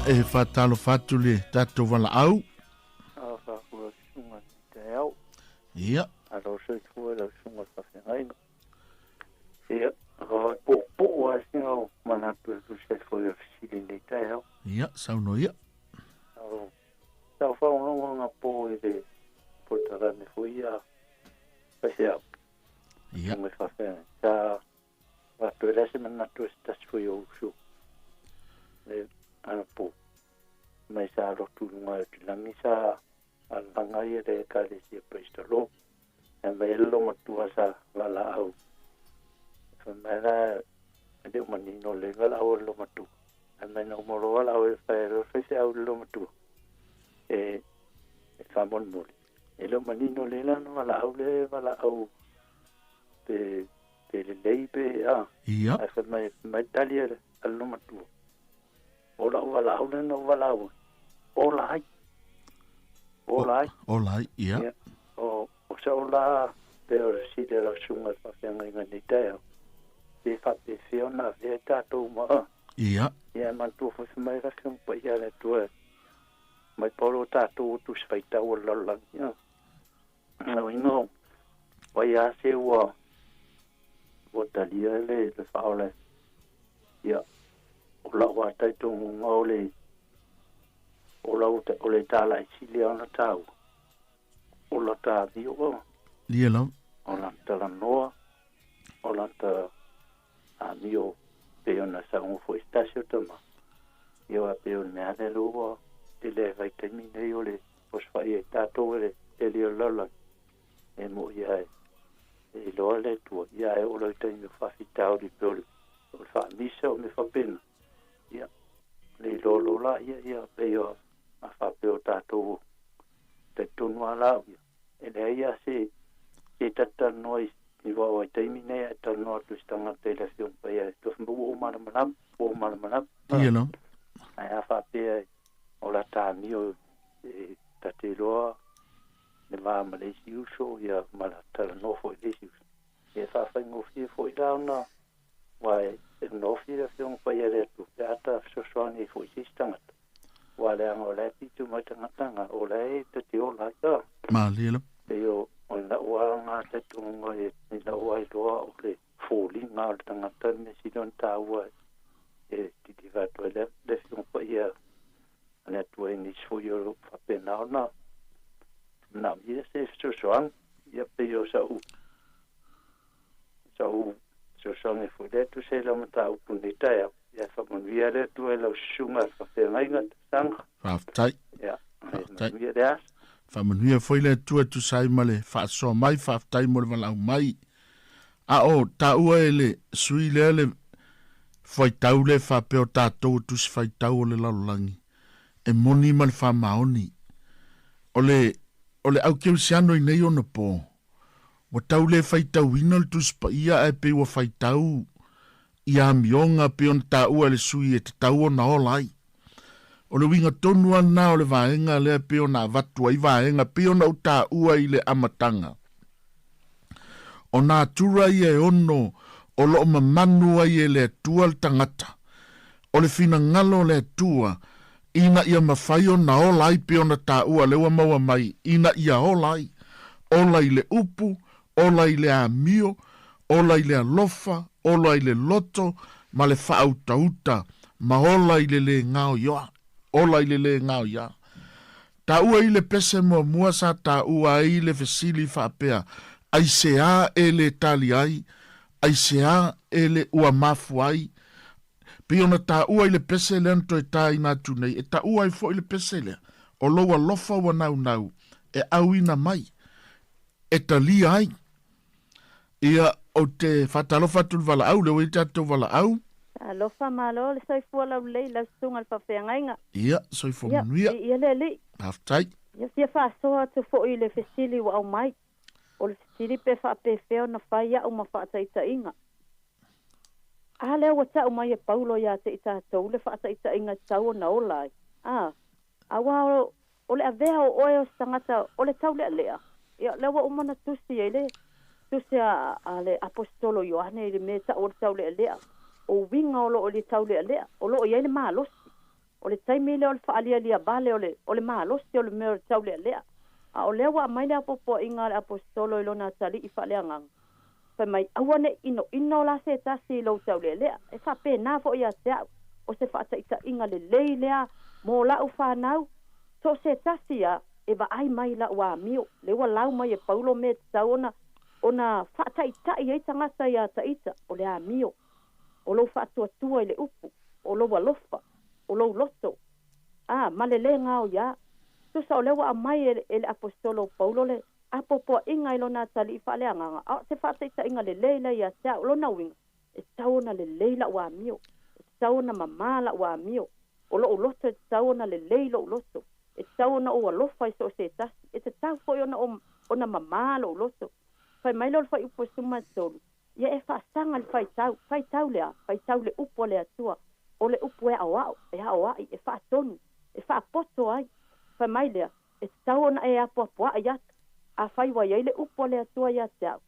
e faatalofa atu le tatou valaau. Talofa atu lau susuga i lenei taeao. Ia. Alo soifua lau susuga i le faafeagaiga. Ia, o puupuu lava sina o manatu e tusa ai foi o le fesili i lenei taeao. Ia, saunoa ia. O sau faalogologo anapo i le polokalame foi ia faifeau. Ia. Susuga i le faafeagaiga. Sa avatu ai la se manatu e se tasi foi o uso le anapo mai sa lotu i luga o te lagi sa alalaga ia le Ekalesia Praise the Lord. Ae mai ai le loomatua sa valaau. Fai mai la e le o manino lelei valaau a le loomatua. Ae mai na uma loa valaau e fai ai loa le faifeau i le loomatua e e faamolemole. E le o manino lelei lana valaau lea e valaau pe pe lelei pe a. Ia. Ae fai mai fai mai le tali a le loomatua. O la'u valaau lea na ou valaau ai, ola ai. Ola ai. Ola ai, ia. Ia. O, o sa'u la pei o le fesili a lau susuga i le faafeagaiga i lenei taeao, pe faapefea ona avea ai tatou ma a. Ia. Ia, e manatua foi fai mai le Afioga Paia a le Atua, mai Paulo o tatou o tusi faitau o le lalolagi, a. Lona uiga o ai lava se ua ua talia le le faaola ia o la'u lava talitonuga o le o lau o le talai sili lava ona taua o lata amio o Ia lava. O lata talanoa o lata amio pei ona saunoa foi se tasi o tama ia aua pei o le mea lea ua tele ai vaitaimi nei o le osofai ai tatou e le tele o le lalolagi e mo'i lava e iloa le Atua ia ae oo loa i taimi o faafitauli pei o le o le faamisa o mea faapena ia le iloa loa laia ia pei o a faapea o tatou talitonu lava la au ia E leai lava se se ta te talanoa i i vaitaimi nei ae talanoa atu i se tagata i le Afioga Paia e toe fai mai ua ou malamalama, ua ou malamalama. Ia lava. Ae a faapea o lata amio e ta te iloa le va ma le isi uso ia ma la talanoa foi i le isi uso. Ia e faafaigofie foi la ona aua e nofi le Afioga Paia i le Atua pe a ta fesoasoani ai foi i se isi tagata. Aua leaga o la e pito mai tagata na, o la e ta te ola ai a. Malie lava. Pei o lau lava talitonuga i lau lava iloa o le foliga o le tagata le mea sili ona taua e tilivai atu ai le Afioga Paia a le Atua i nisi foi o lo o faapena ona manaomia se fesoasoani. Ia pei o sa'u sa'u fesoasoani foi lea e tusa ai lau mataupu i lenei taeao. Ia faamanuia le Atua i lau susuga i le faafeagaiga i tausaga. Faafetai. Ia, Faafetai. manuia le aso. Faamanuia foi le Atua e tusa ai ma le faasoa mai, faafetai mo le valaau mai. A o taua e le sui lea le faitau lea faapea o tatou o tusi faitau o le lalolagi, e moni ma le faamaoni. O le, o le aukerisiano i nei ona po, Ua tau le faitauina le Tusi Paia ae pei ua faitau i amioga pei ona taua e le sui e tatau ona ola ai. O le uiga tonu lava lena o le vaega lea pei ona avatu ai vaega pei ona ou taua i le amataga. O natura ia e ono o lo o mamanu ai e le Atua le tagata. O le finagalo o le Atua ina ia mafai ona ola ai pei ona taua lea ua maua mai ina ia ola ai, ola i le upu, ola i le amio, ola i le alofa, ola i le loto ma le faautauta, ma ola i le lē gaoioa, ola i le lē gaoioa. Taua i le pese muamua sa taua ai le fesili faapea, Aisea e le tali ai? Aisea e le ua mafua ai? Pei ona taua i le pese lea na toe tāina atu nei, e taua ai foi le pese lea, o lou alofa ua naunau e auina mai, e talia ai. Ia, ou te faatalofa atu i le valaau, lea ua i ai tatou valaau. Talofa malo le soifua laulelei i lau susuga i le faafeagaiga. Ia, soifua Ia, manuia. viia le Alii. Faafetai. Ia fia faasoa atu foi i le fesili ua aumai. O le fesili pe faapefea ona fai au ma faataitaiga. A lea ua tau mai e Paulo ia te i tatou le faataitaiga e tatau ona ola ai. A, aua o le avea o oe o se tagata o le taulealea. Ia, lea ua uma ona tusi ai le tusi a, a le Aposetolo Ioane i le mea e tau o le taulealea. O uiga o lo o i le taulealea, o lo o i ai le malosi. O le taimi lea o le faalialia vale o le, o le malosi o le mea o le taulealea. A o lea ua aumai le apoapoaiga a le Aposetolo i lona atalii faaleagaga, fai mai, Aua ne i inoino la se tasi i lou taulealea. E faapena foi ia te au, o se faataitaiga lelei lea mo la'u fanau, so o se tasi a e vaai mai i la'u amio, lea ua lau mai e Paulo mea e tatau ona, ona faataitai ai tagata ia Taita, o le amio. o lou faatuatua i le upu, o lou alofa, o lou loto, a, ma le lē gaoiā. Tusa o lea ua aumai e, e le Aposetolo o Paulo le apoapoaiga i lona atalii faaleagaga, a o se faataitaiga lelei lea ia te au. O lona uiga, e tatau ona lelei la'u amio, e tatau ona mamā la'u amio, o lo'u loto e tatau ona lelei lo'u loto, e tatau ona ou alofa i so o se tasi, e tatau foi ona, ona mamā lo'u loto. Fai mai lea o le fuaiupu e 13, Ia e faasaga le faitau, faitau le a? Faitau le upu a le Atua, o le upu e aoao, e aoai, e faatonu, e faapoto ai. Fai mai lea, e tatau ona e apoapoai atu. Afai ua i ai le upu a le Atua ia te au,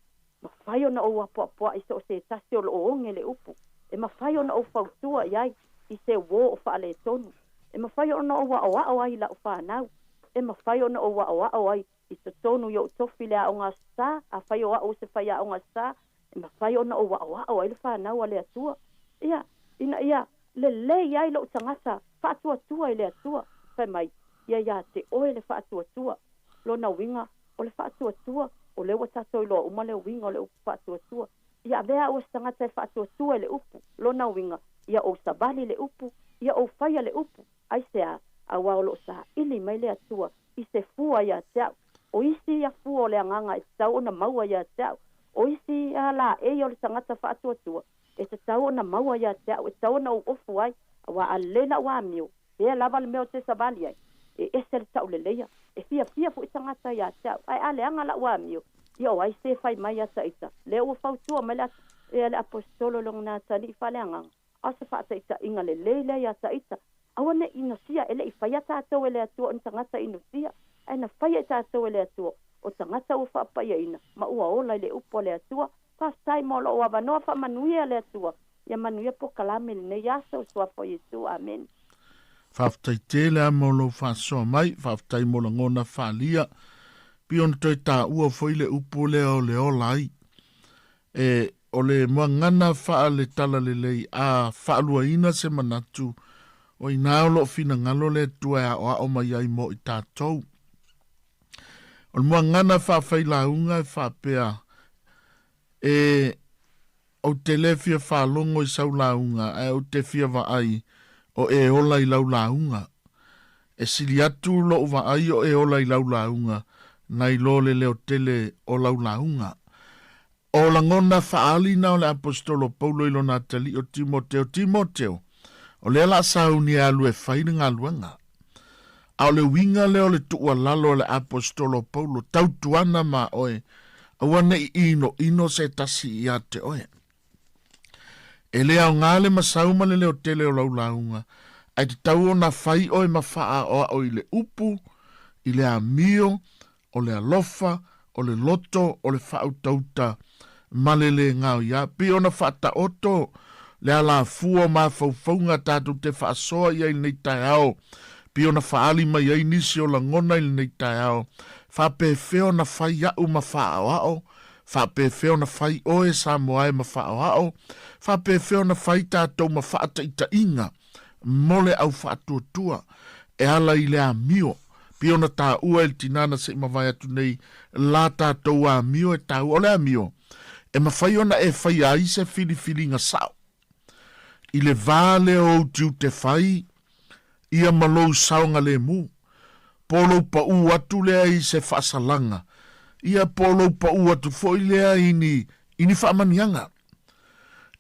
mafai ona ou apoapoai i so o se tasi o lo o oge le upu, e mafai ona ou fautua i ai i se uō o faaletonu, e mafai ona ou aoao ai i lau fanau, e mafai ona ou aoao ai I totonu i ou tofi le aoga Aso Sa, afai o au o se faiaoga Aso Sa, e mafai ona ou aoao ai le fanau a le Atua. Ia, ina ia lelei ai lou tagata faatuatua i le Atua. Fai mai, Ia ia te oe le faatuatua. Lona uiga, o le faatuatua, o lea ua tatou iloa uma le uiga o le upu faatuatua. Ia avea au o se tagata e faatuatua i le upu. Lona uiga, ia ou savali le upu, ia ou faia le upu. Aisea? Aua o lo o saili mai le Atua i se fua ia te au. O isi ia fua o le agaga e tatau ona maua ia te au. O isi ia laei o le tagata faatuatua e tatau ona maua ia te au, e tatau ona ou ofu ai, aua a lelei la'u amio, pea lava le mea ou te savali ai, e ese le tauleleia. E fiafia foi tagata ia te au, ae a leaga la'u amio, ia o ai se fai mai ia Taita, lea ua fautua mai le Aposetolo i lona atalii faaleagaga. A o se faataitaiga lelei lea ia Taita, aua ne i inosia, e le i faia tatou e le Atua o ni tagata inosia, ae na faia i tatou e le Atua o tagata ua faapaiaina ma ua ola i le upu a le Atua. Faafetai mo lou avanoa, faamanuia le Atua ia manuia polokalame i lenei aso, i Suafa o Iesu. Amene. Faafetai tele a mo lou faasoa mai, faafetai mo lagona faaalia. Pei ona toe taua foi le upu lea o le ola ai. E, o le muagana faale-talalelei a faaluaina se manatu, o inā o lo o finagalo le Atua e aoao mai ai mo i tatou. O le muagana faafailauga e faapea, E, ou te le fia faalogo i sau lauga, ae ou te fia vaai o e ola i lau lauga. E sili atu lou vaai o e ola i lau lauga nai lo le leo tele o lau lauga. O lagona faaali na o le Aposetolo Paulo i lona atalii o Timoteo, Timoteo, o lea la sauni e alu e fai le galuega. A o le uiga lea o le tuualalo a le Aposetolo Paulo, tautuana ma oe, aua ne i inoino se tasi ia te oe. E le aoga le masau ma le leo tele o lau lauga, ae tatau ona fai oe ma faaaoao i le upu, i le amio, o le alofa, o le loto, o le faautauta, ma le lē gaoiā. Pei ona faataoto le alafua o mafaufauga tatou te faasoa i ai i lenei taeao, pei ona faaali mai ai nisi o lagona i lenei taeao, faapefea ona fai a'u ma faaoao, faapefea ona fai oe Samoa e ma faaoao, faapefea ona fai tatou ma faataitaiga mo le au faatuatua e ala i le amio, pei ona taua e le tinā na se i mavae atu nei la tatou amio e taua. O le amio, e mafai ona e faia ai se filifiliga sao i le va lea o ou tiute fai ia ma lou saogalemu, po o lou paʻū atu lea i se faasalaga, ia po o lou paʻū atu foi lea i ni, i ni faamaniaga.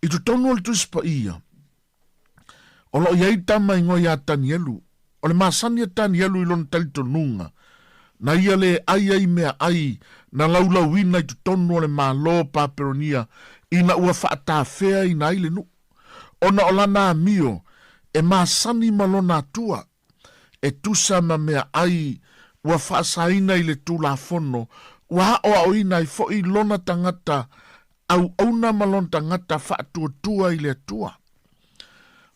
I totonu o le Tusi Paia, O lo o i ai tama igoa iā Tanielu. O le masani a Tanielu i lona talitonuga, na ia lē ʻai ai mea ʻai na laulauina i totonu o le Malo o Papelonia ina ua faatafeaina ai le nuʻu. Ona o lana amio e masani ma lona Atua, e tusa ma mea ʻai ua faasaina i le Tulafono, ua aoaoina ai foi lona tagata auauna ma lona tagata faatuatua i le Atua.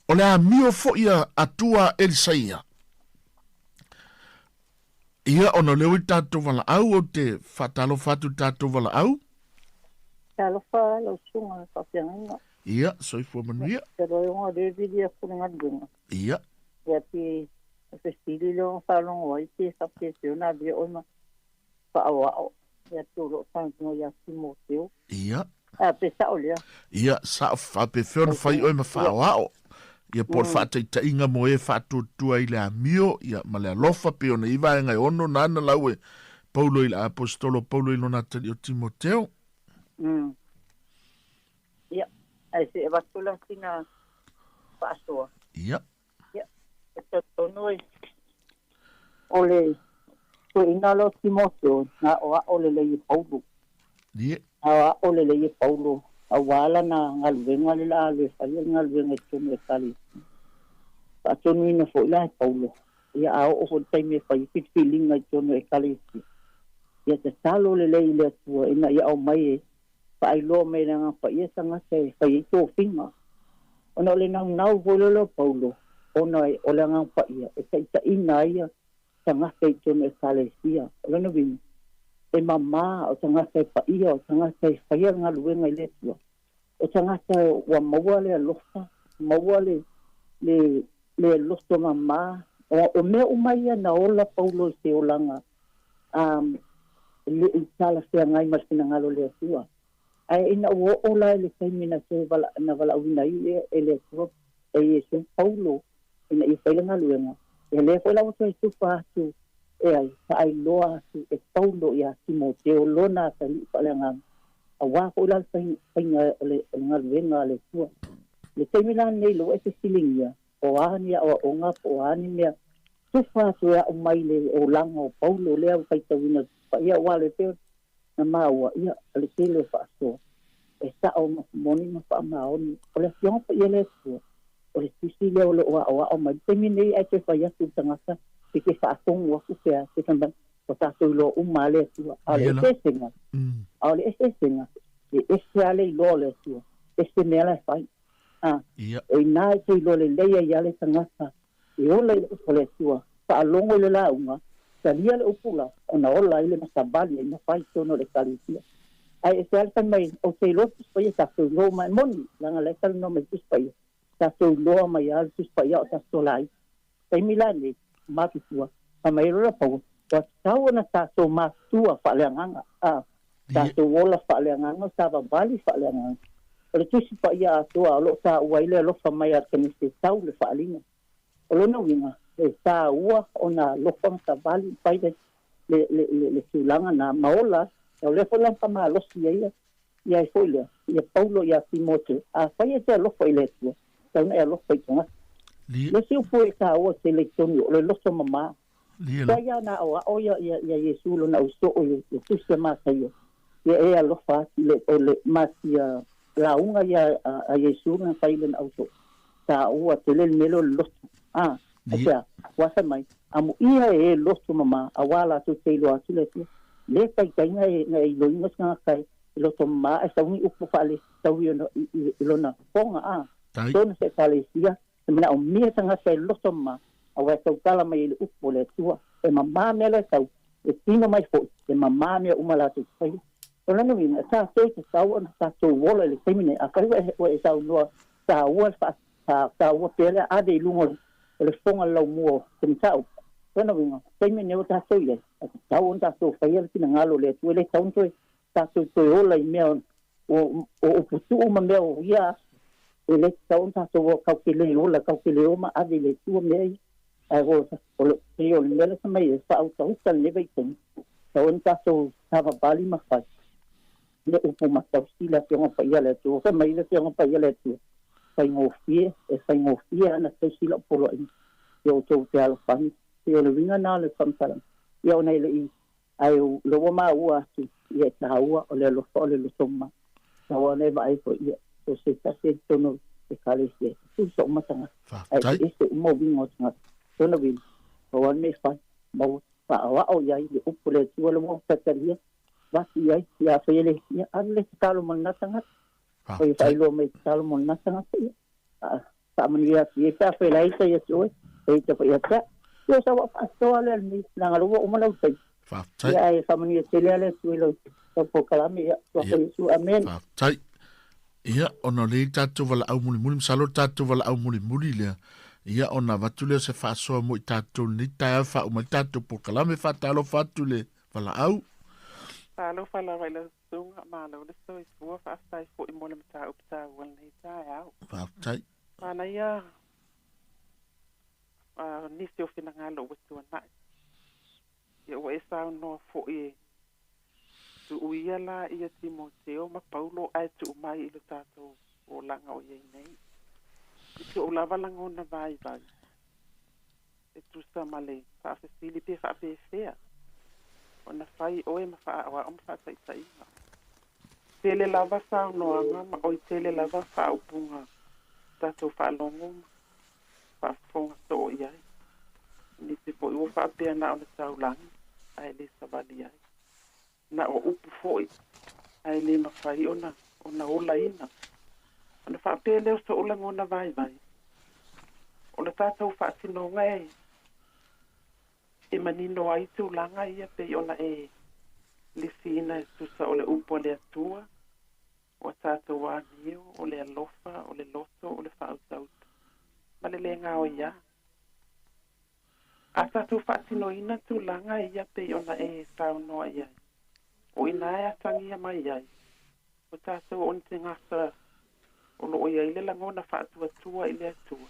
O le amio foi a Atua Elisaia. Ia, ona o lea ua i tatou valaau, ou te faatalofa atu i le tatou valaau. Talofa lau susuga i le faafeagaiga. Ia, soifua manuia. Talu ai ona o lea e vili atu le galuega. Ia. Ia pe o fesili lea ona faalogo ai pe faapefea ona avea oe ma faaoao ia pe o lo o talanoa ia Timoteo. Ia. A pe sao lea. Ia, sao faapefea ona fai oe ma faaoao. Ia po o le faataitaiga mo e faatuatua i le amio, ia, ma le alofa pei ona i ai vaega e ono nāna lau e Paulo i le Aposetolo Paulo i lona atalii o Timoteo. Ia, ae se i avatu la sina faasoa. Ia. Ia, e talitonu e o le toeaina lea o Timoteo, na aoao lelei e Paulo. Ie. Na aoao lelei e Paulo aua lana galuega lea o le a alu e fai le galuega i totonu o Ekalesia. Faatonuina foi la e Paulo, ia a oo foi i le taimi e fai ai filifiliga i totonu o Ekalesia, ia tatalo lelei i le Atua ina ia aumai e faailoa mai e le Agaga Paia tagata e fai ai tofiga. Ona o le naunau foi lea o Paulo, ona o le Agaga Paia e taitaiina ai ia tagata i totonu o Ekalesia. O lona uiga, e mama o tagata e paia, o tagata e faia le galuega i le Atua, o tagata ua maua le alofa, maua le, le, le loto mama. O, o mea uma ia na ola Paulo i se olaga um, e le i talafeagai ma le finagalo o le Atua. Ae ina ua oo la i le taimi na toe vala, na valaauina ai e le Atua e Iesu Paulo ina ia fai le galuega, ia lea foi la ua toe tufa atu e ai, faailoa atu e Paulo iā Timoteo lona atalii faaleagaga, aua foi la le faiga o le galuega a le Atua. I le taimi la lenei lea ua e fesiligia, o a ni aoaoga po o a ni mea tufa atu e aʻo mai le olaga o Paulo lea ua faitauina paia aua le pei ona maua, ia, o le tele o faasoa e sao ma moni ma faamaoni. O le Afioga Paia le Atua, o le tusi lea o lo o aoao mai. I le taimi nei ae toe fai atu le tagata pe te faatonu atu pe a, pe fai mai, ua tatou iloa uma lava le Atua. A o le eseesega, a o le eseesega, e ese lava le iloa o le Atua, ese mea la e fai. A, o i ina e te iloa lelei ai lava le tagata e ola i le upu a le Atua, faalogo i le lauga, talia le upu la, ona ola ai le masavali ai ma fai i totonu o le Ekalesia. Ae ese lava le fai mai, Ou te iloa le Tusi Paia, tatou iloa uma, e moni, leaga la e talanoa mai i le Tusi Paia, tatou iloa mai lava le Tusi Paia o tatou laiti. Taimi la nei, matutua, fai mai ai loa Paua, ua tatau ona tatou matutua faaleagaga, a, tatou ola faaleagaga, savavali faaleagaga. O le Tusi Paia atoa o lo o taua ai le alofa mai a le Kanisi e tau le faaaliga. O lona uiga, e taua ona alofa ma savali ma fai le, le, le, le, le tulaga na ma ola, o lea foi la na faamalosi ai ia ai foi lea, ia Paulo iā Timoteo, afai e te alofa i le Atua, tatau ona e alofa i tagata. Le isi upu e taua tele i totonu, o le loto mamā. Toa ia na aoao ia, ia, ia Iesu lona ausoo i le tusi a Mataio, ia e alofa atu i le, o le matia lauga ia a, a Iesu na fai i lona ausoo. Taua tele le mea lea o le loto. A, aisea? Ua fai mai, amuia e e loto mamā, auā latou te iloa atu le Atua. Le taitaiga e, na e iloina se tagata e loto mamā ae sau ni upu faale tau i, i, i lona fofoga, a. Tonu se ekalesia, e manaomia tagata e loto mamā, auā e tautala mai ai le upu o le Atua. E mamā mea la e sau, e tino mai foi, e mamā mea uma latou te faia. O lona uiga, e tatou te tatau ona tatou ola i le taimi nei, afai ua e, ua e saunoa taua le faa, taua pea le ave i luga o le fofoga o le laumua o se mataupu. O lona uiga, taimi nei ua tatou i ai, e tatau ona tatou faia le finagalo o le Atua, e le tatau ona toe tatou toe ola i mea o upu tuu ma mea o ia aso. E le tatau ona tatou o kau ke le ola, kau ke le o ma ave i le Atua mea ia. Ae o, o le, pei o le mea lea fai mai e faautauta lenei vaitaimi, tatau ona tatou savavali ma fai le upu matausi le Afioga Paia a le Atua. Fai mai le Afioga Paia a le Atua, faigofie, e faigofie ana tausi lau poloaiga ia outou fealofani. Pei o le uiga lena o le faamatalaga. Ia ona e le i, ae o lea ua maua atu, ia e taua o le alofa o le loto ma. Taua ona e vaai foi, ia, so se tasi ai totonu o Ekalesia, e tutusa uma tagata. Ae eseese uma uiga o tagata. Lona uiga, pau lava le mea e fai, maua faaoao i ai le upu a le Atua lea ua tatalia vatu i ai, ia afai e le, ia alu le tatalo mo lena tagata. Oi faailoa mai tatalo mo lena tagata, ia. Faamanuia atu i ai pe a fai ita ia te oe, e ita foi ia te au. Ia o sau au faasoa lea lenei, leaga lea ua uma lau taimi. Faafetai. Ia ae faamanuia tele lava le Atua i lau lau polokalame, ia, suafa Iesu, amen. Faafetai. Ia, ona o lea i tatou valaau mulimuli, masalo le tatou valaau mulimuli lea, ia ona avatu lea o se faasoa mo i tatou lenei taeao e faauma ai le tatou polokalame. Faatalofa atu i le valaau. Talofa lava i lau susuga, malo le soifua, faafetai foi mo le mataupu taua lenei taeao. Faafetai. Manaia nisi o finagalo ua tuanai. Ia ua e saunoa foi e tuuia la ia Timoteo ma Paulo ae tuu mai i lo tatou olaga o i ai nei. I si ou lava lagona vaivai e tusa ma le faafesili pe faapefea ona fai oe ma faaaoao ma faataitaiga. Tele lava saunoaga ma oi tele lava faaupuga tatou faalogo ma faafofoga soo i ai. Nisi foi ua faapea na o le taulagi ae le savali ai. Na o upu foi ae le mafai ona ona olaina. Ona faapea lea o so'u lagona vaivai, o le tatou faatinoga e e manino ai tulaga ia pei ona e lisiina e tusa o le upu a le Atua, o a tatou amio, o le alofa, o le loto, o le faautauta, ma le le gaoiā. A tatou faatinoina tulaga ia pei ona e saunoa i ai, o i ina e atagia mai ai o tatou o ni tagata o lo o i ai le lagona faatuatua i le Atua,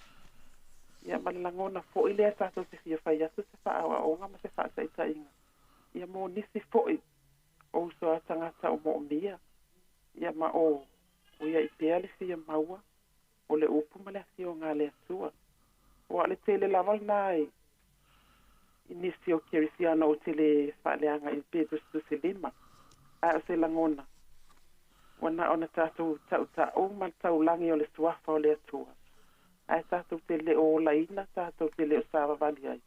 ia ma le lagona foi lea tatou te fia fai atu se faaaoaoga ma se faataitaiga ia mo nisi foi o uso a tagata o moomia, ia ma o o i ai pea le fia maua o le upu ma le afioga a le Atua. Ua o le tele lava lena i i nisi o Kerisiano ou te le faaleaga i pe tusitusilima, ae o se lagona, ua na ona tatou tautau ma le taulagi o le suafa o le Atua, ae tatou te le o olaina, tatou te le o savavali ai,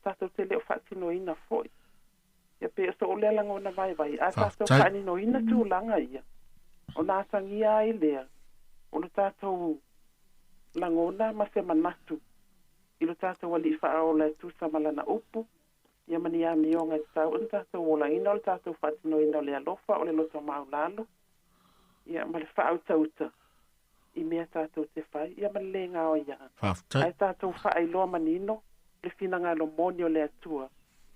tatou te le o faatinoina foi. Ia pei o so'u lea lagona vaivai, a tatou Faafetai. faaninoina tulaga ia, ona atagia ai lea o lo tatou lagona ma se manatu i lo tatou Alii Faaola e tusa ma Lana upu, ia ma ni amioga e tatau ona tatou olaina o le tatou faatinoina o le alofa, o le loto maulalo, ia ma le faautauta i mea tatou te fai, ia ma le le gaoiā. Faafetai. Ae tatou faailoa manino le finagalo moni o le Atua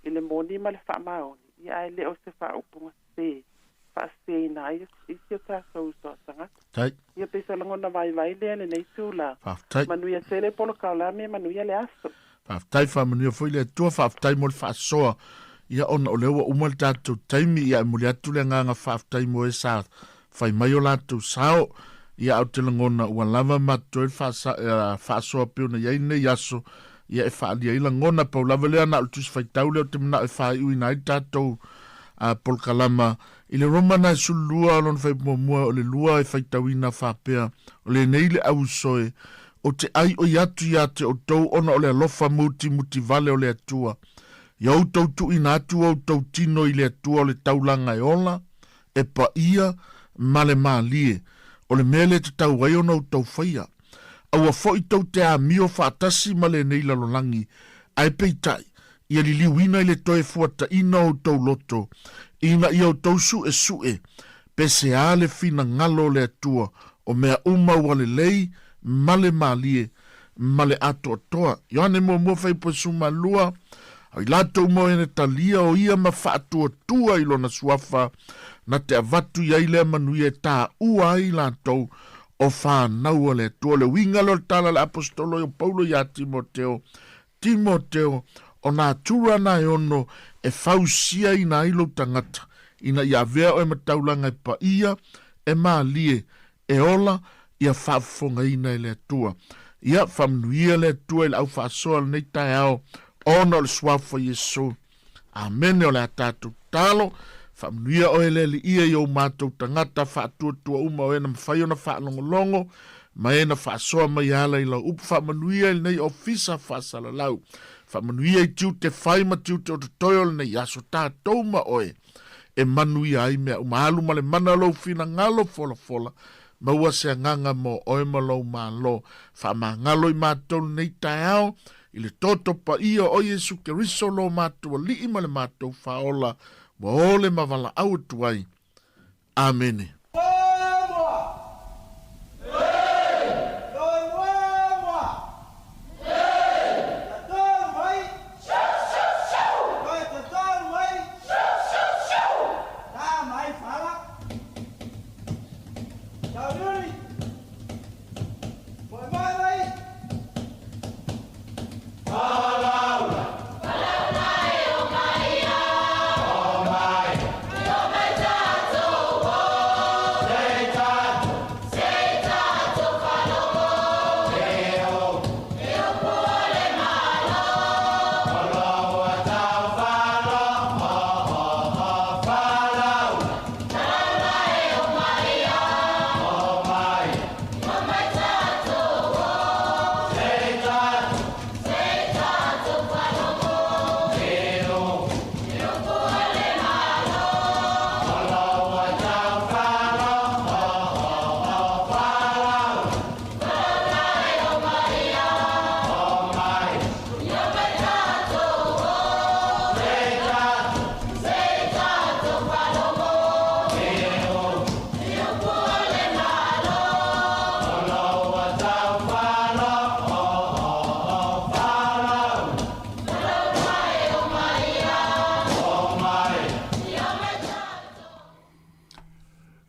i le moni ma le faamaoni, ia ae le o se faaupuga sese faaseseina ai isi o tatou uso a tagata. Tai. Ia pei se lagona vaivai lea i lenei itula. Faafetai. Manuia tele polokalame, manuia le aso. Faafetai, faamanuia foi le Atua, faafetai mo le faasoa. Ia ona o lea ua uma le tatou taimi, ia e momoli atu le agaga faafetai mo e sa fai mai o latou sao. Ia ae ou te lagona ua lava ma totoe le faasa, faasoa pei ona i ai lenei aso, ia e faaalia ai lagona. Pau lava lea na o le Tusi Faitau lea ou te manao e faaiuina ai le tatou polokalama. I le Roma na e 12 o lona fuaiupu muamua o le lua e faitauina faapea, O lenei le auusoe, ou te ʻaiʻoi atu iā te ʻoutou ona o le alofa mutimuti wale o le Atua. Ia outou tuuina atu outou tino i le Atua o le taulaga e ola, e paia, ma le mālie, o le mea lea e tatau ai ona outou faia. Aua foʻi tou te amio faatasi ma lenei lalolagi, ae peitai, ia liliuina i le toe fuataina o outou loto, ina ia outou suʻesuʻe, pe se a le finagalo o le Atua, o mea uma ua lelei, ma le mālie, ma le atoatoa. Ioane muamua fuaiupu 12, A i latou uma o e talia o ia ma faatuatua i lona suafa, na te avatu i ai lea manuia e tāua ai latou o fanau a le Atua. O le uiga lea o le tala a le Aposetolo o Paulo iā Timoteo, Timoteo, o nā tura na e ono e fausiaina ai lou tagata, ina ia avea oe ma taulaga e paia, e mālie, e ola, ia faafofogaina e le Atua. Ia faamanuia le Atua i le aufaasoa o lenei taeao, ona o le Suafa o Iesu. Amene. O le a tatou tatalo. Faamanuia oe le Alii i ou matou tagata faatuatua uma o e na mafai ona faalogologo ma e na faasoa mai e ala i lau upu. Faamanuia i lenei ofisa faasalalau. Faamanuia i tiute fai ma tiute o totoe o lenei aso, tatou ma oe e manuia ai mea uma. Alu ma le mana o lou finagalo folafola. Maua se agaga mo oe ma lou Malo. Faamagalo i matou lenei taeao i le toto paia o Iesu Keriso lo matou Alii ma le matou Faaola ua ole ma valaau atu ai. Amene.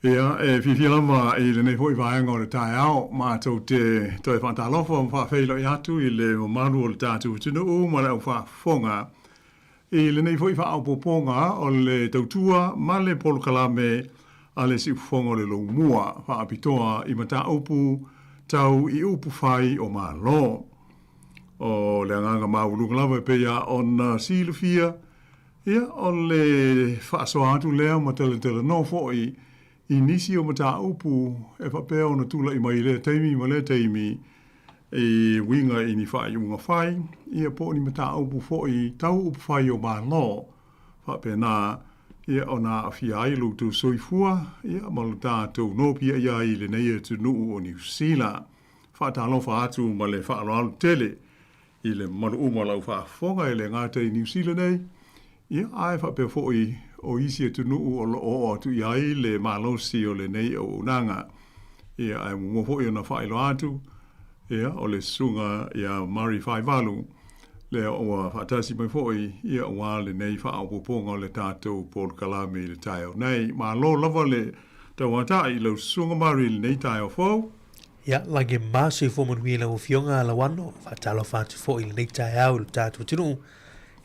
Ia, e fiafia lava i lenei foi vaega o le taeao, matou te toe faatalofa ma faafeiloai atu i le mamalu o le tatou atunuu ma le au faafofoga i lenei foi faaopoopoga o le tautua ma le polokalame a le Siufofoga o le Loumua faapitoa i mataupu tau i upu fai o Malo. O le agaga maualuga lava e pei lava ona silafia, ia, o le faasoa atu lea ma talatalanoa foi i nisi o mataupu e faapea ona tulai mai i lea taimi ma lea taimi e uiga i ni faaiuga fai, ia po o ni mataupu foi tau upufai o Malo. Faapena, ia ona aafia ai lo outou soifua, ia ma lo tatou nopiai ai i lenei atunuu o Niu Sila. Faatalofa atu ma le faaaloalo tele i le mamalu uma o lau faafofoga e le gata i Niu Sila nei, ia ae faapea foi o isi atunuu o lo o oo atu i ai le malosi o lenei auaunaga. Ia ae muamua foi ona faailoa atu, ia o le susuga ia Murray Faivalu, lea ua faatasi mai foi, ia aua lenei faaopoopoga o le tatou polokalame i le taeao nei. Malo lava le tauatai i lau susuga Murray i lenei taeao fou. Ia, lagi ma soifua manuia i lau Afioga Lauano, faatalofa atu foi i lenei taeao i lo tatou atunuu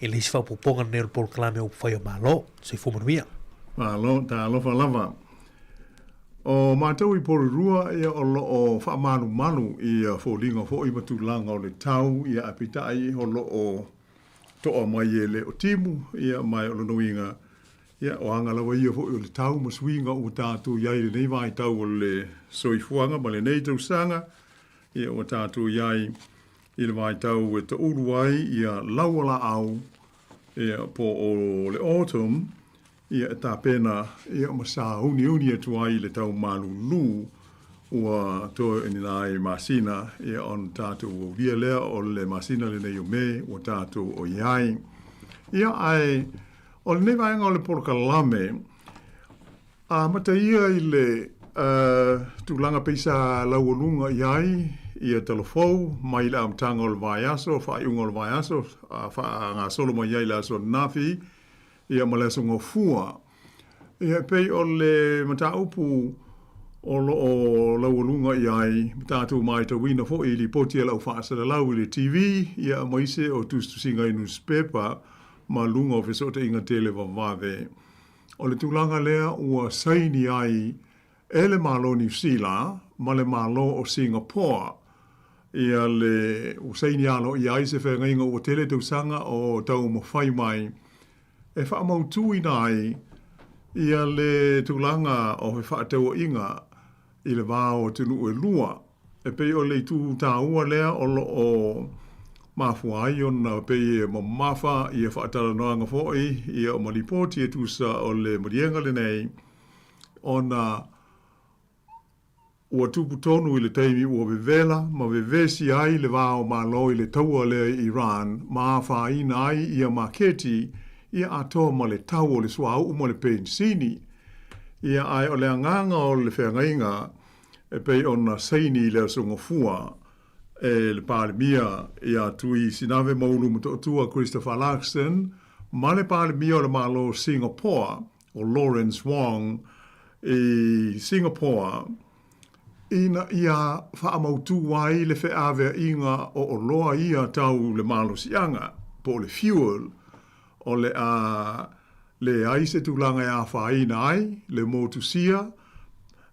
i le isi faaopoopoga lenei o le polokalame o Upufai o Malo. Soifua manuia. Malo, talofa lava. O matou i Porirua, ia o lo o faamalumalu i foliga foi ma tulaga o le tau, ia ae peitai o lo o toa mai e le o timu, ia ma o lona uiga, Ia, o aga lava ia foi o le tau ma suiga ua tatou i ai i lenei vaitau o le soifuaga ma lenei tausaga, ia ua tatou i ai i le vaitau e taulu ai ia lau o laau, ia po o le autumn, ia e tapena ia ma sauniuni atu ai i le tau malulu ua toe i ni nai masina, ia ona tatou aulia lea o le masina lenei o Me ua tatou o i ai. Ia, ae O lenei vaega o le polokalame, amata ia i le tulaga pei sa laualuga i ai ia Talafou mai le amataga o le vaiaso, faaiuga o le vaiaso, faagasolo mai ai le aso ananafi, ia ma le aso Gafua. Ia e pei o le mataupu o lo o laualuga i ai ma tatou matauina foi i lipoti a le au faasalalau i le TV, ia aemaise o tusitusiga i nusipepa, ma luga o fesootaiga televavave. O le tulaga lea ua saini ai e le Malo o Niu Sila ma le Malo o Singapoa ia le ua saini aloaia ai se feagaiga ua tele tausaga o taumafai mai e faamautuina ai ia le tulaga o fefaatauaiga i le va o atunuu e lua. E pei o le itu taua lea o lo o mafua ai ona pei e mamafa ia faatalanoaga foi ia ma lipoti e tusa o le maliega lenei ona. Ua tupu tonu i le taimi ua vevela ma vevesi ai le va o Malo i le taua lea i Iran ma afaina ai ia maketi ia atoa ma le tau o le suauu ma le penisini. Ia ae o le agaga o le feagaiga e pei ona saini i le Aso Gafua e le Palemia ia Tui Sinave Maulu Motootua Christopher Luxon ma le Palemia o le Malo o Singapore o Lawrence Wong i Singapore ina ia faamautū ai le feaveaiga o oloa ia tau le malosiaga po o le fuel o le a leai se tulaga e afaina ai le motusia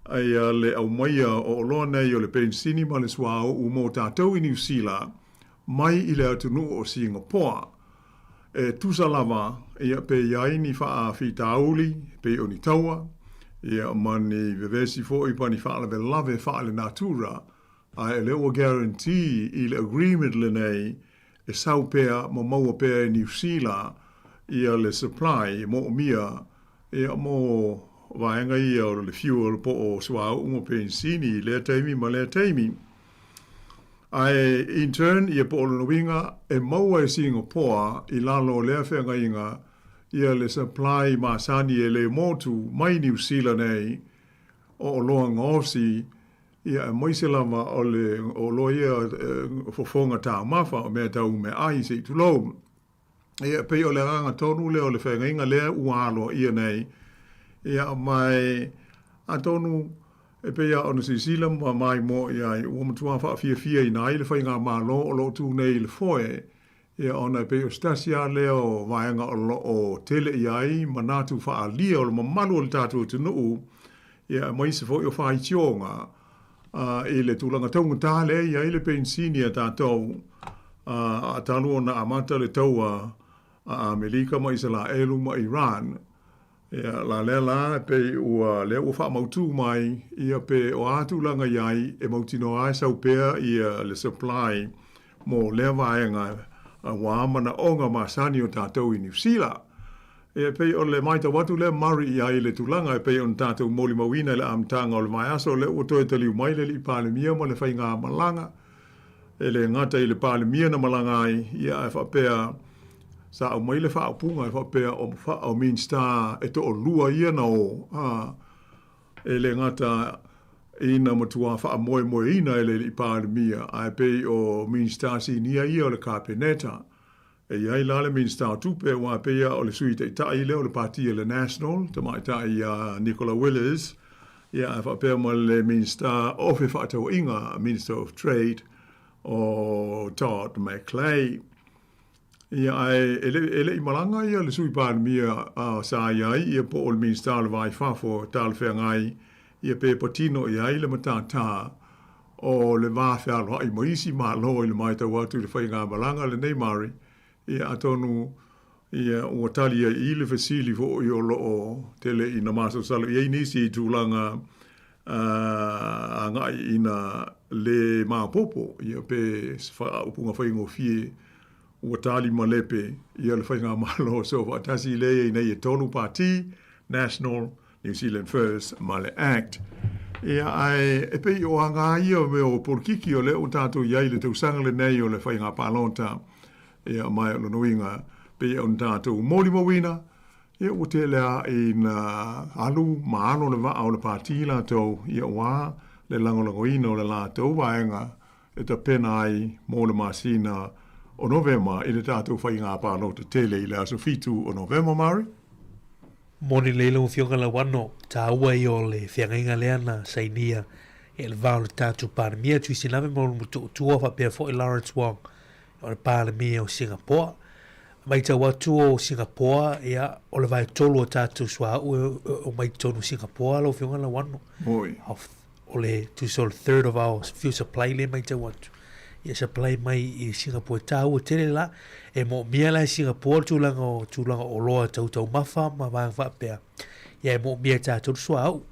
ia le aumaia o oloa nei o le penisini ma le suauu mo tatou i Niu Sila mai i le atunuu o Singapore. E tusa lava ia pe i ai ni faafitauli pei o ni taua, ia ma ni vevesi foi ma ni faalavelave faalenatura, ae o lea ua guarantee i le agreement lenei e sau pea ma maua pea e Niu Sila ia le supply e moomia ia mo vaega ia o le fuel po o suauu ma penisini i lea taimi ma lea taimi. Ae in turn ia po o lona uiga e maua e Singapoa i lalo o lea feagaiga ia le supply masani e le motu mai Niu Sila nei o oloa gaosi ia aemaise lava o le oloa ia fofoga taumafa o mea tau meaai se i tulou. Ia, pei o le agaga tonu lea o le feagaiga lea ua aloaia nei. Ia, ma e, atonu, e pei lava ona silasila ma maimoa i ai, ua matua faafiafiaina ai le faigamalo o lo o tu nei i le foe, ia, ona e pei o se tasi lava lea o vaega o lo o tele i ai manatu faaalia o le mamalu o le tatou atunuu, ia, aemaise foi o faitioga i le tulaga taugata lea e i ai le penisini a tatou, a talu ona amata le taua a Amerika ma Isalaelu ma Iran. Ia, la lea la, e pei ua, lea ua faamautu mai, ia pe o a tulaga i ai e mautinoa ai sau pea ia le supply mo lea vaega aua manaoga masani o tatou i Niu Sila. E pei o le matau atu lea Murray i ai i le tulaga e pei ona tatou molimauina i le amataga o le vaiaso lea ua toe taliu mai le Alii Palemia ma le faigamalaga. E le gata i le Palemia na malaga ai, ia ae faapea sa aumai le faaupuga e faapea o, o Minista e toalua ia na o, a, e le gata ina matua faamoemoeina e le Alii Palemia, ae pei o Minista sinia ia o le Kapeneta. E i ai la le Minisita o Tupe, aua e pei lava o le Sui Taitai lea o le Pati a le National, tamaitai ia Nicola Willis, ia ae faapea ma le Minisita o Fefaatauaiga, Minister of Trade, o Todd McClay. Ia ae e le, e le i malaga ia le Sui Palemia uh, sa i ai ia po o le Minisita o le Va i Fafo talafeagai ia pe patino i ai le matātā o le va fealoai ma isi Malo i le matau atu i le faigamalaga lenei Mari, ia atonu ia ua tali ai i le fesili foi o lo o tele ina masalosalo i ai nisi i tulaga agai ina le maopoopo ia pe se faaupuga faigofie ua tali malepe ia le faigamalo soofaatasi lea i ai nei e tolu pati, National, New Zealand First ma le Act. Ia, ae e pei o aga ia o mea o polokiki o lea ua tatou i ai i le tausaga lenei o le faiga palota. Ia, ma o lona uiga, pei ona tatou molimauina, ia ua tele lava ina alu ma alo le vaa o le pati latou, ia aua le lagolagoina o le latou vaega e tapena ai mo le masina o Novema i le tatou faiga palota tele i le aso 7 o Novema, Mari. Moni lelei lau Afioga Lauano, taua ia o le feagaiga lea na sainia e le va o le tatou Palemia Tuisilame ma lona Motootua faapea foi Lawrence Wong o le Palemia o Singapoa. Matau atu o Singapoa, ia, o le vaetolu o tatou suauu e omai i totonu o Singapoa lau Afioga Lauano. Oi. O le tusa o le third of our fuel supply lea e matau atu, ia supply mai i Singapore. E taua tele la, e moomia la e Singapore le tulaga o tulaga o oloa tau taumafa ma vaega faapea. Ia e moomia e tatou le suauu.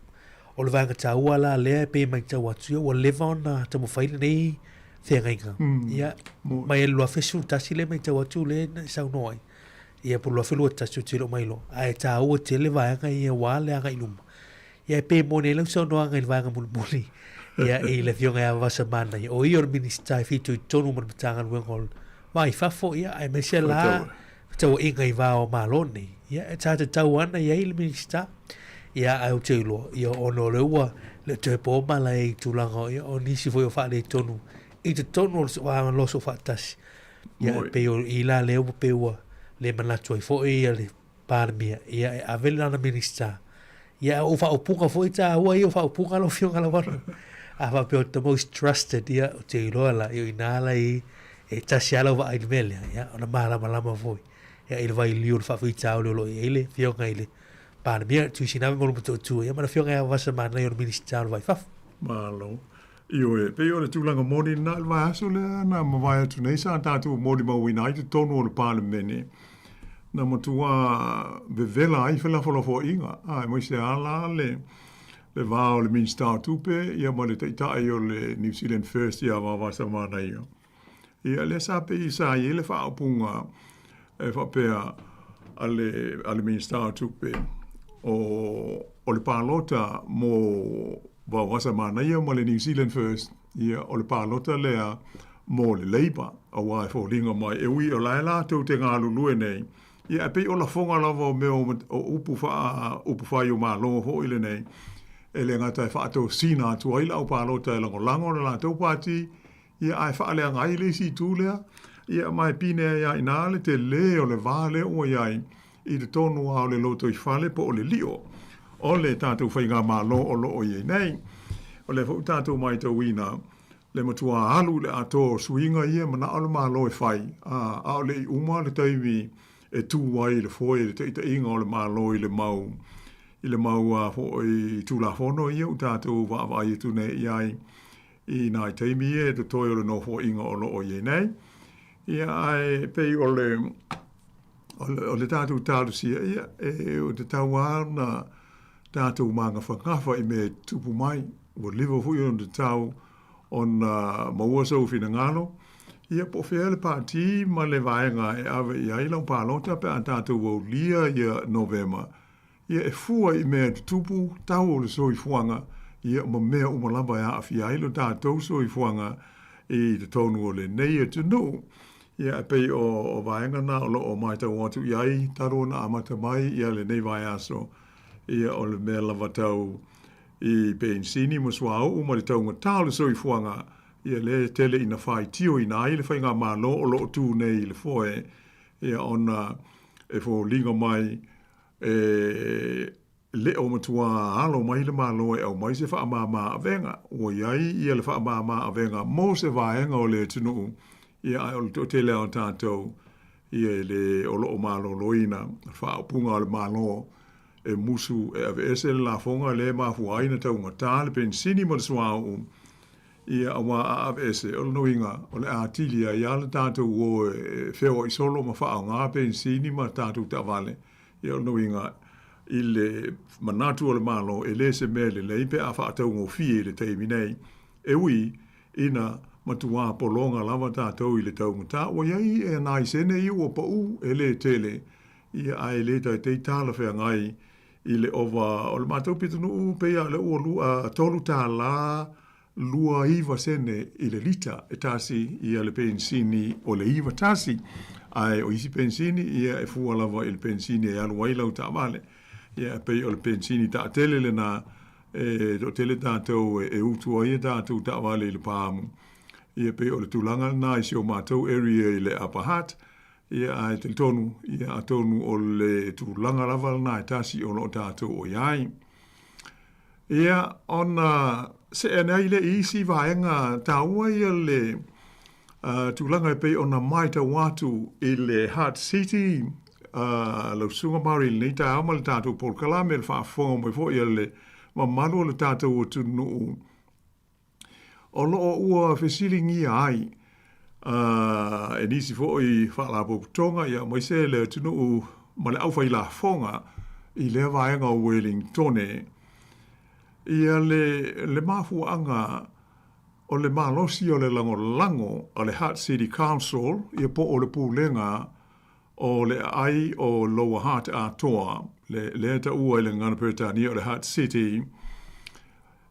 O le vaega taua la lea e pei e matau atu, ia ua leva ona taumafai lenei feagaiga. Ia, mai le 2011 lea e matau atu lea na e saunoa ai. Ia po o le 2021 ou te le o mailoa. Ae taua tele vaega ia aua le agai i luma. Ia e pei e moni ai lau saunoaga i le vaega mulimuli. Ia, i le Afioga ia Vasamanaia, o ia o le Minisita e fitoitonu ma le Matagaluega o le Va i Fafo, ia, aemaise la fetrauaiga i va o Malo nei. Ia, e sa tatau ana i ai le Minisita. Ia, ae ou te iloa, ia, ona o lea ua le o toe po mala i tulaga o, ia, o nisi foi o faaletonu i totonu o le va soofaatasi. Ia, e pei o i la lea ua pei ua le manatu ai foi ia le Palemia, ia e ave lana Minisita. Ia o faaupuga foi tāua ia o faaupuga lau Afioga Lauano. A faapea o the most trusted, ia ou te iloa la, ia o inā la i e tasi lava lau vaai i le mea lea, ia ona malamalama foi. Ia i le vailiu o le faafitauli o lo o i ai le Afioga i le Palemia, Tuisinave Molumatootua, ia ma le Afioga ia Vasa Manaia o le Minisita o le Va i Fafo. Malo. Ioe, pei o le tulaga moni lena i le vaiaso lea na mavae atu nei sa tatou molimauina ai totonu o le Palemene, na matua vevela ai felafolafoaiga, aemaise lava la le le va o le Minisita o Tupe ia ma le Taitai o le New Zealand First ia Vaavasamanaia. Ia lea sa pei sa i ai le faaupuga e faapea a le, a le Minisita o Tupe, o, o le palota mo Vaoasa Manaia ma le New Zealand First, ia, o le palota lea mo le Labour, auā e foliga mai, e ui o la e latou te galulue nei, ia, ae pei o lafoga lava o mea o, o upu faa, upu fai o Malo foi lenei, e le gata e faatosina atu ai le au palota e lagolago le latou pati, Ia, ae faaleaga ai le isi itu lea. Ia, ma e pine ai lava i ina le tele o le va lea ua i ai i totonu lava o le lotoifale po o le lio o le tatou faigamalo o lo o i ai nei. O lea foi ua tatou matauina le matua alu i le atoa o suiga ia e manao le Malo e fai, a, a o le i uma le taimi e tū ai le foe i le taitaiga o le Malo i le mau, i le mau a foi Tulafono ia ua tatou vaavaai atu nei i ai. I nai taimi ia e totoe o le nofoaiga o lo o i ai nei. Ia, ae pei o le, o le, o le tatou talosia, ia, e, o te tau lava ona tatou magafagafa i mea e tutupu mai. Ua leva foi ona tatau ona maua sou finagalo, ia po o fea le pati ma le vaega e ave i ai lau palota pe a tatou aulia ia Novema. Ia e fua i mea e tutupu, tau o le soifuaga, ia ma mea uma lava e aafia ai lo tatou soifuaga i totonu o lenei atunuu. Ia e pei o, o vaega na o lo o matau atu i ai talu ona amata mai ia lenei vaiaso, ia o le mea lava tau i penisini ma suauu ma le taugata o le soifuaga, ia lea e tele ina faitioina ai le faigamalo o lo o tu nei i le foe, ia ona e foliga mai E le o matua alo mai le Malo e aumai se faamāmā avega. Ua i ai ia le faamāmā avega mo se vaega o le atunuu, ia ae o le toatele lava o tatou, ia e le o lo o maloloina le faaupuga a le Malo e musu e aveese le lafoga lea e mafua ai ona taugata le penisini ma le suauu, ia auā a aveese, o lona uiga o le a atili ai lava le tatou o e feoai solo ma faaaoga penisini ma tatou taavale. Ia o lona uiga, i le manatu o le Malo, e le se mea lelei pe a faataugofie i le taimi nei, e ui ina matuā pologa lava tatou i le taugata. Ua i ai e nai sene ia ua pau, e le tele, ia ae le taitei talafeagai i le ova o le matou pitonuu, pei lava o lea ua lua, $3 29 sene i le lita e tasi ia le penisini o le 91. Ae o isi penisini, ia e fua lava i le penisini e alu ai lau taavale. Ia e pei o le penisini taatele lena e toatele tatou e utu ai a tatou taavale i le paamu. Ia pei o le tulaga lena i si o matou area i le Upper Hutt. Ia ae talitonu, ia atonu o le tulaga lava lena e tasi o lo o tatou o i ai. Ia, ona see ane ai lea i isi vaega taua ia le tulaga e pei ona matau atu i le Hutt City, lau Susuga Mary i lenei taeao ma le tatou polokalame, le faafofoga mai foi a le mamalu o le tatou atunuu, o lo o ua fesiligia ai e nisi foi faalapotopotoga aemaise le atunuu ma le aufailafoga i lea vaega o Welingtone ia le, le mafuaaga o le malosi o le lagolago a le Hutt City Council ia po o le pulega o le aai o Lower Hutt atoa, le, lea e taua i le gagana Peretania o le Hutt City,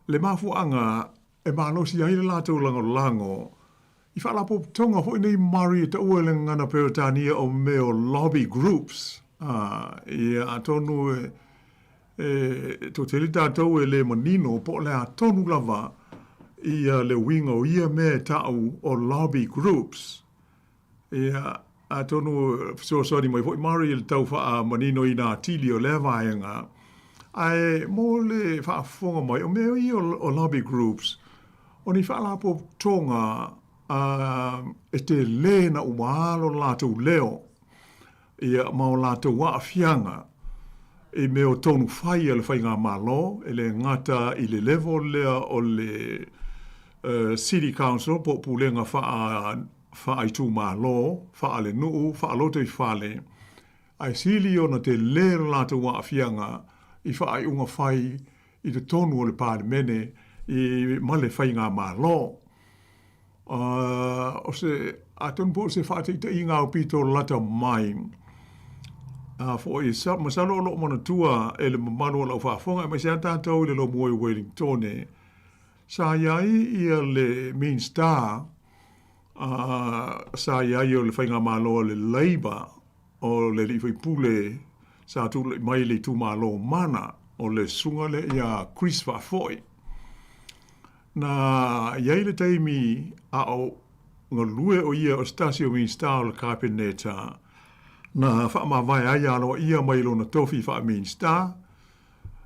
le mafuaaga. e malosi ai le latou lagolago i faalapotopotoga foi nei Mari e taua i le gagana Peretania o mea o lobby groups. A, ia, atonu e, e toatele tatou e le manino po o le a tonu lava ia le uiga o ia mea e ta'u o lobby groups. Ia, atonu e fesoasoani mai foi Mari i le tau faamaninoina atili o lea vaega. Ae mo le faafofoga mai, o mea ia o lobby groups, o ni faalapotopotoga e tele na uma lo latou leo ia ma o latou aafiaga i mea o tonu fai a le faigamalo, e le gata i le level lea o le City Council po o pulega faa faaitumalo, faalenuu, faalotoifale, ae sili ona tele lo latou aafiaga i faaiuga fai i totonu o le Palemene i ma le faigamalo. O se, atonu po o se faataitaiga aupito lata mai, a foi, masalo o lo o manatua e le mamalu o lau faafofoga aemaise lava tatou i le Lomua i Wellingtone, Sa i ai ia le Minista sa i ai o le Faigamalo a le Labour o le alii faipule sa tulai mai i le itumalo o Mana, o le susuga lea ia Chris Faafoi. Na i ai le taimi a o galue o ia o se tasi o Minista o le Kapeneta na faamavae ai aloaia mai lona tofi faa-Minista,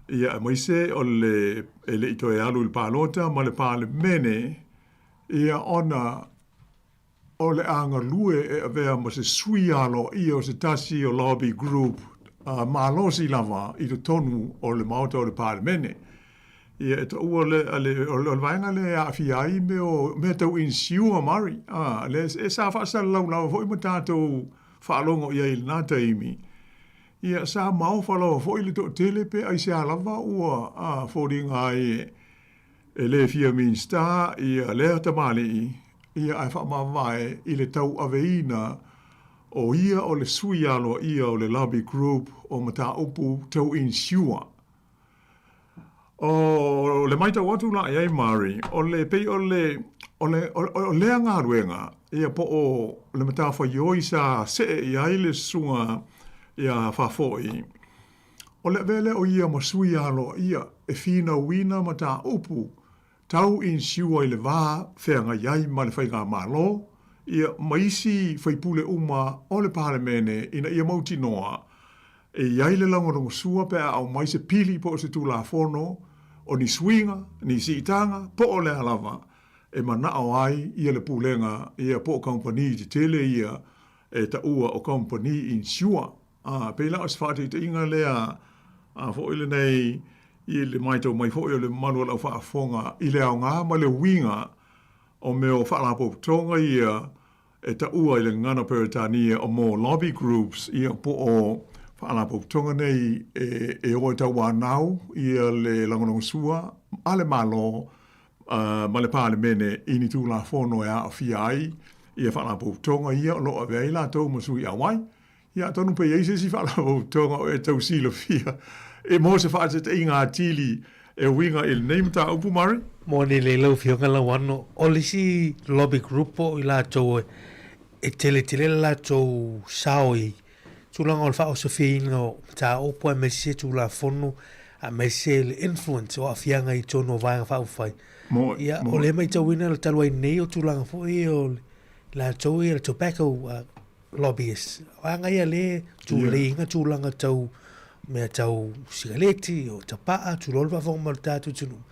Ia, aemaise o le, e le i toe alu i le palota ma le Palemene, ia, ona o le a galue e avea ma se sui aloaia o se tasi o lobby group malosi lava i totonu o le Maota o le Palemene. Ia, e taua le, le, o le vaega lea e aafia ai mea o mea tau insure, Mari, a, le, e sa faasalalau lava foi ma tatou faalogo i ai i lena taimi. Ia, sa maofa lava foi le toatele pe aisea lava ua foliga ai e le fia Minisita ia lea tamalii, ia ae faamavae i le tauaveina o ia o le sui aloaia o le lobby group o mataupu tau insure. O le matau atu la i ai Mari, o le pei o le, o le, o lea galuega, ia po o le matafaioi sa see i ai le susuga iā Faafoi, o le avea lea o ia ma sui aloaia e finauina mataupu tau insure i le va feagai ai ma le Faigamalo, ia, ma isi faipule uma o le Palemene ina ia mautinoa e i ai le lagolagosua pe a aumai se pili po o se tulafono o ni suiga, ni siitaga, po o le a lava e manao ai ia le pulega ia po o kamupani tetele ia e taua o kamupani insure. A, pei la o se faataitaiga lea a foi lenei i le matau mai foi o le mamalu o lau faafofoga i le aoga ma le uiga o mea o faalapotopotoga ia e taua i le gagana Peretania o mo lobby groups ia po o faalapotopotoga nei e o e tauanau ia le lagolagosua a le Malo ma le Palemene i ni Tulafono e aafia ai ia faalapotopotoga ia o lo o avea ai latou ma sui auai. Ia, atonu pe i ai se isi faalapotopotoga o e tau silafia e mo se faatetaiga atili e uiga i lenei mataupu, Murray? Moni lelei lau Afioga Lauano, o le isi lobby group po o i latou e teletele le latou sao i tulaga o le faaosofiaina o mataupu aemaise Tulafono aemaise le influence o aafiaga i totonu o Vaega Faaupufai. Ia, o lea e matauina le talu ai nei o tulaga foi ia o latou ia le tobacco lobbyists. Vaega ia lea e tuleiina tulaga tau mea tau sikaleti, o tapaa, tulou le faafofoga mai o le tatou atunuu.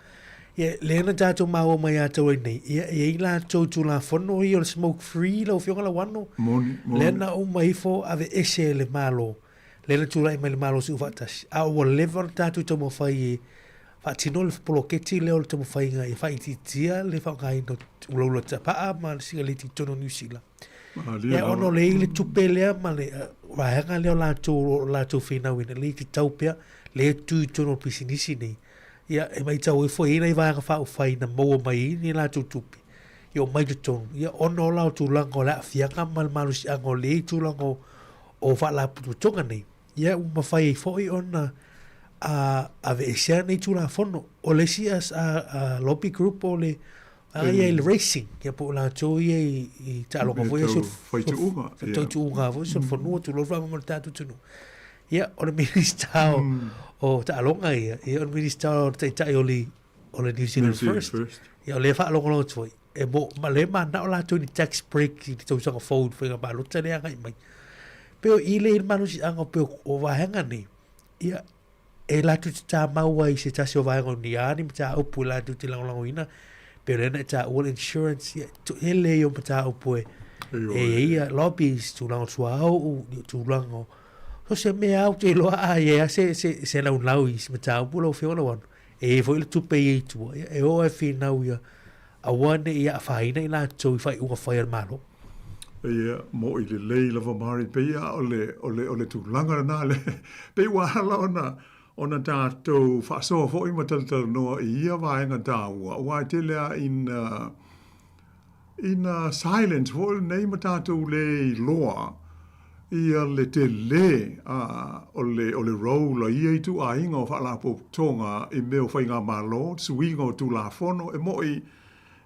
Ia, lea na tatou maua mai ia talu ai nei, ia, e i ai latou Tulafono ia o le smoke free lau Afioga Lauano. Moni, moni. Lea na uma ifo aveese e le Malo, lea na tulai mai le Malo Seufaatasi, a ua leva ona tatou taumafai e faatino le poloketi lea o le taumafaiga ia faaitiitia le faaaogaina o ulaula tapaa ma le sikaleti i totonu o Niu Sila. Ia, ona o le i le tupe lea ma le vaega lea o latou, o latou finauina, le i tatau pea, le tu i totonu o pisinisi nei. Ia, e matau ai foi e i ai nai vaega faaupufai na maua mai ai ni latou tupe, ia omai i totonu, ia ona o la o tulaga o le aafiaga ma le malosiaga o le i tulaga o faalapotopotoga nei, ia ua mafai ai foi ona A aveesea nei Tulafono. O le isi a, a, a lobby group o le a ia i le racing, ia po o latou ia i, i taaloga foi ia faituuga. Faituuga foi solofanua tulou le faamoemoe o le tatou atunuu. Ia, o le Minista o, o taaloga ia, ia o le Minista o le Taitai o le, o le New Zealand First. First. Ia, o lea e faalogologo atu foi, e mo, ma le manao latou i ni tax break i le tausaga fou i le faiga palota lea e agai mai. Pe o i le i le malosiaga o pe o, o vaega nei, Ia, e latou te tāmau ai i se tasi o vaega o ni a ni mataupu e latou te lagolagoina, pe o lea na e tāua le insurance, ia, toele ia o mataupu e, e ia lobbies, tulaga o suauu, ni o tulaga o, so se mea au te iloa a ia se, se, se laulau i se mataupu lau afioga Lauano, e i ai foi le tupe ia i tua, ia, e o e finau ia, aua ne i aafaina i latou i faaiuga fai a le Malo. Ia, moʻi lelei lava Mari, pei a o le, o le, o le tulaga lena le, pei ua ala ona, ona tatou faasoa foi ma talatalanoa i ia vaega taua, aua e tele lava ina, ina silent foi lenei ma tatou le iloa ia le tele a, o le, o le role a ia ituaiga o faalapotopotoga i mea o faigamalo, suiga o Tulafono, e moʻi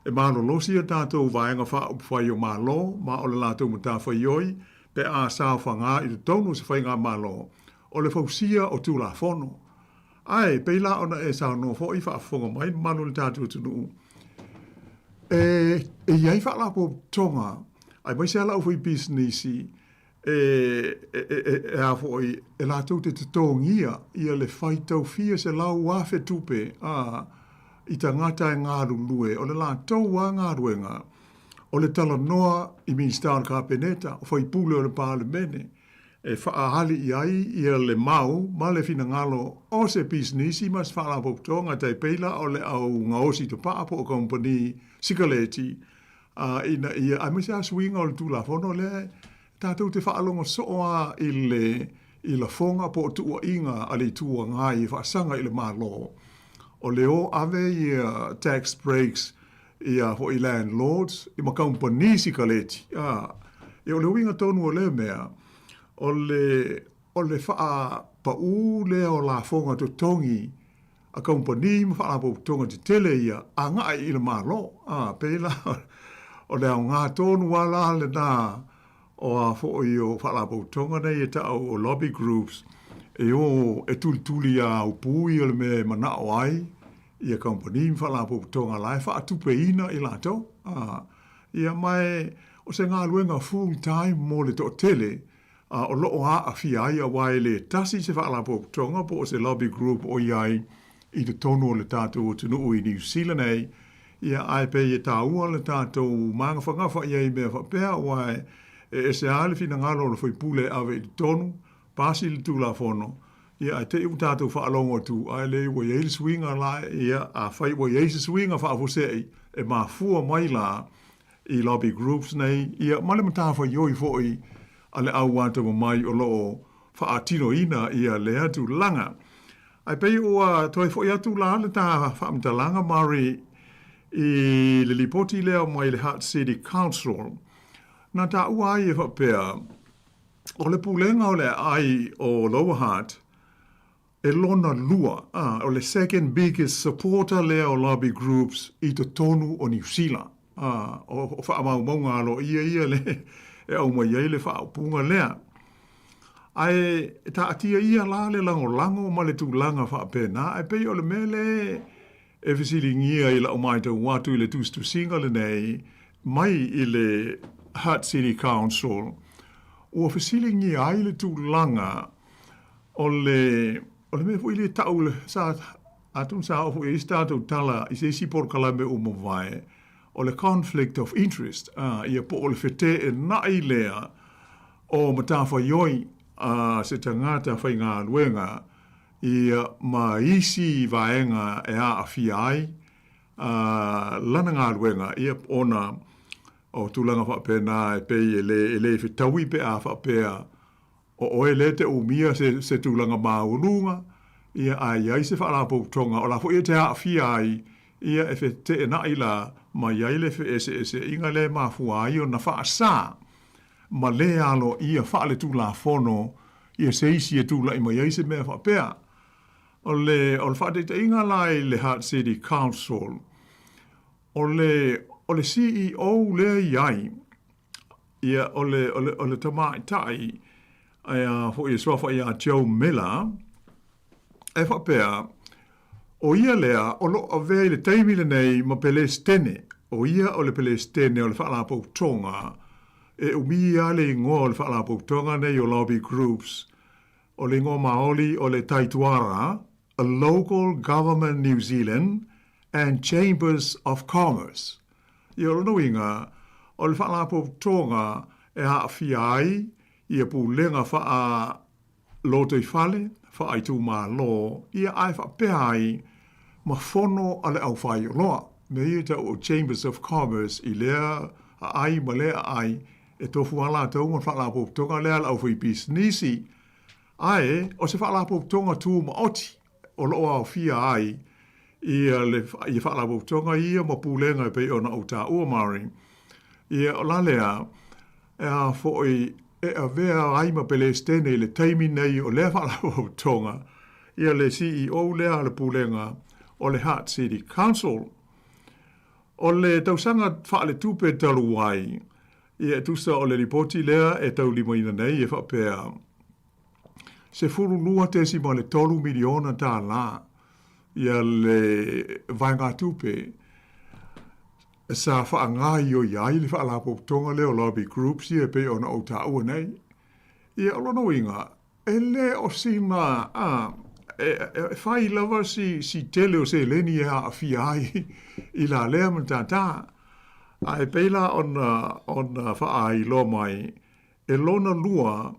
E malolosi a tatou Vaega Faaupufai o Malo ma o le latou matafaioi pe a saofaga i totonu o se faigamalo o le fausia o Tulafono. Ae, pei la ona e saunoa foi, faafofoga mai mamalu o le tatou atunuu, e, e i ai faalapotopotoga aemaise lava le aufaipisinisi e, e, e, e a foi, e latou te totogia ia le faitau fia 100,000 tupe a i tagata e galulue, o le latou a galuega, o le talanoa i Minisita o le Kapeneta, o faipule o le Palemene, e faaali i ai ia le mau ma le finagalo o se pisinisi ma se faalapotopotoga, tai pei la o le au gaosi tapaa po o kamupani sikaleti, ā, ina ia, aemaise lava suiga o le Tulafono lea, tatou te faalogo soo lava i le, i lafoga po o tuuaiga a le Itu Agai e faasaga i le Malo, o le o ave ia tax breaks ia foi landlords i ma kamupani sikaleti, ā, ia o le uiga tonu o lea mea, o le, o le faapaū lea o lafoga totogi a kamupani ma faalapotopotoga tetele ia agai i le Malo. A, pei la o le aoga tonu lava la lena o a foi o faalapotopotoga nei e ta'u o lobby groups e o e tulituli a upu ia le mea e mana'o ai ia kamupani ma faalapotopotoga la e faatupeina i latou. A, ia ma e o se galuega full time mo le toatele a o lo o aafia ai aua e le tasi se faalapotopotoga po o se lobby group o i ai i totonu o le tatou atunuu i Niu Sila nei, ia ae pei e taua le tatou magafagafa i ai mea faapea aua e ese lava le finagalo o le faipule e ave i totonu, pasi le Tulafono, ia ae te i ua tatou faalogo atu ae leai ua i ai le suiga la, ia afai ua i ai se suiga faafuasei e mafua mai la i lobby groups nei, ia ma le matafaioi foi a le au atamamai o lo o faatinoina ia lea tulaga. Ae pei ua toe foi atu la le ta faamatalaga Murray i le lipoti lea mai le Hutt City Council, na taua ai e faapea, o le pulega o le aai o Lower Hutt, E lona lua, a, o le second biggest supporter lea o lobby groups i totonu o Niu Sila. A, o, o faamaumauga aloaia ia le e aumai ai le faaupuga lea. Ae e taatia ia la le lagolago ma le tulaga faapena, ae pei o le mea le e fesiligia i lau matau atu i le tusitusiga lenei mai i le Hutt City Council, ua fesiligia ai le tulaga O le, o le mea foi lea e ta'u le, sa, atonu sa oo foi i ai se tatou tala i se isi polokalame ua mavae, o le conflict of interest, a, ia po o le feteenai lea o matafaioi a se tagata faigaluega ia ma isi vaega e aafia ai a, lana galuega, ia, ona o tulaga faapena e pei e le, e le fetaui pe a faapea O oe lea e te umia se, se tulaga maualuga, ia, a i ai se faalapotopotoga o la foi e te aafia ai, ia, e feteenai la ma i ai le feeseeseaiga lea e mafua ai ona faasā ma lē aloaia faaletulafono ia se isi e tulai mai ai se mea faapea. O le, o le faataitaiga la i le Hutt City Council, o le, o le CEO lea i ai, ia, o le, o le, o le tamaitai, ae a foi e suafa ia Joe Miller, e faapea, o ia lea o lo o avea i le taimi lenei ma Pelesitene, o ia o le Pelesitene o le Faalapotopotoga, e umi lava le igoa o le Faalapotopotoga nei o Lobby Groups, o le igoa maoli o le Taituara, a Local Government New Zealand and Chambers of Commerce. Ia, o lona uiga, o le Faalapotopotoga e aafia ai ia pulega faa lotoifale, faaitumalo, ia ae faapea ai ma fono a le aufaioloa. Mea ia e tau o Chambers of Commerce i lea aai ma lea aai e tofu lava latou ma le faalapotopotoga lea a le aufaipisinisi, ae o se faalapotopotoga tumaoti o lo o aofia ai ia le ia faalapotopotoga ia ma pulega e pei ona ou taua Maureen. Ia o la lea e a foi e avea ai ma Pelesitene i le taimi nei o lea faalapotopotoga ia le CEO lea a le pulega o le Hutt City Council. O le tausaga faaletupe talu ai, ia e tusa o le lipoti lea e taulimaina nei e faapea, $12.3 miliona tālā ia le vaegatupe sa faagaoioi ai le faalapotopotoga lea o lobby groups ia e pei ona ou taua nei. Ia, o lona uiga, e le o sina, a, e, e fai lava si, si tele o seleni e aafia ai i la lea matata. A e pei la ona, ona faailoa mai, E lona lua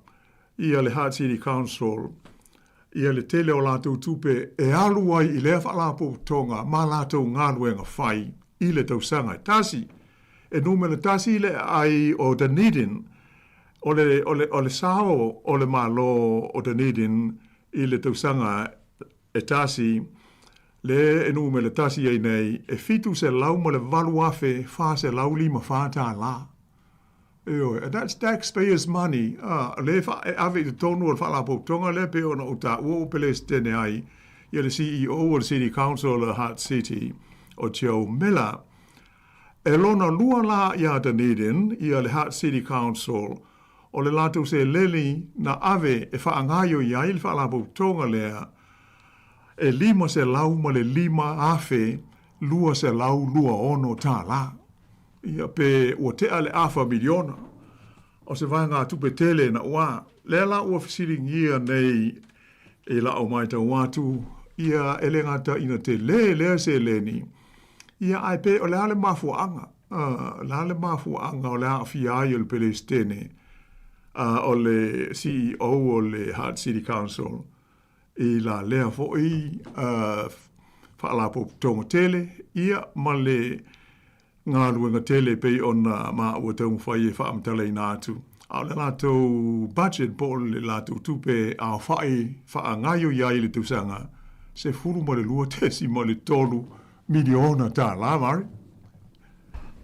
ia le Hutt City Council ia le tele o latou tupe e alu ai i lea faalapotopotoga ma latou galuega fai i le tausaga e tasi. E numera tasi le aai o Dunedin, o le, o le, o le sao o le Malo o Dunedin i le tausaga e tasi, le e numera tasi ai nei, e $708,454 tālā. Ioe, and that's taxpayers money, ā, lea e wha, e ave i totonu o le faalapotopotoga lea pei ona ou taua ua Pelesitene ai ia le CEO o le City Council o Hutt City, o Joe Miller. E lona lua la iā Dunedin ia le Hutt City Council o le latou seleni na ave e faagaioi ai le faalapotopotoga lea e $505,226 tālā. Ia, pe ua tea le afa miliona o se vaegatupe tele naua. Lea la ua fesiligia nei i la'u maitau atu, ia, e le gata ina telē lea seleni, ia, ae pe o le a le mafuaaga, a, o le a le mafuaaga o le aafia ai o le Pelesitene, a, o le CEO o le Hutt City Council i la lea foi, a, faalapotopotoga tele, ia, ma le galuega tele e pei ona maua taumafai e faamatalaina atu, a o le latou budget po o le latou tupe aofai faagaoioi ai i le tausaga, $12.3 miliona tālā, Murray.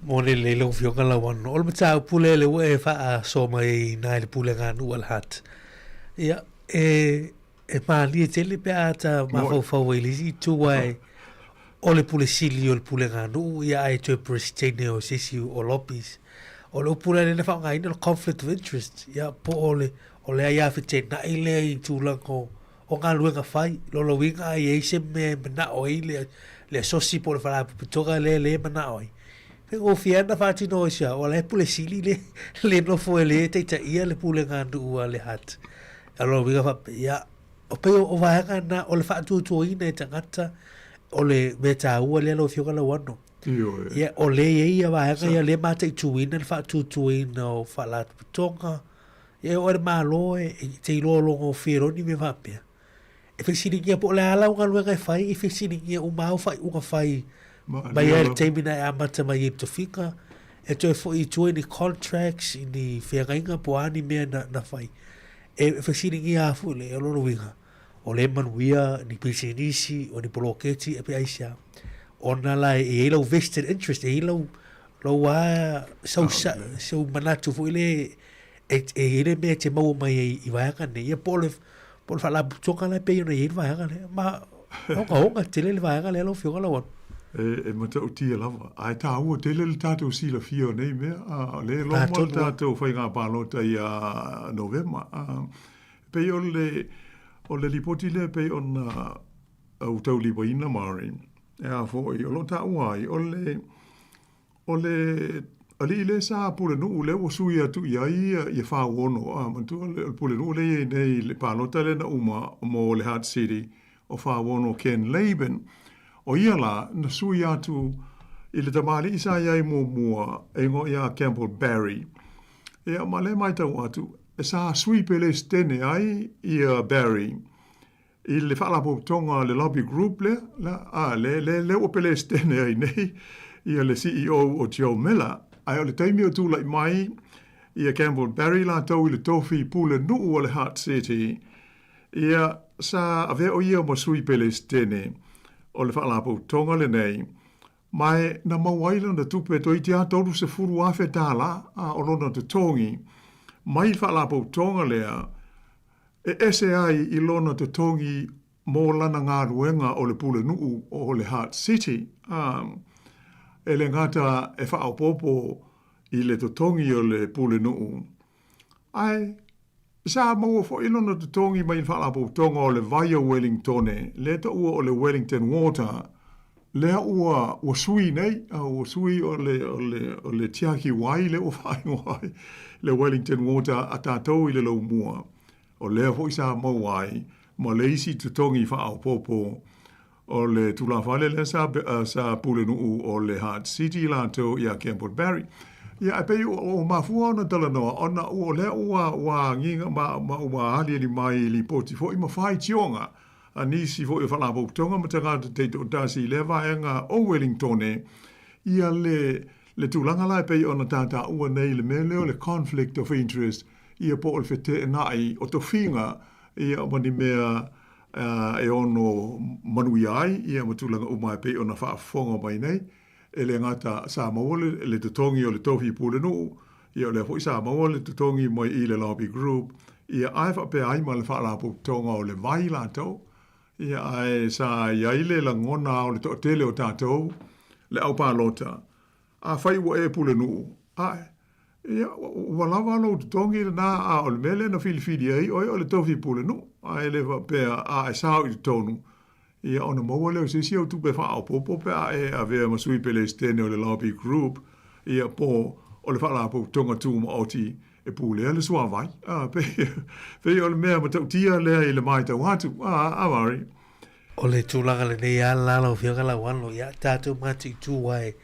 Moni lelei lau Afioga Lauano. O le mataupu lea lea ua e faasoa mai ai i ina i le Pulega a Nuu a le Hutt. Ia, e E mālie tele pe a ta mafaufau ai i le isi itu ae o le pule sili o le pulega a nuu ia ae toe Peresitene o se isi o lobbies. O le upu la lea na faaaogaina o le conflict of interest ia po o le o le aia fetenai lea i tulaga o o galuega fai. Lona uiga a i ai se mea e manao ai le le asosi po o le faalapotopotoga lea lea e manao ai, faigofie lava ona faatino ai si au, o la e pule sili le le nofo e le taitaia le pulega a nuu a le Hutt. A lona uiga faapea, ia, o pei o vaega na o le faatuatuaina e tagata o le mea taua lea lau Afioga Lauano. Ioe. Ia, o lea e i ai ia vaega ia lea e mataituina le faatuatuaina o faalapotopotoga. Ia, e oo lava i le Malo e te iloa logofie loa ni mea faapea. E fesiligia po o le a lau galuega e fai, e fesiligia uma au faaiuga fai mai ai le taimi na e amata mai ai i le tofiga, e toe foi i tua i ni contracts, i ni feagaiga po o a ni mea na, na fai. E fesiligia lava foi le, o lona uiga, o lea e manuia ni pisinisi, o ni poloketi, e pe aisea. Ona la e i ai lau vested interest, e i ai lau, lau a sau, sa, sau manatu foi lea e, e i ai le mea e te maua mai ai i vaega nei, ia po o le, Po o le faalapotopotoga la e pei ona i ai le vaega lea. Ma ogaoga tele le vaega lea lau Afioga Lauano. E matautia lava, ae taua tele le tatou silafia o nei mea. O lea e loma le tatou faiga palota ia Novema. E pei o le, o le lipoti lea e pei ona ou taulimaina Maureen, e a foi, o lo o taua ai, o le, O le alii lea sa pulenuu lea ua sui atu i ai ia Fauono, a manatua le pulenuu lea e i ai nei i le palota lea na uma mo le Hutt City o Fauono Ken Laban. O ia la na sui atu i le tamalii sa i ai muamua e igoa ia Campbell Barry. Ia ma lea matau atu sa sui Pelesitene ai ia Barry i le faalapotopotoga a le lobby group lea, la, a, le, le, le ua Pelesitene ai nei ia le CEO o Joe Miller. Ae o le taimi o tulai mai ia Campbell Barry latou i le tofi pulenuu o le Hutt City, ia sa avea o ia ma sui Pelesitene o le faalapotopotoga lenei, ma e na maua ai lana tupe toeitiiti lava $30,000 a o lona totogi mai le faalapotopotoga lea e ese ai i lona totogi mo lana galuega o le pulenuu o le Hutt City, a e le gata e faaopoopo i le totogi o le pulenuu, ae sa maua foi lona totogi mai le Faalapotopotoga o le Vai o Wellingtone, lea taua o le Wellington Water, lea ua ua sui nei, a ua sui o le o le o le tiaki wai lea ua faaigoa ai le Wellington Water a tatou i le laumua. O lea foi sa maua ai ma le isi totogi faaopoopo o le tulafale lea sa sa pulenuu o le Hutt City latou ia Campbell Barry. Ia ae pei ua mafua ona talanoa ona ua o lea ua ua agiga ma ma ua aliali mai i lipoti foi ma faitioga a nisi foi o faalapotopotoga ma tagata taitoatasi i lea vaega o Wellingtone ia le le tulaga la e pei ona tataua nei le mea lea o le conflict of interest ia po o le feteenai o tofiga ia ma ni mea e ono manuia ai ia ma tulaga uma e pei ona faafofoga mai nei. E le gata sa maua le, le totogi o le tofi pulenuu, ia o lea foi sa maua le totogi mai i le lobby group, ia ae faapea ai ma le faalapotopotoga o le vai latou, ia ae sa i ai le lagona o le toatele o tatou le au palota, Afai ua e pulenuu, ae, ia, ua lava lou totogi lena, a o le mea lea na filifili ai oe o le tofi pulenuu, ae le faapea a e sao i totonu, ia ona maua lea o se isi au tupe faaopoopo pe a e avea ma sui Pelesitene o le lobby group, ia, po o le Faalapotopotoga Tumaoti e pulea le suavai. A, pei, pei o le mea matautia lea i le matau atu, a, a Mari. O le tulaga lenei lava la lau Afioga Lauano, ia tatou mataitu ai,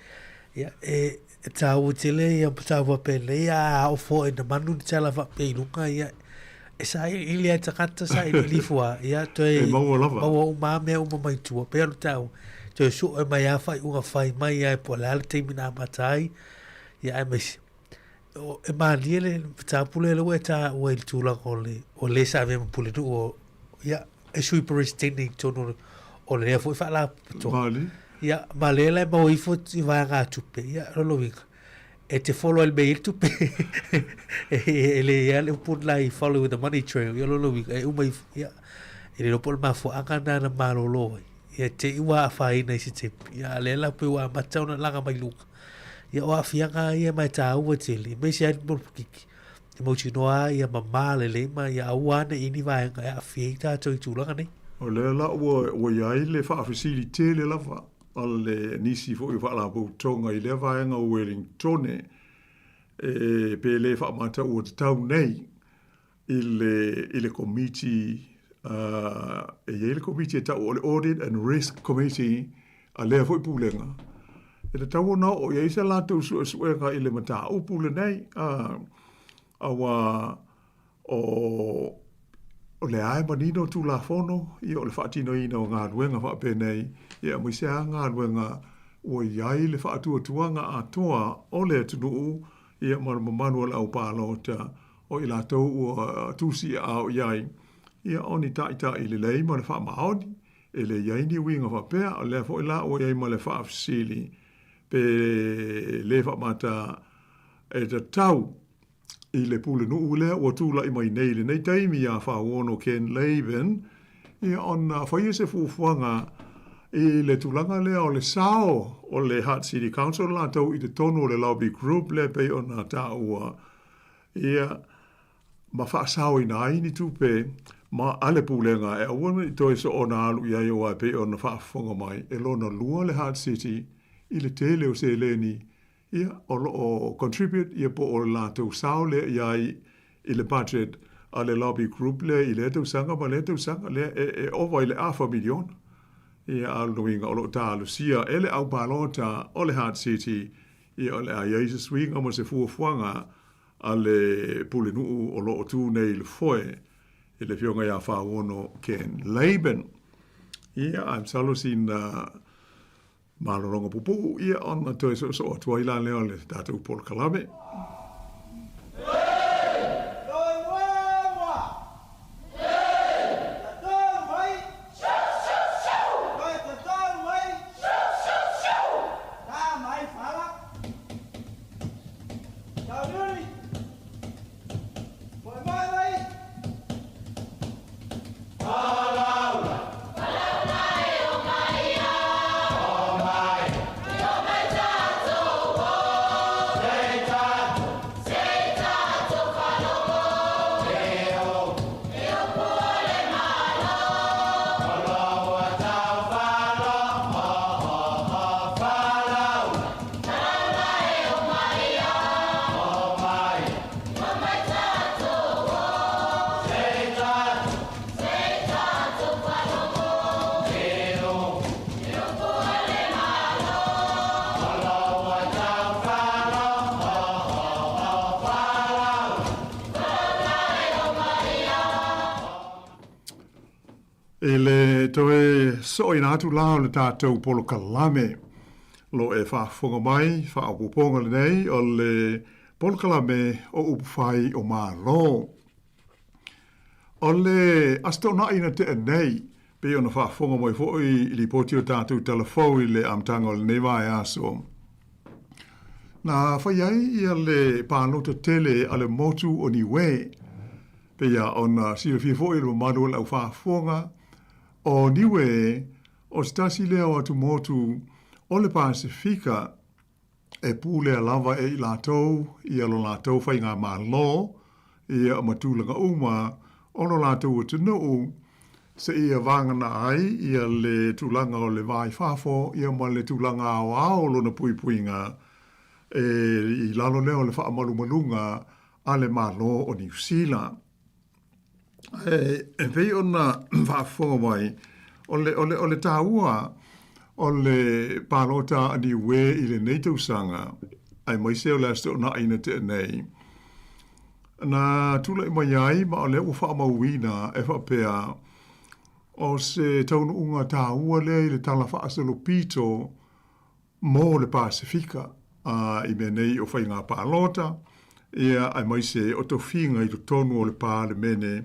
ia e taua tele ia mataupu faapenei, a oo fua ina manu ni tala faapea i luga, ia e sailiili lava e tagata, sailiili ifo lava, ia toe E maua lava. maua uma lava mea uma mai tua. Pei ona taua, toe sue mai lava faaiuga fai mai lava po o le a le taimi na amata ai, ia aemaise e malie le mataupu lea ua e taua i le tulaga o le o le sa avea ma pulenuu o ia e sui Peresetene i totonu o lea foi faalapotopotoga. Malie. Ia, ma lea la e maua ifo i vaegatupe, ia, lona uiga, e te follow ai le mea e i ai le tupe. E le i ai le upu la i follow with the money trail, ia lona uiga, e uma ifo, ia, e le iloa po o le mafuaaga lena na malolo ai. Ia te i ua afaina i se taimi, ia, a o lea la pei ua amata ona laga mai luga. Ia, o aafiaga ia ma e taua tele, aemaise lava le polokiki. E mautinoa lava ia mamā lelei ma ia aua lava ne i i ni vaega e aafia ai tatou i tulaga nei. O lea la ua, ua i ai le faafesili tele lava a le nisi foi o Faalapotopotoga i lea vaega o Wellingtone, e, pe le faamataua tatau nei i le, i le Komiti, uh, e i ai le Komiti e tau o le Audit and Risk Committee a lea foi Pulega, e tatau ona oo i ai sa latou suesuega i le mataupu lenei, a, auā o, o lea lava e manino Tulafono, ia o le faatinoina o galuega faapenei, ia aemaise lava galuega ua i ai le faatuatuaga atoa o le atunuu, ia ma le mamalu o le au palota o i latou ua tusiaao i ai, ia o ni taitai lelei ma le faamaoni. E le i ai ni uiga faapea, o lea foi la ua i ai ma le faafesili pe le faamata e tatau i le pulenuu lea ua tulai mai nei i lenei taimi iā Fauono Ken Laban, ia ona faia se fuafuaga i le tulaga lea o le sao o le Hutt City Council latou i totonu o le lobby group lea e pei ona taua, ia, ma faasaoina ai ni tupe ma a le Pulega e aua ne i toe soona alu i ai aua e pei ona faafofoga mai e lona lua le Hutt City i le tele o seleni ia o lo o contribute ia po o le latou sao lea i ai i le budget a le lobby group lea i lea tausaga ma lea tausaga lea e, e ova i le afa miliona. Ia a o le uiga o lo o talosia e le au palota o le Hutt City ia o le a i ai se suiga ma se fuafuaga a le Pulenuu o lo o tu nei i le foe i le Afioga ia Fauono Ken Laban. Ia, ae masalo sina malologa pupuu, ia ona toe soosoo atu ai la lea o le tatou polokalame. I le toe sooina atu la o le tatou polokalame lo e faafofoga mai, faaopoopoga lenei o le polokalame o upu fai o Malo. O le Aso Toonai na tea nei, pei ona faafofoga mai foi i lipoti o tatou talafou i le amataga o lenei vaiaso, na fai ai ia le palota tele a le motu o Niue. Pei lava ona silafia foi e le mamalu o le aufaafofoga, o Niue o se tasi lea o atumotu o le Pasefika e pulea lava e i latou ia lo latou faigamalo ia ma tulaga uma o lo latou atunuu seia vagana ai ia le tulaga o le va i fafo ia ma le tulaga aoao o lona puipuiga e i lalo lea o le faamalumaluga a le Malo o Niu Sila. E pei ona faafofoga mai, o le, o le, o le taua o le palota a Niue i lenei tausaga, aemaise o le Aso Toonai na tea nei, na tulai mai ai ma o lea ua faamauina e faapea, o se taunuuga taua lea i le Tala Faasolopito mō le Pasefika, ā, i mea nei o faiga palota, ia, aemaise o tofiga i totonu o le Palemene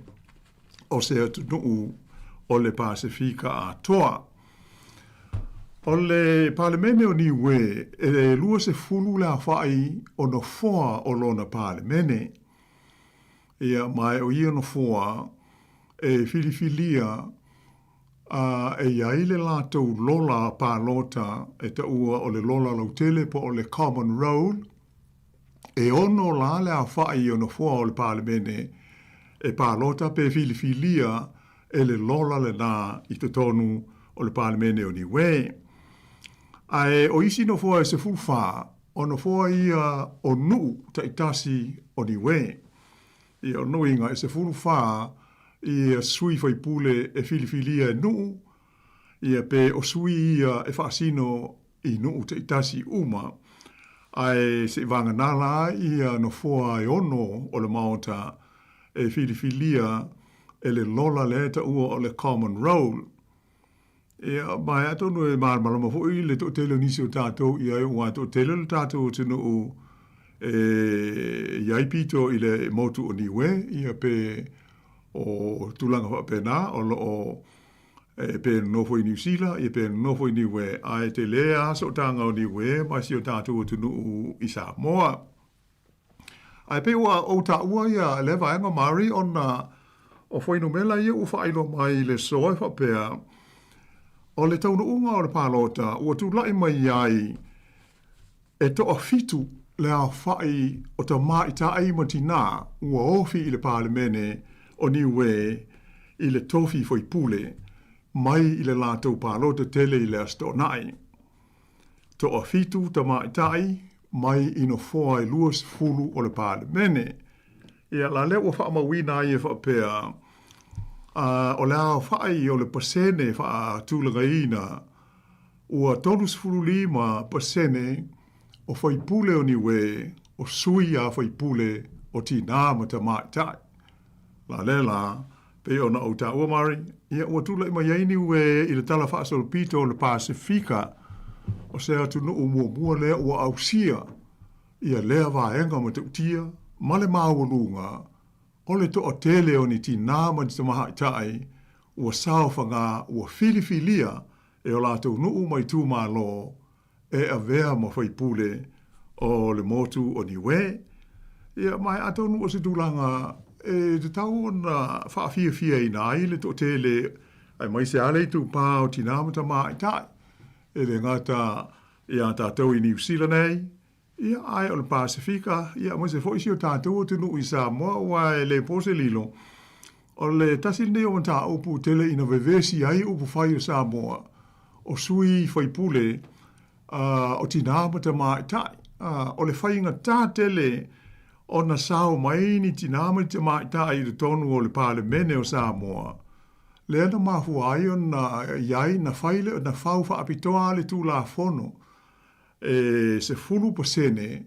o se atunuu o le Pasefika atoa. O le Palemene o Niue, e 20 le aofai o nofoa o lona Palemene. Ia, ma o ia nofoa e filifilia A e i ai le latou lola palota e taua o le lola lautele po o le common roll, e ono la le aofai o nofoa o le Palemene e palota pe filifilia e le lola lena i totonu o le Palemene o Niue. Ae o isi nofoa e 14, o nofoa ia o nuu taitasi o Niue. Ia, o lona uiga e 14 ia sui faipule e filifilia e nuu, ia pe o sui ia e faasino i nuu taitasi uma, ae se i vagana la ia nofoa e ono o le Maota e filifilia e le lola lea e taua o le Common Roll. Ia, ma e atonu e malamalama foi le toatele o nisi o tatou i ai, aua e toatele le tatou atunuu e i ai pito i le motu o Niue, ia pe o tulaga faapena o lo o e pe nonofo i Niu Sila, ia pe nonofo i Niue, ae tele lava sootaga o Niue ma si o tatou atunuu i Samoa. Ae pei ua ou taua ia lea vaega Mari ona o fuainumera ia ua faailoa mai i le aso e faapea, o le taunuuga o le palota ua tulai mai ai e toafitu le aofai o tamaitai ma tinā ua ofi i le Palemene o Niue i le tofi faipule mai i le latou palota tele i le Aso Toonai. Toafitu tamaitai mai i nofoa e 20 o le Palemene. Ia, la lea ua faamauina ai e faapea, o le aofai o le pasene faatulagaina ua 35% o faipule o Niue o sui a faipule o tinā ma tamaitai. La lea la, pei ona ou taua Mari, ia ua tulai mai ai Niue i le tala faasolopito o le Pasefika, o se atunuu muamua lea ua ausia ia lea vaega matautia ma le maualuga o le toatele o ni tinā ma ni tamaitai ua saofaga ua filifilia e o latou nuu ma itumalo e avea ma faipule o le motu o Niue. Ia, ma atonu o se tulaga e tatau ona faafiafiaina ai le toatele aemaise lava le itupa o tinā ma tamaitai, e le gata iā tatou i Niu Sila nei, ia, ae o le Pasefika, ia, aemaise foi si o tatou atunuu i Samoa, aua e le po se lilo, o le tasi lenei o mataupu tele ina vevesi ai upufai o Samoa, o sui faipule o tinā ma tamaitai. O le faigata tele ona sao mai ni tinā ma ni tamaitai i totonu o le Palemene o Samoa, lea na mafua ai ona i ai na fai le, na fau faapitoa le Tulafono e 10%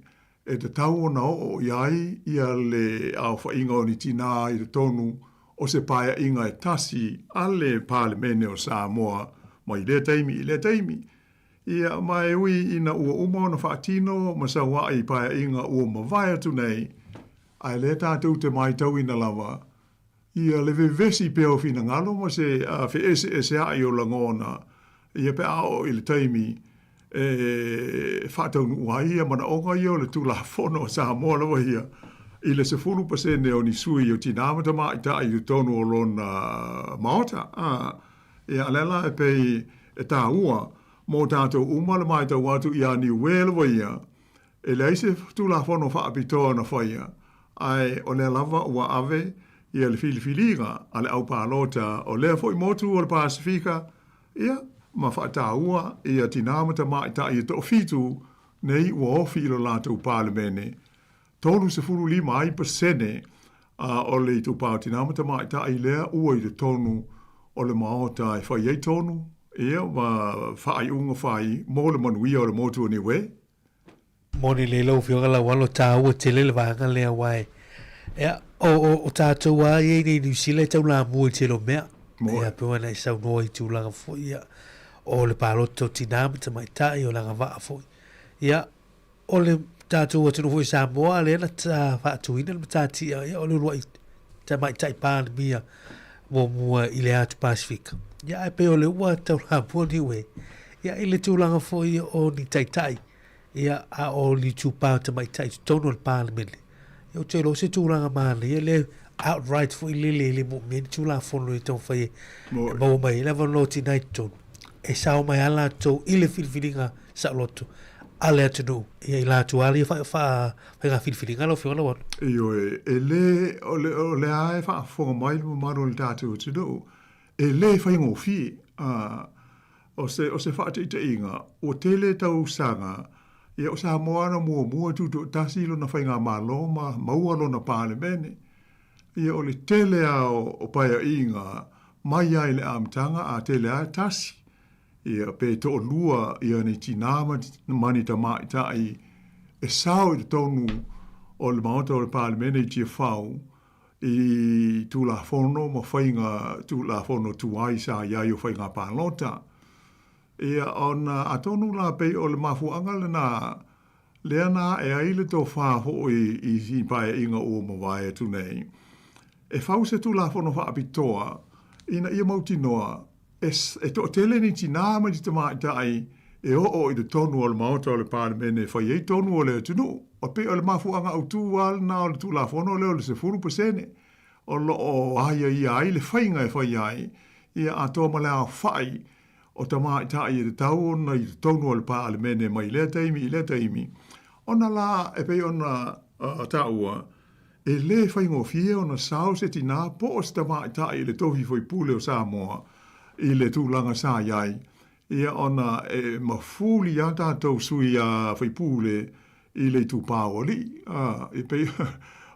e tatau ona oo i ai ia le aofaiga o ni tinā i totonu o se paeaiga e tasi a le Palemene o Samoa mai lea taimi i lea taimi. Ia, ma e ui ina ua uma ona faatino ma sau ai i paeaiga ua mavae atu nei, ae lea tatou te maitauina lava Ia le vevesi pea o finagalo ma se feeseeseaʻi o lagona ia pe a oo i le taimi e faataunuu ai ia manaoga ia o le Tulafono a Samoa lava ia i le 10% o ni sui o tinā ma tamaitai i totonu o lona Maota. Ia, a lea la e pei e tāua mō tātou uma le matau atu iā Niue lava ia, E leai se Tulafono faapitoa na faia, ae o lea lava ua ave ia le filifiliga a le au palota o lea foi motu o le Pasefika, ia, ma faataua ia tinā ma tamaitai e toafitu nei ua ofi i lo latou Palemene, 35 ai pasene o le itupa o tinā ma tamaitai lea ua i totonu o le Maota e fai ai tonu, ia, ma faaiuga fai mo le manuia o le motu o Niue. Moni lelei lau Afioga Laualo, taua tele le vaega lea aua e, ia, o, o, o tātou a ia i nei Niu Sila e taulamua i le tele o mea. Ia, pei ona e saunoa i tulaga foi, ia, o le palota o tinā ma tamaitai, o le agavaa foi. Ia, o le tātou atunuu foi i Samoa, lea na faatuina le matatia, ia, o le uluai tamaitai Palemia muamua i le Atu Pasifika. Ia, ae pei o le ua taulamua Niue, ia, i le tulaga foi o ni taitai, ia, a o ni itupa o tamaitai i totonu o le Palemene. Ia, ou te iloa o se tulaga manaia lea outright foi lele e le moomia ni Tulafono e taumafai e maua mai ai le avanoa o tina i totonu, e sao mai lava latou i le filifiliga saoloto a le atunuu, ia i latou lava ia faiga filifiliga lau Afioga Lauano. Ioe, e le, o le, o lea lava e faafofoga mai le mamalu o le tatou atunuu, e le faigofie. O se, o se faataitaiga, ua tele tausaga, ia o Samoa na muamua tutoatasi lona faigamalo ma maua lona Palemene. Ia o le tele lava o paeaiga mai lava i le amataga a tele lava e tasi, ia pe toalua ia ni tinā ma ni tamaitai e sao i totonu o le Maota o le Palemene i Tiafau i Tulafono ma faiga Tulafono tuai sa i ai o faiga palota. Ia, ona atonu la pei o le mafuaaga lena lea na ae ai le tofa foi i paeaiga ua mavae atu nei, e fau se Tulafono faapitoa ina ia mautinoa e toatele ni tinā ma ni tamaitai e oo i totonu o le Maota o le Palemene e fai ai tonu o le atunuu. E pei o le mafuaaga autū lava lena o le Tulafono lea o le 10% o lo o aiaia ai le faiga e fai ai, ia atoa ma le aofai o tamaitai e tatau ona i totonu o le Palemene mai lea taimi i lea taimi, ona la e pei ona taua, e lē faigofie ona sao se tinā po o se tamaitai i le tofi faipule o Samoa i le tulaga sa i ai, ia ona e mafuli lava tatou sui faipule i le itupa o alii, a, e pei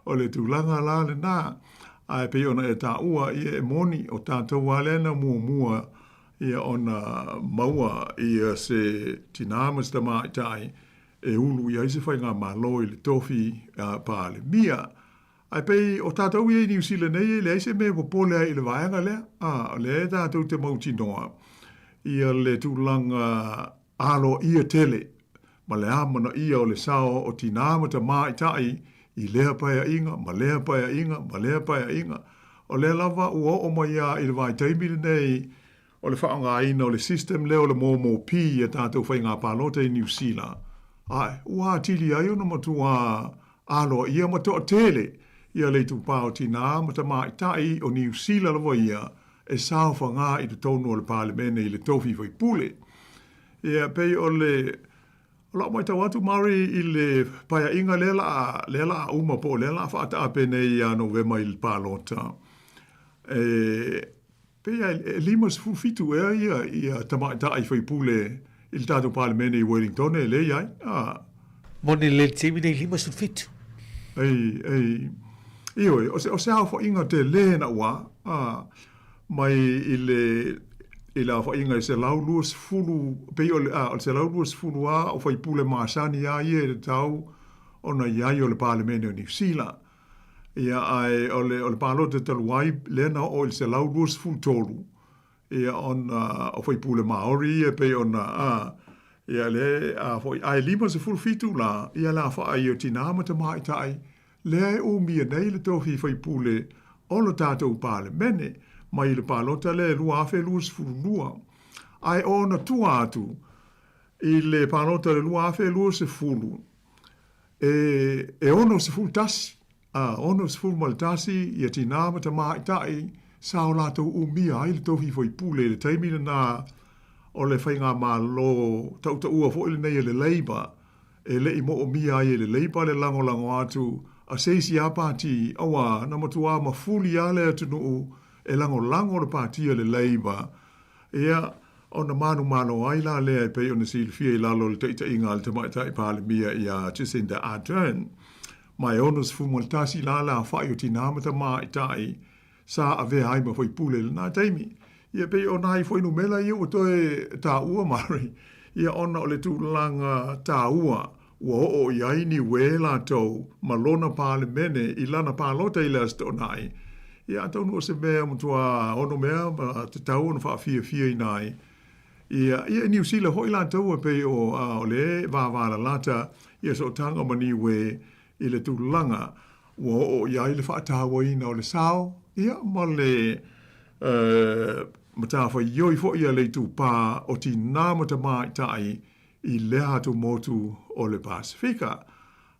o le tulaga la lena. Ae pei ona e taua, ia e moni, o tatou lava lea na muamua ia ona maua ia se tinā ma se tamaitai e ulu i ai se faigamalo i le tofi Palemia. Ae pei o tatou ia i Niu Sila nei e leai se mea e popole ai i le vaega lea, a, o lea e tatou te mautinoa ia le tulaga aloaia tele ma le amanaia o le sao o tinā ma tamaitai i lea paeaiga ma lea paeaiga ma lea paeaiga. O lea lava ua oo mai lava i le vaitaimi lenei o le faaaogaina o le system lea o le MOMOP i a tatou faiga palota i Niu Sila, ae ua atili ai ona matua aloaia ma toatele ia le itupa o tinā ma tamaitai o Niu Sila lava ia e saofaga i totonu o le Palemene i le tofi faipule. Ia, pei o le o lau matau atu Mari i le paeaiga lea la lea la uma po o lea la faataape nei ia Novema i le palota, e pei e 57 ea ia ia tamaitai faipule i le tatou Palemene i Wellington e lea i ai. A. Moni le taimi nei 57. Ei, ei. Ioe, o se, o se aofaiga tele naua, a, mai i le, i le aofaiga e 120, pei o le, a, o le 120 lava o faipule masani lava ia e tatau ona i ai o le Palemene o Niu Sila. Ia, ae o le, o le palota talu ai, lea na oo i le 123, ia ona o faipule Māori ia pei ona, a, ia le, a foi, ae 57 la, ia le aofai o tinā ma tamaitai, lea e umia nei le tofi faipule o le tatou Palemene, mai le palota lea e 2022. Ae o ona tua atu i le palota i le 2020, e, e 61, a, 61 ia tinā ma tamaitai sa o latou umia ai le tofi faipule i le taimi lena o le faigamalo tautaua foi lenei a le Labour, e le i moomia ai e le Labour le lagolago atu a se isi lava pati, auā na matuā mafuli lava le atunuu e lagolago le pati a le Labour. Ia, ona manumalo ai la lea e pei ona silafia i lalo o le taitaiga a le Tamaitai Palemia ia Jacinda Ardern. Ma e 61 la le aofai o tinā ma tamaitai sa avea ai ma faipule i lena taimi. Ia pei o nai fuainumera ia ua toe taua Mari, ia ona o le tulaga taua ua oo i ai Niue latou ma lona Palemene i lana palota i le Aso Toonai. Ia atonu o se mea matua onomea ma tatau ona faafiafiaina ai. Ia, ia i Niu Sila foi latou e pei o, a, o le vavalalata ia sootaga ma Niue i le tulaga ua oo i ai le faatauaina o le sao, ia, ma le matafaioi foi a le itupa o tinā ma tamaitai i lea atu motu o le Pasefika.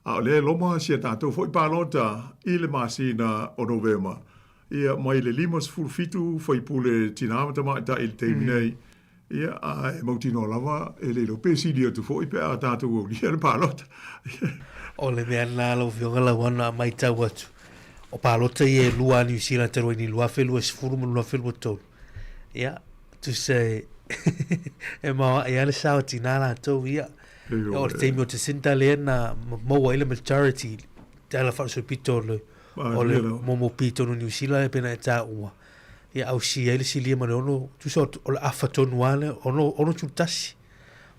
A o lea e loma si a tatou foi palota i le masina o Novema, ia, mai le 57 faipule tinā ma tamaitai i le taimi nei, Ia, a e mautinoa lava, e le iloa pe sili atu foi pe a tatou aulia le palota. O le mea lena lau Afioga Lauana a matau atu, o palota ia e lua a Niu Sila talu ai nei 2020 ma 2023. Ia, tusa e e maoae lava le sao o tinā latou ia. O le taimi o Jacinda lea na maua ai le majority te ala faasolopito o le o le MOMOP tonu o Niu Sila e pei ona e taua. Ia ausia ai le silia ma le ono, tusa o le afa tonu lava lea, ono, 61.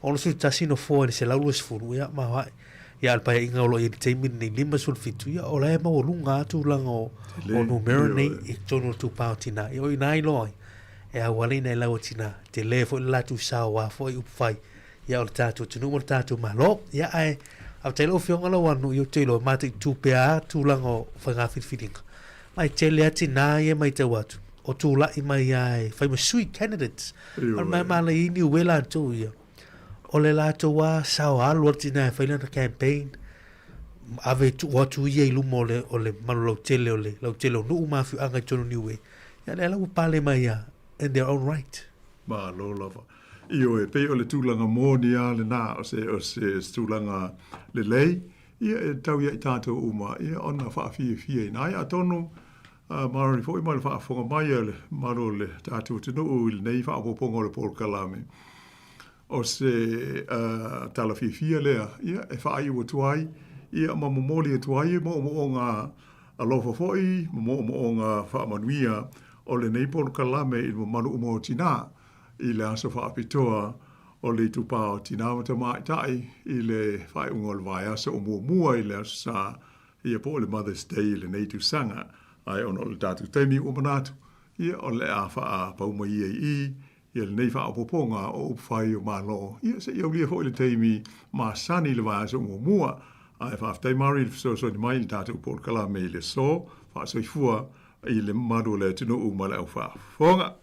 61 nofoa i le 120, ia maoae. Ia a o le paeaiga o lo o i ai i le taimi lenei, 57, ia o la e maualuga lava tulaga o, o numera nei i totonu o le itupa o tinā. Ia o i ina iloa ai, e auala ina e lau o tinā. Tele foi le latou sao aua foi upu fai, ia o le tatou atunuu ma le tatou Malo. Ia ae, faafetai lau Afioga Lauano, ia ou te iloa e mataitu pea lava tulaga o faiga filifiliga. Ma e tele a tinā ia e matau atu, o tulai mai lava e fai ma sui, candidates. O le mea manaia i Niue latou ia. O le latou lava sao alu a le tina e fai lana campaign, ave tuu atu ia i luma o le, o le mamalu lautele o le lautele o nuu ma afioaga i totonu o Niue, ia lea la ua pale mai lava in their own right. Malo lava. Ioe, e pei o le tulaga moni lava lena, o se, o se tulaga lelei, ia e tau ia i tatou uma, ia ona faafiafia ai. Atonu, Marani foi ma le faafofoga mai a le mamalu o le tatou atunuu i lenei faaopoopoga o le polokalame. O se tala fiafia lea ia e faaiu atu ai ia ma momoli atu ai moomooga alofa foi ma moomooga faamanuia o lenei polokalame i le mamalu uma o tinā i le aso faapitoa o le itupa o Tinā ma Tamaitai i le faaiuga o le vaiaso o muamua i le Aso Sa ia po o le Mother's Day i lenei tausaga. Ae ona o le tatou taimi ua manatu, ia o le a faapau mai ia i i ia lenei faaopoopoga o upu fai o Malo, ia se i aulia foi le taimi masani i le vaiaso muamua. Ae faafetai Mari i le fesoasoani mai i le tatou polokalame i le aso. Faasoifua i le mamalu o le atunuu ma le aufaafofoga.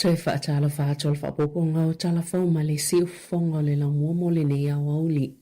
Toe faatalofa atu o le faaopoopoga o tala fou ma le siufofoga o le laumua mo lenei aoauli.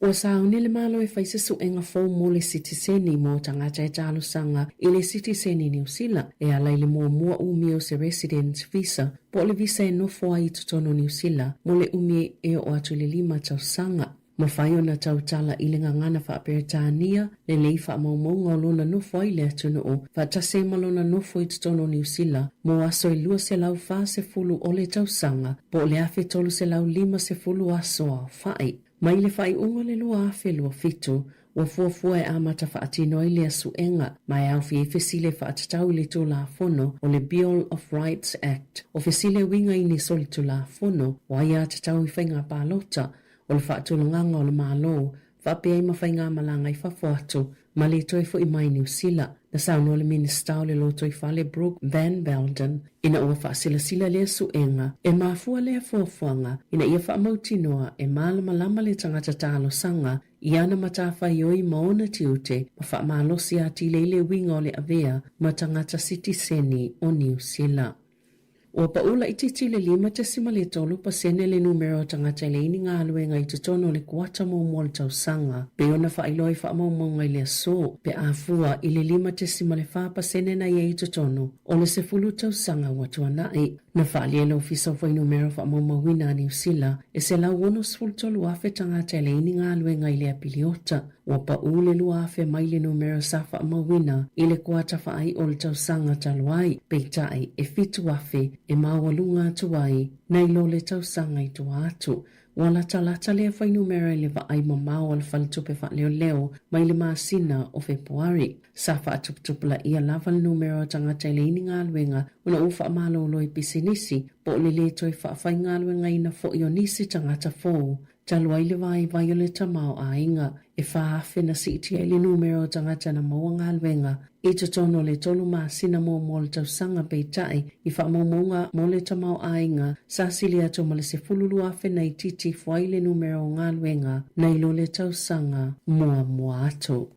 Ua sauni le Malo e fai se suega fou mo le sitiseni mo tagata e talosaga i le sitiseni Niu Sila e ala i le muamua umi o se residence visa po o le visa e nofo ai i totonu o Niu Sila mo le umi e oo atu i le lima tausaga. Mafai ona tautala i le gagana faa-Peretania lenei faamaumauga o lona nofo ai i le atunuu faatasi ai ma lona nofo i totonu o Niu Sila mo aso e 240 o le tausaga po o le 1350 aso aofai. Mai le faaiuga o le 2027, ua fuafua e amata faatino ai lea suega ma e aofia ai fesili e faatatau i le Tulafono o le Bill of Rights Act, o fesili e uiga i ni solitulafono o aiatatau i faiga palota o le faatulagaga o le Malo faapea ai ma faigamalaga i fafo atu ma le toe foi mai Niu Sila. Na saunoa le Minisita o le Lotoifale Brooke Van Velden ina ua faasilasila lea suega e mafua lea fuafuaga ina ia faamautinoa e malamalama le tagata talosaga i ana matafaioi ma ona tiute ma faamalosi atili ai le uiga o le avea ma tagata sitiseni o Niu Sila. Ua pau laitiiti le 5.3 pasene le numera o tagata e leai ni galuega i totonu o le kuata muamua o le tausaga, pei ona faailoa i faamaumauga i le aso, pe a fua i le 5.4 pasene na i ai i totonu o le 10 tausaga ua tuanai. Na faaalia e le Ofisa o Fuainumera Faamaumauina a Niu Sila e 163,000 tagata e leai ni galuega i lea piliota. Ua paʻū le 2,000 mai le numera sa faamauina i le kuata faaiʻo o le tausaga talu ai, peitai e 7,000 e maualuga atu ai nai lo le tausaga i tua atu. Ua latalata lea fuainumera i le vaai mamao a le Faletupe Faaleoleo mai le masina o Fepuari. Sa faatuputupulaia lava le numera o tagata e leai ni galuega ona ua faamalolo i pisinisi po o le lē toe faafaigaluegaina foi o nisi tagata fou talu ai le vaivai o le tamaoaiga. E 4,000 na siitia ai le numera o tagata na maua galuega i totonu o le tolu masina muamua o le tausaga peitai i faamaumauga mo le tamaoaiga sa sili atu ma le 12,000 na itiiti ifo ai le numera o galuega nai lo le tausaga muamua atu.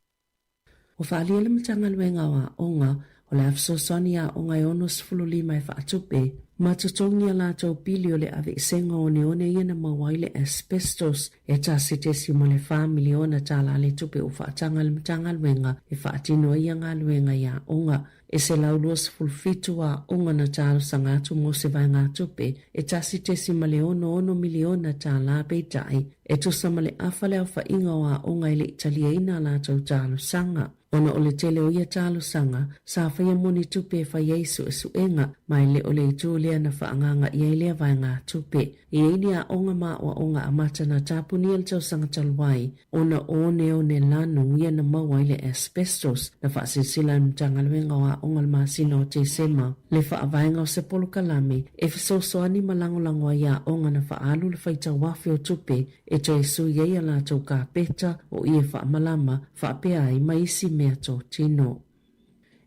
Ua faaalia le Matagaluega o Aoga o le a fesoasoani i aoga e 65 e faatupe ma totogi a latou pili o le aveesega o oneone ia na maua ai le asbestos e $1.4 miliona tala le tupe ua faataga e le Matagaluega e faatino ai ia galuega i aoga. E 127 aoga na talosaga atu mo se vaegatupe e $1.66 miliona tala peitai e tusa ma le afa le aofaiga o aoga e le i taliaina a latou talosaga. Ona o le tele o ia talosaga, sa faia moni tupe e fai ai suesuega, ma e le o le itu lea na faaagaaga i ai lea vaegatupe. E i ai ni aoga ma aoaoga amata na tapunia i le tausaga talu ai, ona o oneone lanu ia na maua ai le asbestos na faasilasila e le Matagaluega o Aoga i le masina o Tesema le faavaega o se polokalame e fesoasoani ma lagolago ai aoga na faaalu le faitau afe o tupe e toe sui ai a latou kapeta o ie faamalama faapea ai ma isi mea totino.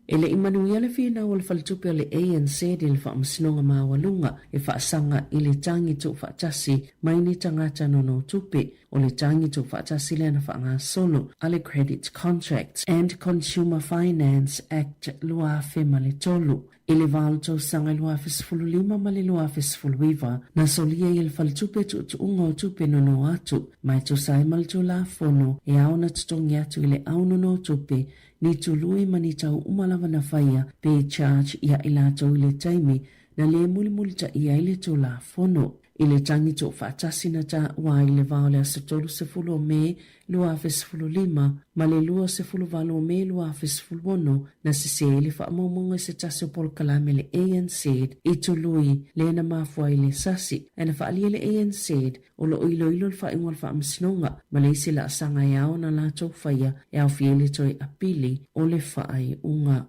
E le i manuia le finau o le faletupe o le ANZ i le Faamasinoga Maualuga e faasaga i le tagi tuufaatasi mai ni tagata nonotupe. O le tagi tuufaatasi lea na faagasolo a le Credit Contracts and Consumer Finance Act 2003. I le valo tausaga i 2015 ma le 2019, na solia ai e le Faletupe Tuutuuga o Tupe Nono Atu, ma e tusa ai ma le Tulafono e ao ona totogi atu i le au nonotupe ni tului ma ni tau uma lava na faia pe charge ia i latou i le taimi na lē mulimulitaia ai le Tulafono. I le tagi tuufaatasi na taua ai i le va o le aso 30 o Me 2015 ma le 28 o Me 2016, na sese ai le faamaumauga i se tasi o polokalame a le ANZ i tului lea na mafua ai le sasi, ae na faaalia le ANZ o lo o iloilo le faaiuga o le Faamasinoga ma le isi laasaga e ao ona latou faia e aofia ai le toe apili o le faaiuga.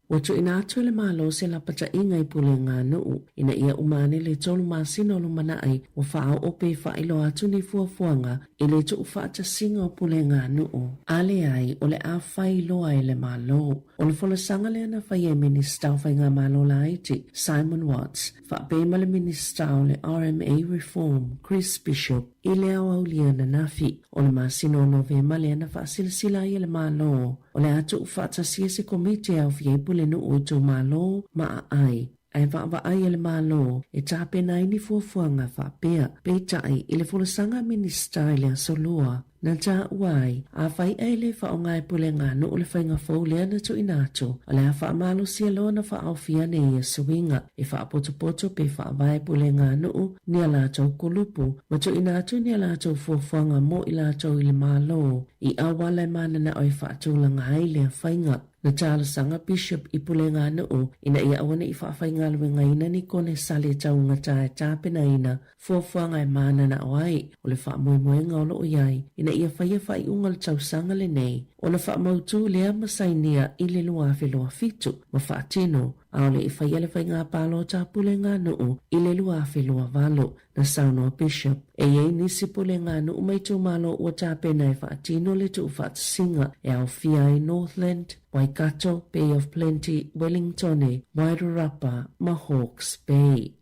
Ua tuuina atu e le Malo se lapataiga i pulega nuu ina ia uma ane le tolu masina o lumanai ua faaoo pe faailoa atu ni fuafuaga i le tuufaatasiga o pulega nuu. A leai, o le a fai loa e le Malo. O le folasaga lea na faia e Minisita o Faigamalo Laiti, Simon Watts, faapea ma le Minisita o le RMA Reform, Chris Bishop, i le aoauli ananafi. O le masina o Novema lea na faasilasila ai e le Malo o le a tuufaatasia se komiti e aofia ai pulenuu o itumalo ma aai, ae vaavaai e le Malo e tapena ai ni fuafuaga faapea. Peitai, i le folasaga a Minisita i le Aso Lua, na taua ai, afai ae le faaaoga e puleganuu le faiga fou lea na tuuina atu, o le a faamalosia loa ona faaofi ane ia suiga e faapotopoto pe faavae puleganuu ni a latou kulupu ma tuuina atu ni a latou fuafuaga mo i latou i le Malo i auala e mananao e faatulaga ai lea faiga. Na talosaga Bishop i puleganuu ina ia aua ne i faafaigaluegaina ni konesale taugata e tapenaina fuafuaga e mananao ai o le faamoemoega o lo o i ai ina ia faia faaiuga o le tausaga lenei ona faamautū lea ma sainia i le 2027 ma faatino a o le i faia le faiga palota a puleganuu i le 2028. Na saunoa Bishop, e i ai nisi puleganuu ma itumalo ua tapena e faatino le tuufaatasiga e aofia ai Northland, Waikato, Bay of Plenty, Wellingtone, Wairarapa ma Hawke's Bay.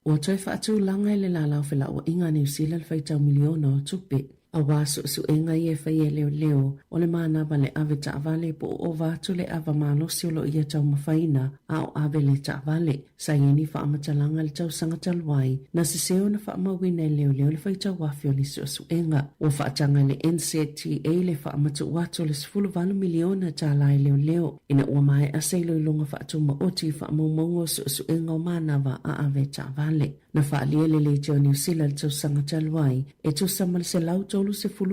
Ua toe faatulaga e le Lala o Felauaiga a Niu Sila le faitau miliona o tupe. Aua suesuega ia e faia e leoleo, o le manava le ave taavale po o ova atu le ava malosi o lo o ia taumafaina a o ave le taavale. Sa i ai ni faamatalaga i le tausaga talu ai, na sese ona faamauina e leoleo le faitauafe o ni suesuega. Ua faataga e le NZTA le faamatuu atu o le $18 miliona tala i leoleo ina ua maea se iloiloga faatumaoti i faamaumauga o suesuega o manava a ave taavale. Na faaalia e le Leitio a Niu Sila i le tausaga talu ai, e tusa ma le 130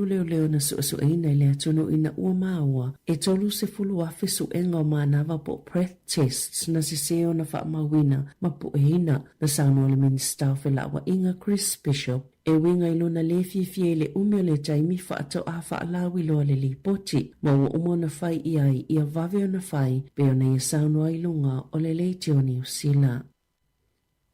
leoleo na suesueina i le atunuu ina ua maua e 30,000 suega o manava po o breath tests na sese ona faamauina ma pueina. Na saunoa le Minisita o Felauaiga Chris Bishop, e uiga i lona lē fiafia i le umi o le taimi faatoa faalauiloa le lipoti, ma ua uma ona fai i ai ia vave ona fai pei ona ia saunoa i luga o le Leitio Niu Sila.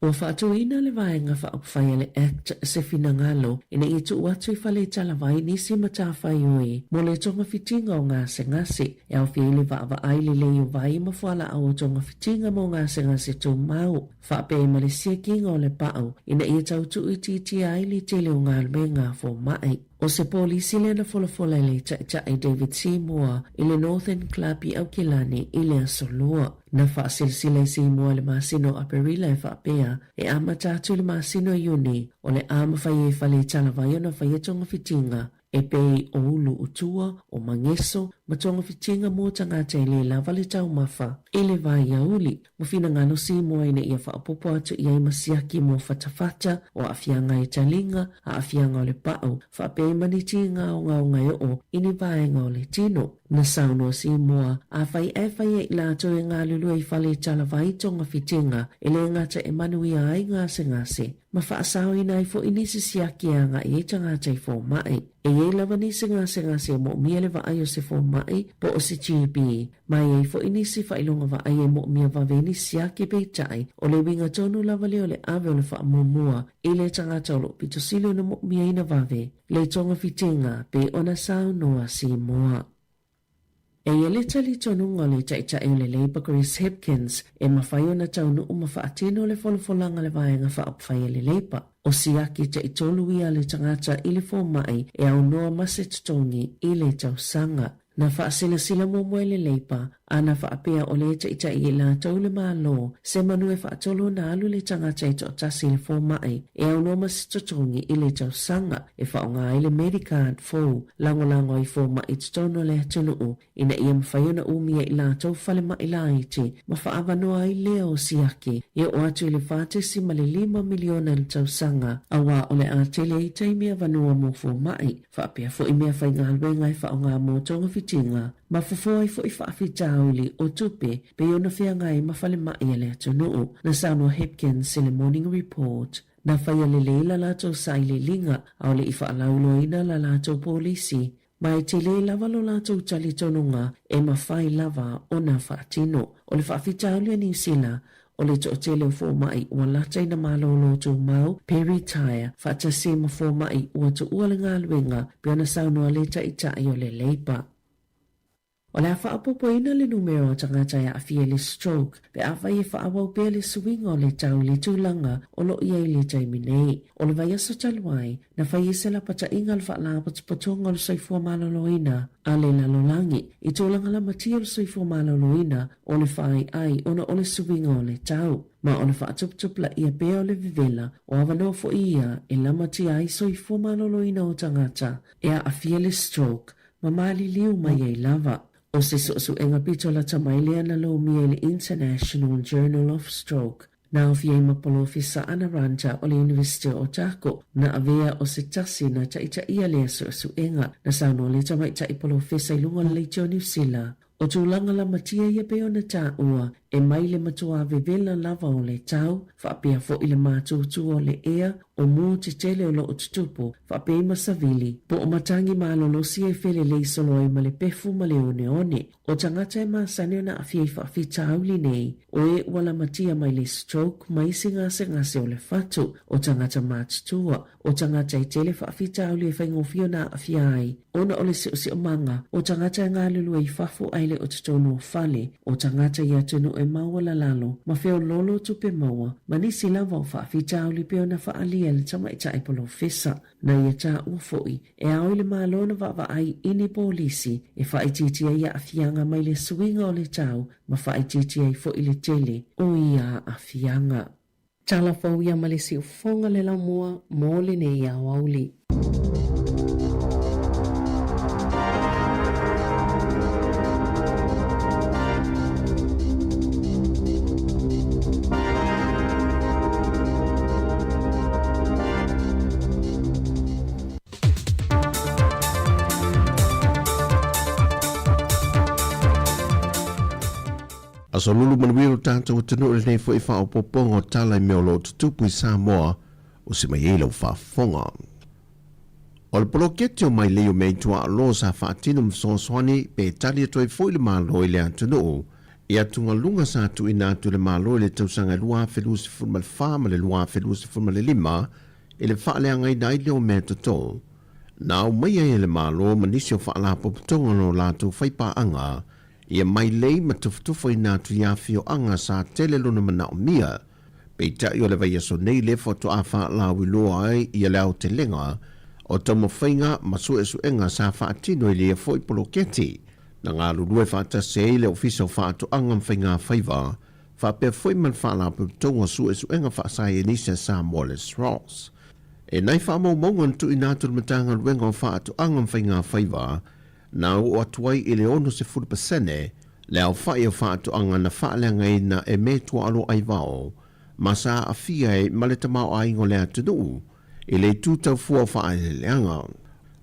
Ua faatuina le Vaega Faaupufai a le Act se finagalo ina ia tuu atu i fale talavai nisi matafaioi mo le togafitiga o gasegase, e aofia ai le vaavaai lelei o vai ma fualaau o togafitiga mo gasegase tumau, faapea ai ma le siakiga o le pau ina ia tau tuuitiitia ai le tele o galuega a fomai. ʻO se polisi lea na folafola e le Taitai David Seymour i le Northern Club i Aukilani i le Aso Lua. Na faasilasila e Seymour i le masina o Aperila e faapea, e amata atu i le masina o Iuni, o le a mafai ai fale talavai ona faia togafitiga e pei o ulu utua, o mageso, ma togafitiga mo tagata e lē lava le taumafa i le vaiauli. Ua finagalo Seymour ina ia faaopoopo atu i ai ma siaki mo fatafata o aafiaga e taliga, aafiaga o le pau, faapea ai ma ni tiga ogaoga e oo i ni vaega o le tino. Na saunoa Seymour, afai ae faia i latou e galulue i fale talavai togafitiga, e le gata e manuia ai gasegase, ma faasaoina ai foi nisi siaki e agai ai tagata i fomai. E i ai lava nisi gasegase e moomia le vaai o se fomai po o se GP, Ma e i ai foi nisi faailoga vaai e moomia vave ai ni siaki peitai, o le uiga tonu lava lea o le ave o le faamuamua i le tagata o lo o pito sili ona moomiaina vave le togafitiga pei ona saunoa Seymour. E i ai le talitonuga o le Taitai o le Labour Chris Hipkins e mafai ona taunuu ma faatino le folafolaga a le Vaega Faaupufai a le Labour. O siaki taitolu ia a le tagata i le fomai e aunoa ma se totogi i le tausaga. Na faasilasila muamua e le Leipa, a na faapea o le taitai i latou le Malo, se manu e faatolu ona alu le tagata e toatasi i le fomai, e aunoa ma se totogi i le tausaga, e faaaoga ai le Medicard fou, lagolago ai fomai i totonu o le atunuu, ina ia mafai ona umia i latou falemai laiti, ma faaavanoa ai lea o siaki, e oo atu i le 4.5 miliona i le tausaga, aua o le a tele ai taimi avanoa mo fomai. Faapea foi mea faigaluega e faaaoga mo togafitiga, ma fofo ai foi faafitauli o tupe pei ona feagai ma falemai a le atunuu. Na saunoa Hipkins i le Morning Report, na faia lelei la latou sailiiliga a o le i faalauiloaina la latou polisi, ma e tele lava lo latou talitonuga e mafai lava ona faatino. O le faafitauli a Niu Sila, O le toatele o fomai ua lata ina malōlō tumau, pe retire, faatasi ai ma fomai ua tuua le galuega, pei ona saunoa le Taitai o le Labour. O le a faaopoopoina le numera o tagata e aafia i le stroke pe afai e faaauau pea le suiga o le tau i le tulaga o lo o i ai i le taimi nei. O le vaiaso talu ai, Na fai ai se lapataiga a le Faalapotopotoga o le Soifua Maloloina a le Lalolagi i tulaga lamatia o le soifua maloloina o le whāiai ona o le suiga o le tau, ma o le faatuputupulaia pea o le vevela o avanoa foi ia e lamatia ai soifua maloloina o tagata e aafia le stroke ma maliliu mai ai lava. O se suesuega pito lata mai lea na lomia i le International Journal of Stroke. Na aofia ai ma Polofesa Ana Ranta o le Iunivesite o Otago, na avea o se tasi na taitaia lea suesuega. Na saunoa le tamaitai polofesa i luga o le leitio Niu Sila, O tulaga lamatia ia pei ona taua, e mai le matuā vevela lava o le tau, faapea foi le matutua o le ea, o mu tetele o lo o tutupu, faapea ai ma savili, po o matagi malolosi e felelei solo ai ma le pefu ma le oneone. O tagata e masani ona aafia i faafitauli nei, o e ua lamatia mai le stroke ma isi gasegase o le fatu, o tagata matutua, o tagata e tele faafitauli e faigofie ona aafia ai ona o le siosiomaga, o tagata e galulue i fafo ae le o totonu o fale, o tagata i atunuu atunuu e maualalalo ma feoloolo tupe maua ma nisi lava o faafitauli pei ona faaalia e le tamaitai polofesa. Na ia taua foi e ao i le Malo ona vaavaai i ni polisi e faaitiitia ai aafiaga mai le suiga o le tau ma faaitiitia ai foi le tele o ia aafiaga. Tala fou ia ma le siufofoga le laumua mo lenei aoauli. Aso lulu manuia lo tatou atunuu i lenei foi faaopoopoga o tala i mea o lo o tutupu i Samoa o se mai ai lau faafofoga. O le poloketi o Mailei o Mea i Tuaalo sa faatino ma fesoasoani pe tali atu ai foi le Malo i le atunuu i atugaluga sa tuuina atu e le Malo i le tausaga 2024 ma le 2025 i le faaleagaina ai lea o mea toto na aumaia ai e le Malo ma nisi o faalapotopotoga no latou faipaaga ia mailei ma tufatufaina atu i afioaga sa tele lona manaomia. Peitai o le vaiaso nei lea faatoa faalauiloa ai ia le aotelega o taumafaiga ma suesuega sa faatino i leia foi poloketi na galulue faatasi ai le Ofisa o Faatoaga ma Faigafaiva faapea foi ma le Faalapotopotoga o Suesuega Faasaienisi a Samoa le SROS. E nai faamaumauga na tuuina atu i le Matagaluega o Faatoaga ma Faigafaiva na oo atu ai i le 60% le aofai o faatoaga na faaleagaina e me tuaalo aivao ma sa aafia ai ma le tamaoaiga o le atunuu i le itu tau fua o faaeleeleaga.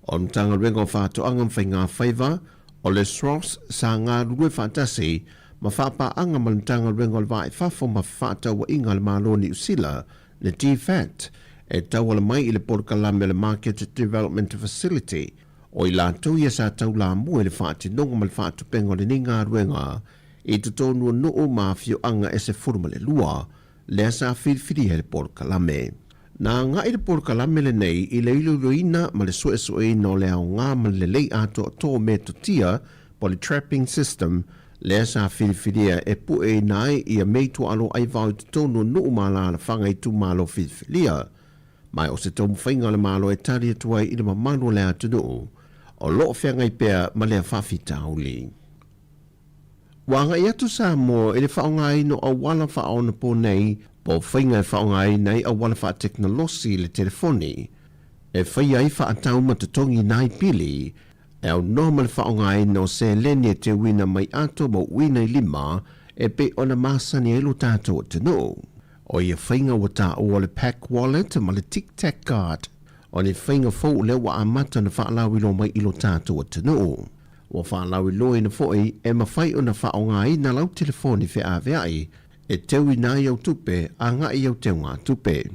O le Matagaluega o Faatoaga ma Faigafaiva o le SROS sa galulue faatasi ma faapaaga ma le Matagaluega o le Va i Fafo ma Fefaatauaiga a le Malo o Niu Sila, le DFAT, e tauala mai i le polokalame o le Market Development Facility. O i latou ia sa taulamua i le faatinoga ma le faatupenga o lenei galuega i totonu o nuu ma afioaga e 12 lea sa filifilia e le polokalame. Na agai le polokalame lenei i le iloiloina ma le suesueina o le aoga ma le lelei atoatoa o metotia po o le trapping system lea sa filifilia e pueina ai ia mei tuaalo aivao i totonu o nuu ma alaalafaga itumalo filifilia. Ma o se taumafaiga a le Malo e tali atu ai i le mamalu o le atunuu o lo o feagai pea ma lea faafitauli. Ua agai atu Samoa i le faaaogaina o auala faaonaponei po o faiga e faaaogaina ai auala faatekonolosi i le telefoni e faia ai faatau ma totogiina ai pili e aunoa ma le faaaogaina o seleni e teuina mai ato ma uina i lima e pei ona masani ai lo tatou atunuu. O ia faiga ua taua o le Pack Wallet ma le Tic Tac Card, o ni faiga fou lea ua amata ona faalauiloa mai i lo tatou atunuu. Ua faalauiloaina foi e mafai ona faaaogaina lau telefoni feaveai e teuina ai au tupe agai i au teugatupe.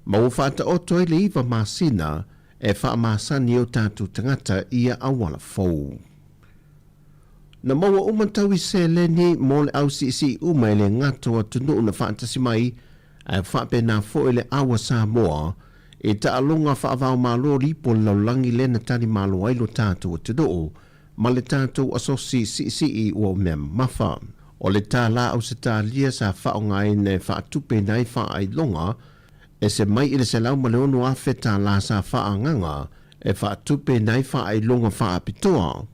Ma ua faataoto ai le iva masina e faamasani ai o tatou tagata i ia auala fou. Na maua uma tau i seleni mo le au siisii uma e le gata o atunuu na faatasi mai, ae faapena foi le au a Samoa i taaloga faavaomalo lipo le lalolagi lea na tali malo ai lo tatou atunuu ma le tatou asosi siisii ua mea mamafa. O le tālā Ausetalia sa faaaogaina e faatupeina ai faailoga ese mai i le $106,000 tālā sa faaagaga e faatupeina ai faailoga faapitoa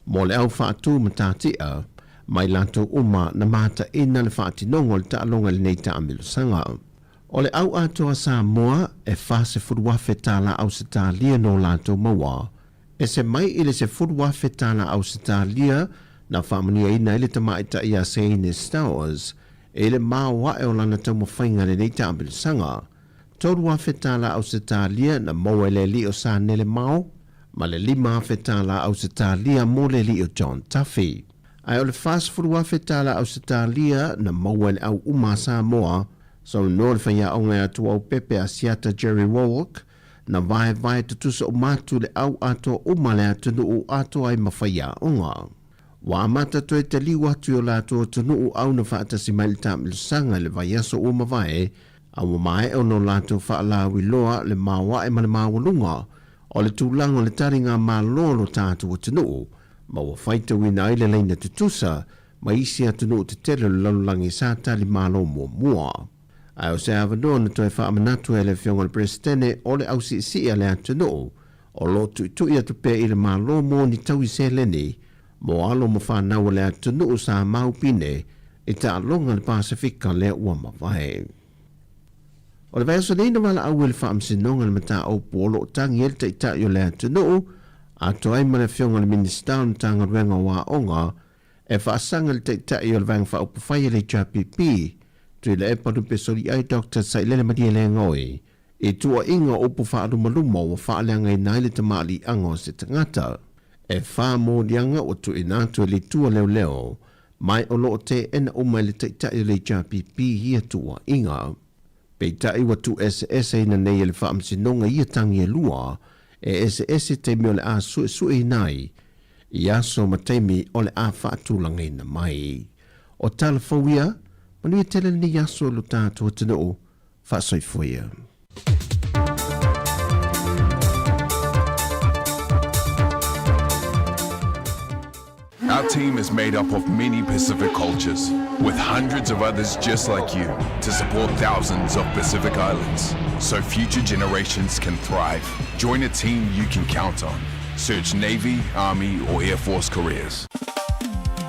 mo le au faatū matatia mai latou uma na mataina le faatinoga o le taaloga i lenei taamilosaga. O le au atoa Samoa e $40,000 tālā Ausetalia no latou maua, ese mai i le $10,000 tālā Ausetalia na faamanuiaina ai le tamaitai ia Seine Stowers i le maoae o lana taumafaiga i lenei taamilosaga. $3,000 tālā Ausetalia na maua e le alii o Sanele Mao, ma le $5,000 tālā Ausetalia mo le alii o John Duffy. Ae o le $40,000 tālā Ausetalia na maua e le au uma a Samoa, saunoa le faiaoga ia Tuaupepe Asiata Jerry Warwick, na vaevae tutusa uma atu le au atoa uma a le atunuu atoa ai ma faiaoga. Ua amata toe taliu atu i o latou atunuu au na faatasi mai le taamilosaga i le vaiaso ua mavae, a ua maea ona o latou faalauiloa le maoae ma le maualuga o le tulaga o le taliga Malo o lo tatou atunuu, ma ua faitauina ai le laina tutusa ma isi atunuu tetele o le lalolagi sa talimalo muamua. Ae o se avanoa na toe faamanatu ai e le Afioga i le Peresetene o le ausiisii a le atunuu o lo o tuitui atu pea i le Malo mo ni taui seleni mo alo ma fanau a le atunuu sa maupine i taaloga i le Pasefika lea ua mavae. O le vaiaso nei na valaau ai le Faamasinoga i le mataupu o lo o tagi ai le Taitai o le atunuu atoa ai ma le Afioga i le Minisita o le Matagaluega o Aoga e faasaga i le Taitai o le Vaega Faaupufai a le HRPP, Tuilaepa Lupesoliai Doctor Sailele Malielegaoi, i tuuaiga o upu faalumaluma ua faaleagaina ai le tamaaliiaga o se tagata. E fa moliaga ua tuuina atu e le Itu a Leoleo mai o lo o teena uma e le Taitai o le HRPP ia tuuaiga. Peitai ua tuueseeseina nei e le Faamasinoga ia tagi e lua, e eseese taimi o le a suesueina ai i aso ma taimi o le a faatulagaina mai. O tala fou ia, manuia tele lenei aso i lo tatou atunuu, faasoifua ia. Our team is made up of many Pacific cultures, with hundreds of others just like you to support thousands of Pacific Islands so future generations can thrive. Join a team you can count on. Search Navy, Army, or Air Force careers.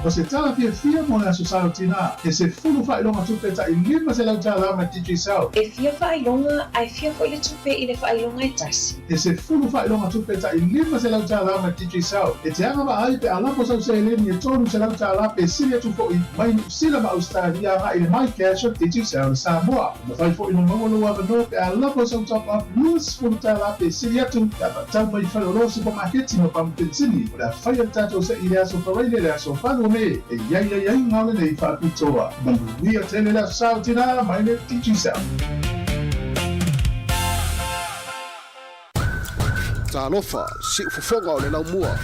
O se tala fiafia mo le Aso Sa o Tinā, he sefulu faailoga tupe taʻi $500 mai Digicel. E fia faailoga ae fia foi le tupe i le faailoga e tasi. He sefulu faailoga tupe taʻi $500 mai Digicel. E te agavaa ai pe a lafo sau seleni e $300 pe sili atu foi mai Niu Sila ma Ausetalia agai i le MyCash o Digicel i Samoa. E mafai foi ona maua lou avanoa pe a lafo sau top-up $20 pe sili atu pe a faatau mai i faleoloa supamaketi ma pamu penisini. O le a faia le tatou seʻi i le aso Faraile le aso 8 o Me e i ai aiaiga o lenei faapitoa. Manuia tele le Aso Sa o Tinā mai le Digicel. Talofa, siufofoga o le laumua.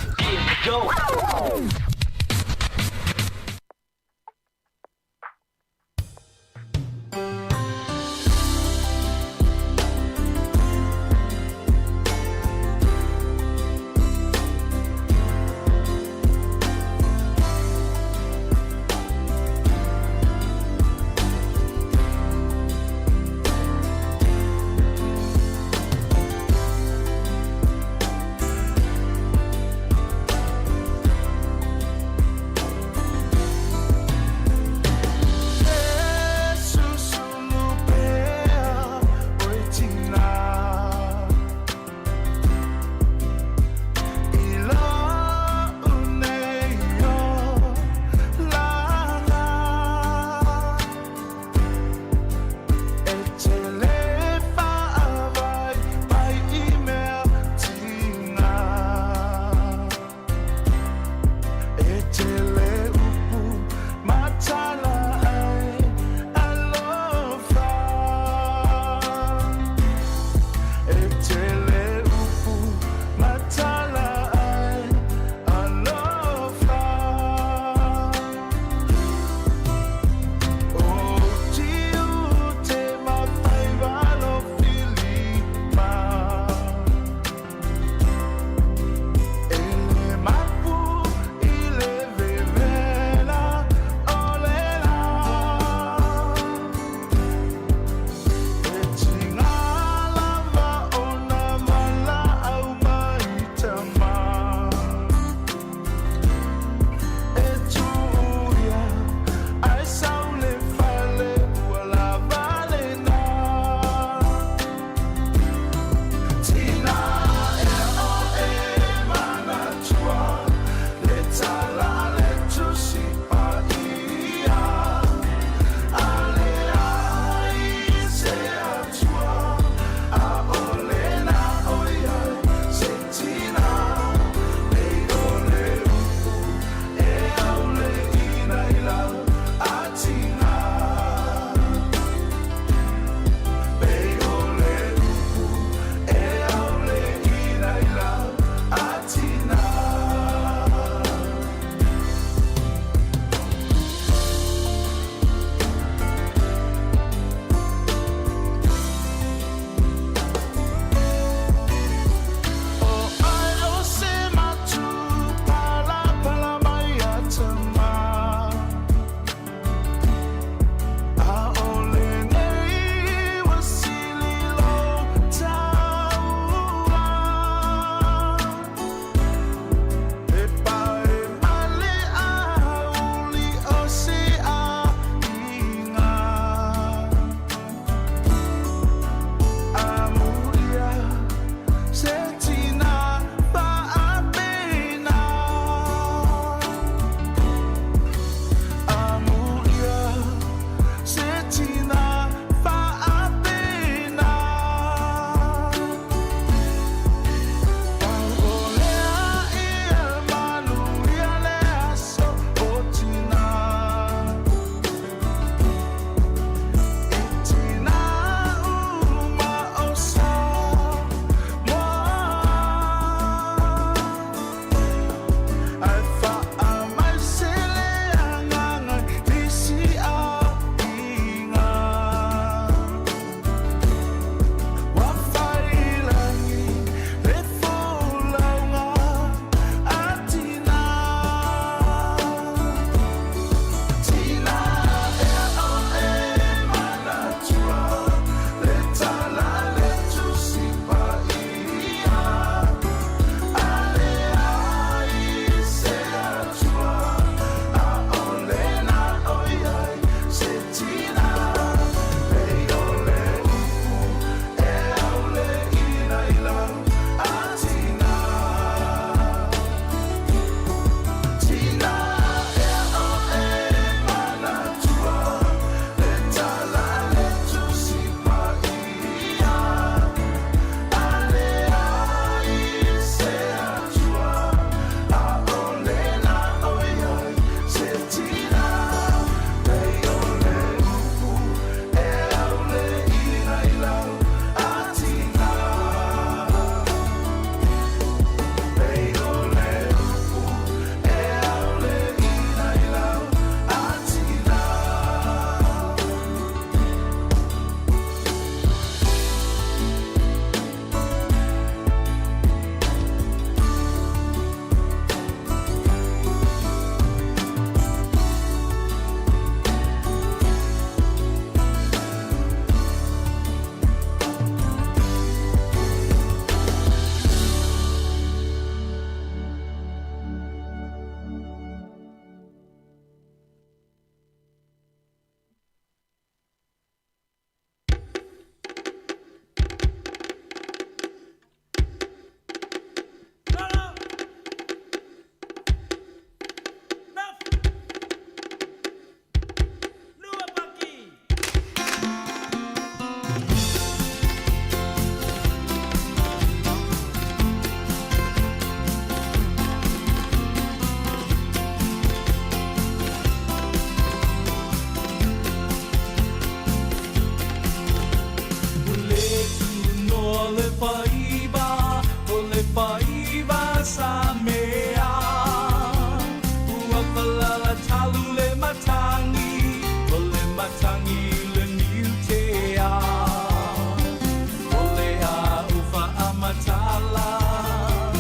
tala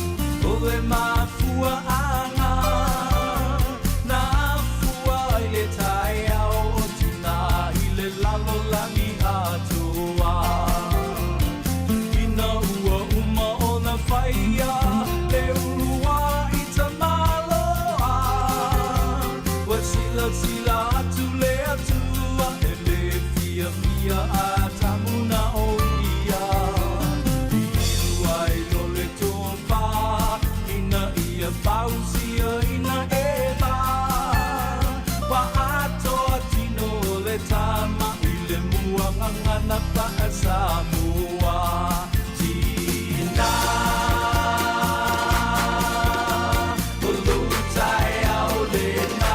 O le mafuaaga Na afua ai le taeao o tina i le lalolagi atoa Ina ua uma ona faia le uluai tamaloa Ua silasila atu le Atua e le fiafia Atamu na o ia I iu ai loa le tofa ina ia fausiaina Eva Ua atoa tino o le tama i le muagagana faa-Samoa Tina O lou taeao lena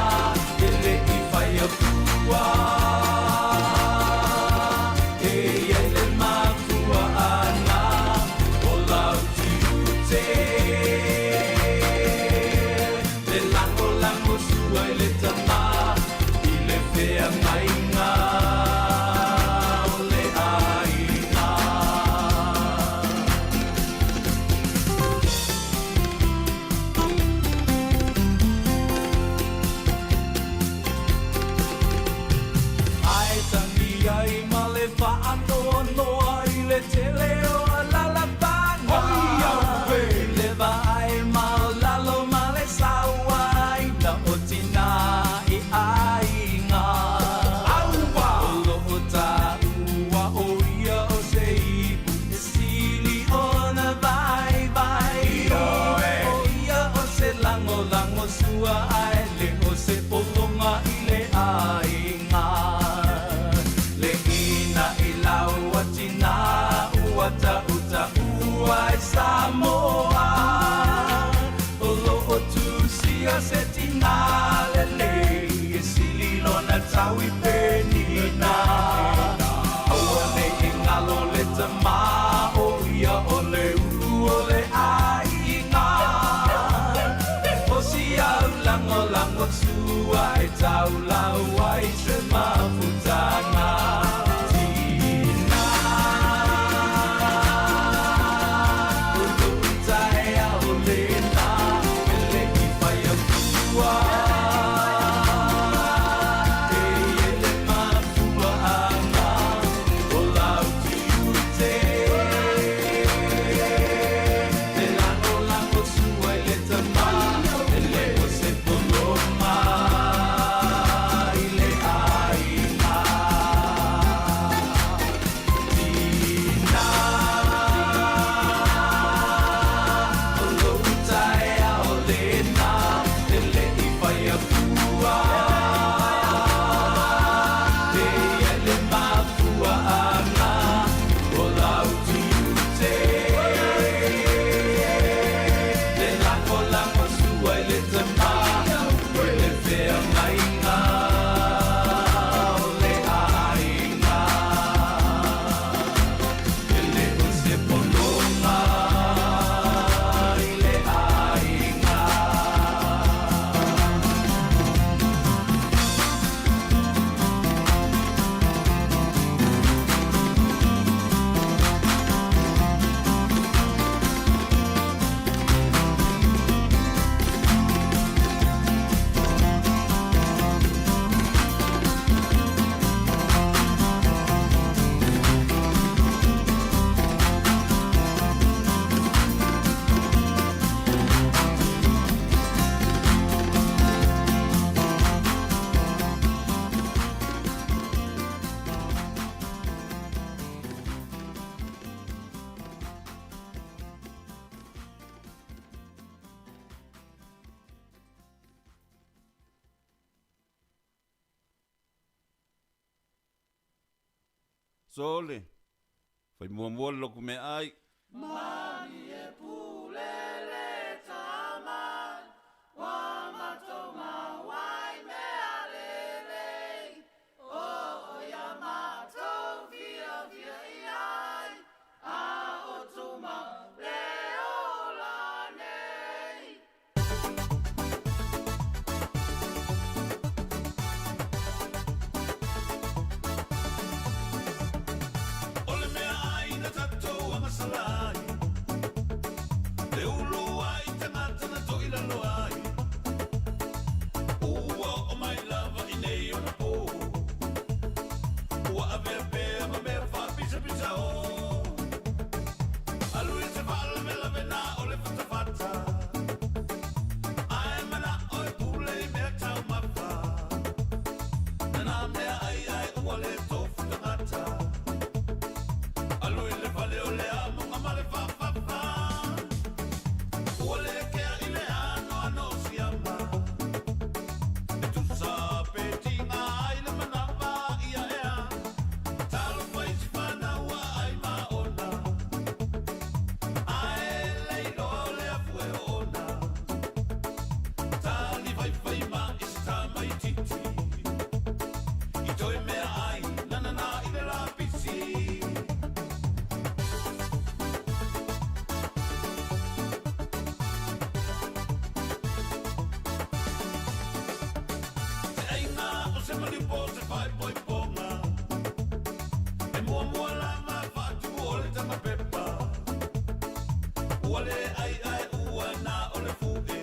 e le i faia fua E i ai le mafuaaga o lau tiute Le lagolago sua i le tama i le feagaiga o le aiga. Ae tagi ai ma le faanoanoa i le tele o alalafaga I le vaai maualalo ma le sauaina o tina i aiga O lo o taua o ia o se ipu e sili ona vaivai O ia o se lagolago sua ae le o se pologa i le aiga Le inai lau a tina ua tautaua e Samoa O lo o tusia se tina lelei e sili lona tau i Penina Aua ne i galo le tama o ia o le ulu o le aiga O si au lagolago sua e taulau ai se mafutaga Tina O lou taeao lena e le i faia fua E i ai le mafuaaga o lau tiute Le lagolago sua i le tama e le o se pologa i le aiga Tina O lou taeao lena e le i faia fua E i ai le mafuaaga o lau tiute Le lagolago sua i le tama i le feagaiga o le aiga E le o se pologa i le aiga. Sole, fai muamua le loku meaai. Malie pule le tama, ua matou maua i mea lelei, o ia matou fiafia i ai, a o tumau le ola nei. O le meaai na tatou agasala ai. Le ulu ai tagata na toʻilalo ai ua oo mai lava i nei ona pō ua avea pea ma mea faapisapisao alu i se faalavelave na o le fatafata ae manaʻo e pule i mea taumafa na nā mea ai ae ua lē tofu tagata alu i le fale o le amoga ma le faafafa ua lē kea i le anoano o siama e tusa pe tiga ai le manava ia ea talofa i si fanau aai maona ae le iloa o le afu e oona talifaifai ma i se tamaititi i toe mea ai nananā i le lapisi. Se aiga o se maliu po se faaipoipoga e muamua lava faatumu o le tagapepa ua lē ai ae ua na o le fuʻe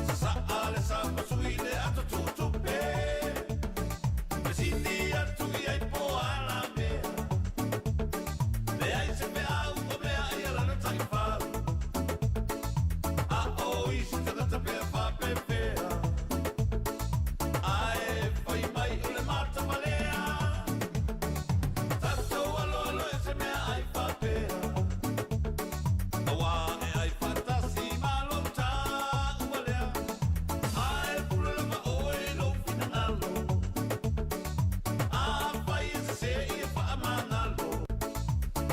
sasaʻa le sapasui le ato tutupe fesili atu i ai po a la mea leai se feau o mea ai alana taifau a o isi tagata pea faapefea ae fai mai o le matavalea tatou aloalo e se mea ai faapea auā e ai faatasi ma lou taua lea ae pule lava oe i lou finagalo afai e sesē ia faamagalo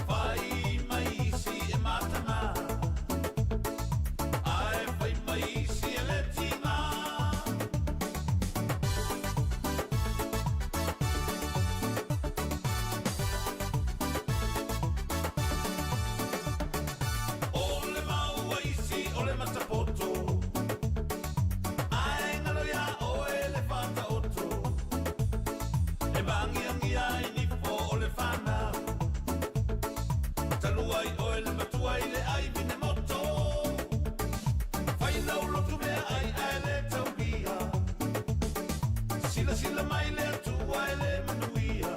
fai mai isi e mataga ae fai mai isi e lē tiga. O le mau a isi o le matapoto ae galo iā oe le faataoto e maagiagia ai nifo o le fanau talu ai oe le matua i le aivine moto fai lau lotu mea ai ae lē taulia silasila mai le atua e lē manuia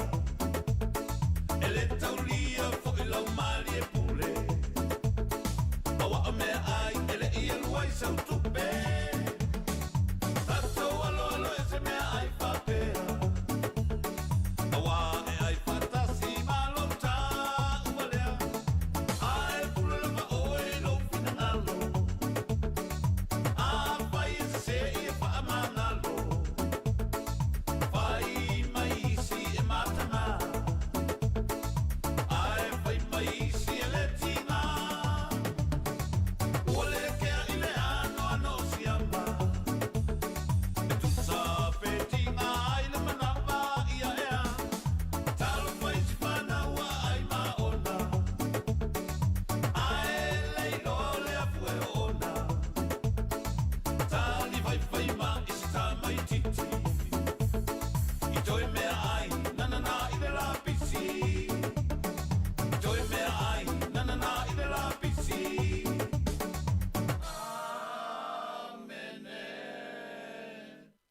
e lē taulia foʻi lau malie pule auā o mea ai e leʻi alu ai sau tupe tatou aloalo e se mea ai faapea auā e ai faatasi ma lou taua lea ae pule lava oe i lou finagalo afai e sesē ia faamagalo fai mai isi e mataga ae fai mai isi e lē tiga ua lē kea i le anoano o siama e tusa pe tiga ai le manava ia ea talofa i si fanau aai maona ae le iloa o le afu e oona talifaifai ma i se tamaititi i toe mea ai nananā i le lapisi i toe mea ai nananā i le lapisi.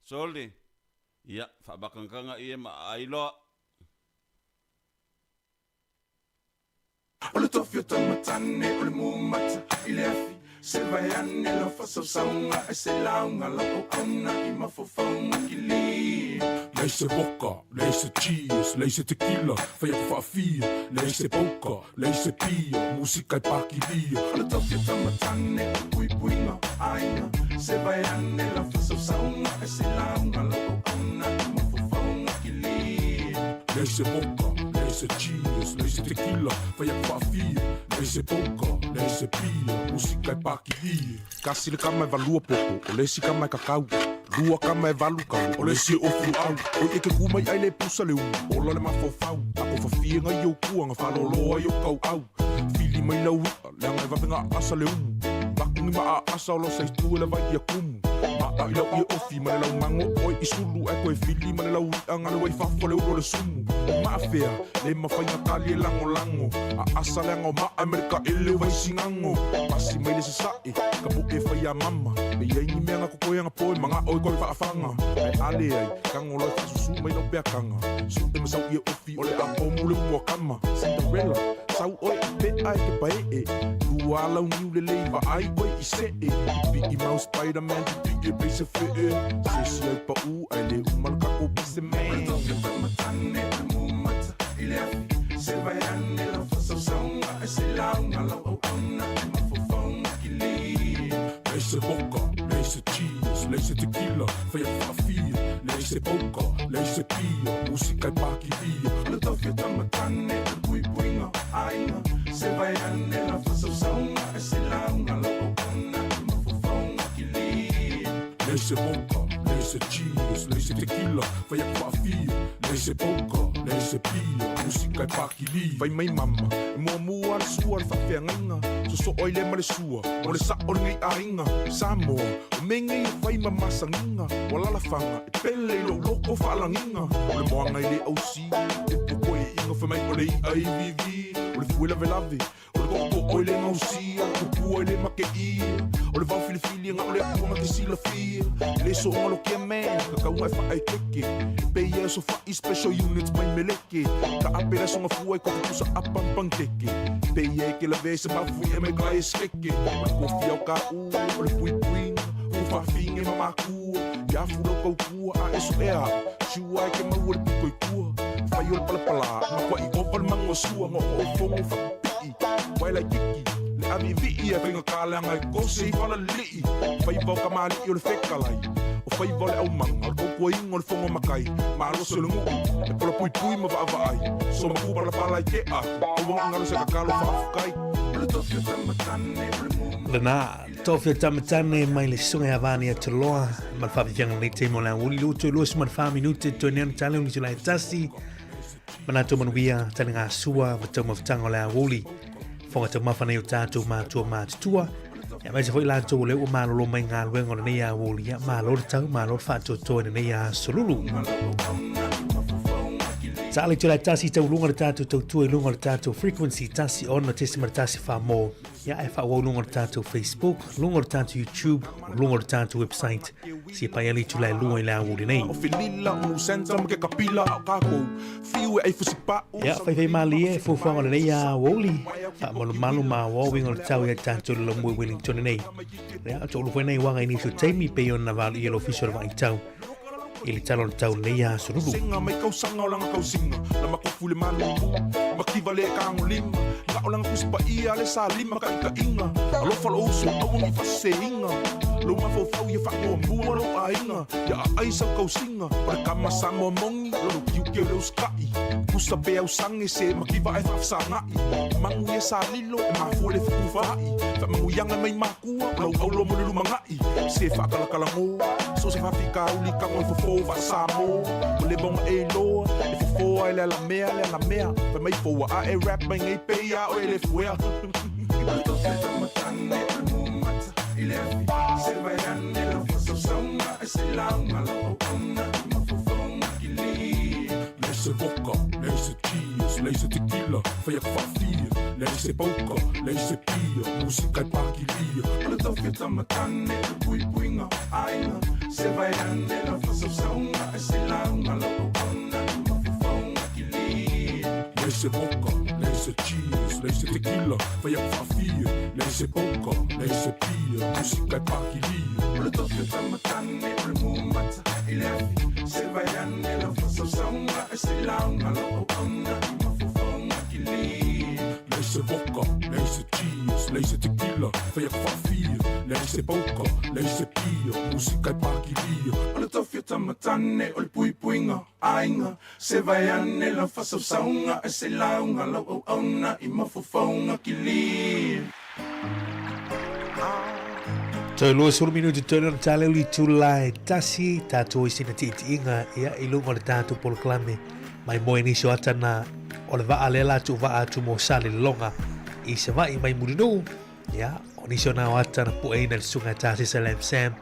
Soli, ia, faabakagakaga ia ma aai loa. O le tofi o taumatane o le mumata i le afi se vaeane lau faasausauga ae se lauga lau auauna i mafaufauga kili. Leai se vodka, leai se cheers, leai se tequila, fai atu faafia, leai se poker, leai se pia, musika e pakilia. O le tofi o taumatane o puipuiga aiga se vaeane lau faasausauga ae se lauga lau auauna i mafaufauga kili. Leai se vodka, leai se cheers, leai se tequila, fai atu faafia, leai se poker, leai se pia, musika e pakilia. Kasi le kama e valua popo, o le isi kama e kakau. Lua kama e valu kalu, o le isi e ofu au. Oi e ke ku mai ai le pusa le umu, ola le mafaufau. Ako fafiega i ou kuaga, faaloloa i ou kauau. Fili mai lau i'a, leaga e vave gaasa le umu. Ugi ma aasa o lo sa itu e le vai ia kumu. Maa i lau ia ofi ma le lau mango oi i sulu e koe fili ma le lau i'a ngale wai fafo le ulo le sumu. Maafea, le mawhainga tali e lango lango. A asa le anga o maa e mereka ele vai singango. Pasi mai le sasae, ka po e whai a mama. Me iai ni mea nga kokoe anga poe manga oi koe whaafanga. Ai ale ai, kango loe whaasusu mai lau peakanga. Su e masau ia ofi o le a pomu le mua kama. Cinderella, sau oe i pea e ke paee. Lua lau niu le lei va ai oe i see. Pipi i mau Spider-Man, pipi e peisa fee. Se si ai pa u, ai le umala kako pise man. Leai se vodka, leai se cheese, leai se tequila, fai atu faafia, leai se poka, leai se pia, musika e pakilia. Le tofia tamatane, le puipuiga aiga, se vai ane la faasausauga e se lauga lau auauna i mafaufauga kilia. Leai se vodka, leai se cheese, leai se tequila, fai atu faafia, leai se poka, leai se pia, musika e pakilia. Fai mai mama, e muamua le sua le faafeagaiga, sosoo ai le ma le sua, mo le sa'o lenei aiga. Samoa, o mea nei e fai ma masagiga, ua lalafaga, e pele i lou loko faalagiga. O le moana i le ausi, e popoe iiga fai mai o le i'a i vivi, o le fue lavelave, O le tootoo i le gausia, tupua i le makeia. O le vao filifili ga o le atua ga te silafia. Le sooga lo kia man, kakauga e faaekeke. Pe ia so fa'i special units mai meleke. Ka ape la songa fua i kofi pusa apa pankeke. Pe ia e ke lavea i se mafui e mai ka e skeke. O le kofi au ka u, o le puipuiga, u faafinge ma makua. Ia afu lau kaukua a e so ea, siua e ke maua le piko i tua. Fai o le palapala, ma kua'i ova le mago sua, ngoo o fogo faapipii. Waela kiki, le aviivii e faiga kaleaga e kose i falalii. Faiva o kamali'i o le fekalai, o faiva o le aumaga, o le tautuaina o le fono makai, malosi o le nuu, e polapuipui ma vaavaai. So maku palapala i ke atu, aua ne i galo se kakalo faafukai. Lena, Tofia Tamatane mai le susuga ia Vania Toloa ma le faafiafiaga lenei taimi o le aoauli 2 24 minute toe nei ona tale o nisi la e tasi. Manatu manuia, tali ngā sua, ma taumafataga o le aoauli. Foga taumafa nei o tātou mātua mātutua. Ia mai se foi lātou o le ua malolo mai galuega o lenei aoauli. Ia malo le tau, malo le faatoatoa i lenei aso lulu. Sa le tula tasi tau lunga le tātou tautua i lunga o le tātou frequency 106.1 mō. Ia e whaawau lunga o le tātou Facebook, lunga o le tātou YouTube, lunga o le tātou website. Si e pai ali tula e lua i le aoauli nei. O Filila, o Musenta ma ke kapila a o kākou Fiu e ai fusipa'u Ia, whaiwhai malie, fuafuaga o lenei aoauli, whaamalumalu ma aoaoinga o le tau ia tātou le Laumua i Wellington nei. Ia, to'olu foi nei waga i nisi o taimi pei ona valu ia le ofisa o le vaitau i le tala o le tau lenei aso lulu. Senga mai kausaga o lana kausiga, na makofu i le malulu, makiva le kagolima, na o lana tusi paia le salima kaʻikaʻiga, alofa lou uso aua ne i faaseseina, lou mafaufau ia faamuamua lou aiga, ia aai sau kausiga, o le kama Samoa moni, lou tiute o le usitaʻi, pusa pe ausaga se makiva ae faafesagaʻi, magu ia salilo e mafua i le fetufaai, faamanuiaga mai makua o lau aulo mo le lumanaʻi, se faakalakalagō, so o se faafikauli kago e fofō faa-Samoa, ua leva ona e iloa, e fofō ai le alamea le alamea, fai mai foua ae rap mai nei pei a oe le fuea. Leai se vodka, leai se cheese, leai se tequila, fai atu faafia, leai se poka, leai se pia, musika e pakilia. O le tofia tamatane, o le puipuiga aiga, se vai ane la faasausauga e se lauga lau auauna i mafaufauga kilia. Leai se vodka, leai se cheese, leai se tequila, fai atu faafia, leai se poka, leai se pia, musika e pakilia. O le tofia tamatane, o le mumata i le afi, se vai ane la faasausauga e se lauga lau auauna i mafaufauga kilia. Leai se vodka, leai se cheese, leai se tequila, fai atu faafia, leai se poka, leai se pia, musika e pakilia. O le tofia tamatane, o le puipuiga aiga, se vai ane la faasausauga e se lauga lau auauna i mafaufauga kilia. Toe 20 minuti toe lona taleu i tula e tasi, tātou i sina tiitiiga ia i lunga o le tātou polokalame mai moe nisi o atana o le vaa lea la atu vaa atu mo Salelologa i Savaii mai Mulinuu. Ia, o nisi o na o ata na pueina le susuga e tā Sesa Lam Sam.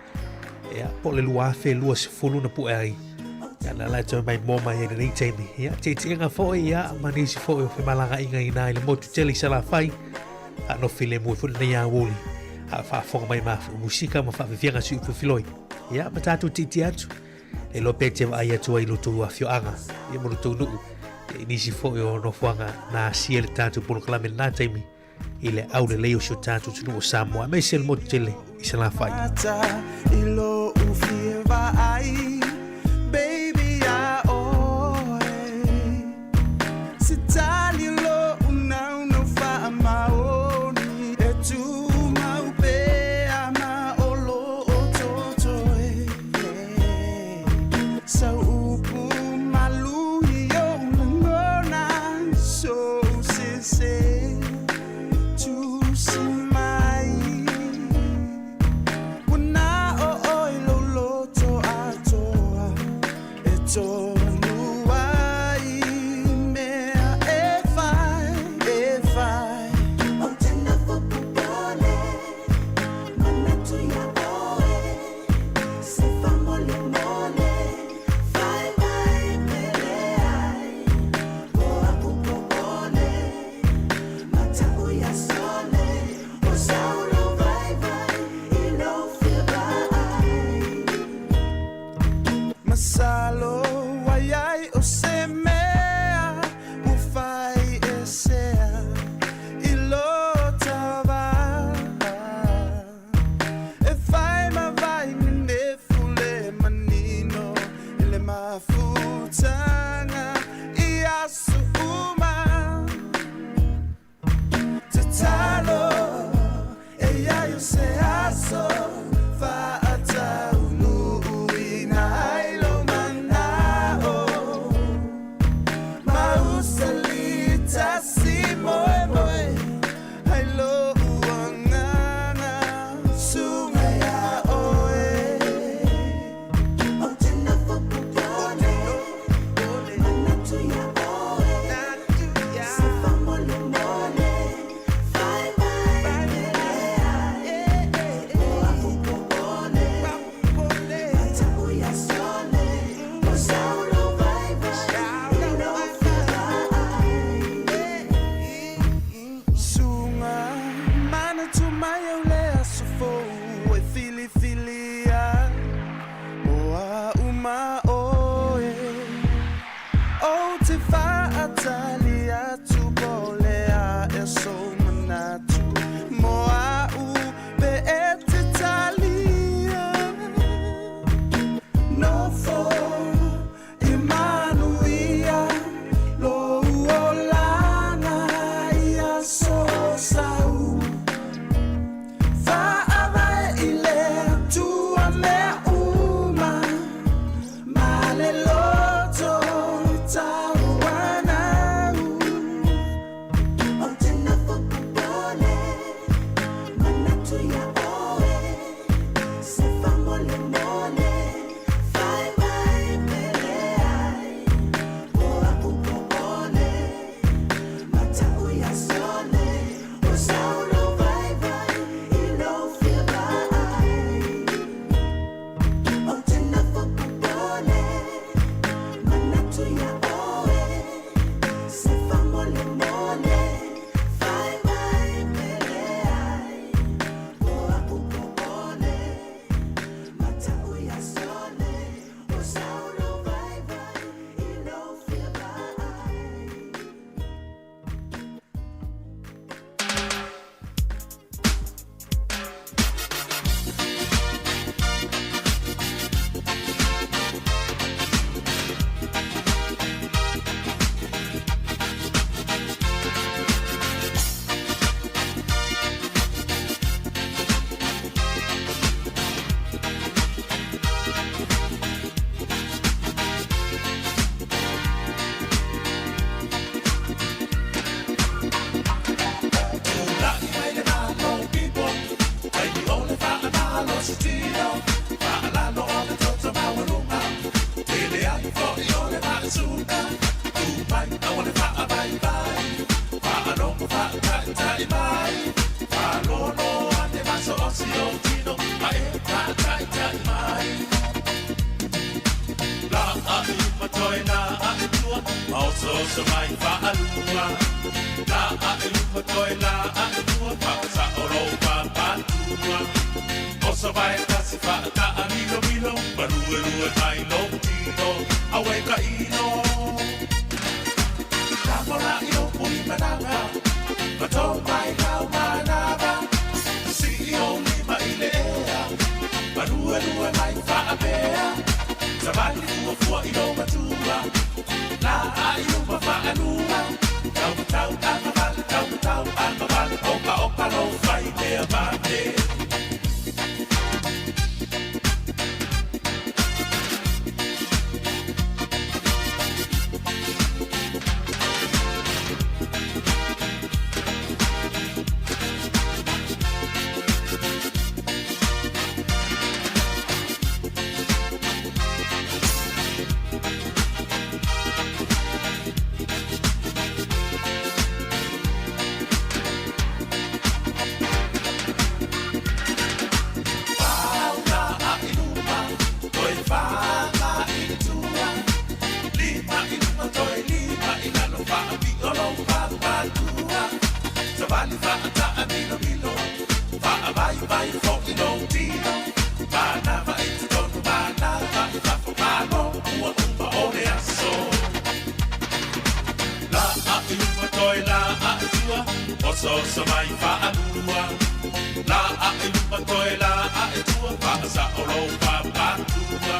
Ia, po o le 2020 na pue ai. Ia, na la e toe mai mō mai ai lenei taimi. Ia, tietiega foi, ia, ma nisi foi o femalagaaiga i nā i le motu tele i Salafai. A no filemu ai foi lenei aoauli. A faafofoga mai ma musika ma faafiafiaga si upu filoi. Ia, ma tātou tietie atu. E iloa pe te vaai atu ai i lo tou afioaga, ia ma lo tou nuu. Ia, i nisi foi o nofoaga na asia le tātou polokalame i lena taimi. I le aulelei o si o tatou atunuu o Samoa, aemaise le motu tele i Salafai. I lou fia vaai, baby, ia oe. Se tali o lou naunau faamaoni e tumau pea ma o lo o totoe. Sau upu malu i ou lagona, sou sese tusi mai. Ua na o oe lou loto atoa. malosi lou tino ma e faataita'i mai. Laa i luma toe laa i tua ma osooso mai faalua. Laa i luma toe laa i tua faasao lou papatua. Oso vae tasi faataa milomilo ma luelue mai lou tino auē kaʻilo. Tamola i lou pui manava ma tō mai lau manava. Sii ou lima i le ea ma luelue mai faapea. Savali fuafua i lou matua laa i luma faalua. Taumatau agavale, taumatau agavale, okaoka lou fai mea vave. Faula i luma, toe faga i tua. Lima i luma, toe lima i lalo, faapio lou papatua. Savali faataa milomilo, faavaivai fo'i lou tino. Manava i totonu, manava i fafo, malo ua uma o le aso. Laa i luma toe laa i tua, osooso mai faalua. Laa i luma toe laa i tua, faasao lou papatua.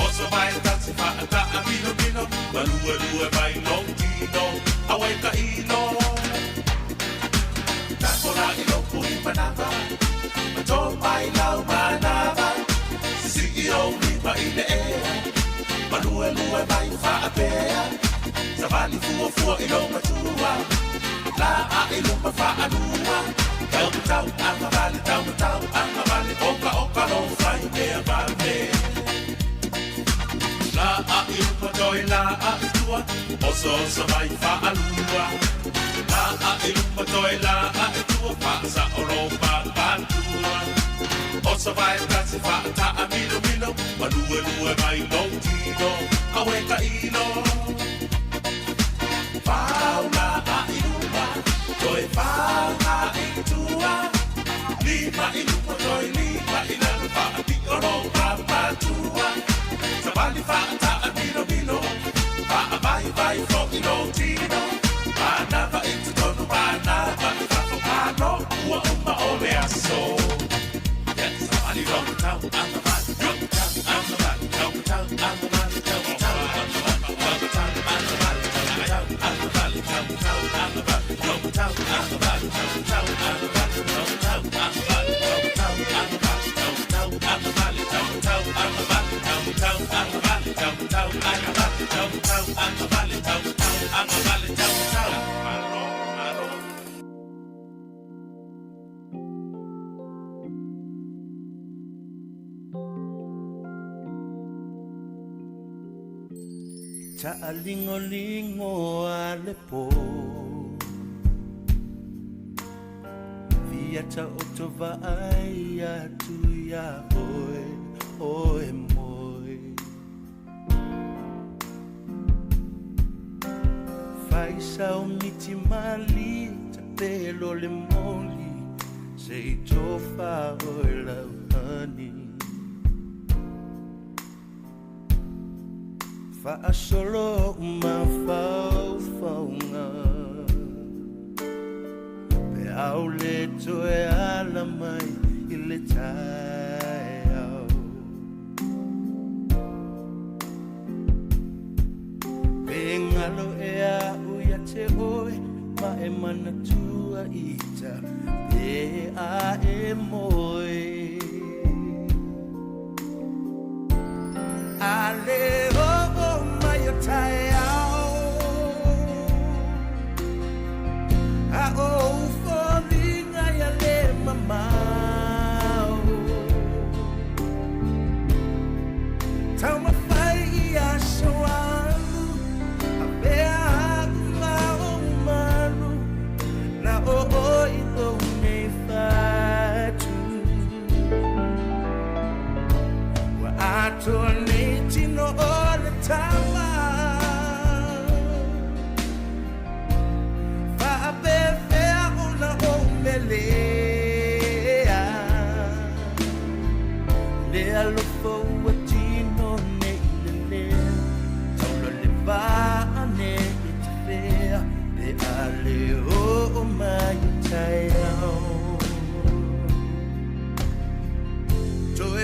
Oso vae tasi faataa milomilo, ma luelue mai lou tino, auē kaʻilo. Takola i lou pui manava, ma tō mai lau manava. Sisii ou lima i le ea, ma luelue mai faapea. Savali fuafua i lou matua, laa i luma faalua. Taumatau agavale, taumatau agavale, okaoka lou fai mea vave. Laa i luma toe laa i tua, osooso mai faalua. Laa i luma toe laa i tua, faasao lou papatua. Oso vae tasi faataa milomilo, ma luelue mai lou tino, auē kaʻilo. Faula i luma, toe faga i tua. Lima i luma toe lima i lalo, faapio lou papatua. Savali faataa milomilo, faavaivai fo'i lou tino. Manava i totonu, manava i fafo, malo ua uma o le aso. Savali taumatau agavale, taumatau agavale, taumatau agavale, taumatau agavale, taumatau agavale, taumatau agavale, taumatau agavale, taumatau agavale, taumatau agavale, taumatau agavale, taumatau agavale, taumatau agavale, taumatau agavale, taumatau agavale, taumatau agavale, taumatau agavale, taumatau. Malo, malo. Taalingolingo a le po Fia taoto vaai atu iā oe o e moe. Faisao miti mali tapelo le moli se i tofa oe lauhani. Faasolo mafaufauga pe au le toe ala mai i le taeao. Pe galo ea au ia te oe ma e manatua ita pe a e moe. A le oo mai o taeao a o ou foliga ia le mamao. Taumafai i aso alu avea aku ma ou malu na oo i lou nei fatu.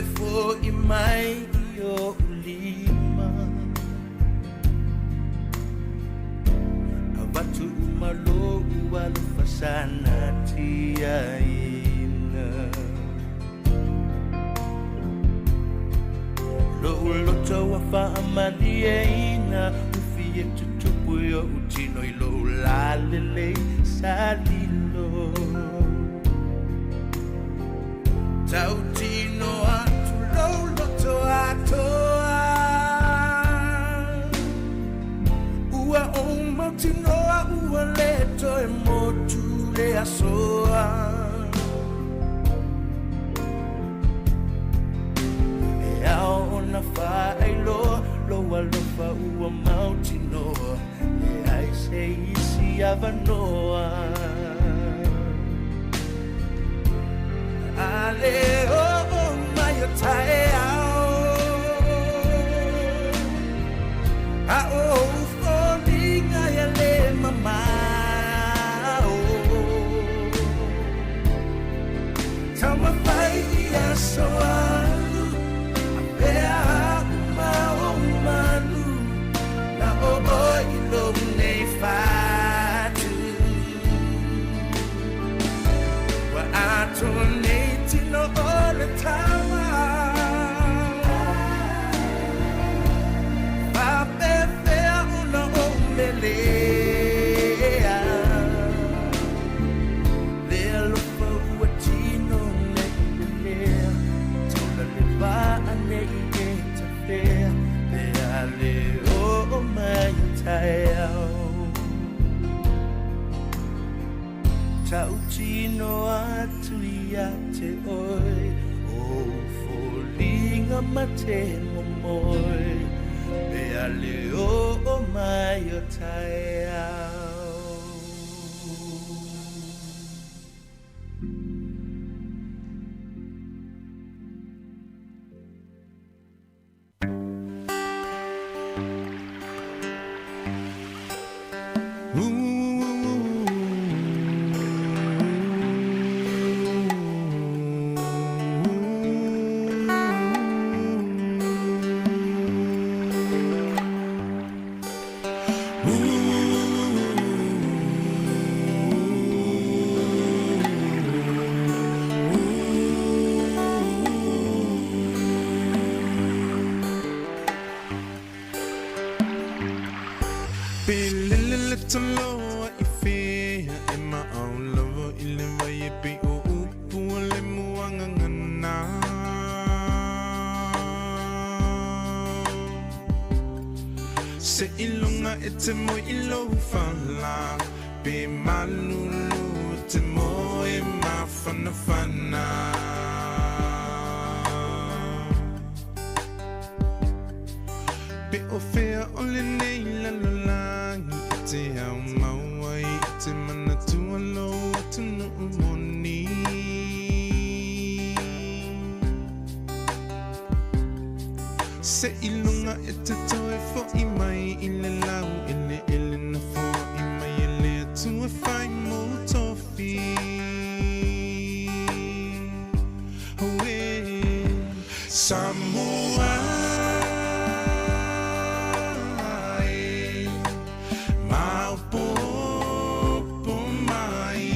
Toe fo'i mai i o'u lima. Avatu uma lo'u alofa sa natiaina. Lo'u loto ua fa'amalieina ufi e tutupu i o'u tino i lo'u lalelei sa lilo. Tautino atu lou loto atoa. Ua ou mautinoa ua lē toe motu le asoa. E ao ona faailoa lou alofa ua mautinoa leai se isi avanoa. A le oo mai o taeao a o ou foliga ia lē mamao. Taumafai i aso alu avea a'u ma ou malu na o oe i lou nei fatu. Ua atoa nei tino o le taua. Faapefea ona ou melea. Le alofa ua tino nei lelea. Taula le vaa nei e tafea. Pe a le oo mai o taeao. Tautino atu ia te oe o ou foliga ma te momoe. Pe a le oo mai o taeao. Pe lele le toloa i fea e maau lava i le vai e pei o upu o le muagagana. Se iloga e te moe i lou fala pe malulu e te moe mafanafana. Pe o fea o lenei lalolagi e te ao mau ai i te manatua lou atunuu moni. Se iloga e te toe fo'i mai i le lau eleele na foa'i mai e le Atua e fai mou tofi. Auē Samoa e maopoopo mai.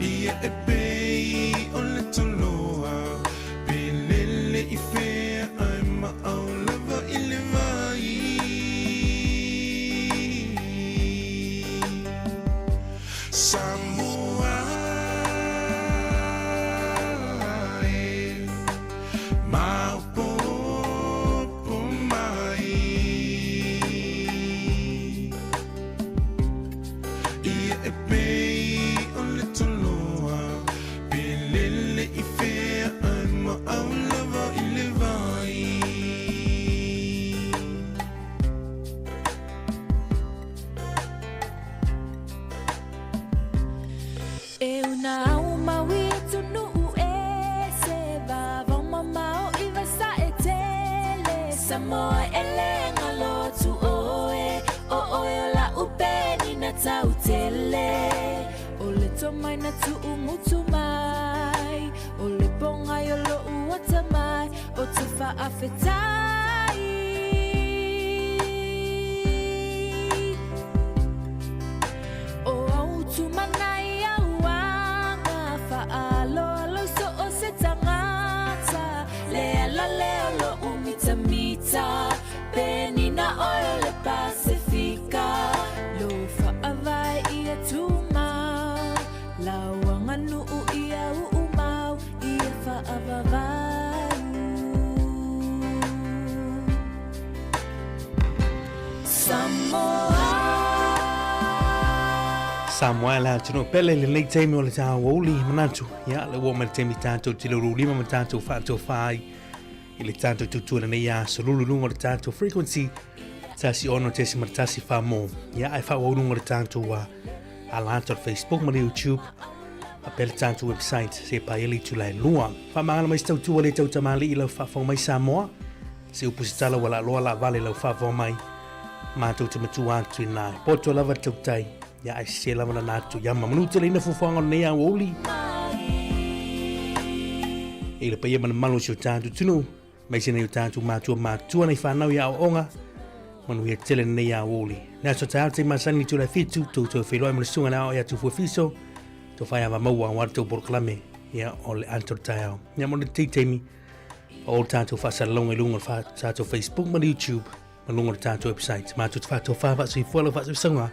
Ia e pei o le toloa pe lele i fea ae maau lava i le vai. Samoa e maopoopo mai. Ia e pei o le toloa pe lele i fea ae maau lava i le vai. E una au mau i atunuu e se vavao mamao i vasae tele. Samoa e le galo atu oe, o oe o la'u penina tautele. O le mai na tu'ugutu mai o le pogai o lo'u atamai o te fa'afetai o au tumanai auaga fa'aloalo i so o se tagata le ala lea o lo'u mitamita penina oe o le Pasefika lo fa'avae ia tumau lauaganu'u ia u'umau ia fa'avavau Samoa. Samoa la atunuu pele i lenei taimi o le taouli manatu ia le ua mai le taimi tatou te lima ma tatou faatofā ai i le tatou tautua lenei aso lulu luga o le tatou frequency 16.1 mo ia ai faaauau luga o le tatou ala atu o le Facebook ma le YouTube faapea le tatou website se paia le itula e lua. Faamagalo mai se tautua le tautamalii i lau faafofoga mai Samoa se upu se tala ua laaloa laavale i lau faafofoga mai matou te matua atu i na. Poto lava le tautai ia ai sese lava lana atu ia ma manu tele ina fuafuaga o lenei aoauli i le paia ma le mamalu o si o tatou atunuu aemaise nai o tatou matua matutua nai fanau i aoaoga manuia tele lenei aoauli. Le aso taeao te masani i tula e fitu, tou toe feiloai ma le susuga i le ao ia Tufua Fiso, to whai ava maua aua le tou polokalame ia o le ato le taeao. Ia mo le taimi o le tatou faasalalauga i luga o le tatou Facebook ma le YouTube ma luga o le tatou website. Matou te faatofa faasoifua lau faasoisauga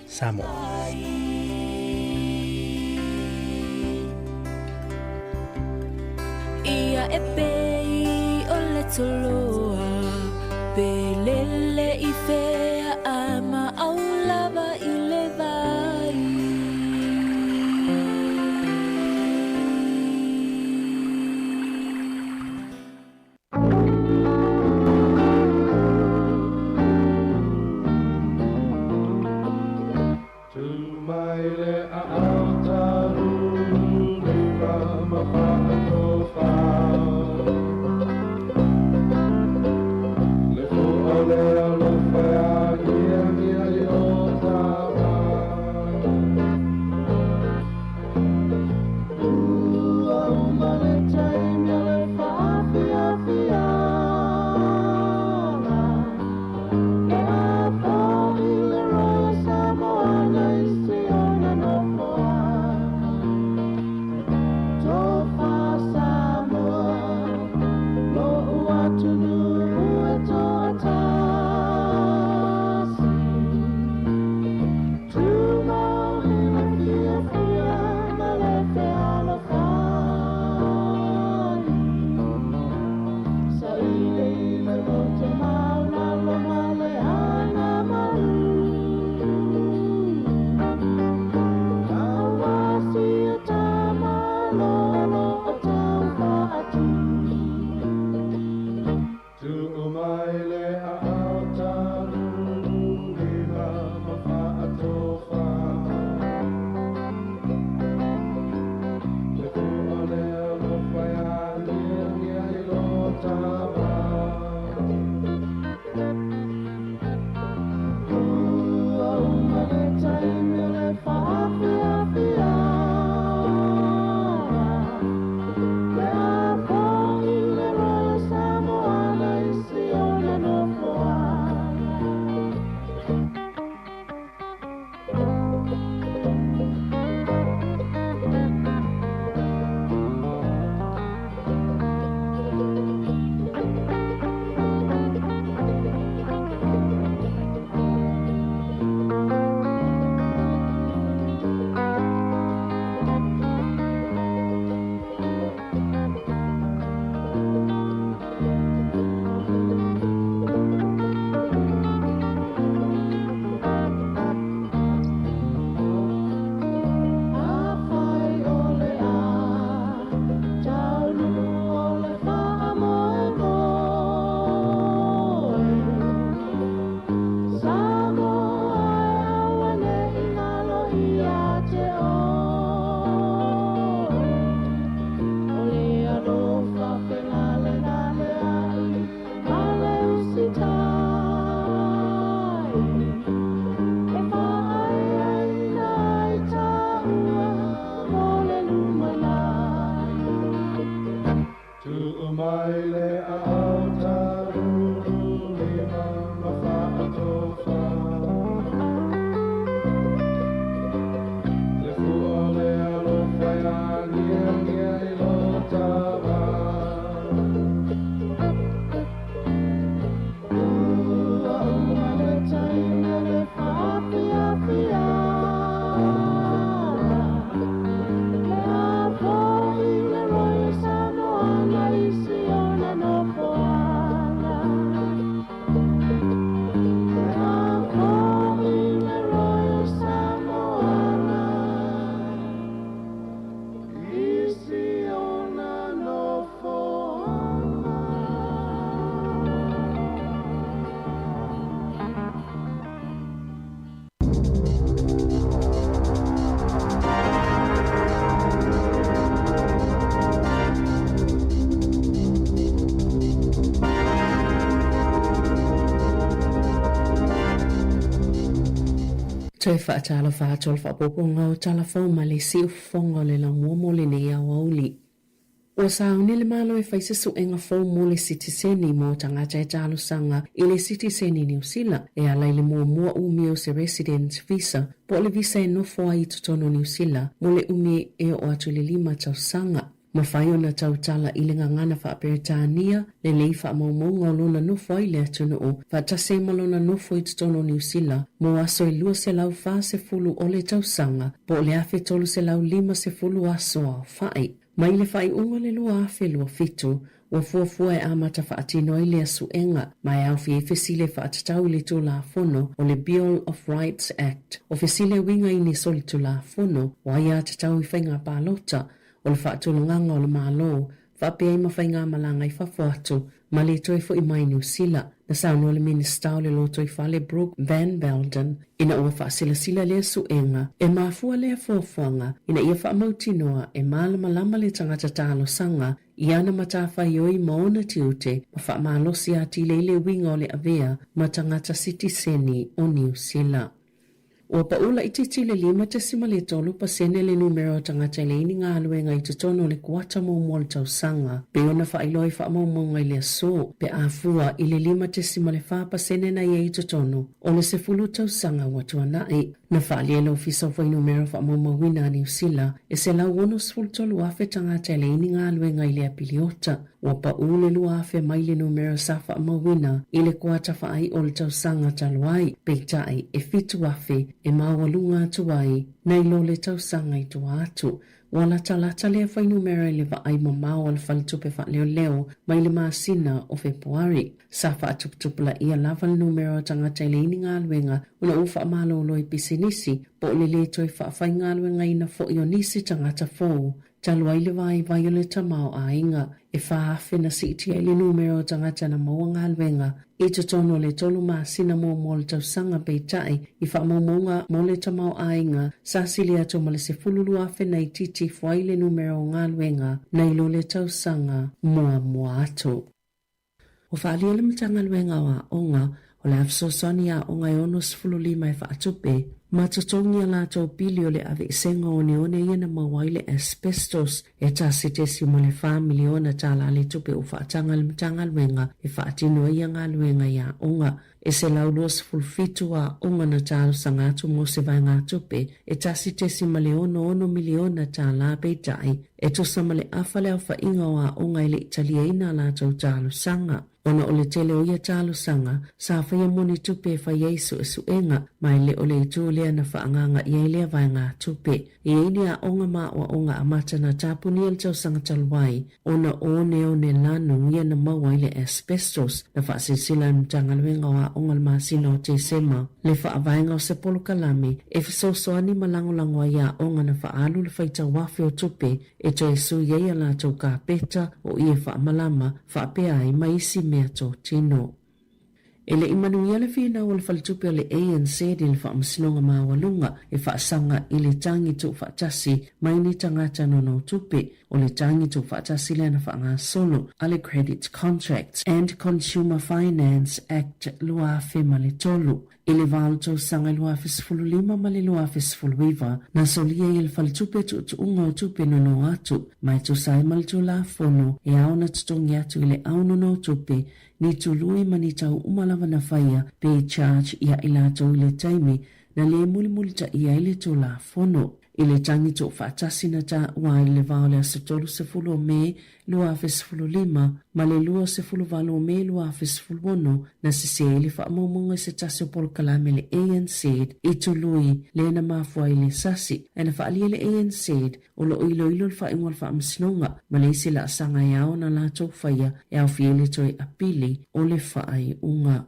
Samoa. Ia e pei o le toloa pe lele i fea a ma au lava i le vai. Toe faatalofa atu o le faaopoopoga o tala fou ma le siufofoga o le laumua mo lenei aoauli. Ua sauni le Malo e fai se suega fou mo le sitiseni mo tagata e talosaga i le sitiseni Niu Sila e ala i le muamua umi o se residence visa po o le visa e nofo ai i totonu o Niu Sila mo le umi e oo atu i le lima tausaga. Mafai ona tautala i le gagana faa-Peretania lenei faamaumauga o lona nofo ai i le atunuu, faatasi ai ma lona nofo i totonu o Niu Sila mo aso e 240 o le tausaga, po o le 1350 aso aofai. Mai le faaiuga o le 2027, ua fuafua e amata faatino ai lea suega, ma e aofia ai fesili e faatatau i le Tulafono o le Bill of Rights Act, o fesili e uiga i ni solitulafono o aiatatau i faiga palota, o le faatulagaga o le Malo, faapea ai ma faigamalaga i fafo atu ma le toe foi mai Niu Sila. Na saunoa le Minisita o le Lotoifale Brooke Van Velden ina ua faasilasila lea suega, e mafua lea fuafuaga ina ia faamautinoa e malamalama le tagata talosaga i ana matafaioi ma ona tiute ma faamalosi atili ai le uiga o le avea ma tagata sitiseni o Niu Sila. Ua pau laitiiti le 5.3 pasene le numera o tagata e leai ni galuega i totonu o le kuata muamua o le tausaga, pei ona faailoa i faamaumauga i le aso, pe a fua i le 5.4 pasene na i ai i totonu o le 10 tausaga ua tuanai. Na faaalia e le Ofisa o Fuainumera Faamaumauina a Niu Sila e 163,000 tagata e leai ni galuega i lea piliota. Ua pau le 2,000 mai le numera sa faamauina i le kuata faaiʻo o le tausaga talu ai, peitai e 7,000 e maualuga atu ai nai lo le tausaga i tua atu. Ua latalata lea fuainumera i le vaai mamao a le Faletupe Faaleoleo mai le masina o Fepuari. Sa faatuputupulaia lava le numera o tagata e leai ni galuega ona ua faamalolo i pisinisi po o le lē toe faafaigaluegaina foi o nisi tagata fou Talu ai le vaivai o le tamaoaiga, e 4,000 na siitia ai le numera o tagata na maua galuega i totonu o le tolu masina muamua o le tausaga, peitai, i faamaumauga mo le tamaoaiga, sa sili atu ma le 12,000 na itiiti ifo ai le numera o galuega nai lo le tausaga muamua atu. Ua faaalia le Matagaluega o Aoga o le a fesoasoani i aoga e 65 e faatupe ma totogi a latou pili o le aveesega o oneone ia na maua ai le asbestos e $1.4 miliona tala le tupe ua faataga e le Matagaluega e faatino ai ia galuega i aoga. E 127 aoga na talosaga atu mo se vaegatupe e $1.66 miliona tala peitai, e tusa ma le afa le aofaiga o aoga e le i taliaina a latou talosaga. Ona o le tele o ia talosaga, sa faia moni tupe e fai ai suesuega, ma e le o le itu lea na faaagaaga i ai lea vaegatupe. E i ai ni aoga ma aoaoga amata na tapunia i le tausaga talu ai, ona o oneone lanu ia na maua ai le asbestos na faasilasila e le Matagaluega o Aoga i le masina o Tesema le faavaega o se polokalame e fesoasoani ma lagolago ai aoga na faaalu le faitau afe o tupe e toe sui ai a latou kapeta o ie faamalama faapea ai ma isi mea totino. E le i manuia le finau o le faletupe o le ANC i le Faamasinoga Maualuga e faasaga i le tagi tuufaatasi mai ni tagata nonotupe. O le tagi tuufaatasi lea na faagasolo a le Credit Contracts and Consumer Finance Act 2003. I le va o le tausaga e 2015 ma le 2019, na solia ai e le faletupe tuutuuga o tupe nono atu, ma e tusa ai ma le Tulafono e ao ona totogi atu i le au nonotupe Ni tului ma ni tau uma lava na faia pe charge ia i latou i le taimi na le mulimulitaia ai le Tulafono. I le tagi tuufaatasi na taua ai le va o le aso 30 o Me 2015 ma le 28 o Me 2016 na sese ai le faamaumauga i se tasi o polokalame a le ANZ i tului le na mafua ai le sasi ae na faaalia e le ANZ O lo o iloilo le faaiuga o le Faamasinoga ma le isi laasaga e ao ona latou faia e aofia ai le toe apili o le faaiuga.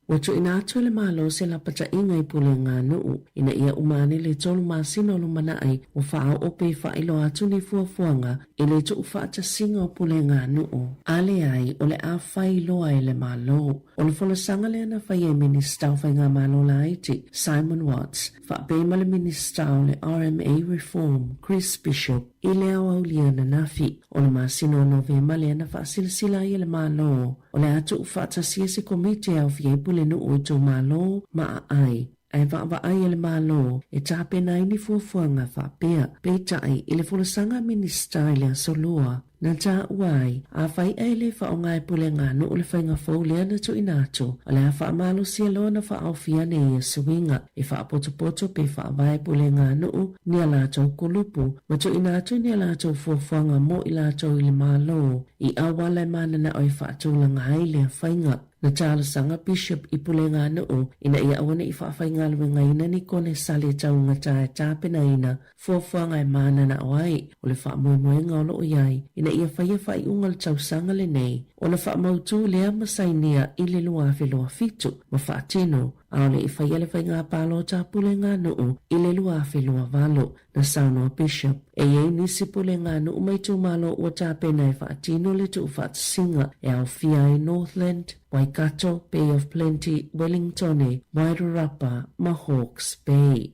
Ua tuuina atu e le Malo se lapataiga i Puleaganuu ina ia uma ane le tolu masina o lumanai ua faaoo pe faailoa atu ni fuafuaga i le tuufaatasiga o Puleaganuu a leai o le a fai loa e le Malo. O le folasaga lea na faia e Minisita o Faigamalo Laiti, Simon Watts, faapea ma le Minisita o le RMA Reform, Chris Bishop, i le aoauli ananafi. O le masina o Novema lea na faasilasila ai e le Malo o le a tuufaatasia se komiti e aofia ai pulenuu o itumalo ma aai. Ae vaavaai e le Malo e tapena ai ni fuafuaga faapea. Peitai, i le folasaga a Minisita i le Aso Lua, na taua ai, afai ae le faaaoga e Puleganuu le faiga fou lea na tuuina atu, o le a faamalosia loa ona faaofi ane ia suiga e faapotopoto pe faavae Puleganuu ni a latou kulupu ma tuuina atu ni a latou fuafuaga mo i latou i le Malo i auala e mananao e faatulaga ai lea faiga. Na talosaga Bishop i Puleganuu ina ia aua ne i faafaigaluegaina ni konesale taugata e tapenaina fuafuaga e mananao ai o le faamoemoega o lo o i ai ina ia faia faaiuga o le tausaga lenei ona faamautū lea ma sainia i le 2027 ma faatino a o le i faia le faiga palota a Puleganuu i le 2028. Na saunoa Bishop, e i ai nisi puleganuu ma itumalo ua tapena e faatino le tuufaatasiga e aofia ai Northland, Waikato, Bay of Plenty, Wellingtone, Wairarapa ma Hawke's Bay.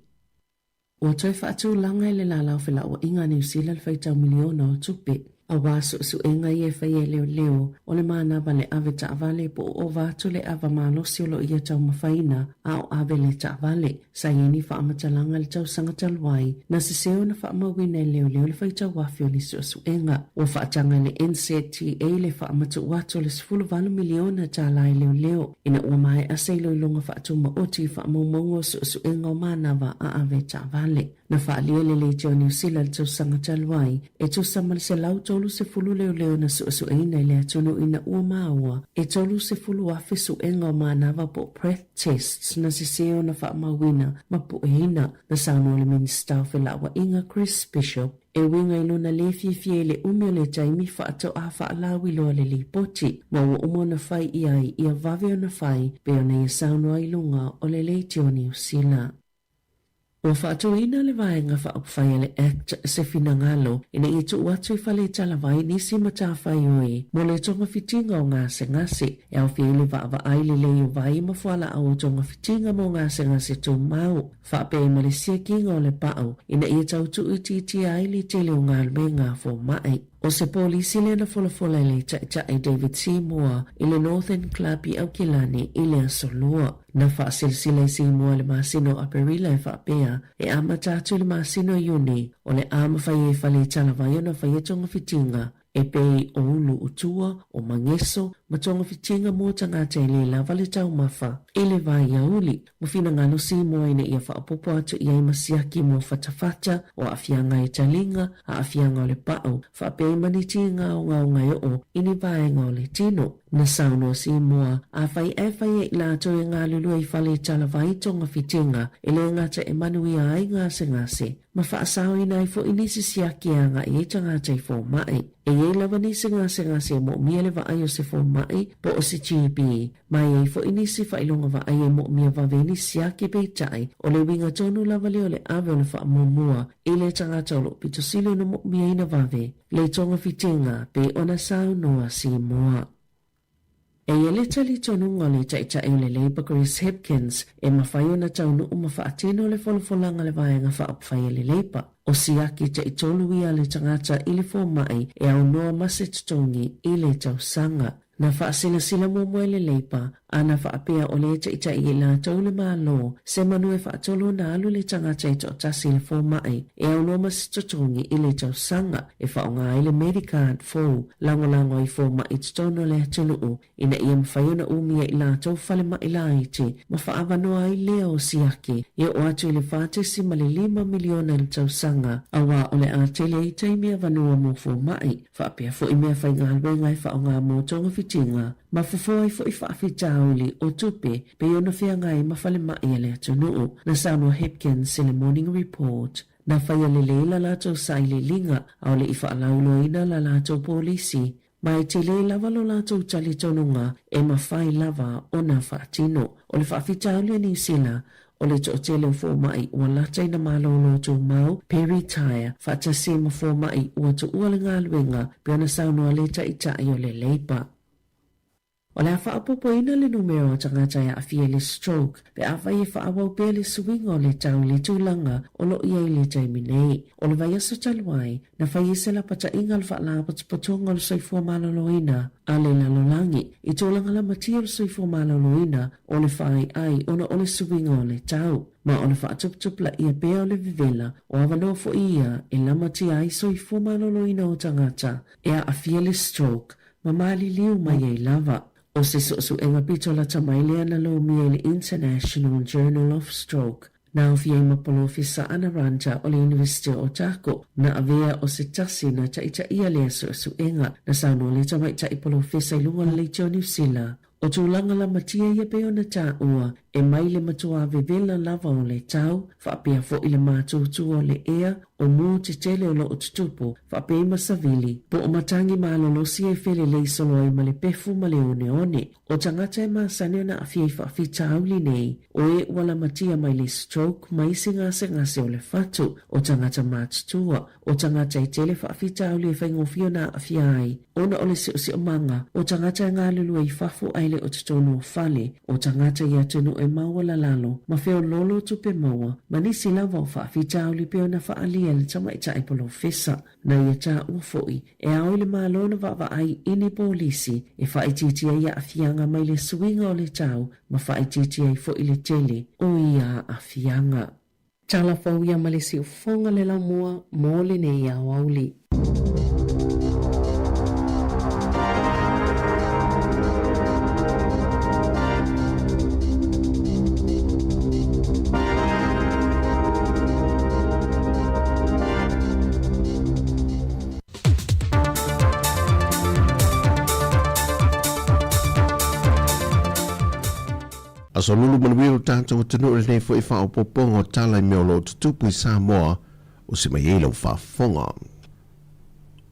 Ua toe faatulaga e le Lala o Felauaiga a Niu Sila le faitau miliona o tupe aua suesuega ia e faia e leoleo o le manava le ave taavale po o ova atu le ava malosi o lo o ia taumafaina a o ave le taavale. Sa i ai ni faamatalaga i le tausaga talu ai, na sese ona faamauina e leoleo le faitau afe o ni suesuega. Ua faataga e le NZTA le faamatuu atu o le $18 miliona tala e leoleo ina ua maea se iloiloga faatumaoti i faamaumauga o suesuega o manava a ave taavale. Na faaalia e le Leitio a Niu Sila i le tausaga talu ai, e tusa ma le 130 leoleo na suesueina i le atunuu ina ua maua e 30,000 suega o manava po o breath tests na sese ona faamauina ma pueina. Na saunoa le Minisita o Felauaiga Chris Bishop e uiga i lona lē fiafia i le umi o le taimi faatoa faalauiloa le lipoti, ma ua uma ona fai i ai ia vave ona fai pei ona ia saunoa i luga o le Leitio Niu Sila. Ua faatuina le Vaega Faaupufai a le Act se finagalo ina ia tuu atu i fale talavai nisi matafaioi mo le togafitiga o gasegase, e aofia ai le vaavaai lelei o vai ma fualaau o togafitiga mo gasegase tumau, faapea ma le siakiga o le pau ina ia tau tuuitiitia ai le tele o galuega a fomai. O se polisi lea na folafola e le Taitai David Seymour i le Northern Club i Aukilani i le Aso Lua. Na faasilasila e Seymour i le masina o Aperila e faapea, e amata atu i le masina o Iuni, o le a mafai ai e fale talavai ona faia togafitiga e pei o ulu utua, o mageso, ma togafitiga mo tagata e le lava le taumafa i le vaiauli. Ua finagalo Seymour ina ia faaopoopo atu i ai ma siaki mo fatafata o aafiaga e taliga, aafiaga o le pau, faapea ai ma ni tiga ogaoga e oo i ni vaega o le tino. Na saunoa Seymour, afai ae fai e i latou e galulue i fale talavai togafitiga, e le gata e manuia ai gasegase, ma faasaoina ai foi nisi siaki e agai ai tagata i fomai. E i ai lava nisi gasegase e moomia le vaai o se fomai po o se GP, ma e i ai foi nisi faailoga vaai e moomia vave ai ni siaki peitai, o le uiga tonu lava lea o le ave o le faamuamua i le tagata o lo o pito sili ona moomiaina vave le togafitiga pei ona saunoa Seymour. E i ai le talitonuga o le Taitai o le Labour Chris Hipkins e mafai ona taunuu ma faatino le folafolaga a le Vaega Faaupufai a le Labour. O siaki taitolu ia a le tagata i le fomai e aunoa ma se totogi i le tausaga. Na faasilasila muamua e le Labour a na faapea o le taitai i latou le Malo se manu e faatolu ona alu le tagata e toatasi i le fomai e aunoa ma se totogi i le tausaga e faaaoga ai le Medicard fou lagolago ai fomai i totonu o le atunuu ina ia mafai ona umia i latou falemai laiti ma faaavanoa ai lea o siaki e oo atu i le $4.5 miliona i le tausaga, aua o le a tele ai taimi avanoa mo fomai, faapea foi mea faigaluega e faaaoga mo togafitiga ma fofo ai foi faafitauli o tupe pei ona feagai ma falemai a le atunuu. Na saunoa Hipkins i le Morning Report. Na faia lelei la latou sailiiliga, a o le i faalauiloaina la latou polisi, ma e tele lava lo latou talitonuga e mafai lava ona faatino. O le faafitauli a Niu Sila, o le toatele o fomai ua lata ina malolo tumau pe retire faatasi ai ma fomai ua tuua le galuega pei ona saunoa le Taitai o le Labour. O le a faaopoopoina le numera o tagata e aafia i le stroke pe afai e faaauau pea le suiga o le tau i le tulaga o lo o i ai i le taimi nei. O le vaiaso talu ai, na fai ai se lapataiga o le Faalapotopotoga o le Soifua Maloloina a le Lalolagi i tulaga lamatia o le soifua maloloina o le faaiai ona o le suiga o le tau, ma o le faatuputupulaia pea o le vevela o avanoa foi ia e lamatia ai soifua maloloina o tagata e aafia le stroke ma maliliu mai ai lava. O se suesuega pito lata mai lea na lomia i le International Journal of Stroke, na aofia ai ma Polofesa Ana Ranta o le Iunivesite o Otago, na avea o se tasi na taitaia lea suesuega. Na saunoa le tamaitai polofesa i luga o le leitio Niu Sila, O tulaga lamatia ia pei ona taua, e mai le matuā vevela lava o le tau, faapea foi le matutua o le ea, o mu tetele o lo o tutupu, faapea ai ma savili, po o matagi malolosi e felelei solo ai ma le pefu ma le oneone. O tagata e masani ona aafia i faafitauli nei, o e ua lamatia mai le stroke ma isi gasegase o le fatu, o tagata matutua, o tagata e tele faafitauli e faigofie ona aafia ai, ona o le siosiomaga, o tagata e galulue i fafo ae le o totonu o fale, o tagata i atunuu e maualalalo ma feoloolo tupe maua, ma nisi lava o faafitauli pei ona faaalia e le tamaitai polofesa. Na ia taua foi, e ao i le Malo ona vaavaai i ni polisi e faaitiitia ai aafiaga mai le suiga o le tau ma faaitiitia ai foi le tele o ia aafiaga. Tala fou ia ma le siufofoga le laumua mo lenei aoauli. Aso lulu manuia lo tatou atunuu i lenei foi faaopoopoga o tala i mea o lo o tutupu i Samoa o se mai ai lau faafofoga.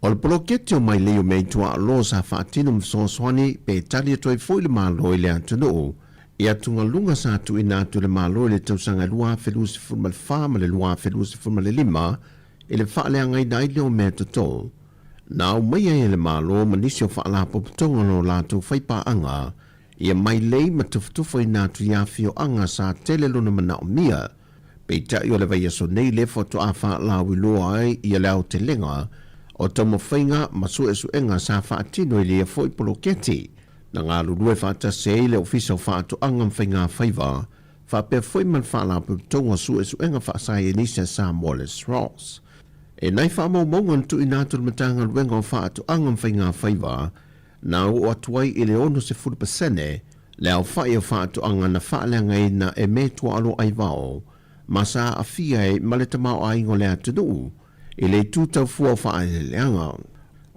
O le poloketi o mailei o mea i tuaaloa sa faatino ma fesoasoani pe tali atu ai foi le Malo i le atunuu i atugaluga sa tuuina atu e le Malo i le tausaga 2024 ma le 2025 i le faaleagaina ai lea o mea toto na aumaia ai e le Malo ma nisi o faalapotopotoga o latou faipaaga ia mailei ma tufatufaina atu i afioaga sa tele lona manaomia. Peitai o le vaiaso nei lea faatoa faalauiloa ai ia le aotelega o taumafaiga ma suesuega sa faatino i leia foi poloketi na galulue faatasi ai le Ofisa o Faatoaga ma Faigafaiva faapea foi ma le Faalapotopotoga o Suesuega Faasaienisi a Samoa le SROS. E nai faamaumauga na tuuina atu e le Matagaluega o Faatoaga ma Faigafaiva na oo atu ai i le 60% le aofai o faatoaga na faaleagaina e me tuaalo aivao ma sa aafia ai ma le tamaoaiga o le atunuu i le itu tau fua o faaeleeleaga.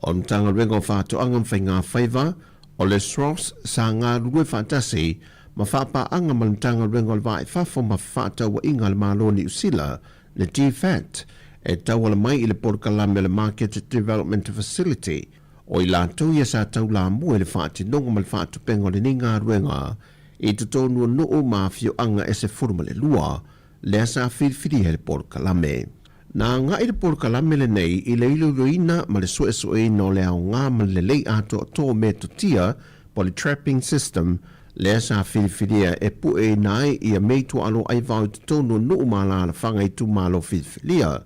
O le Matagaluega o Faatoaga ma Faigafaiva o le SROS sa galulue faatasi ma faapaaga ma le Matagaluega o le Va i Fafo ma Fefaatauaiga a le Malo o Niu Sila, le DFAT, e tauala mai i le polokalame o le Market Development Facility. O i latou ia sa taulamua i le faatinoga ma le faatupenga o lenei galuega i totonu o nuu ma afioaga e 12 lea sa filifilia e le polokalame. Na agai le polokalame lenei i le iloiloina ma le suesueina o le aoga ma le lelei atoatoa o metotia po o le trapping system lea sa filifilia e pueina ai ia mei tuaalo aivao i totonu o nuu ma alaalafaga i itumalo filifilia.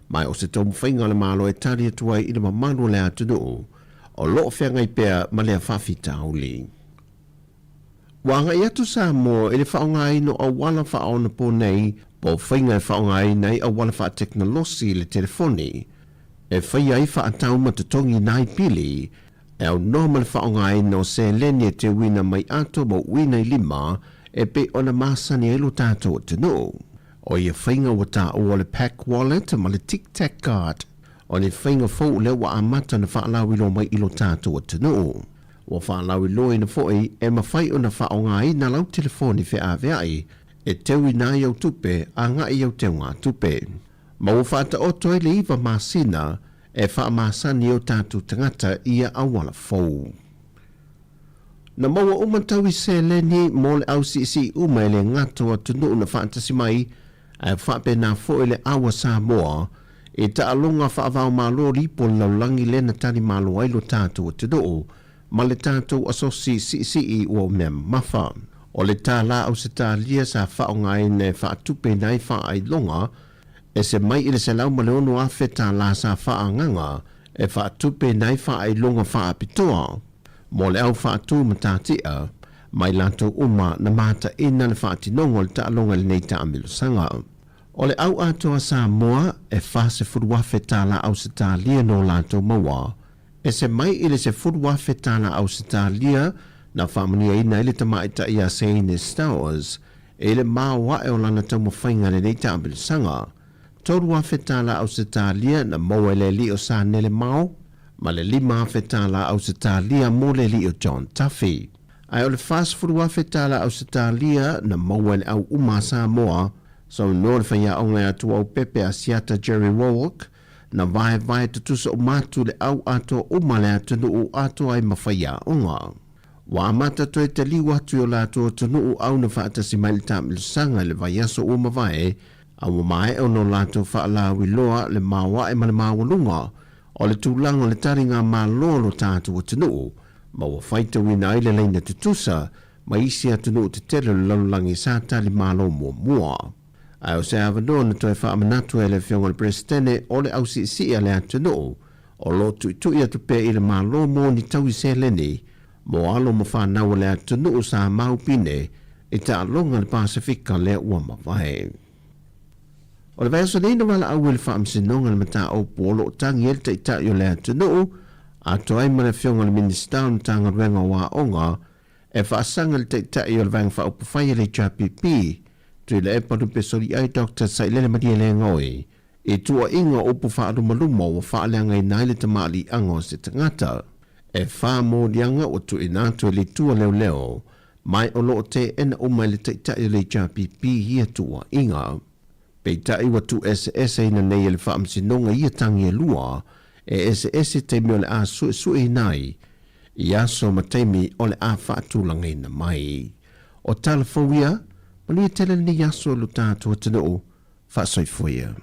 Ma o se taumafaiga a le Malo e tali atu ai i le mamalu o le atunuu o lo o feagai pea ma lea faafitauli. Ua agai atu Samoa i le faaaogaina o auala faaonaponei po o faiga e faaaogaina ai auala faatekonolosi i le telefoni e faia ai faatau ma totogiina ai pili e aunoa ma le faaaogaina o seleni e teuina mai ato ma uina i lima e pei ona masani ai lo tatou atunuu. O ia faiga ua taua o le Pak Wallet ma le Tic Tac Card, o ni faiga fou lea ua amata ona faalauiloa mai i lo tatou atunuu. Ua faalauiloaina foi e mafai ona faaaogaina lau telefoni feaveai e teuina ai au tupe agai i au teugatupe. Ma ua faataoto ai le iva masina e faamasani ai o tatou tagata i ia auala fou. Na maua uma tau i seleni mo le ausiisii uma e le gata o atunuu na faatasi mai ae faapena foi le aua Samoa i taaloga faavaomalo lipo le lalolagi lea na tali malo ai lo tatou atunuu. ma le tatou asosi siisii ua mea mamafa. O le tālā Ausetalia sa faaaogaina e faatupeina ai faailoga, ese mai i le $106,000 tālā sa faaagaga e faatupeina ai faailoga faapitoa mo le au faatū matatia ma i latou uma na mataina le faatinoga o le taaloga i lenei taamilosaga. O le au atoa Samoa e $40,000 tālā Ausetalia no latou maua, ese mai i le $10,000 tālā Ausetalia na faamanuiaina ai le tamaitai ia Seine Stowers i le maoae o lana taumafaiga i lenei taamilosaga. $3,000 tālā Ausetalia na maua e le alii o Sanele Mao ma le $5,000 tālā Ausetalia mo le alii o John Duffy. Ae o le $40,000 tālā Ausetalia na maua e le au uma a Samoa, saunoa le faiaoga ia Tuaupepe Asiata Jerry Warwick, na vaevae tutusa uma atu le au atoa uma le atunuu atoa ai ma faiaoga. Ua amata toe taliu atu i o latou atunuu au na faatasi mai le taamilosaga i le vaiaso ua mavae, a ua maea ona o latou faalauiloa le maoae ma le maualuga o le tulaga o le taliga malo a lo tatou atunuu, ma ua faitauina ai le laina tutusa ma isi atunuu tetele o le lalolagi sa tali malo muamua. Ae o se avanoa na toe faamanatu ai e le Afioga i le Peresetene o le ausiisii a le atunuu o lo o tuitui atu pea i le Malo mo ni taui seleni mo alo ma fanau a le atunuu sa maupine i taaloga a le Pasefika lea ua mavae. O le vaiaso nei na valaau ai le Faamasinoga i le mataupu o lo o tagi ai le Taitai o le atunuu atoa ai ma le Afioga i le Minisita o le Matagaluega o Aoga e faasaga i le Taitai o le Vaega Faaupufai a le HRPP, Tuilaepa Lupesoliai Doctor Sailele Malielegaoi i tuuaiga o upu faalumaluma ua faaleagaina ai le tamaaliiaga o se tagata. E moliaga ua tuuina atu e le Itu a Leoleo mai o lo o teena uma e le Taitai o le HRPP ia tuuaiga. Peitai ua tuueseeseina nei e le Faamasinoga ia tagi e lua, e eseese taimi o le a suesueina ai i aso ma taimi o le a faatulagaina mai. O tala fou ia, manuia tele lenei aso i lo tatou atunuu, faasoifua ia.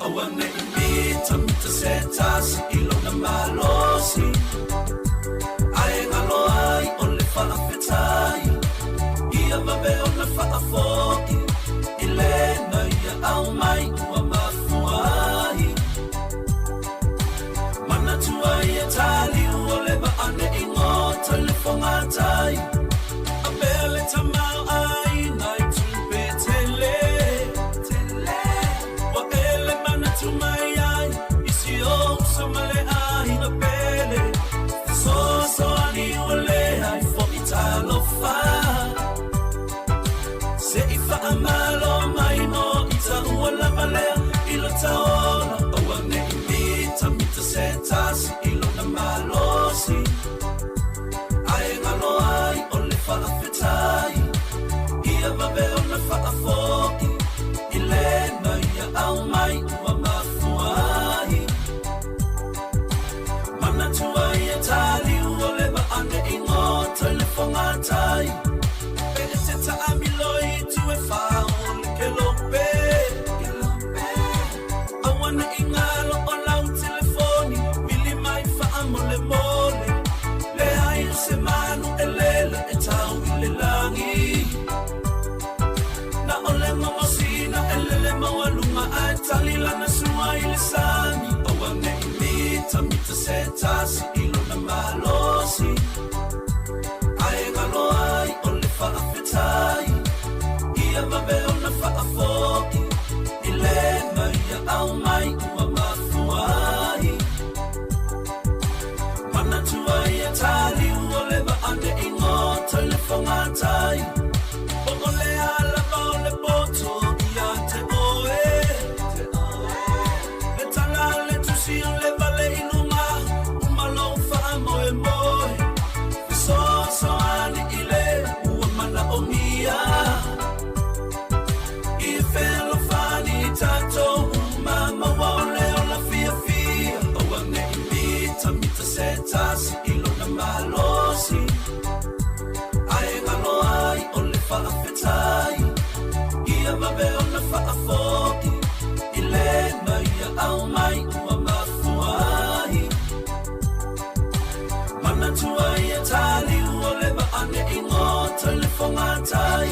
Aua ne i mitamita se tasi i lona malosi. Ae galo ai o le faafetai, ia vave ona faafoi i lena ia aumai ua mafua ai. Manatua ia taliu o le vaa ne i gota i le fogatai. Apea le tamaoaiga i tupe tele. Ua e le manatu mai ai i si ou uso ma le aiga pele. Fesoasoani ua leai fo'i talofa. Se i faamalo mai mo i taua lava lea i lo taola. Aua ne i mitamita se tasi i lona malosi. Ae galo ai o le faafetai, ia vave ona faafoi i lena ia aumai ua mafua ai. Manatua ia taliu o le vaa ne i gota i le fogatai. Pe e te taamilo i itu e fa o le kelope. Aua ne i galo o lau telefoni, vili mai faamolemole. Leai o se manu e lele e tau i le lagi. Na o le gogosina e lele maualuga ae tali lana sua i le sami. Aua ne i mitamita se tasi i lona malosi. Ae galo ai o le faafetai, ia vave ona faafoi i lena ia aumai ua mafua ai. Manatua ia taliu o le vaa ne i gota i le fogatai. Po o le a lava o le poto ia te oe. Le tala a le tusi o le vale i luga, uma lou faamoemoe. Fesoasoani i le ua manaomia. I fealofani i tatou uma maua o le ola fiafia. Aua ne i mitamita se tasi i lona malosi. Ae galo ai o le faafetai, ia vave ona faafoi i lena ia aumai ua mafua ai. Manatua ia taliu o le vaa ne i gota i le fogatai.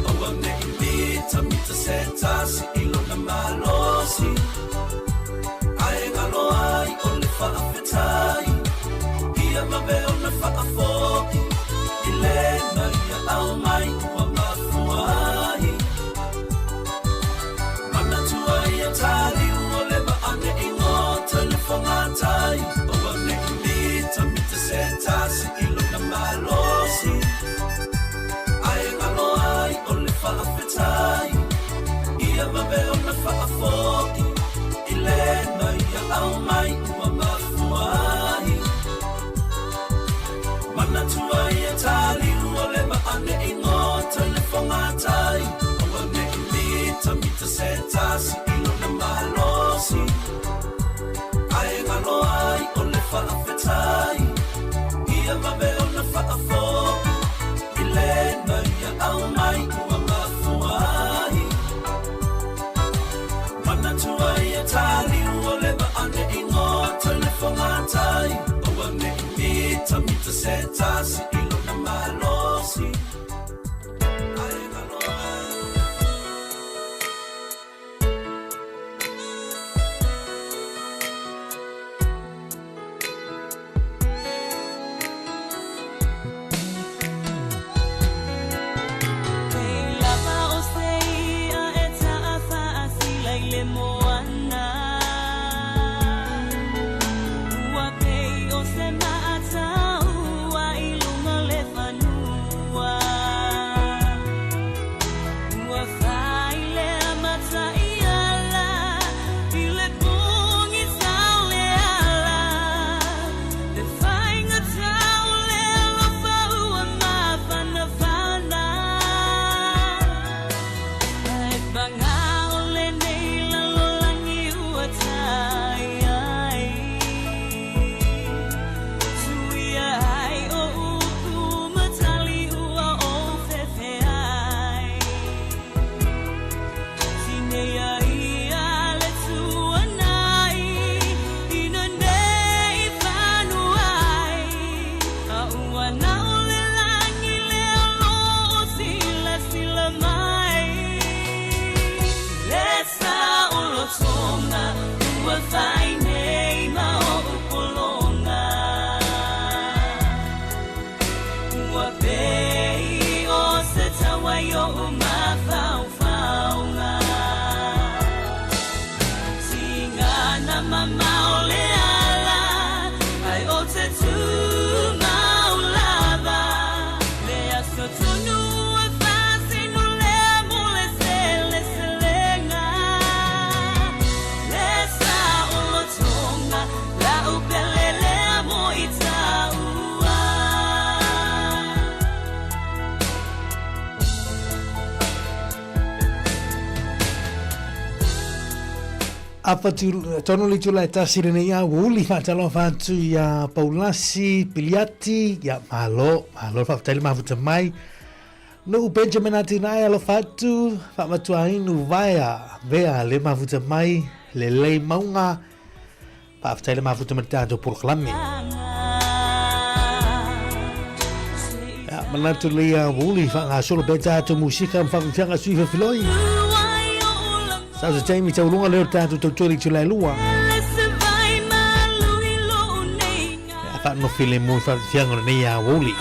Aua ne i mitamita se tasi i lona malosi. Ae galo ai o le faafetai, ia vave ona faafoi i lena ia aumai ua mafua ai. Manatua ia taliu o le vaa ne i gota i le fogatai. Aua ne i mitamita se tasi i lona malosi. Ae galo ai o le faafetai, ia vave ona faafoi i lena ia aumai ua mafua ai. Manatua ia taliu o le vaa ne i gota i le fogatai. Aua ne i mitamita se tasi i lona malosi. Ae galo ai o le faafetai, ia vave ona faafoi i lena ia aumai ua mafua ai. Manatua ia taliu o le vaa ne i gota i le fogatai. Aua ne i mitamita se tasi i lona malosi. Ae galo ai. Pei lava o se ia e taʻafaasila i le moana. Ua pei o se maataua i luga Afa tonu le itula e tasi lenei aoauli, faatalofa atu iā Paulasi Piliati, ia malo, malo faafetai le mafuta mai. Nuu Benjamin Atinae alofa atu, faamatuainu vaea, vea le mafuta mai, lelei mauga, faafetai le mafuta mai le tatou polokalame. Ia, manatu lei aoauli, faagasolo pea tatou musika ma faafiafiaga sui filofiloi. Sau se taimi taualuga lea o le tatou tautua i le itula e lua. Ia, faanofilemu i faafiafiaga o lenei aoauli.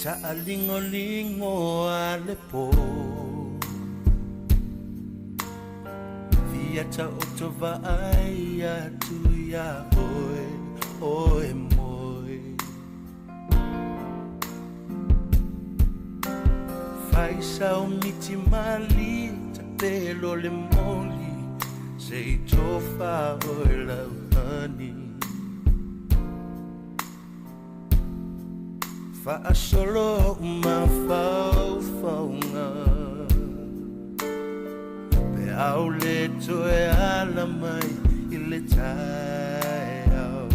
Taʻaligolingo a le pō Fia taoto vaai atu iā oe oe moe Faisau miti mali tapelo le moli Se i tofa oe lauhani Faasolo mafaufauga Pe au le toe ala mai i le taeao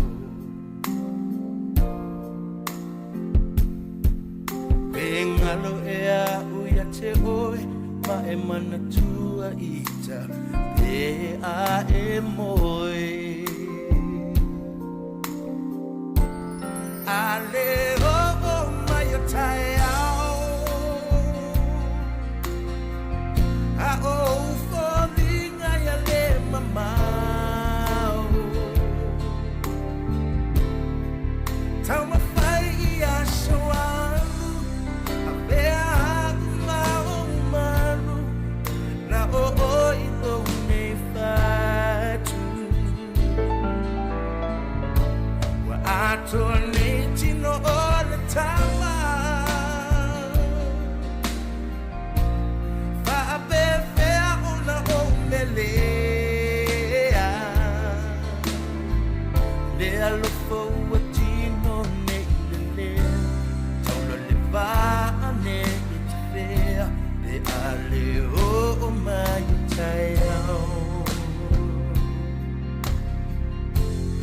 Pe galo e a'u ia te oe ma e manatua ita pe a e moe A le oo mai o taeao A o foliga ia le mamao Taumafai i aso alu Avea a'u ma ou malu Na oo i lou nei fatu Ua atoa nei tino o le tama Faapefea ona ou melea Le alofa ua tino nei lelea Taula le vaa nei tafea Pe a le oo mai o taeao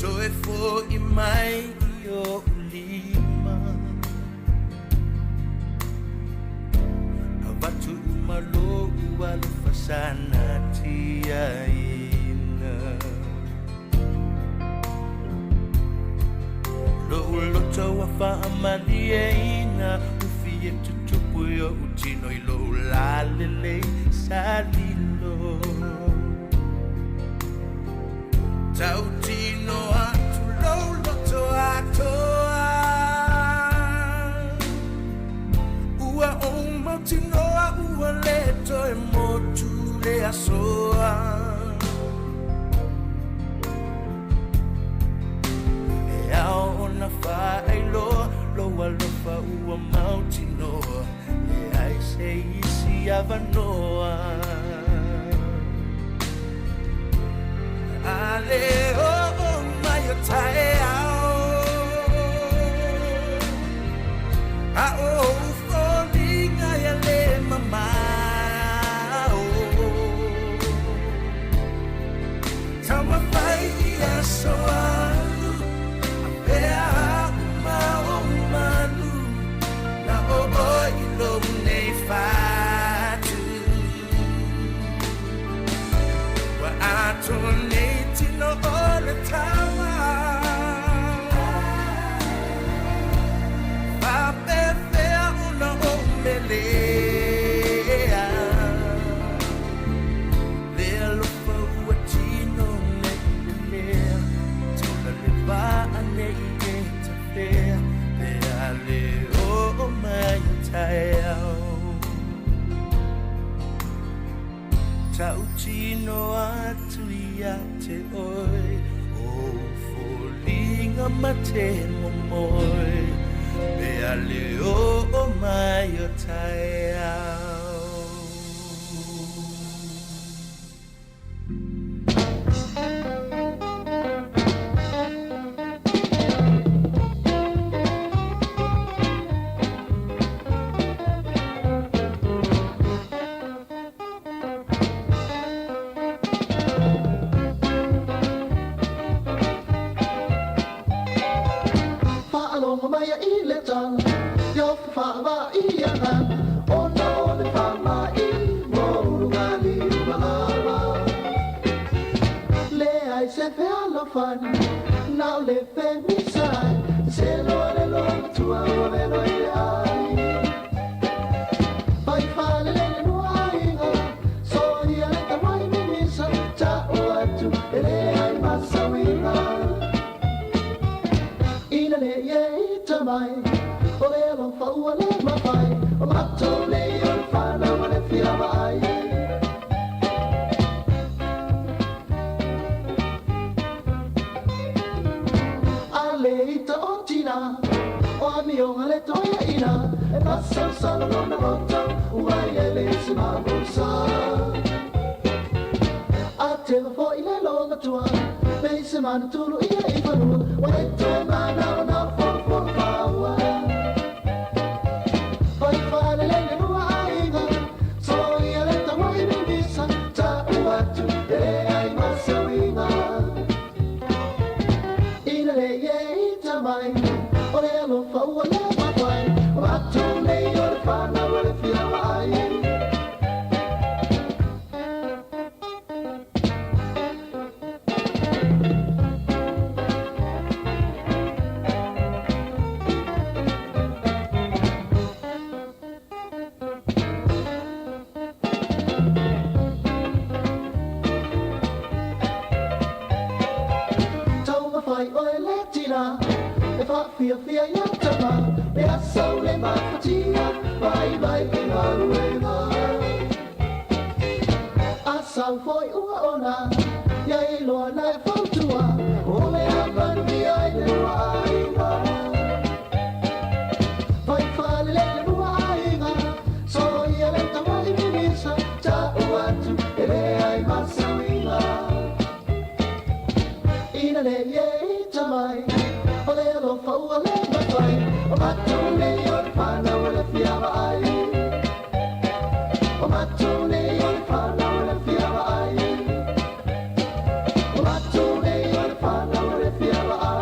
Toe foʻi mai i oʻu lima Avatu uma loʻu alofa sa natiaina Loʻu loto ua faamalieina Ufi e tutupu i oʻu tino i lou lalelei sa lilo Tautino atu lou loto atoa Ua ou mautinoa ua lē toe motu le asoa E ao ona faailoa lou alofa ua mautinoa Leai se isi avanoa A le oo mai o taeao A o ou foliga ia le mamao Taumafai i aso alu Avea a'u ma ou malu Na oo i lou nei fatu Ua atoa nei tino o le tama Faapefea ona ou melea Le alofa ua tino nei lelea Taula le vaa nei e tafea Pe a le oo mai o taeao Tautino atu ia te oe O foliga ma te momoe Pe a le oo mai o taeao Faalogo mai i le tala Ia ofa faavaai agaga Ona o le faamai Ua ulugalima malama Leai se fealofani Na o le femisai Se loa le loa matua ua velo i le ai Fai fale le le lua aiga Soia le tamai mimisa Ta'u atu e leai ma sauiga Ina nei e ita mai O le alofa ua le lona loto ua i ai le isi mamosa. A teva fo'i le lomatua me i se manutulu ia i fanua ua le toe manao na folofolo faua. Fai faalelei le lua aiga soia le taua i mimisa ta'u atu e leai ma se uiga. Ina lei e ita mai o le alofa ua le mafai o matou nei o le fanau e le fia vaai. Taumafai oe le tina e faafiafia ia tama le aso le mafatia vaivai i galuega. A sau foi ua ona ia iloa na e fautua o le amanuia i le lua aiga. Fai faalelei le lua aiga soia le taua i mimisa ta'u atu e leai ma se uiga. Ina lei e ita mai o le alofa ua le mafai o matou nei o le fanau e le fia vaai. O matou nei o le fanau e le fia vaai. O matou nei o le fanau e le fia vaai.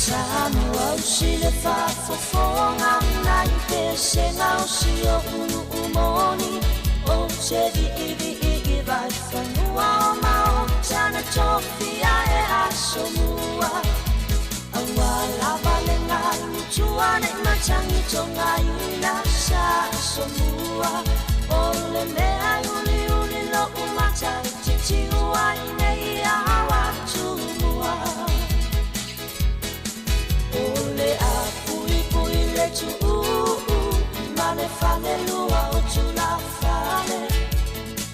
Samoa o si le faafofoga nai pesega o si o'u nu'u moni o se vi'ivii vai fanua o maota na tofia e asomua auā lava le galutua nei matagitogaina sa asomua o le mea e uliuli lo'u mata titiu ai nei awa tumua. O le a puipui le tu'u'u ma le falelua o tulafale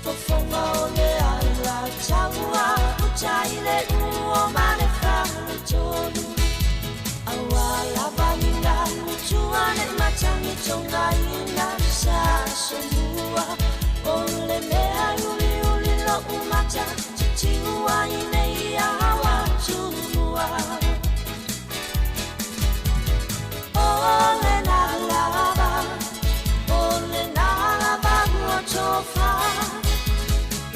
fofoga o le alataua o tai le uo ma le faletolu auā lava i galutua nei matagitogaina sa asomua o le mea e uliuli lo'u mata titiu ai nei awa tumua. O le na lava, o le na lava ua tofa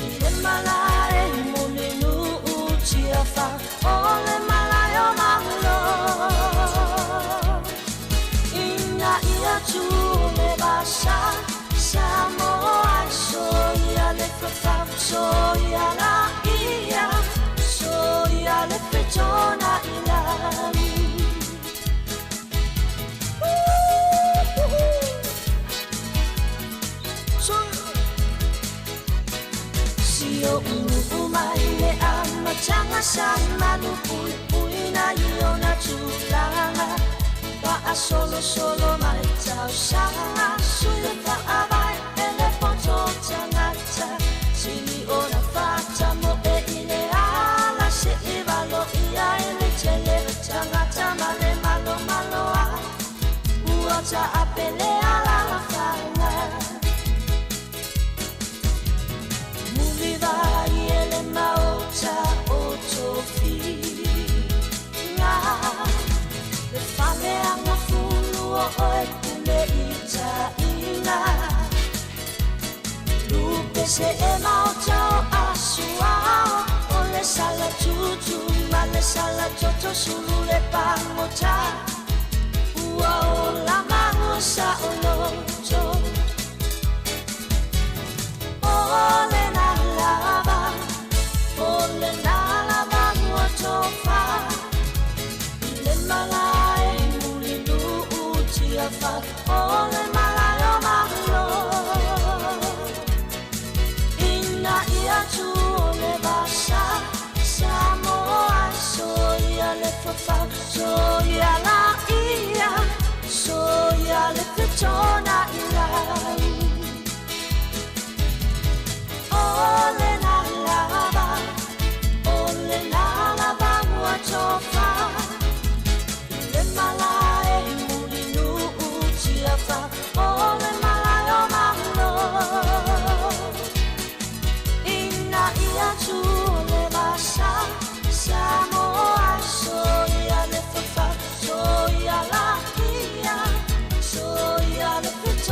i le malae mulinuu tiafa o le malae o Malo. Ina ia tu le vasa Samoa soia le fafa soia la ia soia le fetona ilali. Si o unu mai le amataga sa manu puipuina i ona tulaga faasolosolo mai tausaga sui le faavae e le poto tagata sili ona fata mo'e i le ala se'i valoia e le tele tagata ma le malomaloa ua ta'apele alafaga. Mulivai e le maota o tofiga le faleaga fulu o oe pule i ta'iga lupe se e maota o asuao o le sala tutu ma le sala toto sulu le pagota ua ola maua sa'oloto. O le na lava, o le na lava ua tofa i le malae mulinuu tiafa o le malae o Malo. Ina ia tu o le vasa Samoa soia le fafau Soia la ia Soia le fetona ilau Ole na lava Ole na lava ua tofa Le malae muli nuu tiafa O le malae o malo Ina ia tu o le vasa Samoa soia le fafau Soia la ia Soia le fetona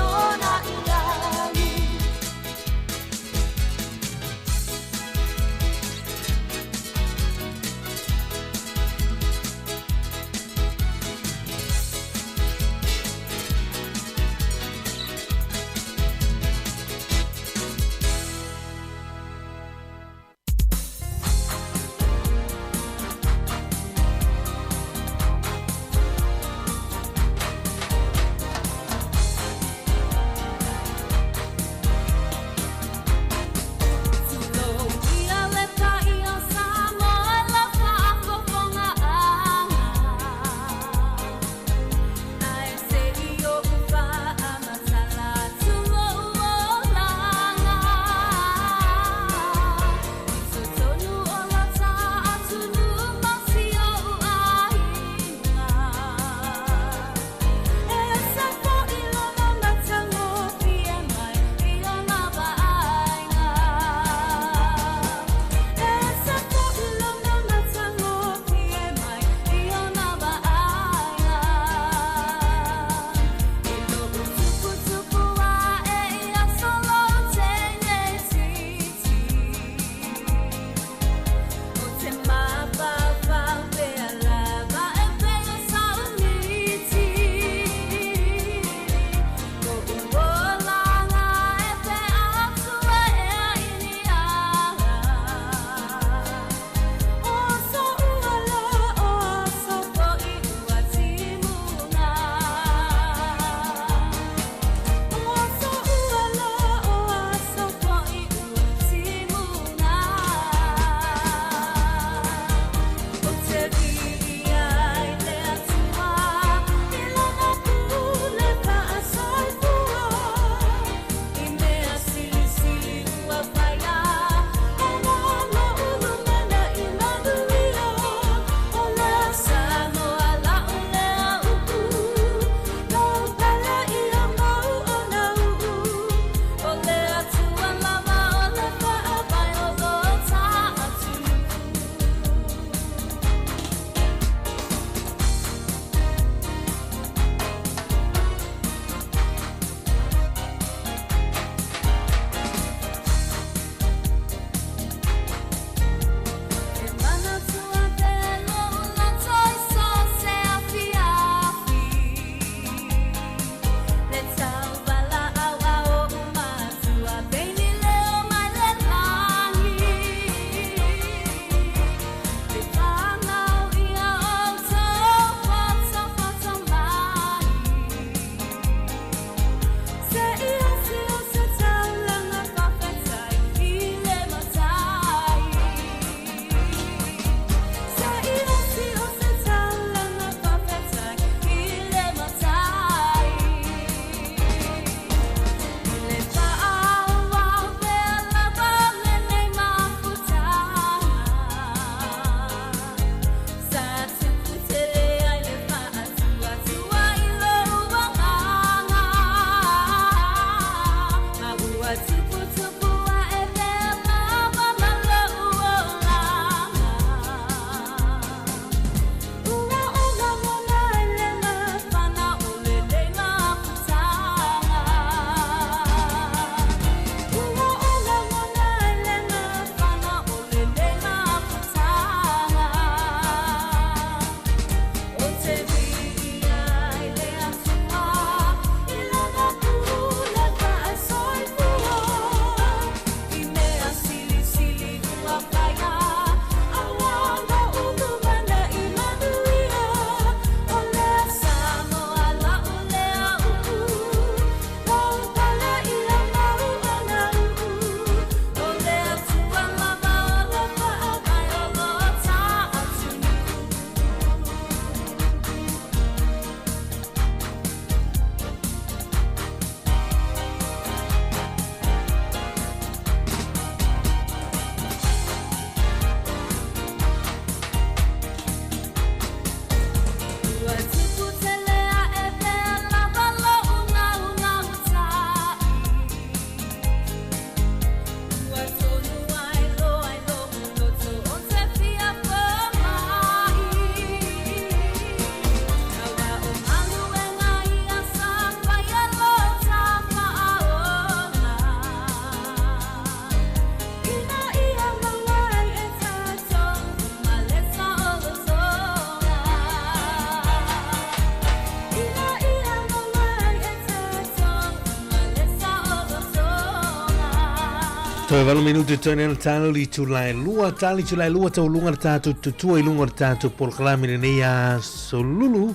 Toe valu minutu toe nei le talo i itula e lua, tali itula e lua taualuga le tatou tutua i luga o le tatou polokalame lenei aso lulu.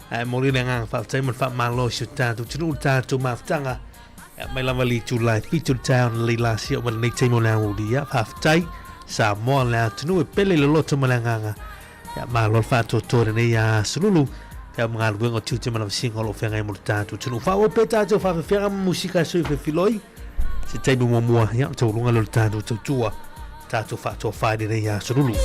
Ae momoli le agaga faafetai ma le faamalo i si o tatou atunuu le tatou mafutaga. Ia mai lava le itula e fitu le taeao na lei lasi oo mai lenei taimi o le aoauli. Ia faafetai Samoa le atunuu e pele i le loto ma le agaga. Ia malo le faatoatoa i lenei aso lulu. Ia ma galuega o tiute ma lavasiga o lo o feagai mo le tatou atunuu. Faaauau pea tatou faafeafeaga ma musika e sui filofiloi. Se taimi muamua, ia, taualuga lea o le tatou tautua, tatou faatoafa i lenei aso lulu.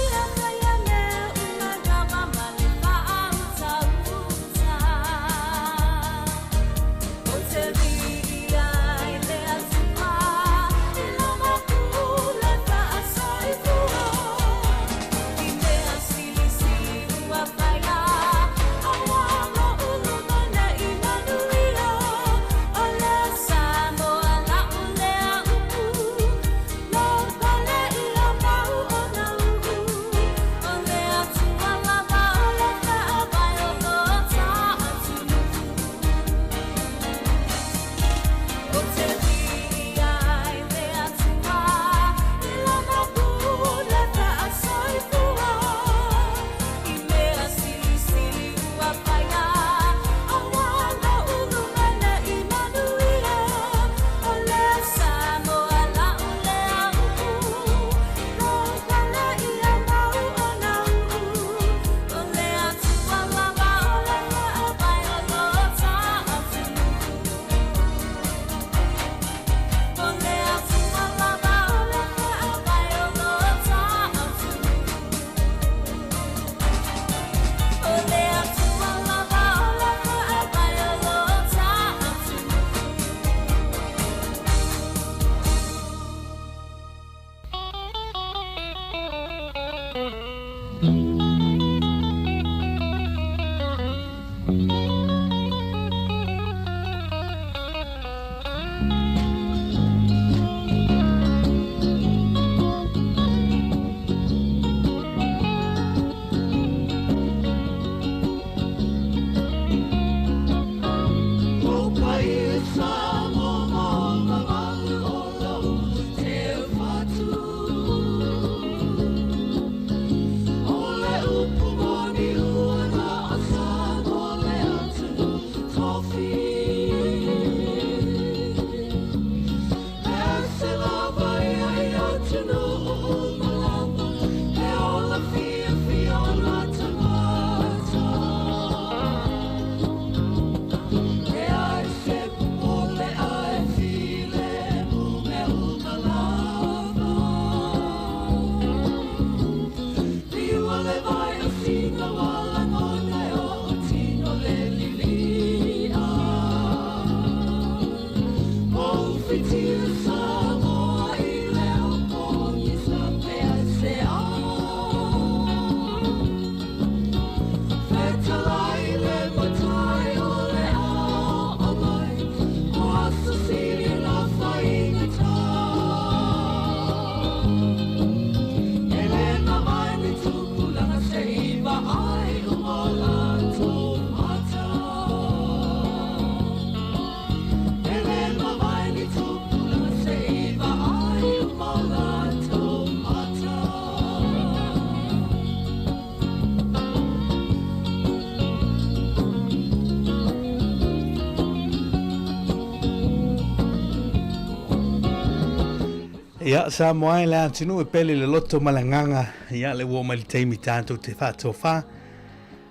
Ia, Samoa e le atunuu e pele i le loto ma le agaga, ia, le ua oo mai le taimi tatou te faatofa,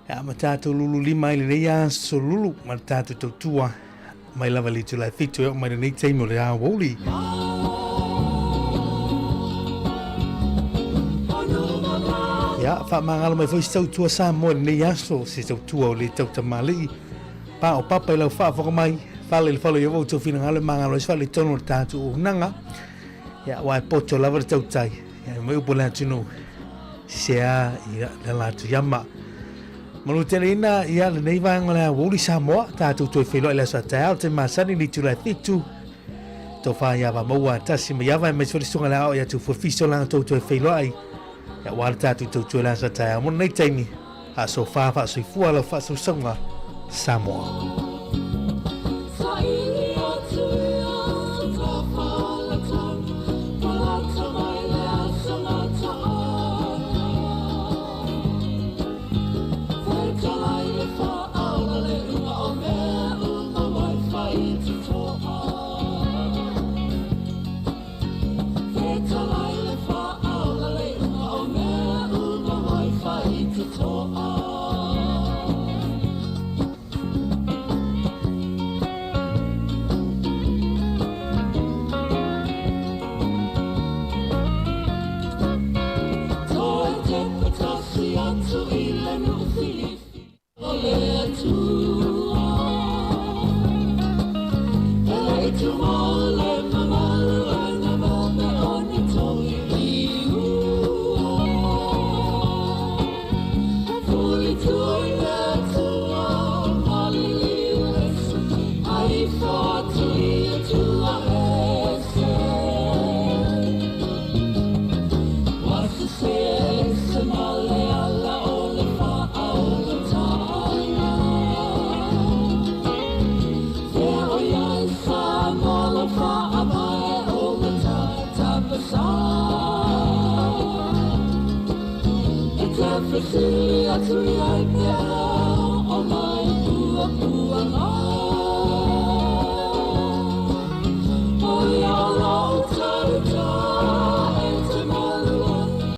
ia, ma tatou lulu lima ai lenei aso lulu ma le tatou tautua mai lava i le itula e fitu e oo mai lenei taimi o le aoauli. Ia, faamagalo mai foi se tautua Samoa i lenei aso, se tautua o le tautamalii, pa o papa i lau faafofoga mai, fale i le fale o Ieova outou finagalo e magalo ai se faaletonu o le tatou auaunaga. Ia, aua e poto lava le tautai, ia, e mai upu o le atunuu, sea ia le ala atu iama. Malu tele ina ia lenei vaega o le aoauli Samoa, tatou toe feiloai le aso a taeao, te masani le itula e fitu, tofa ia va maua tasi ma iava e mai foi le susuga le ao ia tu fuafiso langa tou toe feiloai, ia ua le tatou tautua le aso a taeao mo lenei taimi, faasofa faasoifua lau faasausauga Samoa. te fesili atu i ai pe a oo mai ua